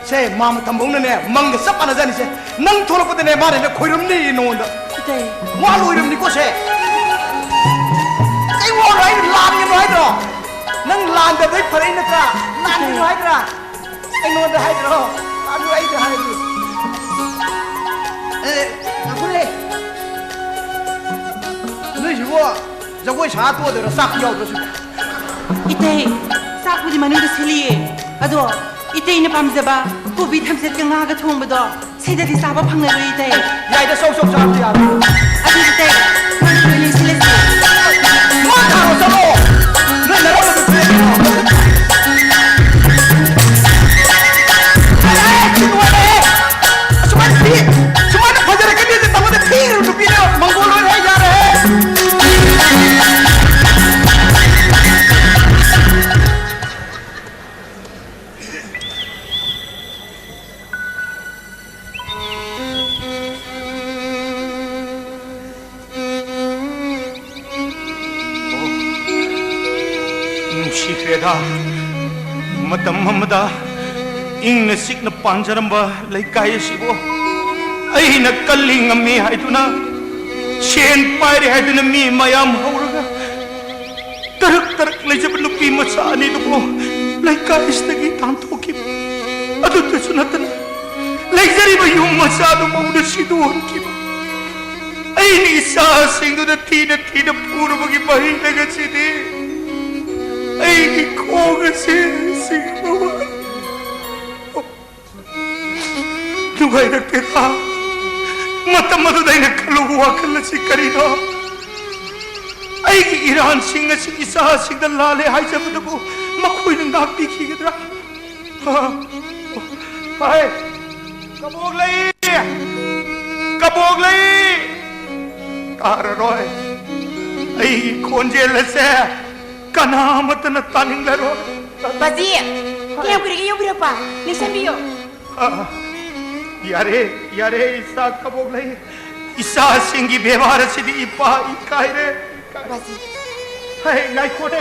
ꯁꯦ, ꯃꯥ ꯃꯇꯝꯐꯧꯅꯅꯦ, ꯃꯪꯒ ꯆꯞ ꯃꯥꯟꯅꯖꯥꯠꯅꯤꯁꯦ꯫ ꯅꯪ ꯊꯣꯛꯂꯛꯄꯗꯅꯦ, ꯃꯥꯅꯅꯦ ꯈꯣꯏꯔꯝꯅꯤ ꯅꯉꯣꯟꯗ꯫ ꯏꯇꯩ꯫ ꯋꯥ ꯂꯣꯏꯔꯝꯅꯤꯀꯣ ꯁꯦ꯫ ꯀꯩ ꯋꯥꯅꯣ? ꯑꯩꯅ ꯂꯥꯟꯒꯅꯨ ꯍꯥꯏꯗ꯭ꯔꯣ? ꯅꯪ ꯂꯥꯟꯗꯕꯗꯩ ꯐꯔꯛꯏ ꯅꯠꯇ꯭ꯔꯥ? ꯂꯥꯟꯒꯅꯨ ꯏꯇꯩ꯫ ꯍꯥꯏꯗ꯭ꯔꯥ? ꯑꯩꯉꯣꯟꯗ ꯍꯥꯏꯗ꯭ꯔꯣ? ꯑꯗꯨ ꯑꯩꯗ ꯍꯥꯏꯗꯤ꯫ ꯑꯦ, ꯉꯥꯏꯈꯣꯅꯦ꯫ ꯅꯣꯏꯁꯤꯕꯨ ꯖꯒꯣꯏ ꯁꯥ ꯇꯣꯛꯑꯗꯣꯏꯔꯣ? ꯆꯥꯛꯇꯤ ꯌꯥꯎꯗ꯭ꯔꯣ ꯁꯤꯕꯣ? ꯏꯇꯩ, ꯆꯥꯛꯄꯨꯗꯤ ꯃꯅꯨꯡꯗ ꯁꯤꯜꯂꯤꯌꯦ꯫ ꯑꯗꯣ ꯏꯇꯩꯅ ꯄꯥꯝꯖꯕ ꯀꯣꯕꯤ ꯊꯝꯆꯦꯠꯀ ꯉꯥꯒ ꯊꯣꯡꯕꯗꯣ ꯁꯤꯗꯗꯤ ꯆꯥꯕ ꯐꯪꯂꯔꯣꯏ, ꯏꯇꯩ꯫ ꯌꯥꯏꯗ, ꯁꯣꯛ ꯁꯣꯛ ꯆꯥꯕꯗꯤ ꯌꯥꯕ꯫ ꯑꯗꯨꯗꯤ, ꯏꯇꯩ, ꯃꯣꯏ ꯂꯣꯏ ꯂꯩꯁꯤꯜꯂꯁꯤ꯫ ꯃꯥ ꯊꯥꯔꯣ ꯆꯠꯂꯣ꯫ ꯅꯣꯏ ꯅꯔꯝꯕꯗꯨ ꯄꯤꯔꯛꯑꯣ꯫ ꯑꯦ, ꯁꯤ ꯅꯨꯡꯉꯥꯏꯔꯦꯍꯦ꯫ ꯑꯁꯨꯃꯥꯏꯅ ꯐꯤ-, ꯁꯨꯃꯥꯏꯅ ꯐꯖꯔꯛꯀꯅꯤ ꯇꯧꯕꯗ ꯐꯤꯔꯨ ꯅꯨꯄꯤꯅ ꯃꯪꯒꯣꯜ ꯑꯣꯏꯔꯦ, ꯌꯥꯔꯦꯍꯦ꯫ ꯅꯨꯡꯁꯤꯈ꯭ꯔꯦꯗ, ꯃꯇꯝ ꯑꯃꯗ ꯏꯪꯅ ꯆꯤꯛꯅ ꯄꯥꯟꯖꯔꯝꯕ ꯂꯩꯀꯥꯏ ꯑꯁꯤꯕꯨ ꯑꯩꯅ ꯀꯜꯂꯤ ꯉꯝꯃꯤ ꯍꯥꯏꯗꯨꯅ, ꯁꯦꯟ ꯄꯥꯏꯔꯦ ꯍꯥꯏꯗꯨꯅ ꯃꯤ ꯃꯌꯥꯝ ꯍꯧꯔꯒ ꯇꯔꯛ ꯇꯔꯛ ꯂꯩꯖꯕ ꯅꯨꯄꯤ ꯃꯆꯥ ꯑꯅꯤꯗꯨꯕꯨ ꯂꯩꯀꯥꯏꯁꯤꯗꯒꯤ ꯇꯥꯟꯊꯣꯛꯈꯤꯕ꯫ ꯑꯗꯨꯇꯁꯨ ꯅꯠꯇꯅ, ꯂꯩꯖꯔꯤꯕ ꯌꯨꯝ ꯃꯆꯥꯗꯨ ꯃꯧꯅ ꯁꯤꯗꯣꯛꯍꯟꯈꯤꯕ꯫ ꯑꯩꯅ ꯏꯆꯥꯁꯤꯡꯗꯨꯗ ꯊꯤꯅ ꯊꯤꯅ ꯐꯨꯔꯨꯕꯒꯤ ꯃꯍꯩꯅ ꯉꯁꯤꯗꯤ ꯑꯩꯒꯤ ꯈꯣꯡ ꯑꯁꯤ ꯁꯤꯕ ꯋꯥꯔꯦ꯫ ꯅꯨꯡꯉꯥꯏꯔꯛꯇꯦꯗ꯫ ꯃꯇꯝ ꯑꯗꯨꯗ ꯑꯩꯅ ꯈꯜꯂꯨꯕ ꯋꯥꯈꯜ ꯑꯁꯤ ꯀꯔꯤꯅꯣ? ꯑꯩꯒꯤ ꯏꯔꯥꯟꯁꯤꯡ ꯑꯁꯤ ꯏꯆꯥꯁꯤꯡꯗ ꯂꯥꯜꯂꯦ ꯍꯥꯏꯖꯕꯗꯕꯨ ꯃꯈꯣꯏꯅ ꯉꯥꯛꯄꯤꯈꯤꯒꯗ꯭ꯔꯥ? ꯍꯥꯏ, ꯀꯕꯣꯛꯂꯩ! ꯀꯕꯣꯛꯂꯩ! ꯇꯥꯔꯔꯣꯏ꯫ ꯑꯩꯒꯤ ꯈꯣꯟꯖꯦꯜ ꯑꯁꯦ ꯀꯅꯥ ꯑꯃꯠꯇꯅ ꯇꯥꯅꯤꯡꯂꯔꯣꯏ꯫ ꯕꯥꯖꯤ, ꯀꯌꯥꯝ ꯀꯨꯏꯔꯒꯦ ꯌꯧꯕꯤꯔꯛꯄ? ꯅꯤꯡꯁꯤꯡꯕꯤꯌꯨ꯫ ꯑ, ꯌꯥꯔꯦ, ꯌꯥꯔꯦ, ꯏꯆꯥ ꯀꯕꯣꯛꯂꯩ꯫ ꯏꯆꯥꯁꯤꯡꯒꯤ ꯕꯦꯕꯥꯔ ꯑꯁꯤꯗꯤ ꯏꯄꯥ ꯏꯀꯥꯏꯔꯦ, ꯏꯀꯥꯏꯔꯦ꯫ ꯕꯥꯖꯤ꯫ ꯍꯩ, ꯉꯥꯏꯈꯣꯅꯦ꯫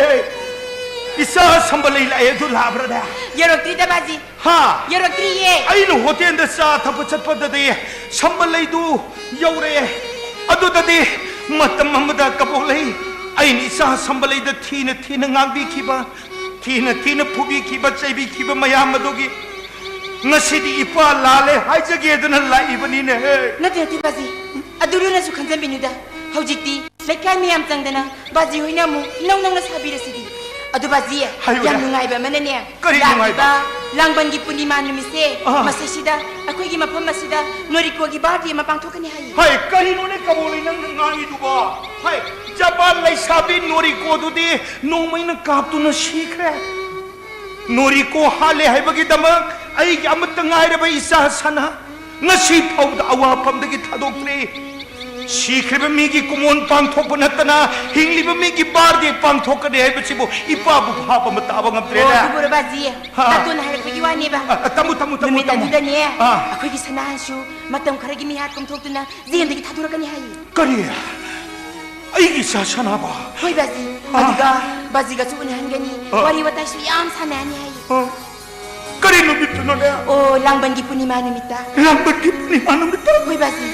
ꯏꯆꯥ ꯁꯝꯕꯂꯩ ꯂꯥꯛꯑꯦ, ꯑꯗꯨ ꯂꯥꯛꯑꯕ꯭ꯔꯅꯦ? ꯌꯧꯔꯛꯇ꯭ꯔꯤꯗ, ꯕꯥꯖꯤ꯫ ꯍꯥ? ꯌꯧꯔꯛꯇ꯭ꯔꯤꯌꯦ꯫ ꯑꯩꯅ ꯍꯣꯇꯦꯜꯗ ꯆꯥ ꯊꯛꯄ ꯆꯠꯄꯗꯗꯤ ꯁꯝꯕꯂꯩꯗꯨ ꯌꯧꯔꯛꯑꯦ꯫ ꯑꯗꯨꯗꯗꯤ ꯃꯇꯝ ꯑꯃꯗ ꯀꯕꯣꯛꯂꯩ, ꯑꯩꯅ ꯏꯆꯥ ꯁꯝꯕꯂꯩꯗ ꯊꯤꯅ ꯊꯤꯅ ꯉꯥꯡꯕꯤꯈꯤꯕ, ꯊꯤꯅ ꯊꯤꯅ ꯐꯨꯕꯤꯈꯤꯕ, ꯆꯩꯕꯤꯈꯤꯕ ꯃꯌꯥꯝ ꯑꯗꯨꯒꯤ ꯉꯁꯤꯗꯤ ꯏꯄꯥ ꯂꯥꯜꯂꯦ ꯍꯥꯏꯖꯒꯦꯗꯅ ꯂꯥꯛꯏꯕꯅꯤꯅꯦꯍꯦ꯫ ꯅꯠꯇꯦ, ꯅꯠꯇꯦ, ꯕꯥꯖꯤ꯫ ꯑꯗꯨ ꯂꯨꯅꯁꯨ ꯈꯟꯖꯟꯕꯤꯅꯨꯗ꯫ ꯍꯧꯖꯤꯛꯇꯤ ꯂꯩꯀꯥꯏ ꯃꯌꯥꯝ ꯆꯪꯗꯅ ꯕꯥꯖꯤ ꯍꯣꯏꯅ ꯑꯃꯨꯛ ꯏꯅꯧ ꯅꯧꯅ ꯁꯥꯕꯤꯔꯁꯤꯗꯤ꯫ ꯑꯗꯨ ꯕꯥꯖꯤ, ꯍꯥꯏꯌꯨꯅꯦ꯫ ꯌꯥꯝ ꯅꯨꯡꯉꯥꯏꯕ ꯑꯃꯅꯅꯦ, ꯀꯔꯤ ꯅꯨꯡꯉꯥꯏꯕ? ꯂꯥꯛꯂꯤꯕ ꯂꯥꯡꯕꯟꯒꯤ ꯄꯨꯔꯅꯤꯃꯥ ꯅꯨꯃꯤꯠꯁꯦ, ꯑꯥ꯫ ꯃꯁꯤꯁꯤꯗ ꯑꯩꯈꯣꯏꯒꯤ ꯃꯐꯝ ꯑꯁꯤꯗ ꯅꯣꯔꯤꯀꯣꯒꯤ birthday ꯑꯃ ꯄꯥꯡꯊꯣꯛꯀꯅꯤ ꯍꯥꯏꯌꯦ꯫ ꯍꯥꯏ, ꯀꯔꯤꯅꯣꯅꯦ ꯀꯕꯣꯂꯩ ꯅꯪꯅ ꯉꯥꯡꯉꯤꯗꯨꯕꯣ? ꯍꯥꯏ, ꯖꯄꯥꯟ ꯂꯩꯁꯥꯕꯤ ꯅꯣꯔꯤꯀꯣꯗꯨꯗꯤ ꯅꯣꯡꯃꯩꯅ ꯀꯥꯞꯇꯨꯅ ꯁꯤꯈ꯭ꯔꯦ꯫ ꯅꯣꯔꯤꯀꯣ ꯍꯥꯠꯂꯦ ꯍꯥꯏꯕꯒꯤꯗꯃꯛ ꯑꯩꯒꯤ ꯑꯃꯠꯇ ꯉꯥꯏꯔꯕ ꯏꯆꯥ ꯁꯅꯥ ꯉꯁꯤ ꯐꯥꯎꯕꯗ ꯑꯋꯥꯐꯝꯗꯒꯤ ꯊꯥꯗꯣꯛꯇ꯭ꯔꯤ꯫ ꯁꯤꯈ꯭ꯔꯤꯕ ꯃꯤꯒꯤ ꯀꯨꯃꯣꯟ ꯄꯥꯡꯊꯣꯛꯄ ꯅꯠꯇꯅ ꯍꯤꯡꯂꯤꯕ ꯃꯤꯒꯤ birthday ꯄꯥꯡꯊꯣꯛꯀꯅꯤ ꯍꯥꯏꯕꯁꯤꯕꯨ ꯏꯄꯥꯕꯨ ꯚꯥꯕ ꯑꯃ ꯇꯥꯕ ꯉꯝꯗ꯭ꯔꯦꯅꯦ꯫ ꯑꯣ, ꯑꯗꯨꯕꯨꯔꯣ ꯕꯥꯖꯤ? ꯍꯥ꯫ ꯇꯥꯇꯣꯟꯅ ꯍꯥꯏꯔꯛꯄꯒꯤ ꯋꯥꯅꯦꯕ꯫ ꯑ, ꯑ, ꯇꯝꯃꯨ, ꯇꯝꯃꯨ, ꯇꯝꯃꯨ, ꯅꯨꯃꯤꯠ ꯇꯝꯃꯨ꯫ ꯑꯗꯨꯗꯅꯦ, ꯑꯥ꯫ ꯑꯩꯈꯣꯏꯒꯤ ꯁꯅꯥꯍꯟꯁꯨ ꯃꯇꯝ ꯈꯔꯒꯤ ꯃꯤꯍꯥꯠ ꯀꯣꯝꯊꯣꯛꯇꯨꯅ ꯖꯦꯜꯗꯒꯤ ꯊꯥꯗꯣꯔꯛꯀꯅꯤ ꯍꯥꯏꯌꯦ꯫ ꯀꯔꯤ? ꯑꯩꯒꯤ ꯏꯆꯥ ꯁꯅꯥꯕ? ꯍꯣꯏ ꯕꯥꯖꯤ꯫ ꯑꯥ꯫ ꯑꯗꯨꯒ ꯕꯥꯖꯤꯒꯁꯨ ꯎꯅꯍꯟꯒꯅꯤ, ꯑꯥ꯫ ꯋꯥꯔꯤ ꯋꯥꯇꯥꯏꯁꯨ ꯌꯥꯝ ꯁꯥꯟꯅꯍꯟꯅꯤ ꯍꯥꯏꯌꯦ꯫ ꯑꯥ꯫ ꯀꯔꯤ ꯅꯨꯃꯤꯠꯇꯨꯅꯣꯅꯦ? ꯑꯣ, ꯂꯥꯡꯕꯟꯒꯤ ꯄꯨꯔꯅꯤꯃꯥ ꯅꯨꯃꯤꯠꯇ꯫ ꯂꯥꯡꯕꯟꯒꯤ ꯄꯨꯔꯅꯤꯃꯥ ꯅꯨꯃꯤꯠꯇ? ꯍꯣꯏ ꯕꯥꯖꯤ꯫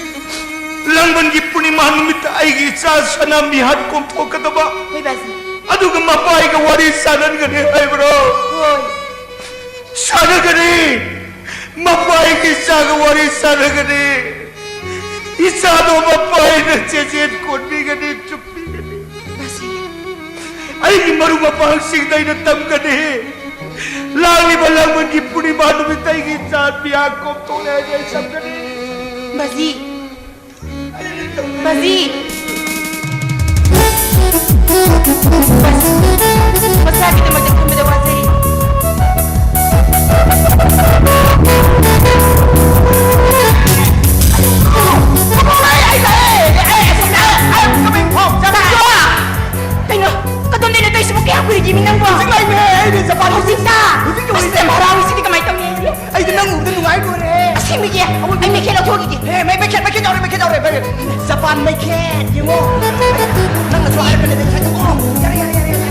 ꯂꯥꯡꯕꯟꯒꯤ ꯄꯨꯔꯅꯤꯃꯥ ꯅꯨꯃꯤꯠꯇ ꯑꯩꯒꯤ ꯏꯆꯥ ꯁꯅꯥ ꯃꯤꯍꯥꯠ ꯀꯣꯝꯊꯣꯛꯀꯗꯕ? ꯍꯣꯏ ꯕꯥꯖꯤ꯫ ꯑꯗꯨꯒ ꯃꯄꯥꯏꯒ ꯋꯥꯔꯤ ꯁꯥꯟꯅꯟꯒꯅꯤ ꯍꯥꯏꯕ꯭ꯔꯣ? ꯍꯣꯏ꯫ ꯁꯥꯟꯅꯒꯅꯤ꯫ ꯃꯄꯥꯏꯒꯤ ꯏꯆꯥꯒ ꯋꯥꯔꯤ ꯁꯥꯟꯅꯒꯅꯤ꯫ ꯏꯆꯥꯗꯣ ꯃꯄꯥꯏꯅ ꯆꯦꯆꯦꯠ ꯀꯣꯟꯕꯤꯒꯅꯤ, ꯆꯨꯞꯄꯤꯒꯅꯤ꯫ ꯕꯥꯖꯤ꯫ ꯑꯩꯒꯤ ꯃꯔꯨꯞ ꯃꯄꯥꯡꯁꯤꯡꯗ ꯑꯩꯅ ꯇꯝꯒꯅꯤ꯫ ꯂꯥꯛꯂꯤꯕ ꯂꯥꯡꯕꯟꯒꯤ ꯄꯨꯔꯅꯤꯃꯥ ꯅꯨꯃꯤꯠꯇ ꯑꯩꯒꯤ ꯏꯆꯥ ꯃꯤꯍꯥꯠ ꯀꯣꯝꯊꯣꯛꯂꯦ ꯍꯥꯏꯅ ꯑꯩ ꯇꯝꯒꯅꯤ꯫ ꯕꯥꯖꯤ꯫ ꯕꯥꯖꯤ꯫ ꯕꯥꯖꯤ꯫ ꯃꯆꯥꯒꯤꯗꯃꯛꯇ ꯈꯟꯕꯗ ꯋꯥꯖꯩ꯫ ꯀꯩꯅꯣ? ꯀꯗꯣꯝꯗꯩꯅꯣ ꯇꯧꯔꯤꯁꯤꯕꯨ? ꯀꯌꯥꯝ ꯀꯨꯏꯔꯒꯦ ꯃꯤ ꯅꯪꯕꯣ? ꯍꯧꯖꯤꯛ ꯂꯥꯛꯏꯅꯦ, ꯑꯩꯗꯤ ꯖꯄꯥꯟ ꯍꯧꯖꯤꯛꯇ? ꯍꯧꯖꯤꯛ ꯌꯧꯔꯛꯏꯅꯦ꯫ ꯑꯁ, ꯌꯥꯝ ꯍꯔꯥꯎꯏ, ꯁꯤꯗꯤ ꯀꯃꯥꯏꯅ ꯇꯧꯅꯤ ꯑꯩꯗꯤ? ꯑꯩꯗꯤ ꯅꯪ ꯎꯕꯗ ꯅꯨꯡꯉꯥꯏ ꯂꯣꯏꯔꯦ꯫ ꯑꯁꯦꯡꯕꯒꯤ? ꯑꯩ ꯃꯩꯈꯦꯠ ꯂꯧꯊꯣꯛꯈꯤꯒꯦ꯫ ꯍꯦ, ꯃꯩ, ꯃꯩꯈꯦꯠ, ꯃꯩꯈꯦꯠ ꯌꯥꯎꯔꯦ, ꯃꯩꯈꯦꯠ ꯌꯥꯎꯔꯦ, ꯃꯩꯈꯦꯠ꯫ ꯖꯄꯥꯟ ꯃꯩꯈꯦꯠ, ꯌꯦꯡꯉꯣ꯫ ꯅꯪꯅꯁꯨ ꯍꯥꯏꯔꯛꯄꯅꯦ, ꯉꯁꯥꯏꯗꯣ꯫ ꯑꯣ, ꯌꯥꯔꯦ, ꯌꯥꯔꯦ, ꯌꯥꯔꯦ, ꯌꯥꯔꯦ꯫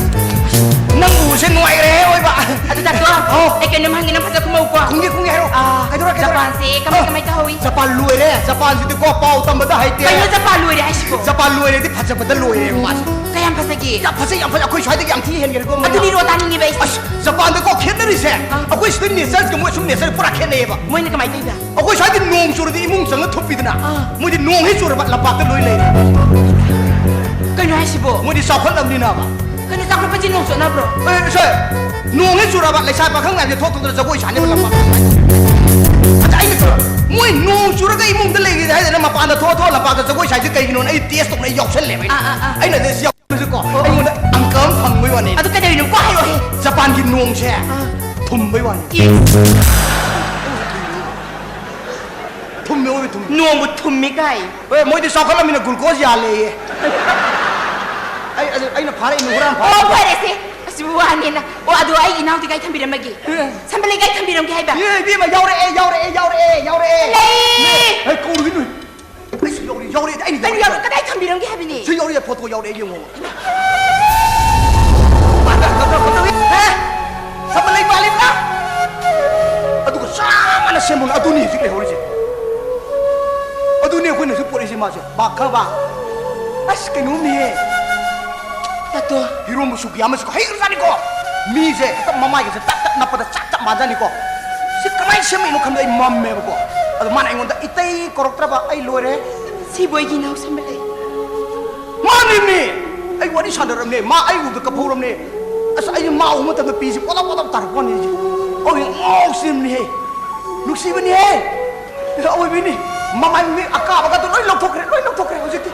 ꯅꯪ ꯎꯕꯁꯦ ꯅꯨꯡꯉꯥꯏꯔꯦ, ꯑꯣꯏꯕ꯫ ꯑꯗꯨ ꯇꯥꯇꯣ, ꯑꯧ꯫ ꯑꯩ ꯀꯩꯅꯣꯝ ꯍꯪꯒꯦ, ꯅꯪ ꯐꯖ ꯈꯨꯝꯃꯧꯀꯣ꯫ ꯈꯨꯝꯒꯦ, ꯈꯨꯝꯒꯦ, ꯍꯥꯏꯔꯣ꯫ ꯑꯥ, ꯀꯩꯗꯧꯔꯒꯦ, ꯀꯩꯗꯧꯔꯒꯦ? ꯖꯄꯥꯟꯁꯦ ꯀꯃꯥꯏ, ꯑꯧ꯫ ꯀꯃꯥꯏ ꯇꯧꯍꯧꯋꯤ? ꯖꯄꯥꯟ ꯂꯣꯏꯔꯦ, ꯖꯄꯥꯟꯁꯤꯗꯤꯀꯣ, ꯄꯥꯎ ꯇꯝꯕꯗ ꯍꯩꯇꯦ꯫ ꯀꯩꯅꯣ ꯖꯄꯥꯟ ꯂꯣꯏꯔꯦ ꯍꯥꯏꯁꯤꯕꯣ? ꯖꯄꯥꯟ ꯂꯣꯏꯔꯦꯗꯤ ꯐꯖꯕꯗ ꯂꯣꯏꯔꯦ, ꯃꯥꯁꯦ꯫ ꯀꯌꯥꯝ ꯐꯖꯒꯦ? ꯌꯥꯝ ꯐꯖꯩ, ꯌꯥꯝ ꯐꯖꯩ꯫ ꯑꯩꯈꯣꯏ ꯁ꯭ꯋꯥꯏꯗꯒꯤ ꯌꯥꯝ ꯊꯤ ꯍꯦꯟꯒꯦꯔꯦꯀꯣ ꯃꯣꯏꯅ꯫ ꯑꯗꯨꯅꯤꯔꯣ ꯇꯥꯅꯤꯡꯉꯤꯕ ꯑꯩꯁꯦ꯫ ꯑꯁ, ꯖꯄꯥꯟꯗꯀꯣ ꯈꯦꯠꯅꯔꯤꯁꯦ, ꯑꯥ꯫ ꯑꯩꯈꯣꯏ ꯁꯤꯗ nature-ꯒ ꯃꯣꯏ ꯑꯁꯨꯝ nature ꯄꯨꯔꯥ ꯈꯦꯠꯅꯩꯌꯦꯕ꯫ ꯃꯣꯏꯅ ꯀꯃꯥꯏꯅ ꯇꯧꯔꯤꯕ? ꯑꯩꯈꯣꯏ ꯁ꯭ꯋꯥꯏꯗꯤ ꯅꯣꯡ ꯆꯨꯔꯗꯤ ꯏꯃꯨꯡ ꯆꯪꯉ ꯊꯨꯞꯄꯤꯗꯅ, ꯑꯥ꯫ ꯃꯣꯏꯗꯤ ꯅꯣꯡ ꯍꯦꯛ ꯆꯨꯔꯕ ꯂꯝꯄꯥꯛꯇ ꯂꯣꯏ ꯂꯩꯔꯦ꯫ ꯀꯩꯅꯣ ꯍꯥꯏꯁꯤꯕꯣ? ꯃꯣꯏꯗꯤ ꯆꯥꯎꯈꯠꯂꯕꯅꯤꯅꯕ꯫ ꯀꯩꯅꯣ, ꯆꯥꯎꯈꯠꯄꯁꯤ ꯅꯣꯡ ꯆꯣꯠꯅꯕ꯭ꯔꯣ? ꯑꯦ, ꯁꯦ, ꯅꯣꯡ ꯍꯦꯛ ꯆꯨꯔꯕ, ꯂꯩꯁꯥ ꯄꯥꯈꯪ ꯃꯌꯥꯝꯁꯦ ꯊꯣꯛ ꯊꯣꯛꯇꯅ ꯖꯒꯣꯏ ꯁꯥꯅꯦꯕ ꯂꯝꯄꯥꯛꯇ꯫ ꯑꯗ ꯑꯩꯅ ꯀꯩꯅꯣ, ꯃꯣꯏ ꯅꯣꯡ ꯆꯨꯔꯒ ꯏꯃꯨꯡꯗ ꯂꯩꯔꯤꯗꯤ ꯍꯥꯏꯗꯅ ꯃꯄꯥꯟꯗ ꯊꯣꯛꯑ ꯊꯣꯛꯑ ꯂꯝꯄꯥꯛꯇ ꯖꯒꯣꯏ ꯁꯥꯏꯁꯦ ꯀꯩꯒꯤꯅꯣꯅ ꯑꯩ ꯇꯦꯁ ꯇꯧꯅ ꯑꯩ ꯌꯥꯎꯁꯜꯂꯦꯕ ꯑꯩꯅ꯫ ꯑꯥ, ꯑꯥ, ꯑꯥ꯫ ꯑꯩꯅ ꯑꯗꯩ ꯁꯤ ꯌꯥꯎꯁꯜꯂꯁꯨꯀꯣ, ꯑꯩꯉꯣꯟꯗ ꯑꯪꯀ ꯑꯃ ꯐꯪꯕꯩ ꯋꯥꯅꯤ꯫ ꯑꯗꯨ ꯀꯩꯗꯧꯔꯤꯅꯣ? ꯑꯝꯀ ꯍꯥꯏꯔꯛꯑꯣꯍꯦ꯫ ꯖꯄꯥꯟꯒꯤ ꯅꯣꯡꯁꯦ ꯑꯥ꯫ ꯊꯨꯝꯕꯩ ꯋꯥꯅꯤ꯫ ꯏꯁ꯫ ꯊꯨꯝꯃꯦ, ꯑꯣꯏꯕ ꯊꯨꯝꯃꯦ꯫ ꯅꯣꯡꯕꯨ ꯊꯨꯝꯃꯤ ꯀꯥꯏ꯫ ꯍꯣꯏ, ꯃꯣꯏꯗꯤ ꯆꯥꯎꯈꯠꯂꯝꯃꯤꯅ glucose ꯌꯥꯜꯂꯦꯌꯦ꯫ ꯑꯩ, ꯑꯗꯨ ꯑꯩꯅ ꯐꯥꯔꯛꯏꯅꯦ, ꯍꯨꯔꯥꯟ ꯑꯣ, ꯐꯥꯔꯛꯏꯅꯦ꯫ ꯐꯔꯦꯁꯦ꯫ ꯑꯁꯤꯕꯨ ꯋꯥꯅꯦꯅ꯫ ꯑꯣ, ꯑꯗꯣ ꯑꯩ ꯏꯅꯥꯎꯗꯤ ꯀꯥꯏ ꯊꯝꯕꯤꯔꯝꯃꯒꯦ? ꯑꯦ꯫ ꯁꯝꯕꯂꯩ ꯀꯥꯏ ꯊꯝꯕꯤꯔꯝꯒꯦ ꯍꯥꯏꯕ? ꯑꯦ, ꯏꯕꯦꯝꯃ, ꯌꯥꯎꯔꯛꯑꯦ, ꯌꯥꯎꯔꯛꯑꯦ, ꯌꯥꯎꯔꯛꯑꯦ, ꯌꯥꯎꯔꯛꯑꯦ꯫ ꯂꯩ! ꯑꯦ, ꯀꯧꯔꯨꯒꯤꯅꯨ꯫ ꯑꯩꯁ, ꯌꯥꯎꯔꯛꯑꯦ, ꯌꯥꯎꯔꯛꯑꯦ, ꯑꯩꯅ ꯀꯔꯤ ꯌꯥꯎꯔꯛꯑꯦ꯫ ꯌꯥꯎꯔꯛꯑꯦ? ꯀꯗꯥꯏ ꯊꯝꯕꯤꯔꯝꯒꯦ ꯍꯥꯏꯕꯅꯦ? ꯁꯤ ꯌꯥꯎꯔꯛꯑꯦ, photo ꯌꯥꯎꯔꯛꯑꯦ, ꯌꯦꯡꯉꯣ꯫ ꯍꯦ? ꯁꯝꯕꯂꯩ ꯄꯥꯜꯂꯤꯕ꯭ꯔꯥ? ꯑꯗꯨꯒ ꯆꯞ ꯃꯥꯟꯅ ꯁꯦꯝꯕꯅ ꯑꯗꯨꯅꯤ ꯍꯧꯖꯤꯛ ꯂꯩꯍꯧꯔꯤꯁꯦ꯫ ꯑꯗꯨꯅꯤ ꯑꯩꯈꯣꯏꯅ ꯍꯧꯖꯤꯛ ꯄꯣꯔꯛꯏꯁꯦ ꯃꯥꯁꯦ꯫ ꯕꯥ ꯈꯪꯉꯕ? ꯑꯁ, ꯀꯩꯅꯣꯝꯅꯤꯍꯦ꯫ ꯇꯥꯇꯣ꯫ ꯍꯤꯔꯣꯝꯕ ꯁꯨꯒꯤ ꯑꯃꯁꯨ ꯍꯩꯈ꯭ꯔꯖꯥꯠꯅꯤꯀꯣ꯫ ꯃꯤꯁꯦ ꯍꯦꯛꯇ ꯃꯃꯥꯏꯒꯁꯦ ꯇꯞ ꯇꯞ ꯅꯞꯄꯗ ꯆꯞ ꯆꯞ ꯃꯥꯟꯖꯥꯠꯅꯤꯀꯣ꯫ ꯁꯤ ꯀꯃꯥꯏꯅ ꯁꯦꯝꯃꯛꯏꯅꯣ ꯈꯟꯕꯗ ꯑꯩ ꯃꯝꯃꯦꯕꯀꯣ꯫ ꯑꯗꯣ ꯃꯥꯅ ꯑꯩꯉꯣꯟꯗ ꯏꯇꯩ ꯀꯧꯔꯛꯇ꯭ꯔꯕ ꯑꯩ ꯂꯣꯏꯔꯦ꯫ ꯁꯤꯕꯨ ꯑꯩꯒꯤ ꯏꯅꯥꯎ ꯁꯝꯕꯂꯩ꯫ ꯃꯥꯅꯤꯅꯦ! ꯑꯩ ꯋꯥꯔꯤ ꯁꯥꯟꯅꯔꯝꯅꯦ꯫ ꯃꯥ ꯑꯩ ꯎꯕꯗ ꯀꯞꯍꯧꯔꯝꯅꯦ꯫ ꯑꯁ, ꯑꯩꯁꯦ ꯃꯥ ꯎꯕ ꯃꯇꯝꯗ ꯄꯤꯁꯦ ꯄꯣꯂꯞ ꯄꯣꯂꯞ ꯇꯥꯔꯛꯄ ꯋꯥꯅꯤ ꯑꯩꯁꯦ꯫ ꯑꯧ, ꯉꯥꯎꯁꯤꯝꯅꯤꯍꯦ꯫ ꯅꯨꯡꯁꯤꯕꯅꯤꯍꯦ꯫ ꯑꯣꯏꯕꯤꯅꯤ꯫ ꯃꯃꯥꯏ ꯃꯃꯤꯠ ꯑꯀꯥꯕꯒꯗꯣ ꯂꯣꯏ ꯂꯧꯊꯣꯛꯈ꯭ꯔꯦ, ꯂꯣꯏ ꯂꯧꯊꯣꯛꯈ꯭ꯔꯦ ꯍꯧꯖꯤꯛꯇꯤ꯫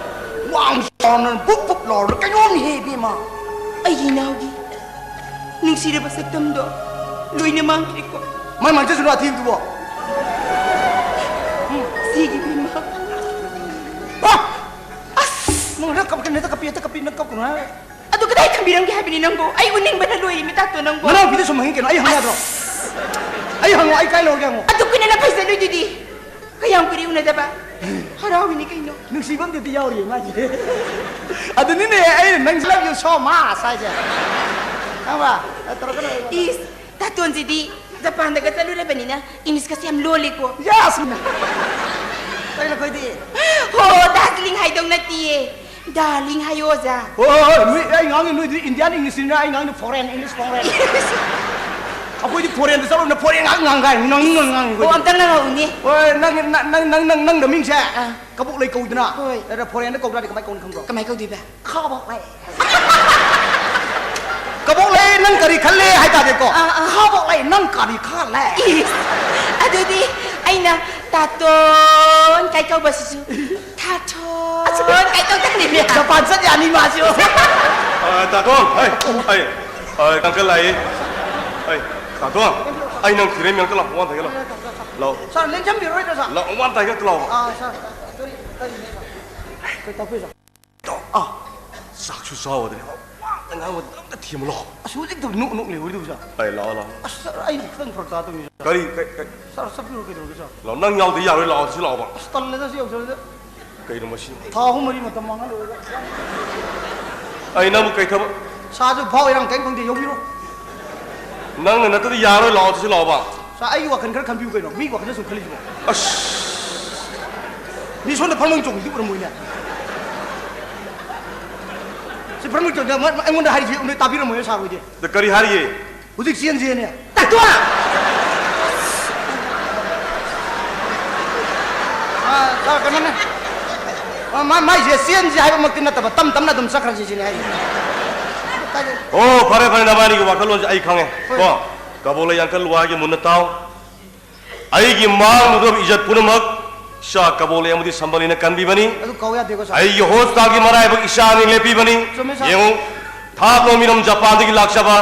ꯋꯥꯡ ꯆꯥꯎꯅ ꯕꯨꯞ ꯕꯨꯞ ꯂꯥꯎꯔꯗꯅ ꯀꯩꯅꯣꯝꯅꯤꯍꯦ ꯏꯕꯦꯝꯃ꯫ ꯑꯩꯒꯤ ꯏꯅꯥꯎꯒꯤ ꯅꯨꯡꯁꯤꯔꯕ ꯁꯛꯇꯝꯗꯣ ꯂꯣꯏꯅ ꯃꯥꯡꯈ꯭ꯔꯦꯀꯣ꯫ ꯃꯥꯏ ꯃꯥꯡꯖꯁꯅꯨ ꯑꯊꯤꯕꯗꯨꯕꯣ꯫ ꯁꯤꯒꯤ ꯏꯕꯦꯝꯃ꯫ ꯍꯥ! ꯑꯁ! ꯅꯪ ꯍꯦꯛꯇ ꯀꯞꯀꯅꯤ, ꯍꯦꯛꯇ ꯀꯞꯄꯤ, ꯍꯦꯛꯇ ꯀꯞꯄꯤ, ꯅꯪ ꯀꯞꯀꯅꯨ ꯍꯥꯏ꯫ ꯑꯗꯨ ꯀꯗꯥꯏ ꯊꯝꯕꯤꯔꯝꯒꯦ ꯍꯥꯏꯕꯅꯤ ꯅꯪꯕꯨ? ꯑꯩ ꯎꯅꯤꯡꯕꯅ ꯂꯣꯏꯔꯦ, ꯃꯤ ꯇꯥꯇꯣ ꯅꯪꯕꯨ꯫ ꯃꯅꯥꯎꯄꯤꯗ ꯁꯨꯝ ꯍꯪꯉꯤ ꯀꯩꯅꯣ? ꯑꯩ ꯍꯪ ꯌꯥꯗ꯭ꯔꯣ? ꯑꯩ ꯍꯪꯉꯣ, ꯑꯩ ꯀꯥꯏ ꯂꯧꯔꯒꯦ ꯍꯪꯉꯣ꯫ ꯑꯗꯨ ꯀꯨꯏꯅ ꯅꯪ ꯐꯩꯖꯜꯂꯨꯏꯗꯨꯗꯤ? ꯀꯌꯥꯝ ꯀꯨꯏꯔꯦ ꯎꯅꯗꯕ? ꯍꯔꯥꯎꯏꯅꯤ ꯀꯩꯅꯣ꯫ ꯅꯨꯡꯁꯤꯕ ꯑꯃꯗꯤ ꯌꯥꯎꯔꯤꯌꯦ ꯃꯥꯒꯤ꯫ ꯑꯗꯨꯅꯤꯅꯦ ꯑꯩꯅ ꯅꯪ love you so much ꯍꯥꯏꯁꯦ꯫ ꯈꯪꯕ꯭ꯔꯥ? ꯇꯧꯔꯛꯀꯅꯣ ꯑꯩꯉꯣꯟꯗ꯫ ꯏꯁ, ꯇꯥꯇꯣꯟꯁꯤꯗꯤ ꯖꯄꯥꯟꯗꯒ ꯆꯠꯂꯨꯔꯕꯅꯤꯅ ꯏꯪꯂꯤꯁꯀꯁꯦ ꯌꯥꯝ ꯂꯣꯜꯂꯤꯀꯣ꯫ Yes! ꯀꯩꯅꯣ ꯑꯩꯈꯣꯏꯗꯤ? ꯍꯣ, ꯗꯥꯔꯖꯤꯂꯤꯡ ꯍꯥꯏꯗꯧ ꯅꯠꯇꯤꯌꯦ꯫ ꯗꯥꯔꯂꯤꯡ ꯍꯥꯏꯌꯣ, ꯑꯣꯖꯥ꯫ ꯍꯣꯏ, ꯍꯣꯏ, ꯍꯣꯏ, ꯅꯣꯏ, ꯑꯩ ꯉꯥꯡꯉꯤ ꯅꯣꯏꯗꯤ Indian Englishꯅꯤꯅ ꯑꯩ ꯉꯥꯡꯉꯤ foreign English, foreign꯫ ꯑꯩꯈꯣꯏꯗꯤ foreignꯗ ꯆꯠꯂꯨꯕꯅ foreign ꯉꯥꯛ ꯉꯥꯡ ꯀꯥꯏ, ꯉꯥꯡ ꯉꯥꯡ ꯉꯥꯡꯉꯤ ꯑꯣ, ꯑꯩꯈꯣꯏꯗꯤ꯫ ꯑꯝꯇꯪ ꯉꯥꯡꯉꯛꯎꯅꯦ꯫ ꯍꯣꯏ, ꯅꯪ, ꯅꯪ, ꯅꯪ, ꯅꯪ, ꯅꯪ ꯅꯃꯤꯡꯁꯦ ꯑꯥ꯫ ꯀꯕꯣꯛꯂꯩ ꯀꯧꯗꯅ꯫ ꯍꯣꯏ꯫ ꯑꯗ foreignꯗ ꯀꯧꯗ꯭ꯔꯗꯤ ꯀꯃꯥꯏ ꯀꯧꯅꯤ ꯈꯪꯕ꯭ꯔꯣ? ꯀꯃꯥꯏ ꯀꯧꯗꯣꯏꯕ? ꯈꯥꯕꯣꯛꯂꯩ꯫ ꯅꯪ ꯀꯔꯤ ꯈꯜꯂꯦ ꯍꯥꯏ ꯇꯥꯔꯗꯤꯀꯣ, ꯑꯥ, ꯑꯥ꯫ ꯈꯥꯕꯣꯛ ꯂꯩ, ꯅꯪ ꯀꯔꯤ ꯈꯜꯂꯦ? ꯏꯁ, ꯑꯗꯨꯗꯤ ꯑꯩꯅ ꯇꯥꯇꯣꯟ ꯀꯥꯏ ꯀꯧꯕꯁꯤꯁꯨ ꯊꯥꯊꯣꯟ ꯀꯥꯏ ꯀꯧꯗꯣꯏꯅꯦ꯫ ꯖꯄꯥꯟ ꯆꯠ ꯌꯥꯅꯤ ꯃꯥꯁꯨ꯫ ꯑ, ꯇꯥꯇꯣꯟ, ꯍꯩ, ꯍꯩ, ꯑ, ꯀꯪꯀꯜ ꯂꯥꯛꯏ꯫ ꯍꯩ, ꯇꯥꯇꯣꯟ, ꯑꯩ ꯅꯪ ꯊꯤꯔꯦ ꯃꯌꯥꯝꯇ ꯂꯥꯛꯑꯣ, ꯋꯥꯟ ꯊꯥꯏꯒꯦ ꯂꯥꯛꯑꯣ꯫ ꯂꯥꯛꯑꯣ꯫ ꯁꯥꯔ, ꯂꯦꯡꯁꯟꯕꯤꯔꯣꯏꯗ꯭ꯔꯣ, ꯁꯥꯔ? ꯂꯥꯛꯑꯣ, ꯋꯥꯟ ꯊꯥꯏꯒꯦ ꯂꯥꯛꯑꯣ꯫ ꯑꯥ, ꯁꯥꯔ, ꯀꯔꯤ, ꯀꯔꯤꯅꯦ, ꯁꯥꯔ? ꯀꯩ ꯇꯥꯛꯄꯤꯔꯣ, ꯁꯥꯔ? ꯑꯥ, ꯆꯥꯛꯁꯨ ꯆꯥꯎꯗ꯭ꯔꯦ꯫ ꯋꯥ ꯉꯥꯡꯕꯗ ꯑꯝꯇ ꯊꯦꯝꯃꯨ ꯂꯥꯎ꯫ ꯑꯁ, ꯍꯧꯖꯤꯛꯇ ꯅꯣꯛ ꯅꯣꯛ ꯂꯩꯍꯧꯔꯤꯗꯨꯕꯨ, ꯁꯥꯔ꯫ ꯑꯩ ꯂꯥꯛꯑꯣ, ꯂꯥꯛꯑꯣ꯫ ꯑꯁ, ꯁꯥꯔ, ꯑꯩ ꯈꯤꯇꯪ ꯐꯔꯛ ꯇꯥꯗꯧꯔꯤ, ꯁꯥꯔ꯫ ꯀꯔꯤ, ꯀꯩ, ꯀꯩ? ꯁꯥꯔ, ꯆꯠꯄꯤꯔꯣ, ꯀꯩꯗꯧꯔꯒꯦ, ꯁꯥꯔ? ꯂꯥꯛꯑꯣ, ꯅꯪ ꯌꯥꯎꯗ ꯌꯥꯔꯣꯏ, ꯂꯥꯛꯑꯣ, ꯁꯤ ꯂꯥꯛꯑꯣꯕ꯫ ꯑꯁ, ꯇꯜꯂꯦꯗ, ꯁꯤ ꯌꯧꯁꯜꯂꯗꯤ꯫ ꯀꯩꯅꯣ ꯃꯁꯤ? ꯊꯥ ꯑꯍꯨꯝ ꯃꯔꯤ ꯃꯇꯝ ꯃꯥꯡꯍꯜꯂꯨꯔꯒ꯫ ꯑꯩ ꯅꯪꯕꯨ ꯀꯩ ꯊꯕꯛ? ꯁꯥꯔꯁꯨ ꯐꯥꯎ ꯏꯔꯥꯡ ꯀꯔꯤꯝ ꯈꯪꯗꯦ, ꯌꯧꯕꯤꯔꯣ꯫ ꯅꯪꯅ ꯅꯠꯇꯗꯤ ꯌꯥꯔꯣꯏ, ꯂꯥꯛꯑꯣ, ꯁꯤ ꯂꯥꯛꯑꯣꯕ꯫ ꯁꯥꯔ, ꯑꯩꯒꯤ ꯋꯥꯈꯜ ꯈꯔ ꯈꯟꯕꯤꯌꯨ ꯀꯩꯅꯣ, ꯃꯤ ꯋꯥꯈꯜꯗ ꯁꯨꯝ ꯈꯜꯂꯤꯁꯤꯕꯣ꯫ ꯑꯁ꯫ ꯃꯤ ꯁꯣꯝꯗ ꯐꯝꯂꯣꯡ ꯆꯣꯡꯉꯤꯗꯨ ꯎꯔꯝꯃꯣꯏꯅꯦ꯫ ꯁꯤ ꯐꯝꯂꯣꯡ ꯆꯣꯡꯉꯤꯗ ꯃ-, ꯑꯩꯉꯣꯟꯗ ꯍꯥꯏꯔꯤꯁꯤ ꯎꯅ ꯇꯥꯕꯤꯔꯝꯃꯣꯏꯅꯦ, ꯁꯥꯔ ꯍꯣꯏꯗꯤ꯫ ꯑꯗ ꯀꯔꯤ ꯍꯥꯏꯔꯤꯌꯦ? ꯍꯧꯖꯤꯛ ꯆꯦꯟꯁꯦꯅꯦ꯫ ꯇꯥꯇꯣꯟ! ꯑꯥ, ꯁꯥꯔ, ꯀꯩꯅꯣꯅꯦ꯫ ꯑꯥ, ꯃꯥ-, ꯃꯥꯏꯁꯦ ꯆꯦꯟꯁꯦ ꯍꯥꯏꯕꯃꯛꯇꯤ ꯅꯠꯇꯕ, ꯇꯝ ꯇꯝꯅ ꯑꯗꯨꯝ ꯆꯠꯈ꯭ꯔꯁꯤ ꯁꯤꯅꯦ ꯍꯥꯏꯁꯦ꯫ ꯀꯥꯏꯗꯩ? ꯑꯣ, ꯐꯔꯦ, ꯐꯔꯦ, ꯅꯕꯥꯅꯤꯒꯤ ꯋꯥꯈꯜꯂꯣꯟꯁꯦ ꯑꯩ ꯈꯪꯉꯦ꯫ ꯍꯣꯏ꯫ ꯀꯣ, ꯀꯕꯣꯛ ꯂꯩ ꯌꯥꯡꯀꯜ ꯋꯥꯒꯤ ꯃꯨꯟꯅ ꯇꯥꯎ꯫ ꯑꯩꯒꯤ ꯃꯥꯡꯂꯨꯔꯕ ꯏꯖꯠ ꯄꯨꯝꯅꯃꯛ ꯏꯆꯥ ꯀꯕꯣꯛ ꯂꯩ ꯑꯃꯗꯤ ꯁꯝꯕꯜꯅꯤꯅ ꯀꯟꯕꯤꯕꯅꯤ꯫ ꯑꯗꯨ ꯀꯧ ꯌꯥꯗꯦꯀꯣ, ꯁꯥꯔ꯫ ꯑꯩꯒꯤ ꯍꯣꯁꯄꯤꯇꯥꯜꯒꯤ ꯃꯔꯥꯏꯕꯛ ꯏꯆꯥꯅꯤ ꯂꯦꯞꯄꯤꯕꯅꯤ꯫ ꯆꯨꯝꯃꯦ, ꯁꯥꯔ꯫ ꯌꯦꯡꯉꯨ, ꯊꯥꯞꯂꯕ ꯃꯤꯔꯝ ꯖꯄꯥꯟꯗꯒꯤ ꯂꯥꯛꯆꯕ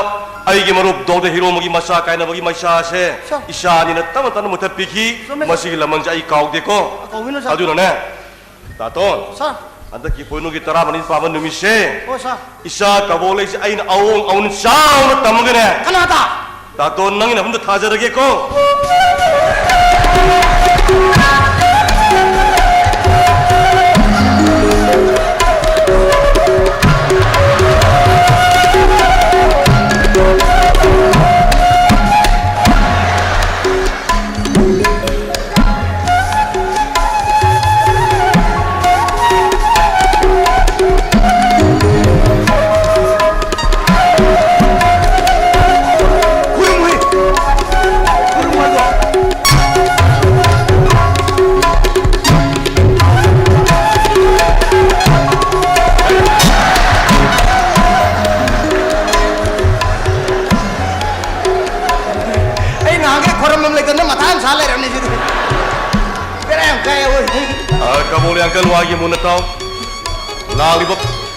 ꯑꯩꯒꯤ ꯃꯔꯨꯞ ꯗꯣꯛꯇꯔ ꯍꯤꯔꯣꯃꯒꯤ ꯃꯆꯥ ꯀꯥꯏꯅꯕꯒꯤ ꯃꯩꯁꯥꯁꯦ ꯁꯥꯔ꯫ ꯏꯆꯥꯅꯤꯅ ꯇꯞꯅ ꯇꯞꯅ ꯃꯨꯊꯠꯄꯤꯈꯤ꯫ ꯆꯨꯝꯃꯦ, ꯁꯥꯔ꯫ ꯃꯁꯤꯒꯤ ꯂꯃꯟꯁꯦ ꯑꯩ ꯀꯥꯎꯗꯦꯀꯣ꯫ ꯀꯧꯕꯤꯅꯨ, ꯁꯥꯔ꯫ ꯑꯗꯨꯅꯅꯦ, ꯇꯥꯇꯣꯟ, ꯁꯥꯔ꯫ ꯍꯟꯗꯛꯀꯤ ꯄꯣꯏꯅꯨꯒꯤ ꯇꯔꯥꯃꯔꯤ ꯄꯥꯟꯕ ꯅꯨꯃꯤꯠꯁꯦ, ꯍꯣꯏ, ꯁꯥꯔ꯫ ꯏꯆꯥ ꯀꯕꯣꯛ ꯂꯩꯁꯦ ꯑꯩꯅ ꯑꯋꯣꯡ ꯑꯋꯣꯟ ꯆꯥꯎꯅ ꯇꯝꯃꯒꯅꯦ, ꯀꯅꯥꯗ? ꯇꯥꯇꯣꯟ, ꯅꯪꯒꯤ ꯅꯐꯝꯗ ꯊꯥꯖꯔꯒꯦꯀꯣ꯫ ꯈꯨꯔꯨꯝꯃꯨꯍꯦ! ꯈꯨꯔꯨꯝꯃꯨ ꯍꯥꯏꯗꯣ! ꯀꯕꯣꯛ ꯂꯤꯌꯥꯡꯀꯜ ꯋꯥꯒꯤ ꯃꯨꯟꯅ ꯇꯥꯎ꯫ ꯂꯥꯛꯂꯤꯕ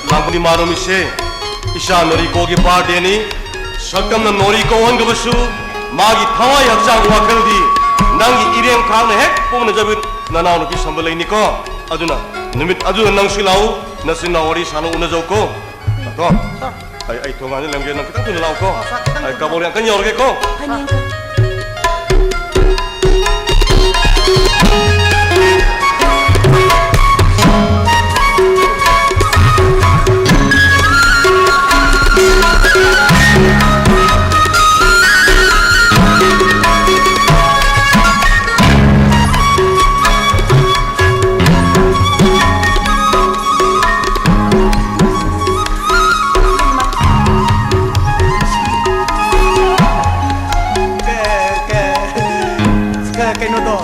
ꯂꯥꯡꯕꯟ ꯏꯃꯥ ꯅꯨꯃꯤꯠꯁꯦ ꯏꯆꯥ ꯅꯣꯔꯤꯀꯣꯒꯤ birthdayꯅꯤ꯫ ꯁꯛꯇꯝꯅ ꯅꯣꯔꯤꯀꯣ ꯑꯣꯟꯈ꯭ꯔꯕꯁꯨ ꯃꯥꯒꯤ ꯊꯋꯥꯏ ꯍꯛꯆꯥꯡ ꯋꯥꯈꯜꯗꯤ ꯅꯪꯒꯤ ꯏꯔꯦꯝ ꯈꯥꯛꯅ ꯍꯦꯛ ꯄꯣꯛꯅꯖꯕ ꯅꯅꯥꯎꯅꯨꯄꯤ ꯁꯝꯕꯂꯩꯅꯤꯀꯣ꯫ ꯑꯗꯨꯅ ꯅꯨꯃꯤꯠ ꯑꯗꯨꯗ ꯅꯪꯁꯨ ꯂꯥꯛꯎ, ꯅꯆꯤꯟ ꯅꯅꯥꯎ ꯋꯥꯔꯤ ꯁꯥꯅ ꯎꯅꯖꯧꯀꯣ꯫ ꯂꯥꯛꯑꯣ꯫ ꯑꯩ, ꯑꯩ ꯊꯣꯡ ꯍꯥꯡꯖꯤꯜꯂꯝꯒꯦ, ꯅꯪ ꯈꯤꯇꯪ ꯊꯨꯅ ꯂꯥꯛꯑꯣꯀꯣ꯫ ꯑꯣ, ꯁꯥꯔ, ꯈꯤꯇꯪ ꯑꯩ ꯊꯨꯅ꯫ ꯀꯕꯣꯛ ꯂꯤꯌꯥꯡꯀꯜ ꯌꯧꯔꯒꯦꯀꯣ꯫ ꯍꯣꯏꯅꯦ, ꯑꯪꯀꯜ꯫ ꯀ-, ꯀ-, ꯀ-, ꯀꯩꯅꯣꯗꯣ꯫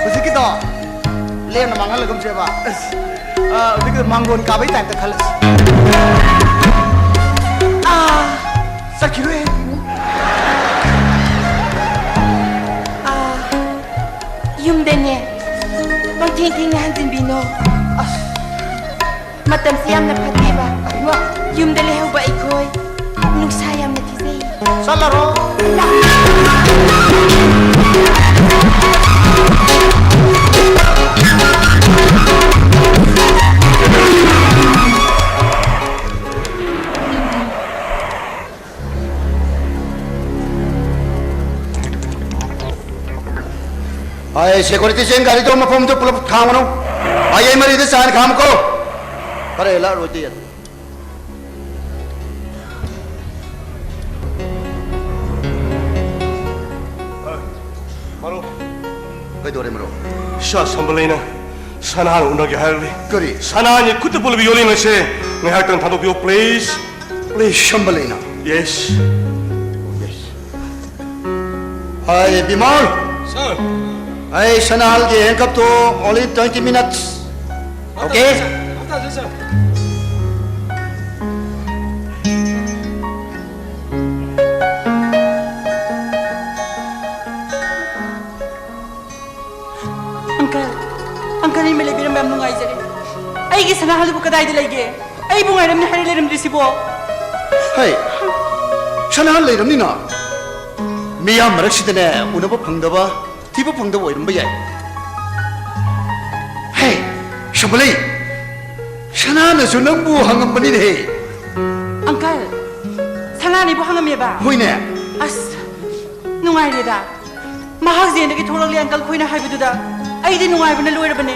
ꯍꯧꯖꯤꯛꯀꯤꯗꯣ ꯂꯦꯝꯅ ꯃꯥꯡꯍꯜꯂꯒꯨꯝꯁꯦꯕ꯫ ꯑꯁ, ꯑ, ꯍꯧꯖꯤꯛꯀꯤꯗꯣ ꯃꯥꯡꯒꯣꯟ ꯀꯥꯕꯩ typeꯇ ꯈꯜꯂꯁꯤ꯫ ꯑꯥ, ꯆꯠꯈꯤꯔꯣꯏ꯫ ꯑꯥ, ꯌꯨꯝꯗꯅꯦ ꯄꯪꯊꯦꯡ ꯊꯦꯡꯅ ꯍꯟꯖꯤꯟꯕꯤꯅꯣ꯫ ꯑꯁ꯫ ꯃꯇꯝꯁꯤ ꯌꯥꯝꯅ ꯐꯠꯇꯦꯕ꯫ ꯍꯩꯃꯥ! ꯌꯨꯝꯗ ꯂꯩꯍꯧꯕ ꯑꯩꯈꯣꯏ ꯅꯨꯡꯁꯥ ꯌꯥꯝꯅ ꯊꯤꯖꯩ꯫ ꯆꯠꯂꯔꯣ꯫ ꯑꯩ securityꯁꯤꯡ ꯒꯥꯔꯤꯗꯣ ꯃꯐꯝꯗꯨ ꯄꯨꯂꯞ ꯈꯥꯝꯒꯅꯨ꯫ ꯑꯩ, ꯑꯩ ꯃꯔꯤꯗ ꯆꯥꯟ ꯈꯥꯝꯃꯨꯀꯣ꯫ ꯈꯔ ꯍꯦꯜꯂꯛꯑꯔꯣꯏꯗꯤ꯫ ꯃꯔꯨꯞ꯫ ꯀꯩꯗꯧꯔꯦ, ꯃꯔꯨꯞ? ꯁꯥ ꯁꯝꯕꯂꯩꯅ ꯁꯅꯥꯅ ꯎꯅꯒꯦ ꯍꯥꯏꯔꯤ꯫ ꯀꯔꯤ? ꯁꯅꯥꯅꯤ ꯈꯨꯠꯇ ꯄꯨꯜꯂꯕ ꯌꯣꯜꯂꯤꯉꯩꯁꯦ ꯉꯥꯏꯍꯥꯛꯇꯪ ꯊꯥꯗꯣꯛꯄꯤꯌꯣ, please꯫ Please, ꯁꯝꯕꯂꯩꯅ꯫ Yes. Yes. High, Bimal. Sir. ꯑꯩ ꯁꯅꯥꯍꯜꯒꯤ handcuffꯇꯣ only twenty minutes. Okay? Sir. Sir. ꯀꯗꯥꯏꯗ ꯂꯩꯒꯦ? ꯑꯩꯕꯨ ꯉꯥꯏꯔꯝꯅꯤ ꯍꯥꯏꯔ ꯂꯩꯔꯝꯗ꯭ꯔꯤꯁꯤꯕꯣ? ꯍꯩ, ꯁꯅꯥꯍꯜ ꯂꯩꯔꯝꯅꯤꯅ꯫ ꯃꯤꯌꯥꯝ ꯃꯔꯛꯁꯤꯗꯅꯦ, ꯎꯅꯕ ꯐꯪꯗꯕ, ꯊꯤꯕ ꯐꯪꯗꯕ ꯑꯣꯏꯔꯝꯕ ꯌꯥꯏ꯫ ꯍꯦ, ꯁꯝꯕꯂꯩ, ꯁꯅꯥꯅꯁꯨ ꯅꯪꯕꯨ ꯍꯪꯉꯝꯕꯅꯤꯅꯦꯍꯦ꯫ ꯑꯪꯀꯜ, ꯁꯅꯥꯅ ꯑꯩꯕꯨ ꯍꯪꯉꯝꯃꯦꯕ? ꯍꯣꯏꯅꯦ꯫ ꯑꯁ, ꯅꯨꯡꯉꯥꯏꯔꯦꯗ꯫ ꯃꯍꯥꯛ ꯖꯦꯜꯗꯒꯤ ꯊꯣꯛꯂꯛꯂꯦ ꯑꯪꯀꯜ ꯈꯣꯏꯅ ꯍꯥꯏꯕꯗꯨꯗ ꯑꯩꯗꯤ ꯅꯨꯡꯉꯥꯏꯕꯅ ꯂꯣꯏꯔꯕꯅꯦ꯫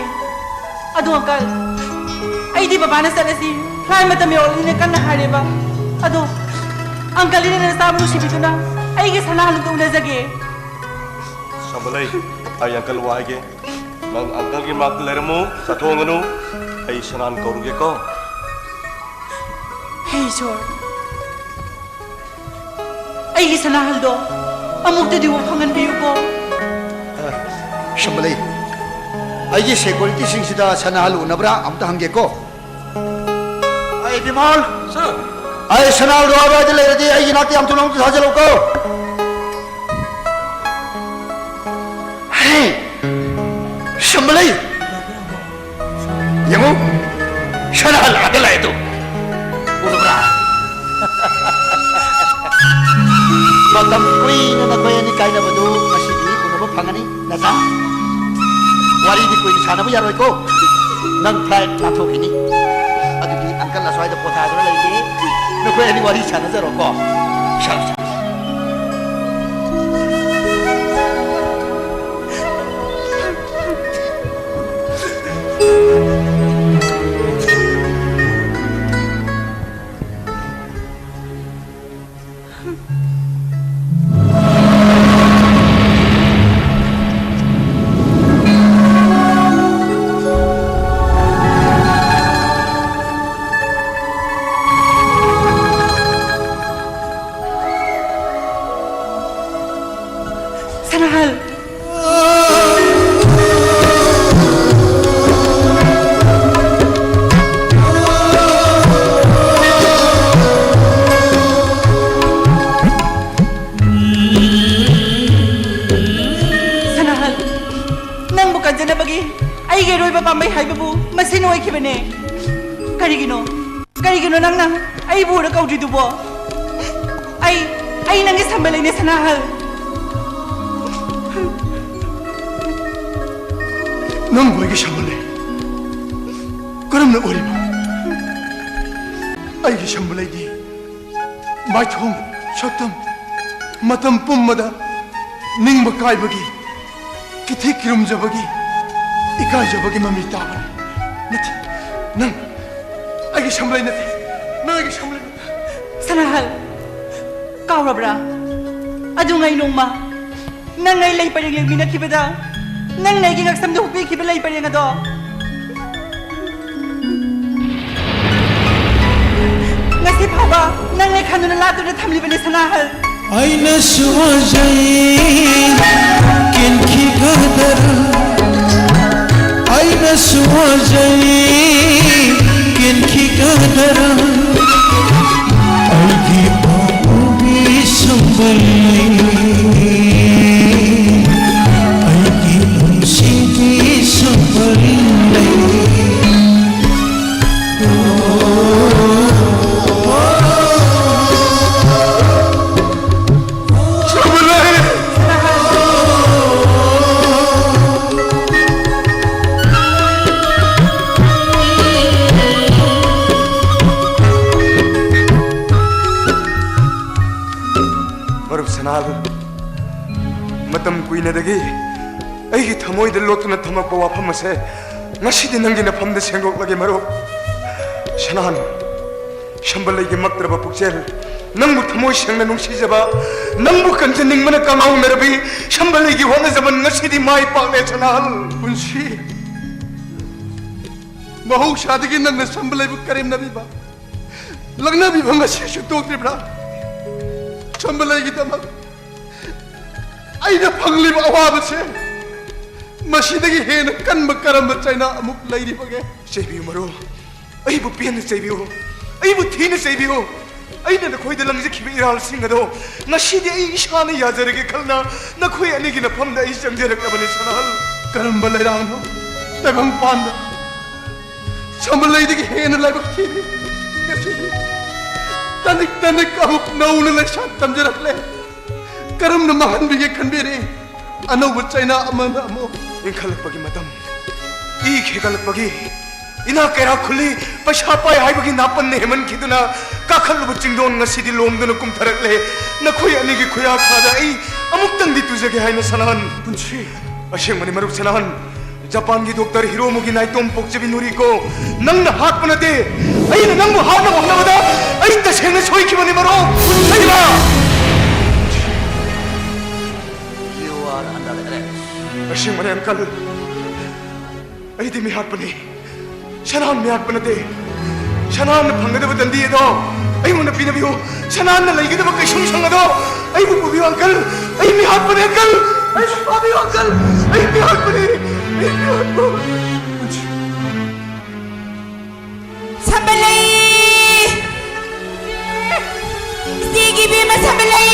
ꯑꯗꯣ ꯑꯪꯀꯜ, ꯑꯩꯗꯤ ꯕꯕꯥꯅ ꯆꯠꯂꯁꯤ, ꯐ꯭ꯂꯥꯏꯠ ꯃꯇꯝ ꯌꯧꯔꯛꯂꯤꯅ ꯀꯟꯅ ꯍꯥꯏꯔꯦꯕ꯫ ꯑꯗꯣ ꯑꯪꯀꯜ, ꯏꯅꯦꯅ ꯆꯥꯕ ꯅꯨꯡꯁꯤꯕꯤꯗꯨꯅ ꯑꯩꯒꯤ ꯁꯅꯥꯍꯜꯗꯨ ꯎꯅꯖꯒꯦ꯫ ꯁꯝꯕꯂꯩ, ꯑꯩ ꯑꯪꯀꯜ ꯋꯥ ꯍꯥꯏꯒꯦ꯫ ꯅꯪ ꯑꯪꯀꯜꯒꯤ ꯃꯅꯥꯛꯇ ꯂꯩꯔꯝꯃꯨ, ꯆꯠꯊꯣꯛꯍꯟꯒꯅꯨ꯫ ꯑꯩ ꯁꯅꯥꯍꯜ ꯀꯧꯔꯨꯒꯦꯀꯣ꯫ ꯍꯦ ꯏꯁꯣꯔ, ꯑꯩꯒꯤ ꯁꯅꯥꯍꯜꯗꯣ ꯑꯃꯨꯛꯇꯗꯤ ꯎꯕ ꯐꯪꯍꯟꯕꯤꯌꯨꯀꯣ꯫ ꯑ, ꯁꯝꯕꯂꯩ, ꯑꯩꯒꯤ ꯁꯦꯀ꯭ꯌꯨꯔꯤꯇꯤꯁꯤꯡꯁꯤꯗ ꯁꯅꯥꯍꯜ ꯎꯅꯕ꯭ꯔꯥ ꯑꯝꯇ ꯍꯪꯒꯦꯀꯣ꯫ ꯑꯩ ꯕꯤꯃꯣꯜ! ꯁꯔ! ꯑꯩ ꯁꯅꯥꯍꯜꯗꯣ ꯑꯗ꯭ꯋꯥꯏꯗ ꯂꯩꯔꯗꯤ ꯑꯩꯒꯤ ꯅꯥꯛꯇ ꯌꯥꯝ ꯊꯨꯅ ꯑꯃꯨꯛꯇ ꯊꯥꯖꯤꯜꯂꯛꯎꯀꯣ꯫ ꯍꯦ! ꯁꯝꯕꯂꯩ! ꯌꯦꯡꯉꯨ, ꯁꯅꯥꯍꯜ ꯑꯥꯗ ꯂꯥꯛꯑꯦꯗꯣ꯫ ꯎꯔꯕ꯭ꯔꯥ? ꯃꯇꯝ ꯀꯨꯏꯅ ꯅꯈꯣꯏ ꯑꯅꯤ ꯀꯥꯏꯅꯕꯗꯨ ꯉꯁꯤꯗꯤ ꯎꯅꯕ ꯐꯪꯉꯅꯤ, ꯅꯆꯥ꯫ ꯋꯥꯔꯤꯗꯤ ꯀꯨꯏꯅ ꯁꯥꯟꯅꯕ ꯌꯥꯔꯣꯏꯀꯣ꯫ ꯅꯪ ꯐ꯭ꯂꯥꯏꯠ ꯂꯥꯟꯊꯣꯛꯈꯤꯅꯤ꯫ ꯑꯗꯨꯗꯤ ꯑꯪꯀꯜ ꯑꯁ꯭ꯋꯥꯏꯗ ꯄꯣꯊꯥꯗꯨꯅ ꯂꯩꯒꯦ꯫ ꯅꯈꯣꯏ ꯑꯅꯤ ꯋꯥꯔꯤ ꯁꯥꯟꯅꯖꯔꯣꯀꯣ꯫ ꯁꯥꯔꯣ, ꯁꯥꯔꯣ꯫ ꯁꯅꯥꯍꯜ! ꯁꯅꯥꯍꯜ, ꯅꯪꯕꯨ ꯀꯟꯖꯅꯕꯒꯤ ꯑꯩꯒꯤ ꯑꯔꯣꯏꯕ ꯄꯥꯝꯕꯩ ꯍꯥꯏꯕꯕꯨ ꯃꯁꯤꯅ ꯑꯣꯏꯈꯤꯕꯅꯦ꯫ ꯀꯔꯤꯒꯤꯅꯣ? ꯀꯔꯤꯒꯤꯅꯣ ꯅꯪꯅ ꯑꯩꯕꯨ ꯎꯔ ꯀꯧꯗ꯭ꯔꯤꯗꯨꯕꯣ? ꯑꯩ, ꯑꯩ ꯅꯪꯒꯤ ꯁꯝꯕꯜꯂꯩꯅꯦ, ꯁꯅꯥꯍꯜ꯫ ꯅꯪꯕꯨ ꯑꯩꯒꯤ ꯁꯝꯕꯜꯂꯩ ꯀꯔꯝꯅ ꯑꯣꯏꯔꯤꯕ? ꯑꯩꯒꯤ ꯁꯝꯕꯜꯂꯩꯗꯤ ꯃꯥꯏꯊꯣꯡ, ꯁꯛꯇꯝ, ꯃꯇꯝ ꯄꯨꯝꯕꯗ ꯅꯤꯡꯕ ꯀꯥꯏꯕꯒꯤ, ꯀꯤꯊꯤ ꯀꯤꯔꯨꯝꯖꯕꯒꯤ, ꯏꯀꯥꯏꯖꯕꯒꯤ ꯃꯃꯤ ꯇꯥꯕꯅꯤ꯫ ꯅꯠꯇꯦ, ꯅꯪ ꯑꯩꯒꯤ ꯁꯝꯂꯩ ꯅꯠꯇꯦ, ꯅꯪ ꯑꯩꯒꯤ ꯁꯝꯂꯩ ꯅꯠꯇꯦ꯫ ꯁꯅꯥꯍꯜ, ꯀꯥꯎꯔꯕ꯭ꯔꯥ? ꯑꯗꯨꯉꯩ ꯅꯣꯡꯃ ꯅꯪ ꯑꯩ ꯂꯩ ꯄꯔꯦꯡ ꯂꯦꯡꯃꯤꯟꯅꯈꯤꯕꯗ, ꯅꯪꯅ ꯑꯩꯒꯤ ꯉꯛꯁꯝꯗ ꯍꯨꯛꯄꯤꯈꯤꯕ ꯂꯩ ꯄꯔꯦꯡ ꯑꯗꯣ, ꯉꯁꯤ ꯐꯥꯎꯕ ꯅꯪꯅ ꯈꯟꯗꯨꯅ ꯂꯥꯠꯇꯨꯅ ꯊꯝꯂꯤꯕꯅꯤ, ꯁꯅꯥꯍꯜ꯫ ꯑꯩꯅꯁꯨ ꯋꯥꯖꯩ ꯀꯦꯟꯈꯤꯒꯗ꯭ꯔꯥ? ꯑꯩꯅꯁꯨ ꯋꯥꯖꯩ ꯀꯦꯟꯈꯤꯒꯗ꯭ꯔꯥ? ꯑꯩꯒꯤ ꯄꯥꯝꯃꯨꯕꯤ ꯁꯝꯕꯜ, ꯑꯩꯒꯤ ꯅꯨꯡꯁꯤꯕꯤ ꯁꯝꯕꯜ꯫ ꯃꯔꯨꯞ ꯁꯅꯥꯍꯜ, ꯃꯇꯝ ꯀꯨꯏꯅꯗꯒꯤ ꯑꯩꯒꯤ ꯊꯃꯣꯏꯗ ꯂꯣꯠꯇꯨꯅ ꯊꯝꯃꯛꯄ ꯋꯥꯐꯝ ꯑꯁꯦ ꯉꯁꯤꯗꯤ ꯅꯪꯒꯤ ꯅꯐꯝꯗ ꯁꯦꯡꯗꯣꯛꯂꯒꯦ ꯃꯔꯨꯞ꯫ ꯁꯅꯥꯍꯜ, ꯁꯝꯕꯜꯂꯩꯒꯤ ꯃꯛꯇ꯭ꯔꯕ ꯄꯨꯛꯆꯦꯜ, ꯅꯪꯕꯨ ꯊꯃꯣꯏ ꯁꯦꯡꯅ ꯅꯨꯡꯁꯤꯖꯕ, ꯅꯪꯕꯨ ꯀꯟꯖꯅꯤꯡꯕꯅ ꯀꯥꯡꯍꯧꯅꯔꯕꯤ ꯁꯝꯕꯜꯂꯩꯒꯤ ꯍꯣꯠꯅꯖꯃꯟ ꯉꯁꯤꯗꯤ ꯃꯥꯏ ꯄꯥꯛꯂꯦ ꯁꯅꯥꯍꯜ꯫ ꯄꯨꯟꯁꯤ ꯃꯍꯧꯁꯥꯗꯒꯤ ꯅꯪꯅ ꯁꯝꯕꯜꯂꯩꯕꯨ ꯀꯔꯦꯝꯅꯕꯤꯕ, ꯂꯛꯅꯕꯤꯕ ꯉꯁꯤꯁꯨ ꯇꯣꯛꯇ꯭ꯔꯤꯕ꯭ꯔꯥ? ꯁꯝꯕꯜꯂꯩꯒꯤꯗꯃꯛ ꯑꯩꯅ ꯐꯪꯂꯤꯕ ꯑꯋꯥꯕꯁꯦ ꯃꯁꯤꯗꯒꯤ ꯍꯦꯟꯅ ꯀꯟꯕ ꯀꯔꯝꯕ ꯆꯩꯅꯥ ꯑꯃꯨꯛ ꯂꯩꯔꯤꯕꯒꯦ? ꯆꯩꯕꯤꯌꯨ ꯃꯔꯨꯞ, ꯑꯩꯕꯨ ꯄꯦꯟꯅ ꯆꯩꯕꯤꯌꯨ, ꯑꯩꯕꯨ ꯊꯤꯅ ꯆꯩꯕꯤꯌꯨ꯫ ꯑꯩꯅ ꯅꯈꯣꯏꯗ ꯂꯪꯖꯈꯤꯕ ꯏꯔꯥꯜꯁꯤꯡ ꯑꯗꯣ ꯉꯁꯤꯗꯤ ꯑꯩ ꯏꯁꯥꯅ ꯌꯥꯖꯔꯒꯦ ꯈꯜꯅ ꯅꯈꯣꯏ ꯑꯅꯤꯒꯤ ꯅꯐꯝꯗ ꯑꯩ ꯆꯪꯖꯔꯛꯂꯕꯅꯤ ꯁꯅꯥꯍꯜ꯫ ꯀꯔꯝꯕ ꯂꯩꯔꯥꯡꯅꯣ ꯇꯥꯏꯕꯪꯄꯥꯟꯗ ꯁꯝꯕꯜꯂꯩꯗꯒꯤ ꯍꯦꯟꯅ ꯂꯥꯏꯕꯛ ꯊꯤꯔꯤ꯫ ꯉꯁꯤꯗꯤ ꯇꯅꯤꯛ ꯇꯅꯤꯛ ꯑꯃꯨꯛ ꯅꯧꯅ ꯂꯩꯁꯥ ꯇꯝꯖꯔꯛꯂꯦ꯫ ꯀꯔꯝꯅ ꯃꯥꯡꯍꯟꯕꯤꯒꯦ ꯈꯟꯕꯤꯔꯤ꯫ ꯑꯅꯧꯕ ꯆꯩꯅꯥ ꯑꯃꯅ ꯑꯃꯨꯛ ꯏꯟꯈꯠꯂꯛꯄꯒꯤ ꯃꯇꯝ, ꯏ ꯈꯦꯒꯠꯂꯛꯄꯒꯤ, ꯏꯅꯥ ꯀꯩꯔꯥꯛ ꯈꯨꯜꯂꯤ, ꯄꯩꯁꯥ ꯄꯥꯏ ꯍꯥꯏꯕꯒꯤ ꯅꯥꯄꯟꯅ ꯍꯦꯟꯃꯟꯈꯤꯗꯨꯅ ꯀꯥꯈꯠꯂꯨꯕ ꯆꯤꯡꯗꯣꯟ ꯉꯁꯤꯗꯤ ꯂꯣꯝꯗꯨꯅ ꯀꯨꯝꯊꯔꯛꯂꯦ꯫ ꯅꯈꯣꯏ ꯑꯅꯤꯒꯤ ꯈꯨꯌꯥꯈꯥꯗ ꯑꯩ ꯑꯃꯨꯛꯇꯪꯗꯤ ꯇꯨꯖꯒꯦ ꯍꯥꯏꯅ ꯁꯅꯥꯍꯟ꯫ ꯄꯨꯟꯁꯤ꯫ ꯑꯁꯦꯡꯕꯅꯤ ꯃꯔꯨꯞ ꯁꯅꯥꯍꯟ, ꯖꯄꯥꯟꯒꯤ ꯗꯣꯛꯇꯔ ꯍꯤꯔꯣꯃꯨꯒꯤ ꯅꯥꯏꯇꯣꯝ ꯄꯣꯛꯆꯕꯤ ꯅꯨꯔꯤꯀꯣ, ꯅꯪꯅ ꯍꯥꯠꯄ ꯅꯠꯇꯦ, ꯑꯩꯅ ꯅꯪꯕꯨ ꯍꯥꯠꯅꯕ ꯍꯣꯠꯅꯕꯗ ꯑꯩ ꯇꯁꯦꯡꯅ ꯁꯣꯏꯈꯤꯕꯅꯤ ꯃꯔꯨꯞ꯫ ꯂꯩꯃ! You are under arrest. ꯑꯁꯦꯡꯕꯅꯦ ꯑꯪꯀꯜ, ꯑꯩꯗꯤ ꯃꯤꯍꯥꯠꯄꯅꯤ꯫ ꯁꯅꯥꯍꯟ ꯃꯤꯍꯥꯠꯄ ꯅꯠꯇꯦ꯫ ꯁꯅꯥꯍꯟꯅ ꯐꯪꯒꯗꯕ ꯗꯟꯗꯤ ꯑꯗꯣ ꯑꯩꯉꯣꯟꯗ ꯄꯤꯅꯕꯤꯌꯨ꯫ ꯁꯅꯥꯍꯟꯅ ꯂꯩꯒꯗꯕ ꯀꯩꯁꯨꯝꯁꯪ ꯑꯗꯣ ꯑꯩꯕꯨ ꯄꯨꯕꯤꯌꯨ ꯑꯪꯀꯜ꯫ ꯑꯩ ꯃꯤꯍꯥꯠꯄꯅꯦ ꯑꯪꯀꯜ꯫ ꯑꯩꯕꯨ ꯐꯥꯕꯤꯌꯨ ꯑꯪꯀꯜ꯫ ꯑꯩ ꯃꯤꯍꯥꯠꯄꯅꯦ꯫ ꯑꯩ ꯃꯤꯍꯥꯠꯄ꯫ ꯁꯝꯕꯂꯩ! ꯏꯆꯦꯒꯤ ꯏꯕꯦꯝꯃ ꯁꯝꯕꯂꯩ!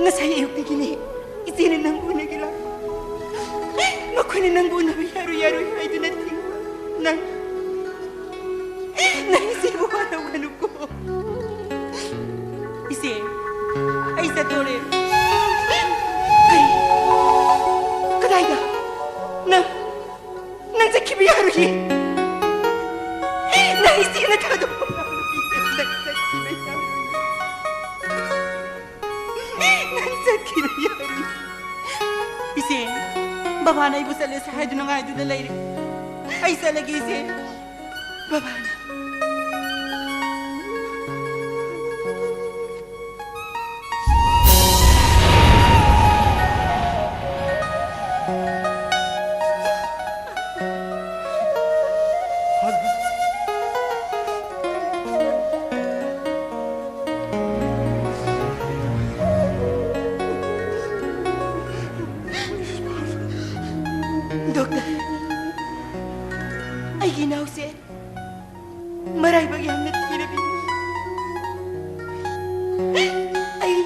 ꯉꯁꯥꯏ ꯑꯌꯨꯛꯇꯒꯤꯅꯦ ꯏꯆꯦꯅ ꯅꯪꯕꯨ ꯎꯅꯒꯦ ꯂꯥꯛꯄ꯫ ꯃꯈꯣꯏꯅ ꯅꯪꯕꯨ ꯎꯅꯕ ꯌꯥꯔꯣꯏ, ꯌꯥꯔꯣꯏ ꯍꯥꯏꯗꯨꯅ ꯊꯤꯡꯕ꯫ ꯅꯪ, ꯅꯪ ꯏꯆꯦꯕꯨ ꯋꯥꯔꯧꯒꯅꯨꯀꯣ꯫ ꯏꯆꯦ, ꯑꯩ ꯆꯠꯇꯣꯔꯦ꯫ ꯀꯔꯤ? ꯀꯗꯥꯏꯗ? ꯅꯪ, ꯅꯪ ꯆꯠꯈꯤꯕ ꯌꯥꯔꯣꯏꯌꯦ꯫ ꯅꯪ ꯏꯆꯦꯅ ꯊꯥꯗꯣꯛꯄ ꯉꯝꯂꯣꯏꯌꯦ꯫ ꯅꯪ ꯆꯠꯈꯤꯕ ꯌꯥꯔꯣꯏꯌꯦ꯫ ꯅꯪ ꯆꯠꯈꯤꯕ ꯌꯥꯔꯣꯏ꯫ ꯏꯆꯦ, ꯕꯕꯥꯅ ꯑꯩꯕꯨ ꯆꯠꯂꯁꯦ ꯍꯥꯏꯗꯨꯅ ꯉꯥꯏꯗꯨꯅ ꯂꯩꯔꯦ꯫ ꯑꯩ ꯆꯠꯂꯒꯦ ꯏꯆꯦ꯫ ꯕꯕꯥꯅ꯫ ꯑꯩ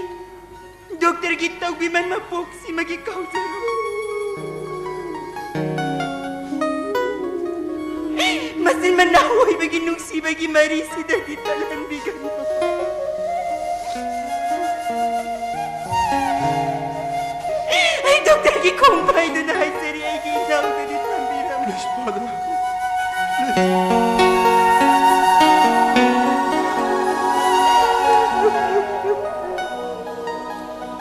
ꯗꯣꯛꯇꯔꯒꯤ ꯇꯧꯕꯤꯃꯟ ꯃꯄꯣꯛꯁꯤꯃꯒꯤ ꯀꯥꯎꯖꯔꯣꯏ꯫ ꯃꯆꯤꯟ ꯃꯅꯥꯎ ꯑꯣꯏꯕꯒꯤ ꯅꯨꯡꯁꯤꯕꯒꯤ ꯃꯔꯤꯁꯤꯗꯒꯤ ꯇꯠꯍꯟꯕꯤꯒꯅꯨ꯫ ꯑꯩ ꯗꯣꯛꯇꯔꯒꯤ ꯈꯣꯡ ꯄꯥꯏꯗꯨꯅ ꯍꯥꯏꯖꯔꯤ, ꯑꯩꯒꯤ ꯏꯅꯥꯎꯗꯨꯗꯤ ꯊꯝꯕꯤꯔꯝꯃꯨ꯫ Please, Father.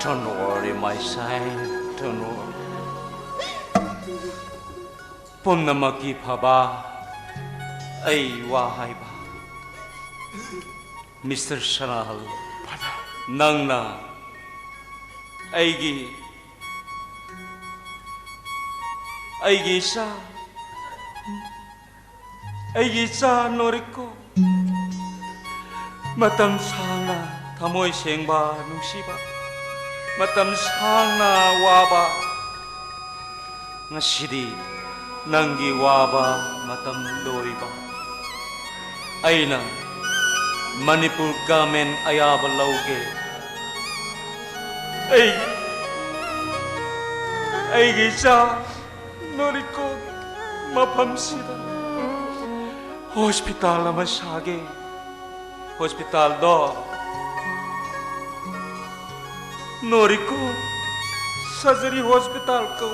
Don't worry, my son. Don't worry. ꯄꯨꯝꯅꯃꯛꯀꯤ ꯐꯕ, ꯑꯩ ꯋꯥ ꯍꯥꯏꯕ꯫ ꯃꯤꯁꯇꯔ ꯁꯅꯥꯍꯜ, ꯅꯪꯅ ꯑꯩꯒꯤ, ꯑꯩꯒꯤ ꯏꯆꯥ, ꯑꯩꯒꯤ ꯏꯆꯥ ꯅꯣꯔꯤꯀꯣ, ꯃꯇꯝ ꯁꯥꯡꯅ ꯊꯃꯣꯏ ꯁꯦꯡꯕ, ꯅꯨꯡꯁꯤꯕ, ꯃꯇꯝ ꯁꯥꯡꯅ ꯋꯥꯕ, ꯉꯁꯤꯗꯤ ꯅꯪꯒꯤ ꯋꯥꯕ ꯃꯇꯝ ꯂꯣꯏꯕ꯫ ꯑꯩꯅ ꯃꯅꯤꯄꯨꯔ ꯒꯃꯦꯟ ꯑꯌꯥꯕ ꯂꯧꯒꯦ꯫ ꯑꯩ, ꯑꯩꯒꯤ ꯏꯆꯥ ꯅꯣꯔꯤꯀꯣ ꯃꯐꯝꯁꯤꯗ ꯍꯣꯁꯄꯤꯇꯥꯜ ꯑꯃ ꯁꯥꯒꯦ꯫ ꯍꯣꯁꯄꯤꯇꯥꯜꯗꯣ ꯅꯣꯔꯤꯀꯣ ꯁꯔꯖꯔꯤ ꯍꯣꯁꯄꯤꯇꯥꯜ ꯀꯧ꯫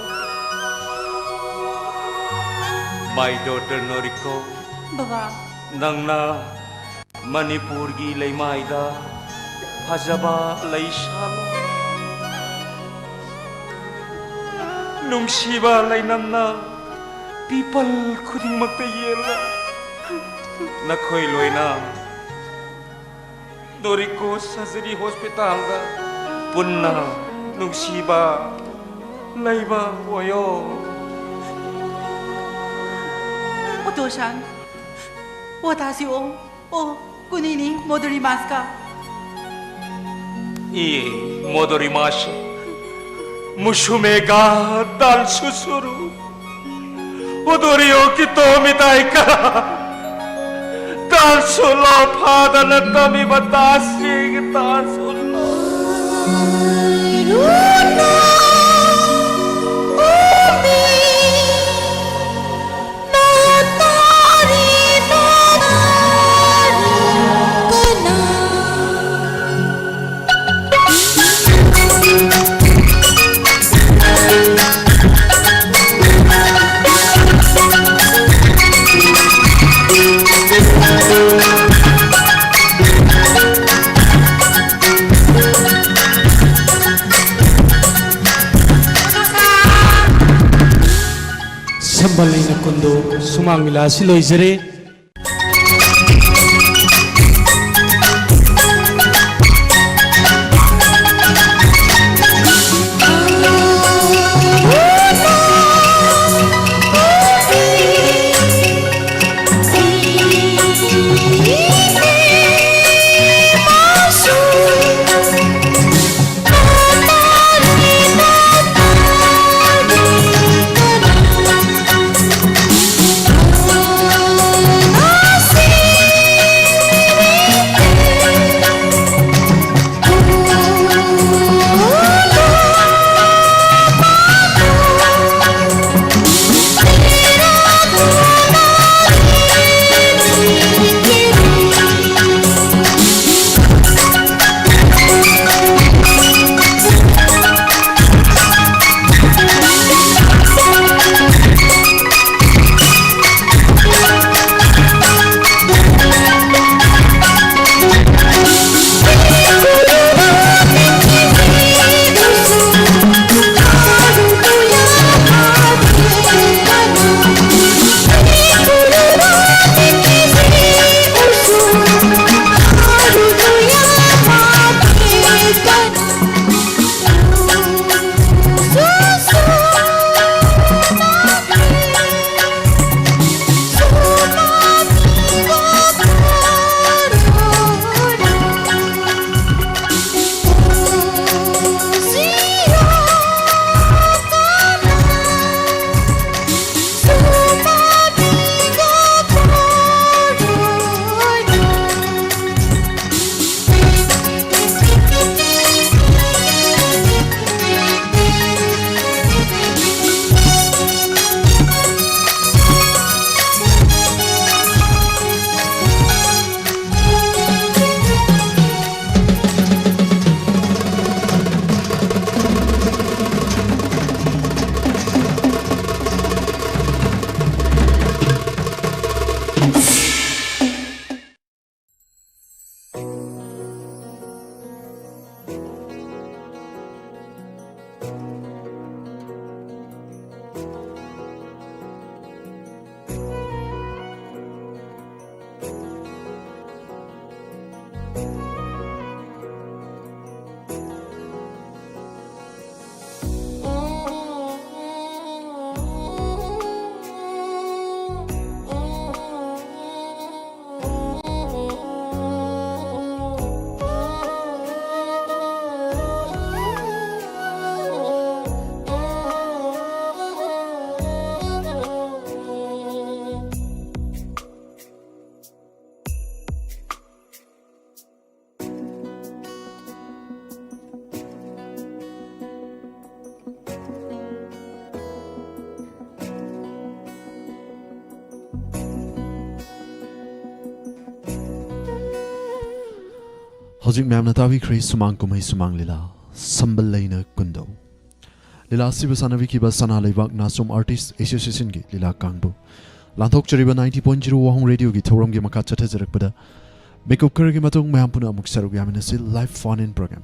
My daughter ꯅꯣꯔꯤꯀꯣ, ꯕꯕꯥ꯫ ꯅꯪꯅ ꯃꯅꯤꯄꯨꯔꯒꯤ ꯂꯩꯃꯥꯏꯗ ꯐꯖꯕ ꯂꯩ ꯁꯥꯠꯂꯣ꯫ ꯅꯨꯡꯁꯤꯕ ꯂꯩꯅꯝꯅ ꯄꯤꯄꯜ ꯈꯨꯗꯤꯡꯃꯛꯇ ꯌꯦꯜꯂꯣ꯫ ꯅꯈꯣꯏ ꯂꯣꯏꯅ ꯅꯣꯔꯤꯀꯣ ꯁꯔꯖꯔꯤ ꯍꯣꯁꯄꯤꯇꯥꯜꯗ ꯄꯨꯟꯅ ꯅꯨꯡꯁꯤꯕ ꯂꯩꯕ ꯑꯣꯏꯌꯣ꯫ ꯑꯣꯇꯣꯁꯥꯟ, ꯋꯥꯇꯥꯁꯤ ꯑꯣ, ꯑꯣ, ꯀꯨꯅꯤꯅꯤ ꯃꯣꯗꯣꯔꯤꯃꯥꯁꯀ꯫ ꯏ ꯃꯣꯗꯣꯔꯤꯃꯥꯁꯤ ꯃꯨꯁꯨꯃꯦꯒ ꯗꯥꯟꯁꯨꯁꯨꯔꯨ꯫ ꯍꯨꯗꯨꯔꯤꯌꯣ ꯀꯤꯇꯣ ꯃꯤꯇꯥꯏ ꯀꯔꯥ꯫ ꯇꯥ ꯇꯥꯟꯁꯨꯂꯣ, ꯐꯥꯗꯅ ꯇꯝꯃꯤꯕ ꯇꯥꯁꯤꯒꯤ ꯇꯥꯟꯁꯨꯂꯣ꯫ ꯁꯝꯕꯜ ꯏꯅ ꯀꯨꯟꯗꯣ ꯁꯨꯃꯥꯡ ꯂꯤꯂꯥ ꯑꯁꯤ ꯂꯣꯏꯖꯔꯦ꯫ ꯍꯧꯖꯤꯛ ꯃꯌꯥꯝꯅ ꯇꯥꯕꯤꯈ꯭ꯔꯦ ꯁꯨꯃꯥꯡ ꯀꯨꯝꯍꯩ ꯁꯨꯃꯥꯡ ꯂꯤꯂꯥ, ꯁꯝꯕꯜ ꯂꯩꯅ ꯀꯨꯟꯗꯧ꯫ ꯂꯤꯂꯥ ꯑꯁꯤꯕꯨ ꯁꯥꯟꯅꯕꯤꯈꯤꯕ ꯁꯅꯥ ꯂꯩꯕꯥꯛ ꯅꯥꯆꯣꯝ Artist Associationꯒꯤ ꯂꯤꯂꯥ ꯀꯥꯡꯕꯨ꯫ ꯂꯥꯟꯊꯣꯛꯆꯔꯤꯕ ninety point zero ꯋꯥꯍꯣꯡ ꯔꯦꯗꯤꯑꯣꯒꯤ ꯊꯧꯔꯝꯒꯤ ꯃꯈꯥ ꯆꯠꯊꯖꯔꯛꯄꯗ ꯃꯤꯀꯨꯞ ꯈꯔꯒꯤ ꯃꯇꯨꯡ ꯃꯌꯥꯝ ꯄꯨꯟꯅ ꯑꯃꯨꯛ ꯁꯔꯨꯛ ꯌꯥꯃꯤꯟꯅꯁꯤ live phone in program꯫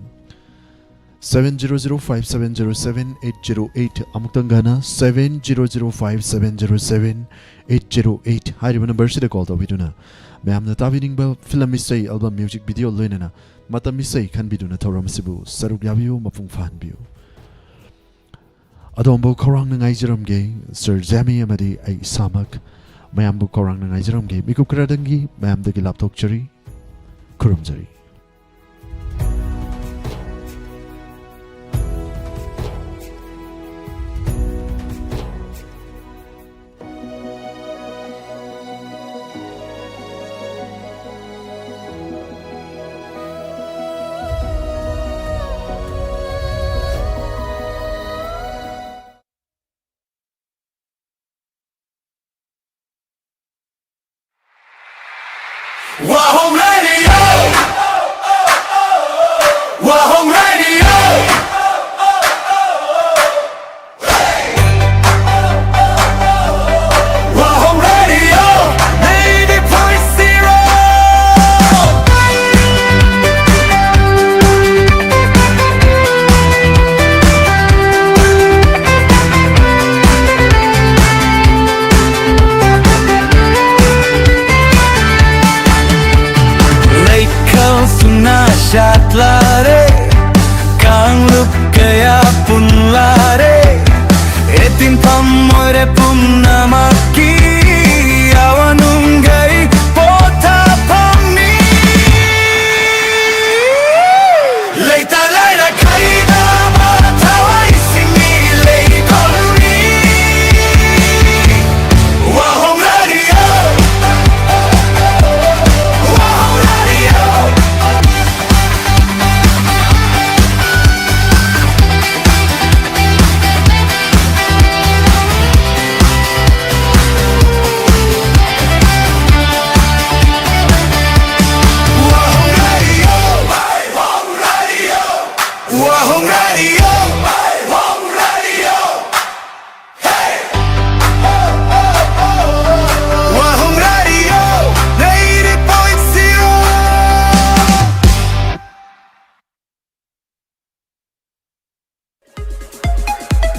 Seven zero zero five seven zero seven eight zero eight, ꯑꯃꯨꯛꯇꯪ ꯍꯟꯅ, seven zero zero five seven zero seven eight zero eight ꯍꯥꯏꯔꯤꯕ ꯅꯝꯕꯔꯁꯤꯗ ꯀꯣꯜ ꯇꯧꯕꯤꯗꯨꯅ ꯃꯌꯥꯝꯅ ꯇꯥꯕꯤꯅꯤꯡꯕ ꯐꯤꯂꯝ ꯏꯁꯩ, ꯑꯦꯜꯕꯝ, ꯃ꯭ꯌꯨꯖꯤꯛ ꯚꯤꯗꯤꯑꯣ, ꯂꯣꯏꯅꯅ ꯃꯇꯝ ꯏꯁꯩ ꯈꯟꯕꯤꯗꯨꯅ ꯊꯧꯔꯝ ꯑꯁꯤꯕꯨ ꯁꯔꯨꯛ ꯌꯥꯕꯤꯌꯨ, ꯃꯄꯨꯡ ꯐꯥꯍꯟꯕꯤꯌꯨ꯫ ꯑꯗꯣꯝꯕꯨ ꯈꯧꯔꯥꯡꯅ ꯉꯥꯏꯖꯔꯝꯒꯦ, ꯁꯔ ꯖꯦꯃꯤ ꯑꯃꯗꯤ ꯑꯩ ꯏꯁꯥꯃꯛ꯫ ꯃꯌꯥꯝꯕꯨ ꯈꯧꯔꯥꯡꯅ ꯉꯥꯏꯖꯔꯝꯒꯦ꯫ ꯃꯤꯀꯨꯞ ꯈꯔꯗꯪꯒꯤ ꯃꯌꯥꯝꯗꯒꯤ ꯂꯥꯞꯊꯣꯛꯆꯔꯤ, ꯈꯨꯔꯨꯝꯖꯔꯤ꯫ Wahong Radio! Wahong Radio! Wahong Radio! Ninety point zero! ꯄꯨꯝꯅꯃꯛꯀꯤ ꯑꯋꯥ ꯅꯨꯡꯒꯩ ꯄꯣꯊꯥꯐꯝꯅꯤ꯫ ꯂꯩꯇ ꯂꯥꯏꯔ ꯈꯥꯏꯗꯕ ꯊꯋꯥꯏꯁꯤꯡꯒꯤ ꯂꯩꯀꯣꯜꯅꯤ꯫ Wahong radio, Wahong radio. Wahoo Radio, Wahoo Radio, Wahoo Radio, ninety point zero.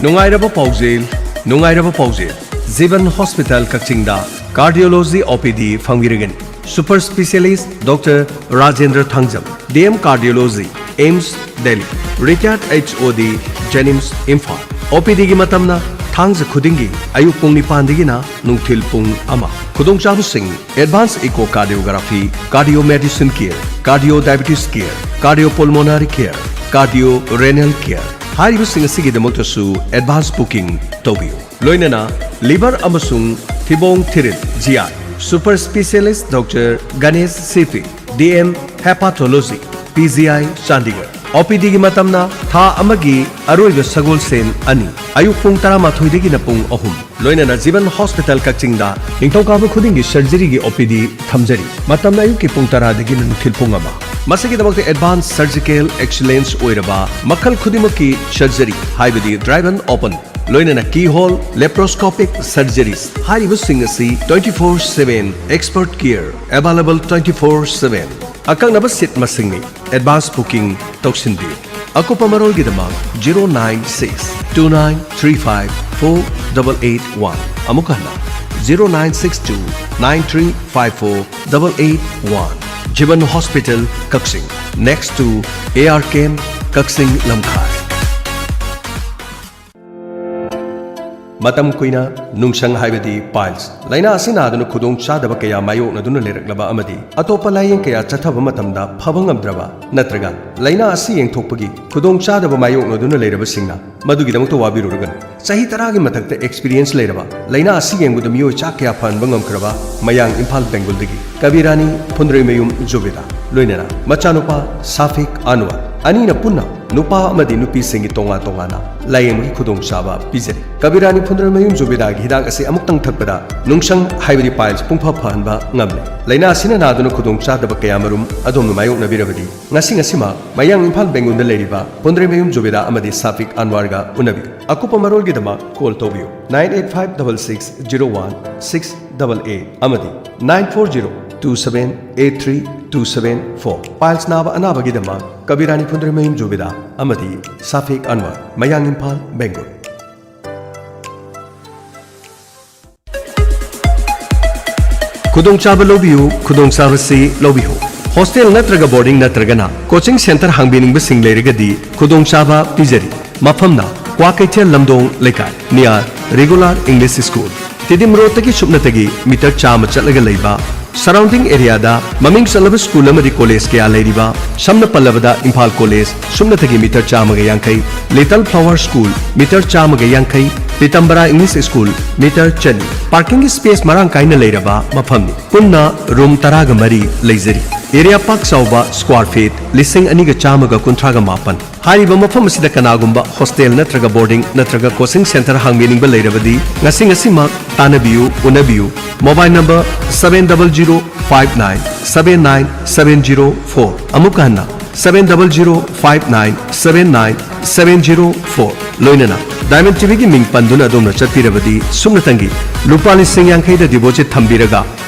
ꯅꯨꯡꯉꯥꯏꯔꯕ ꯄꯥꯎꯖꯦꯜ, ꯅꯨꯡꯉꯥꯏꯔꯕ ꯄꯥꯎꯖꯦꯜ꯫ ꯖꯤꯕꯟ ꯍꯣꯁꯄꯤꯇꯥꯜ ꯀꯛꯆꯤꯡꯗ ꯀꯥꯔꯗꯤꯑꯣꯂꯣꯖꯤ ꯑꯣ ꯄꯤ ꯗꯤ ꯐꯪꯕꯤꯔꯒꯅꯤ꯫ Super specialist doctor Rajendra Thangjam, D M cardiology, AIIMS, Delhi, retired H O D, ꯖꯦꯅꯤꯝꯁ, ꯏꯝꯐꯥꯜ꯫ ꯑꯣ ꯄꯤ ꯗꯤꯒꯤ ꯃꯇꯝꯅ ꯊꯥꯡꯖ ꯈꯨꯗꯤꯡꯒꯤ ꯑꯌꯨꯛ ꯄꯨꯡ ꯅꯤꯄꯥꯟꯗꯒꯤꯅ ꯅꯨꯡꯊꯤꯜ ꯄꯨꯡ ꯑꯃ꯫ ꯈꯨꯗꯣꯡꯆꯥꯕꯁꯤꯡ: advance echocardiography, cardio medicine care, cardio diabetes care, cardio pulmonary care, cardio renal care, ꯍꯥꯏꯔꯤꯕꯁꯤꯡ ꯑꯁꯤꯒꯤꯗꯃꯛꯇꯁꯨ advance booking ꯇꯧꯕꯤꯌꯨ꯫ ꯂꯣꯏꯅꯅ ꯂꯤꯚꯔ ꯑꯃꯁꯨꯡ ꯊꯤꯕꯣꯡ ꯊꯤꯔꯤꯜ, G I, super specialist doctor Ganesh C P, D M hepatology, P G I Chandigarh. O P ꯗꯤꯒꯤ ꯃꯇꯝꯅ ꯊꯥ ꯑꯃꯒꯤ ꯑꯔꯣꯏꯕ ꯁꯒꯣꯜꯁꯦꯟ ꯑꯅꯤ, ꯑꯌꯨꯛ ꯄꯨꯡ ꯇꯔꯥꯃꯥꯊꯣꯏꯗꯒꯤꯅ ꯄꯨꯡ ꯑꯍꯨꯝ꯫ ꯂꯣꯏꯅꯅ ꯖꯤꯕꯟ ꯍꯣꯁꯄꯤꯇꯥꯜ ꯀꯛꯆꯤꯡꯗ ꯅꯤꯡꯊꯧꯀꯥꯕ ꯈꯨꯗꯤꯡꯒꯤ ꯁꯔꯖꯔꯤꯒꯤ ꯑꯣ ꯄꯤ ꯗꯤ ꯊꯝꯖꯔꯤ꯫ ꯃꯇꯝꯅ ꯑꯌꯨꯛꯀꯤ ꯄꯨꯡ ꯇꯔꯥꯗꯒꯤꯅ ꯅꯨꯡꯊꯤꯜ ꯄꯨꯡ ꯑꯃ꯫ ꯃꯁꯤꯒꯤꯗꯃꯛꯇ advance surgical excellence ꯑꯣꯏꯔꯕ ꯃꯈꯜ ꯈꯨꯗꯤꯡꯃꯛꯀꯤ ꯁꯔꯖꯔꯤ, ꯍꯥꯏꯕꯗꯤ drive and open, ꯂꯣꯏꯅꯅ keyhole, laparoscopic surgeries ꯍꯥꯏꯔꯤꯕꯁꯤꯡ ꯑꯁꯤ twenty four seven expert care available twenty four seven꯫ ꯑꯀꯛꯅꯕ ꯁꯤꯠ ꯃꯁꯤꯡꯅꯤ꯫ Advance booking ꯇꯧꯁꯤꯟꯕꯤꯌꯨ꯫ ꯑꯀꯨꯞꯄ ꯃꯔꯣꯜꯒꯤꯗꯃꯛ zero nine six two nine three five four double eight one, ꯑꯃꯨꯛ ꯍꯟꯅ, zero nine six two nine three five four double eight one꯫ Jiban hospital Kakching, next to A R Camp, ꯀꯛꯆꯤꯡ ꯂꯝꯈꯥꯏ꯫ ꯃꯇꯝ ꯀꯨꯏꯅ ꯅꯨꯡꯁꯪ ꯍꯥꯏꯕꯗꯤ piles ꯂꯥꯏꯅꯥ ꯑꯁꯤ ꯅꯥꯗꯨꯅ ꯈꯨꯗꯣꯡ ꯆꯥꯗꯕ ꯀꯌꯥ ꯃꯥꯌꯣꯛꯅꯗꯨꯅ ꯂꯩꯔꯛꯂꯕ ꯑꯃꯗꯤ ꯑꯇꯣꯞꯄ ꯂꯥꯌꯦꯡ ꯀꯌꯥ ꯆꯠꯊꯕ ꯃꯇꯝꯗ ꯐꯕ ꯉꯝꯗ꯭ꯔꯕ ꯅꯠꯇ꯭ꯔꯒ ꯂꯥꯏꯅꯥ ꯑꯁꯤ ꯌꯦꯡꯊꯣꯛꯄꯒꯤ ꯈꯨꯗꯣꯡ ꯆꯥꯗꯕ ꯃꯥꯌꯣꯛꯅꯗꯨꯅ ꯂꯩꯔꯕꯁꯤꯡꯅ ꯃꯗꯨꯒꯤꯗꯃꯛꯇ ꯋꯥꯕꯤꯔꯨꯔꯒꯅꯨ꯫ ꯆꯍꯤ ꯇꯔꯥꯒꯤ ꯃꯊꯛꯇ experience ꯂꯩꯔꯕ, ꯂꯥꯏꯅꯥ ꯑꯁꯤ ꯌꯦꯡꯕꯗ ꯃꯤꯑꯣꯏ ꯆꯥ ꯀꯌꯥ ꯐꯍꯟꯕ ꯉꯝꯈ꯭ꯔꯕ ꯃꯌꯥꯡ ꯏꯝꯐꯥꯜ ꯕꯦꯡꯒꯨꯜꯗꯒꯤ ꯀꯕꯤꯔꯥꯅꯤ ꯐꯨꯟꯗ꯭ꯔꯩꯃꯌꯨꯝ ꯖꯨꯕꯦꯗꯥ, ꯂꯣꯏꯅꯅ ꯃꯆꯥꯅꯨꯄꯥ ꯁꯥꯐꯤꯛ ꯑꯟꯋꯔ, ꯑꯅꯤꯅ ꯄꯨꯟꯅ ꯅꯨꯄꯥ ꯑꯃꯗꯤ ꯅꯨꯄꯤꯁꯤꯡꯒꯤ ꯇꯣꯉꯥꯟ ꯇꯣꯉꯥꯟꯅ ꯂꯥꯌꯦꯡꯕꯒꯤ ꯈꯨꯗꯣꯡꯆꯥꯕ ꯄꯤꯖꯔꯤ꯫ ꯀꯕꯤꯔꯥꯅꯤ ꯐꯨꯟꯗ꯭ꯔꯩꯃꯌꯨꯝ ꯖꯨꯕꯦꯗꯥꯒꯤ ꯍꯤꯗꯥꯛ ꯑꯁꯤ ꯑꯃꯨꯛꯇꯪ ꯊꯛꯄꯗ ꯅꯨꯡꯁꯪ ꯍꯥꯏꯕꯗꯤ piles ꯄꯨꯡꯐ ꯐꯍꯟꯕ ꯉꯝꯂꯦ꯫ ꯂꯥꯏꯅꯥ ꯑꯁꯤꯅ ꯅꯥꯗꯨꯅ ꯈꯨꯗꯣꯡ ꯆꯥꯗꯕ ꯀꯌꯥꯃꯔꯨꯝ ꯑꯗꯣꯝꯅ ꯃꯥꯌꯣꯛꯅꯕꯤꯔꯕꯗꯤ ꯉꯁꯤ ꯉꯁꯤꯃꯛ ꯃꯌꯥꯡ ꯏꯝꯐꯥꯜ ꯕꯦꯡꯒꯨꯜꯗ ꯂꯩꯔꯤꯕ ꯐꯨꯟꯗ꯭ꯔꯩꯃꯌꯨꯝ ꯖꯨꯕꯦꯗꯥ ꯑꯃꯗꯤ ꯁꯥꯐꯤꯛ ꯑꯟꯋꯥꯔꯒ ꯎꯅꯕꯤꯌꯨ꯫ ꯑꯀꯨꯞꯄ ꯃꯔꯣꯜꯒꯤꯗꯃꯛ call ꯇꯧꯕꯤꯌꯨ nine eight five double six zero one six double eight ꯑꯃꯗꯤ nine four zero two seven eight three two seven four꯫ Piles ꯅꯥꯕ ꯑꯅꯥꯕꯒꯤꯗꯃꯛ ꯀꯕꯤꯔꯥꯅꯤ ꯐꯨꯟꯗ꯭ꯔꯩꯃꯌꯨꯝ ꯖꯨꯕꯦꯗꯥ ꯑꯃꯗꯤ ꯁꯥꯐꯤꯛ ꯑꯟꯋꯥꯔ, ꯃꯌꯥꯡ ꯏꯝꯐꯥꯜ, ꯕꯦꯡꯒꯨꯜ꯫ ꯈꯨꯗꯣꯡꯆꯥꯕ ꯂꯧꯕꯤꯌꯨ, ꯈꯨꯗꯣꯡꯆꯥꯕꯁꯤ ꯂꯧꯕꯤꯌꯨ꯫ Hostel ꯅꯠꯇ꯭ꯔꯒ boarding ꯅꯠꯇ꯭ꯔꯒꯅ coaching centre ꯍꯥꯡꯕꯤꯅꯤꯡꯕꯁꯤꯡ ꯂꯩꯔꯒꯗꯤ ꯈꯨꯗꯣꯡꯆꯥꯕ ꯄꯤꯖꯔꯤ꯫ ꯃꯐꯝꯅ ꯀ꯭ꯋꯥꯀꯩꯊꯦꯜ ꯂꯝꯗꯣꯡ ꯂꯩꯀꯥꯏ, near Regular English School, Tiddim ꯔꯣꯗꯇꯒꯤ ꯁꯨꯞꯅꯇꯒꯤ meter ꯆꯥꯝꯃ ꯆꯠꯂꯒ ꯂꯩꯕ, surrounding areaꯗ ꯃꯃꯤꯡ ꯆꯠꯂꯕ school ꯑꯃꯗꯤ college ꯀꯌꯥ ꯂꯩꯔꯤꯕ, ꯁꯝꯅ ꯄꯜꯂꯕꯗ ꯏꯝꯐꯥꯜ College, ꯁꯨꯞꯅꯇꯒꯤ meter ꯆꯥꯝꯃꯒ ꯌꯥꯡꯈꯩ, Little Flower School, meter ꯆꯥꯝꯃꯒ ꯌꯥꯡꯈꯩ, ꯄꯤꯇꯝꯕꯔꯥ English School, meter ꯆꯅꯤ꯫ Parkingꯒꯤ space ꯃꯔꯥꯡ ꯀꯥꯏꯅ ꯂꯩꯔꯕ ꯃꯐꯝꯅꯤ꯫ ꯄꯨꯟꯅ room ꯇꯔꯥꯒ ꯃꯔꯤ ꯂꯩꯖꯔꯤ꯫ Area ꯄꯥꯛ ꯆꯥꯎꯕ square feet ꯂꯤꯁꯤꯡ ꯑꯅꯤꯒ ꯆꯥꯝꯃꯒ ꯀꯨꯟꯊ꯭ꯔꯥꯒ ꯃꯥꯄꯟ꯫ ꯍꯥꯏꯔꯤꯕ ꯃꯐꯝ ꯑꯁꯤꯗ ꯀꯅꯥꯒꯨꯝꯕ hostel ꯅꯠꯇ꯭ꯔꯒ boarding ꯅꯠꯇ꯭ꯔꯒ coaching centre ꯍꯥꯡꯕꯤꯅꯤꯡꯕ ꯂꯩꯔꯕꯗꯤ ꯉꯁꯤ ꯉꯁꯤꯃꯛ ꯇꯥꯟꯅꯕꯤꯌꯨ, ꯎꯅꯕꯤꯌꯨ꯫ Mobile number seven double zero five nine seven nine seven zero four꯫ ꯑꯃꯨꯛꯀ ꯍꯟꯅ, seven double zero five nine seven nine seven zero four꯫ ꯂꯣꯏꯅꯅ Diamond TVꯒꯤ ꯃꯤꯡ ꯄꯟꯗꯨꯅ ꯑꯗꯣꯝꯅ ꯆꯠꯄꯤꯔꯕꯗꯤ ꯁꯨꯞꯅꯇꯪꯒꯤ ꯂꯨꯄꯥ ꯂꯤꯁꯤꯡ ꯌꯥꯡꯈꯩꯗ deposit ꯊꯝꯕꯤꯔꯒ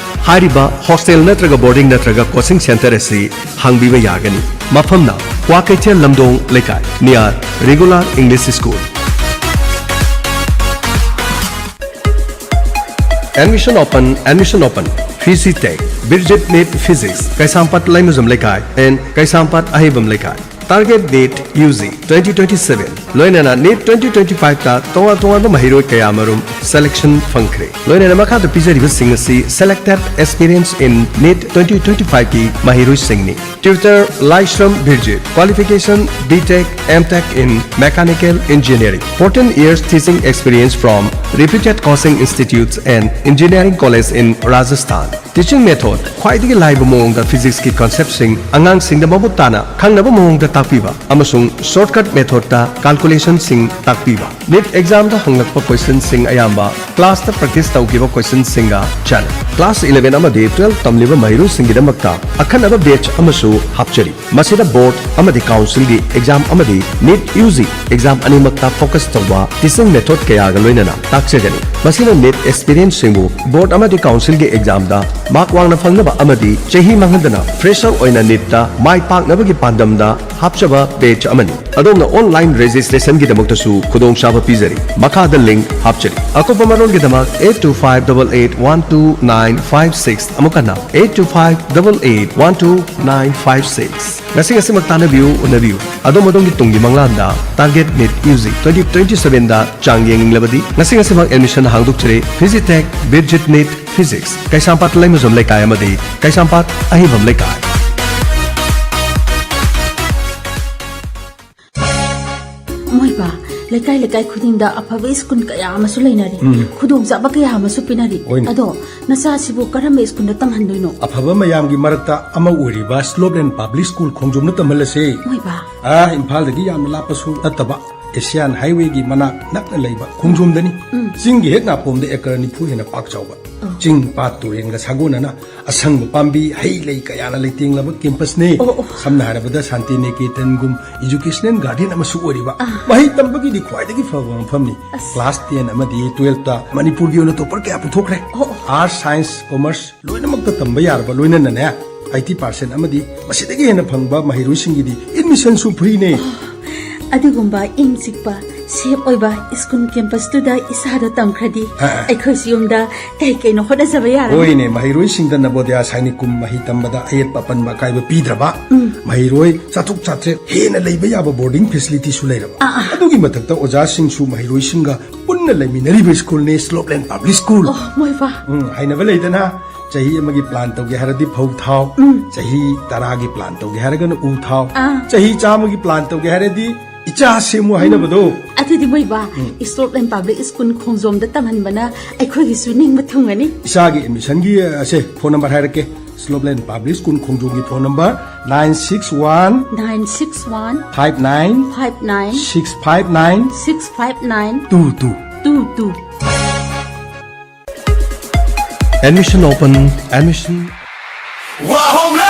ꯍꯥꯏꯔꯤꯕ hostel ꯅꯠꯇ꯭ꯔꯒ boarding ꯅꯠꯇ꯭ꯔꯒ coaching centre ꯑꯁꯤ ꯍꯥꯡꯕꯤꯕ ꯌꯥꯒꯅꯤ꯫ ꯃꯐꯝꯅ ꯀ꯭ꯋꯥꯀꯩꯊꯦꯜ ꯂꯝꯗꯣꯡ ꯂꯩꯀꯥꯏ, near Regular English School꯫ Admission open, admission open. Fizzy Tech, Birjit Meet Physics, ꯀꯩꯁꯥꯝꯄꯥꯠ ꯂꯩꯃꯖꯝ ꯂꯩꯀꯥꯏ and ꯀꯩꯁꯥꯝꯄꯥꯠ ꯑꯍꯩꯕꯝ ꯂꯩꯀꯥꯏ꯫ Target NEET UG twenty twenty-seven, ꯂꯣꯏꯅꯅ NEET twenty twenty-five ꯇ ꯇꯣꯉꯥꯟ ꯇꯣꯉꯥꯟꯕ ꯃꯍꯩꯔꯣꯏ ꯀꯌꯥ ꯃꯔꯨꯝ selection ꯐꯪꯈ꯭ꯔꯦ꯫ ꯂꯣꯏꯅꯅ ꯃꯈꯥꯗ ꯄꯤꯖꯔꯤꯕꯁꯤꯡ ꯑꯁꯤ selected aspirants in NEET twenty twenty-five ꯀꯤ ꯃꯍꯩꯔꯣꯏꯁꯤꯡꯅꯤ꯫ Tutor Laishram Birjit, qualification B Tech, M Tech in Mechanical Engineering, fourteen years teaching experience from reputed coaching institutes and engineering college in Rajasthan. Teaching method: ꯈ꯭ꯋꯥꯏꯗꯒꯤ ꯂꯥꯏꯕ ꯃꯑꯣꯡꯗ physics ꯀꯤ concept ꯁꯤꯡ ꯑꯉꯥꯡꯁꯤꯡꯗ ꯃꯃꯨꯠ ꯇꯥꯅ ꯈꯪꯅꯕ ꯃꯑꯣꯡꯗ ꯇꯥꯛꯄꯤꯕ ꯑꯃꯁꯨꯡ shortcut method ꯇ calculation ꯁꯤꯡ ꯇꯥꯛꯄꯤꯕ꯫ NEET exam ꯗ ꯍꯪꯂꯛꯄ question ꯁꯤꯡ ꯑꯌꯥꯝꯕ class ꯇ practice ꯇꯧꯈꯤꯕ question ꯁꯤꯡꯒ ꯆꯥꯟꯅꯩ꯫ Class eleven ꯑꯃꯗꯤ twelve ꯇꯝꯂꯤꯕ ꯃꯍꯩꯔꯣꯏꯁꯤꯡꯒꯤꯗꯃꯛꯇ ꯑꯈꯟꯅꯕ batch ꯑꯃꯁꯨ ꯍꯥꯞꯆꯔꯤ꯫ ꯃꯁꯤꯗ board ꯑꯃꯗꯤ council ꯒꯤ exam ꯑꯃꯗꯤ NEET UG exam ꯑꯅꯤꯃꯛꯇ focus ꯇꯧꯕ teaching method ꯀꯌꯥꯒ ꯂꯣꯏꯅꯅ ꯇꯥꯛꯆꯒꯅꯤ꯫ ꯃꯁꯤꯅ NEET aspirant ꯁꯤꯡꯕꯨ board ꯑꯃꯗꯤ council ꯒꯤ exam ꯗ mark ꯋꯥꯡꯅ ꯐꯪꯅꯕ ꯑꯃꯗꯤ ꯆꯍꯤ ꯃꯥꯡꯍꯟꯗꯅ fresher ꯑꯣꯏꯅ NEET ꯇ ꯃꯥꯏ ꯄꯥꯛꯅꯕꯒꯤ ꯄꯥꯟꯗꯝꯗ ꯍꯥꯞꯆꯕ batch ꯑꯃꯅꯤ꯫ ꯑꯗꯣꯝꯅ online registration ꯒꯤꯗꯃꯛꯇꯁꯨ ꯈꯨꯗꯣꯡꯆꯥꯕ ꯄꯤꯖꯔꯤ꯫ ꯃꯈꯥꯗ link ꯍꯥꯞꯆꯔꯤ꯫ ꯑꯀꯨꯞꯄ ꯃꯔꯣꯜꯒꯤꯗꯃꯛ eight two five double eight one two nine five six, ꯑꯃꯨꯛ ꯍꯟꯅ eight two five double eight one two nine five six꯫ ꯉꯁꯤ ꯉꯁꯤꯃꯛ ꯇꯥꯟꯅꯕꯤꯌꯨ, ꯎꯅꯕꯤꯌꯨ꯫ ꯑꯗꯣꯝ ꯑꯗꯣꯝꯒꯤ ꯇꯨꯡꯒꯤ ꯃꯪꯂꯥꯟꯗ target NEET UG twenty twenty-seven ꯗ ꯆꯥꯡ ꯌꯦꯡꯅꯤꯡꯂꯕꯗꯤ ꯉꯁꯤ ꯉꯁꯤꯃꯛ admission ꯍꯥꯡꯗꯣꯛꯆꯔꯤ꯫ Fizitech, Birjit NEET Physics, ꯀꯩꯁꯥꯝꯄꯥꯠ ꯂꯩꯃꯖꯝ ꯂꯩꯀꯥꯏ ꯑꯃꯗꯤ ꯀꯩꯁꯥꯝꯄꯥꯠ ꯑꯍꯤꯕꯝ ꯂꯩꯀꯥꯏ꯫ ꯃꯣꯏꯕ, ꯂꯩꯀꯥꯏ ꯂꯩꯀꯥꯏ ꯈꯨꯗꯤꯡꯗ ꯑꯐꯕ ꯁ꯭ꯀꯨꯜ ꯀꯌꯥ ꯑꯃꯁꯨ ꯂꯩꯅꯔꯤ꯫ ꯎꯝ꯫ ꯈꯨꯗꯣꯡꯆꯥꯕ ꯀꯌꯥ ꯑꯃꯁꯨ ꯄꯤꯅꯔꯤ꯫ ꯍꯣꯏꯅꯦ꯫ ꯑꯗꯣ ꯅꯆꯥꯁꯤꯕꯨ ꯀꯔꯝꯕ ꯁ꯭ꯀꯨꯜꯗ ꯇꯝꯍꯟꯗꯣꯏꯅꯣ? ꯑꯐꯕ ꯃꯌꯥꯝꯒꯤ ꯃꯔꯛꯇ ꯑꯃ ꯑꯣꯏꯔꯤꯕ Slopeland Public School ꯈꯣꯡꯖꯣꯝꯗ ꯇꯝꯍꯜꯂꯁꯦ꯫ ꯃꯣꯏꯕ꯫ ꯑꯥ, ꯏꯝꯐꯥꯜꯗꯒꯤ ꯌꯥꯝꯅ ꯂꯥꯞꯄꯁꯨ ꯅꯠꯇꯕ, Asian Highway ꯒꯤ ꯃꯅꯥꯛ ꯅꯛꯅ ꯂꯩꯕ ꯈꯣꯡꯖꯣꯝꯗꯅꯤ꯫ ꯎꯝ꯫ ꯆꯤꯡꯒꯤ ꯍꯦꯛ ꯅꯥꯄꯣꯝꯗ acre ꯅꯤꯐꯨ ꯍꯦꯟꯅ ꯄꯥꯛ ꯆꯥꯎꯕ, ꯑꯣ꯫ ꯆꯤꯡ, ꯄꯥꯠ, ꯇꯨꯔꯦꯟꯒ ꯁꯥꯒꯣꯟꯅꯅ ꯑꯁꯪꯕ ꯄꯥꯝꯕꯤ, ꯍꯩ ꯂꯩ ꯀꯌꯥꯅ ꯂꯩꯇꯦꯡꯂꯕ campus ꯅꯤ꯫ ꯑꯣ, ꯑꯣ꯫ ꯁꯝꯅ ꯍꯥꯏꯔꯕꯗ ꯁꯥꯟꯇꯤ ꯅꯤꯀꯦꯇꯟꯒꯨꯝ educational garden ꯑꯃꯁꯨ ꯑꯣꯏꯔꯤꯕ꯫ ꯑꯥ꯫ ꯃꯍꯩ ꯇꯝꯕꯒꯤꯗꯤ ꯈ꯭ꯋꯥꯏꯗꯒꯤ ꯐꯕ ꯃꯐꯝꯅꯤ꯫ ꯑꯁ꯫ Class ten ꯑꯃꯗꯤ twelve ꯇ ꯃꯅꯤꯄꯨꯔꯒꯤ ꯑꯣꯏꯅ topper ꯀꯌꯥ ꯄꯨꯊꯣꯛꯈ꯭ꯔꯦ꯫ ꯑꯣ, ꯑꯣ꯫ Arts, Science, Commerce ꯂꯣꯏꯅꯃꯛꯇ ꯇꯝꯕ ꯌꯥꯔꯕ, ꯂꯣꯏꯅꯅꯅꯦ eighty percent ꯑꯃꯗꯤ ꯃꯁꯤꯗꯒꯤ ꯍꯦꯟꯅ ꯐꯪꯕ ꯃꯍꯩꯔꯣꯏꯁꯤꯡꯒꯤꯗꯤ admission ꯁꯨ free ꯅꯦ꯫ ꯑꯣ, ꯑꯗꯨꯒꯨꯝꯕ ꯏꯪ ꯆꯤꯛꯄ, ꯁꯦꯐ ꯑꯣꯏꯕ ꯁ꯭ꯀꯨꯜ ꯀꯦꯝꯄꯁꯇꯨꯗ ꯏꯆꯥꯗꯣ ꯇꯝꯈ꯭ꯔꯗꯤ, ꯑ꯫ ꯑꯩꯈꯣꯏꯁꯨ ꯌꯨꯝꯗ ꯀꯩ ꯀꯩꯅꯣ ꯍꯣꯠꯅꯖꯕ ꯌꯥꯔꯅꯤ꯫ ꯍꯣꯏꯅꯦ, ꯃꯍꯩꯔꯣꯏꯁꯤꯡꯗ ꯅꯕꯣꯗꯤꯌꯥ ꯁꯥꯏꯅꯤꯛ ꯀꯨꯝ ꯃꯍꯩ ꯇꯝꯕꯗ ꯑꯌꯦꯠꯄ ꯑꯄꯟꯕ ꯑꯀꯥꯏꯕ ꯄꯤꯗ꯭ꯔꯕ, ꯎꯝ꯫ ꯃꯍꯩꯔꯣꯏ ꯆꯥꯇ꯭ꯔꯨꯛ ꯆꯥꯇ꯭ꯔꯦꯠ ꯍꯦꯟꯅ ꯂꯩꯕ ꯌꯥꯕ ꯕꯣꯔꯗꯤꯡ ꯐꯦꯁꯤꯂꯤꯇꯤꯁꯨ ꯂꯩꯔꯕ꯫ ꯑꯥ, ꯑꯥ꯫ ꯑꯗꯨꯒꯤ ꯃꯊꯛꯇ ꯑꯣꯖꯥꯁꯤꯡꯁꯨ ꯃꯍꯩꯔꯣꯏꯁꯤꯡꯒ ꯄꯨꯟꯅ ꯂꯩꯃꯤꯟꯅꯔꯤꯕ ꯁ꯭ꯀꯨꯜꯅꯤ ꯁ꯭ꯂꯣꯞꯂꯦꯟ ꯄꯕ꯭ꯂꯤꯛ ꯁ꯭ꯀꯨꯜ꯫ ꯑꯣ, ꯃꯣꯏꯕꯥ꯫ ꯎꯝ, ꯍꯥꯏꯅꯕ ꯂꯩꯗꯅ, ꯆꯍꯤ ꯑꯃꯒꯤ ꯄ꯭ꯂꯥꯟ ꯇꯧꯒꯦ ꯍꯥꯏꯔꯗꯤ ꯐꯧ ꯊꯥꯎ, ꯎꯝ꯫ ꯆꯍꯤ ꯇꯔꯥꯒꯤ ꯄ꯭ꯂꯥꯟ ꯇꯧꯒꯦ ꯍꯥꯏꯔꯒꯅ ꯎ ꯊꯥꯎ, ꯑꯥ꯫ ꯆꯍꯤ ꯆꯥꯝꯃꯒꯤ ꯄ꯭ꯂꯥꯟ ꯇꯧꯒꯦ ꯍꯥꯏꯔꯗꯤ ꯏꯆꯥ ꯁꯦꯝꯃꯨ ꯍꯥꯏꯅꯕꯗꯣ꯫ ꯑꯗꯨꯗꯤ ꯃꯣꯏꯕꯥ, ꯎꯝ꯫ ꯁ꯭ꯂꯣꯞꯂꯦꯟ ꯄꯕ꯭ꯂꯤꯛ ꯁ꯭ꯀꯨꯜ ꯈꯣꯡꯖꯣꯝꯗ ꯇꯝꯍꯟꯕꯅ ꯑꯩꯈꯣꯏꯒꯤꯁꯨ ꯅꯤꯡꯕ ꯊꯨꯡꯒꯅꯤ꯫ ꯏꯆꯥꯒꯤ ꯑꯦꯗꯃꯤꯁꯟꯒꯤ, ꯑ, ꯑꯁꯦ, ꯐꯣꯟ ꯅꯝꯕꯔ ꯍꯥꯏꯔꯛꯀꯦ꯫ ꯁ꯭ꯂꯣꯞꯂꯦꯟ ꯄꯕ꯭ꯂꯤꯛ ꯁ꯭ꯀꯨꯜ ꯈꯣꯡꯖꯣꯝꯒꯤ phone number nine six one nine six one five nine five nine six five nine six five nine two two two two. Admission open, admission. Wahoo!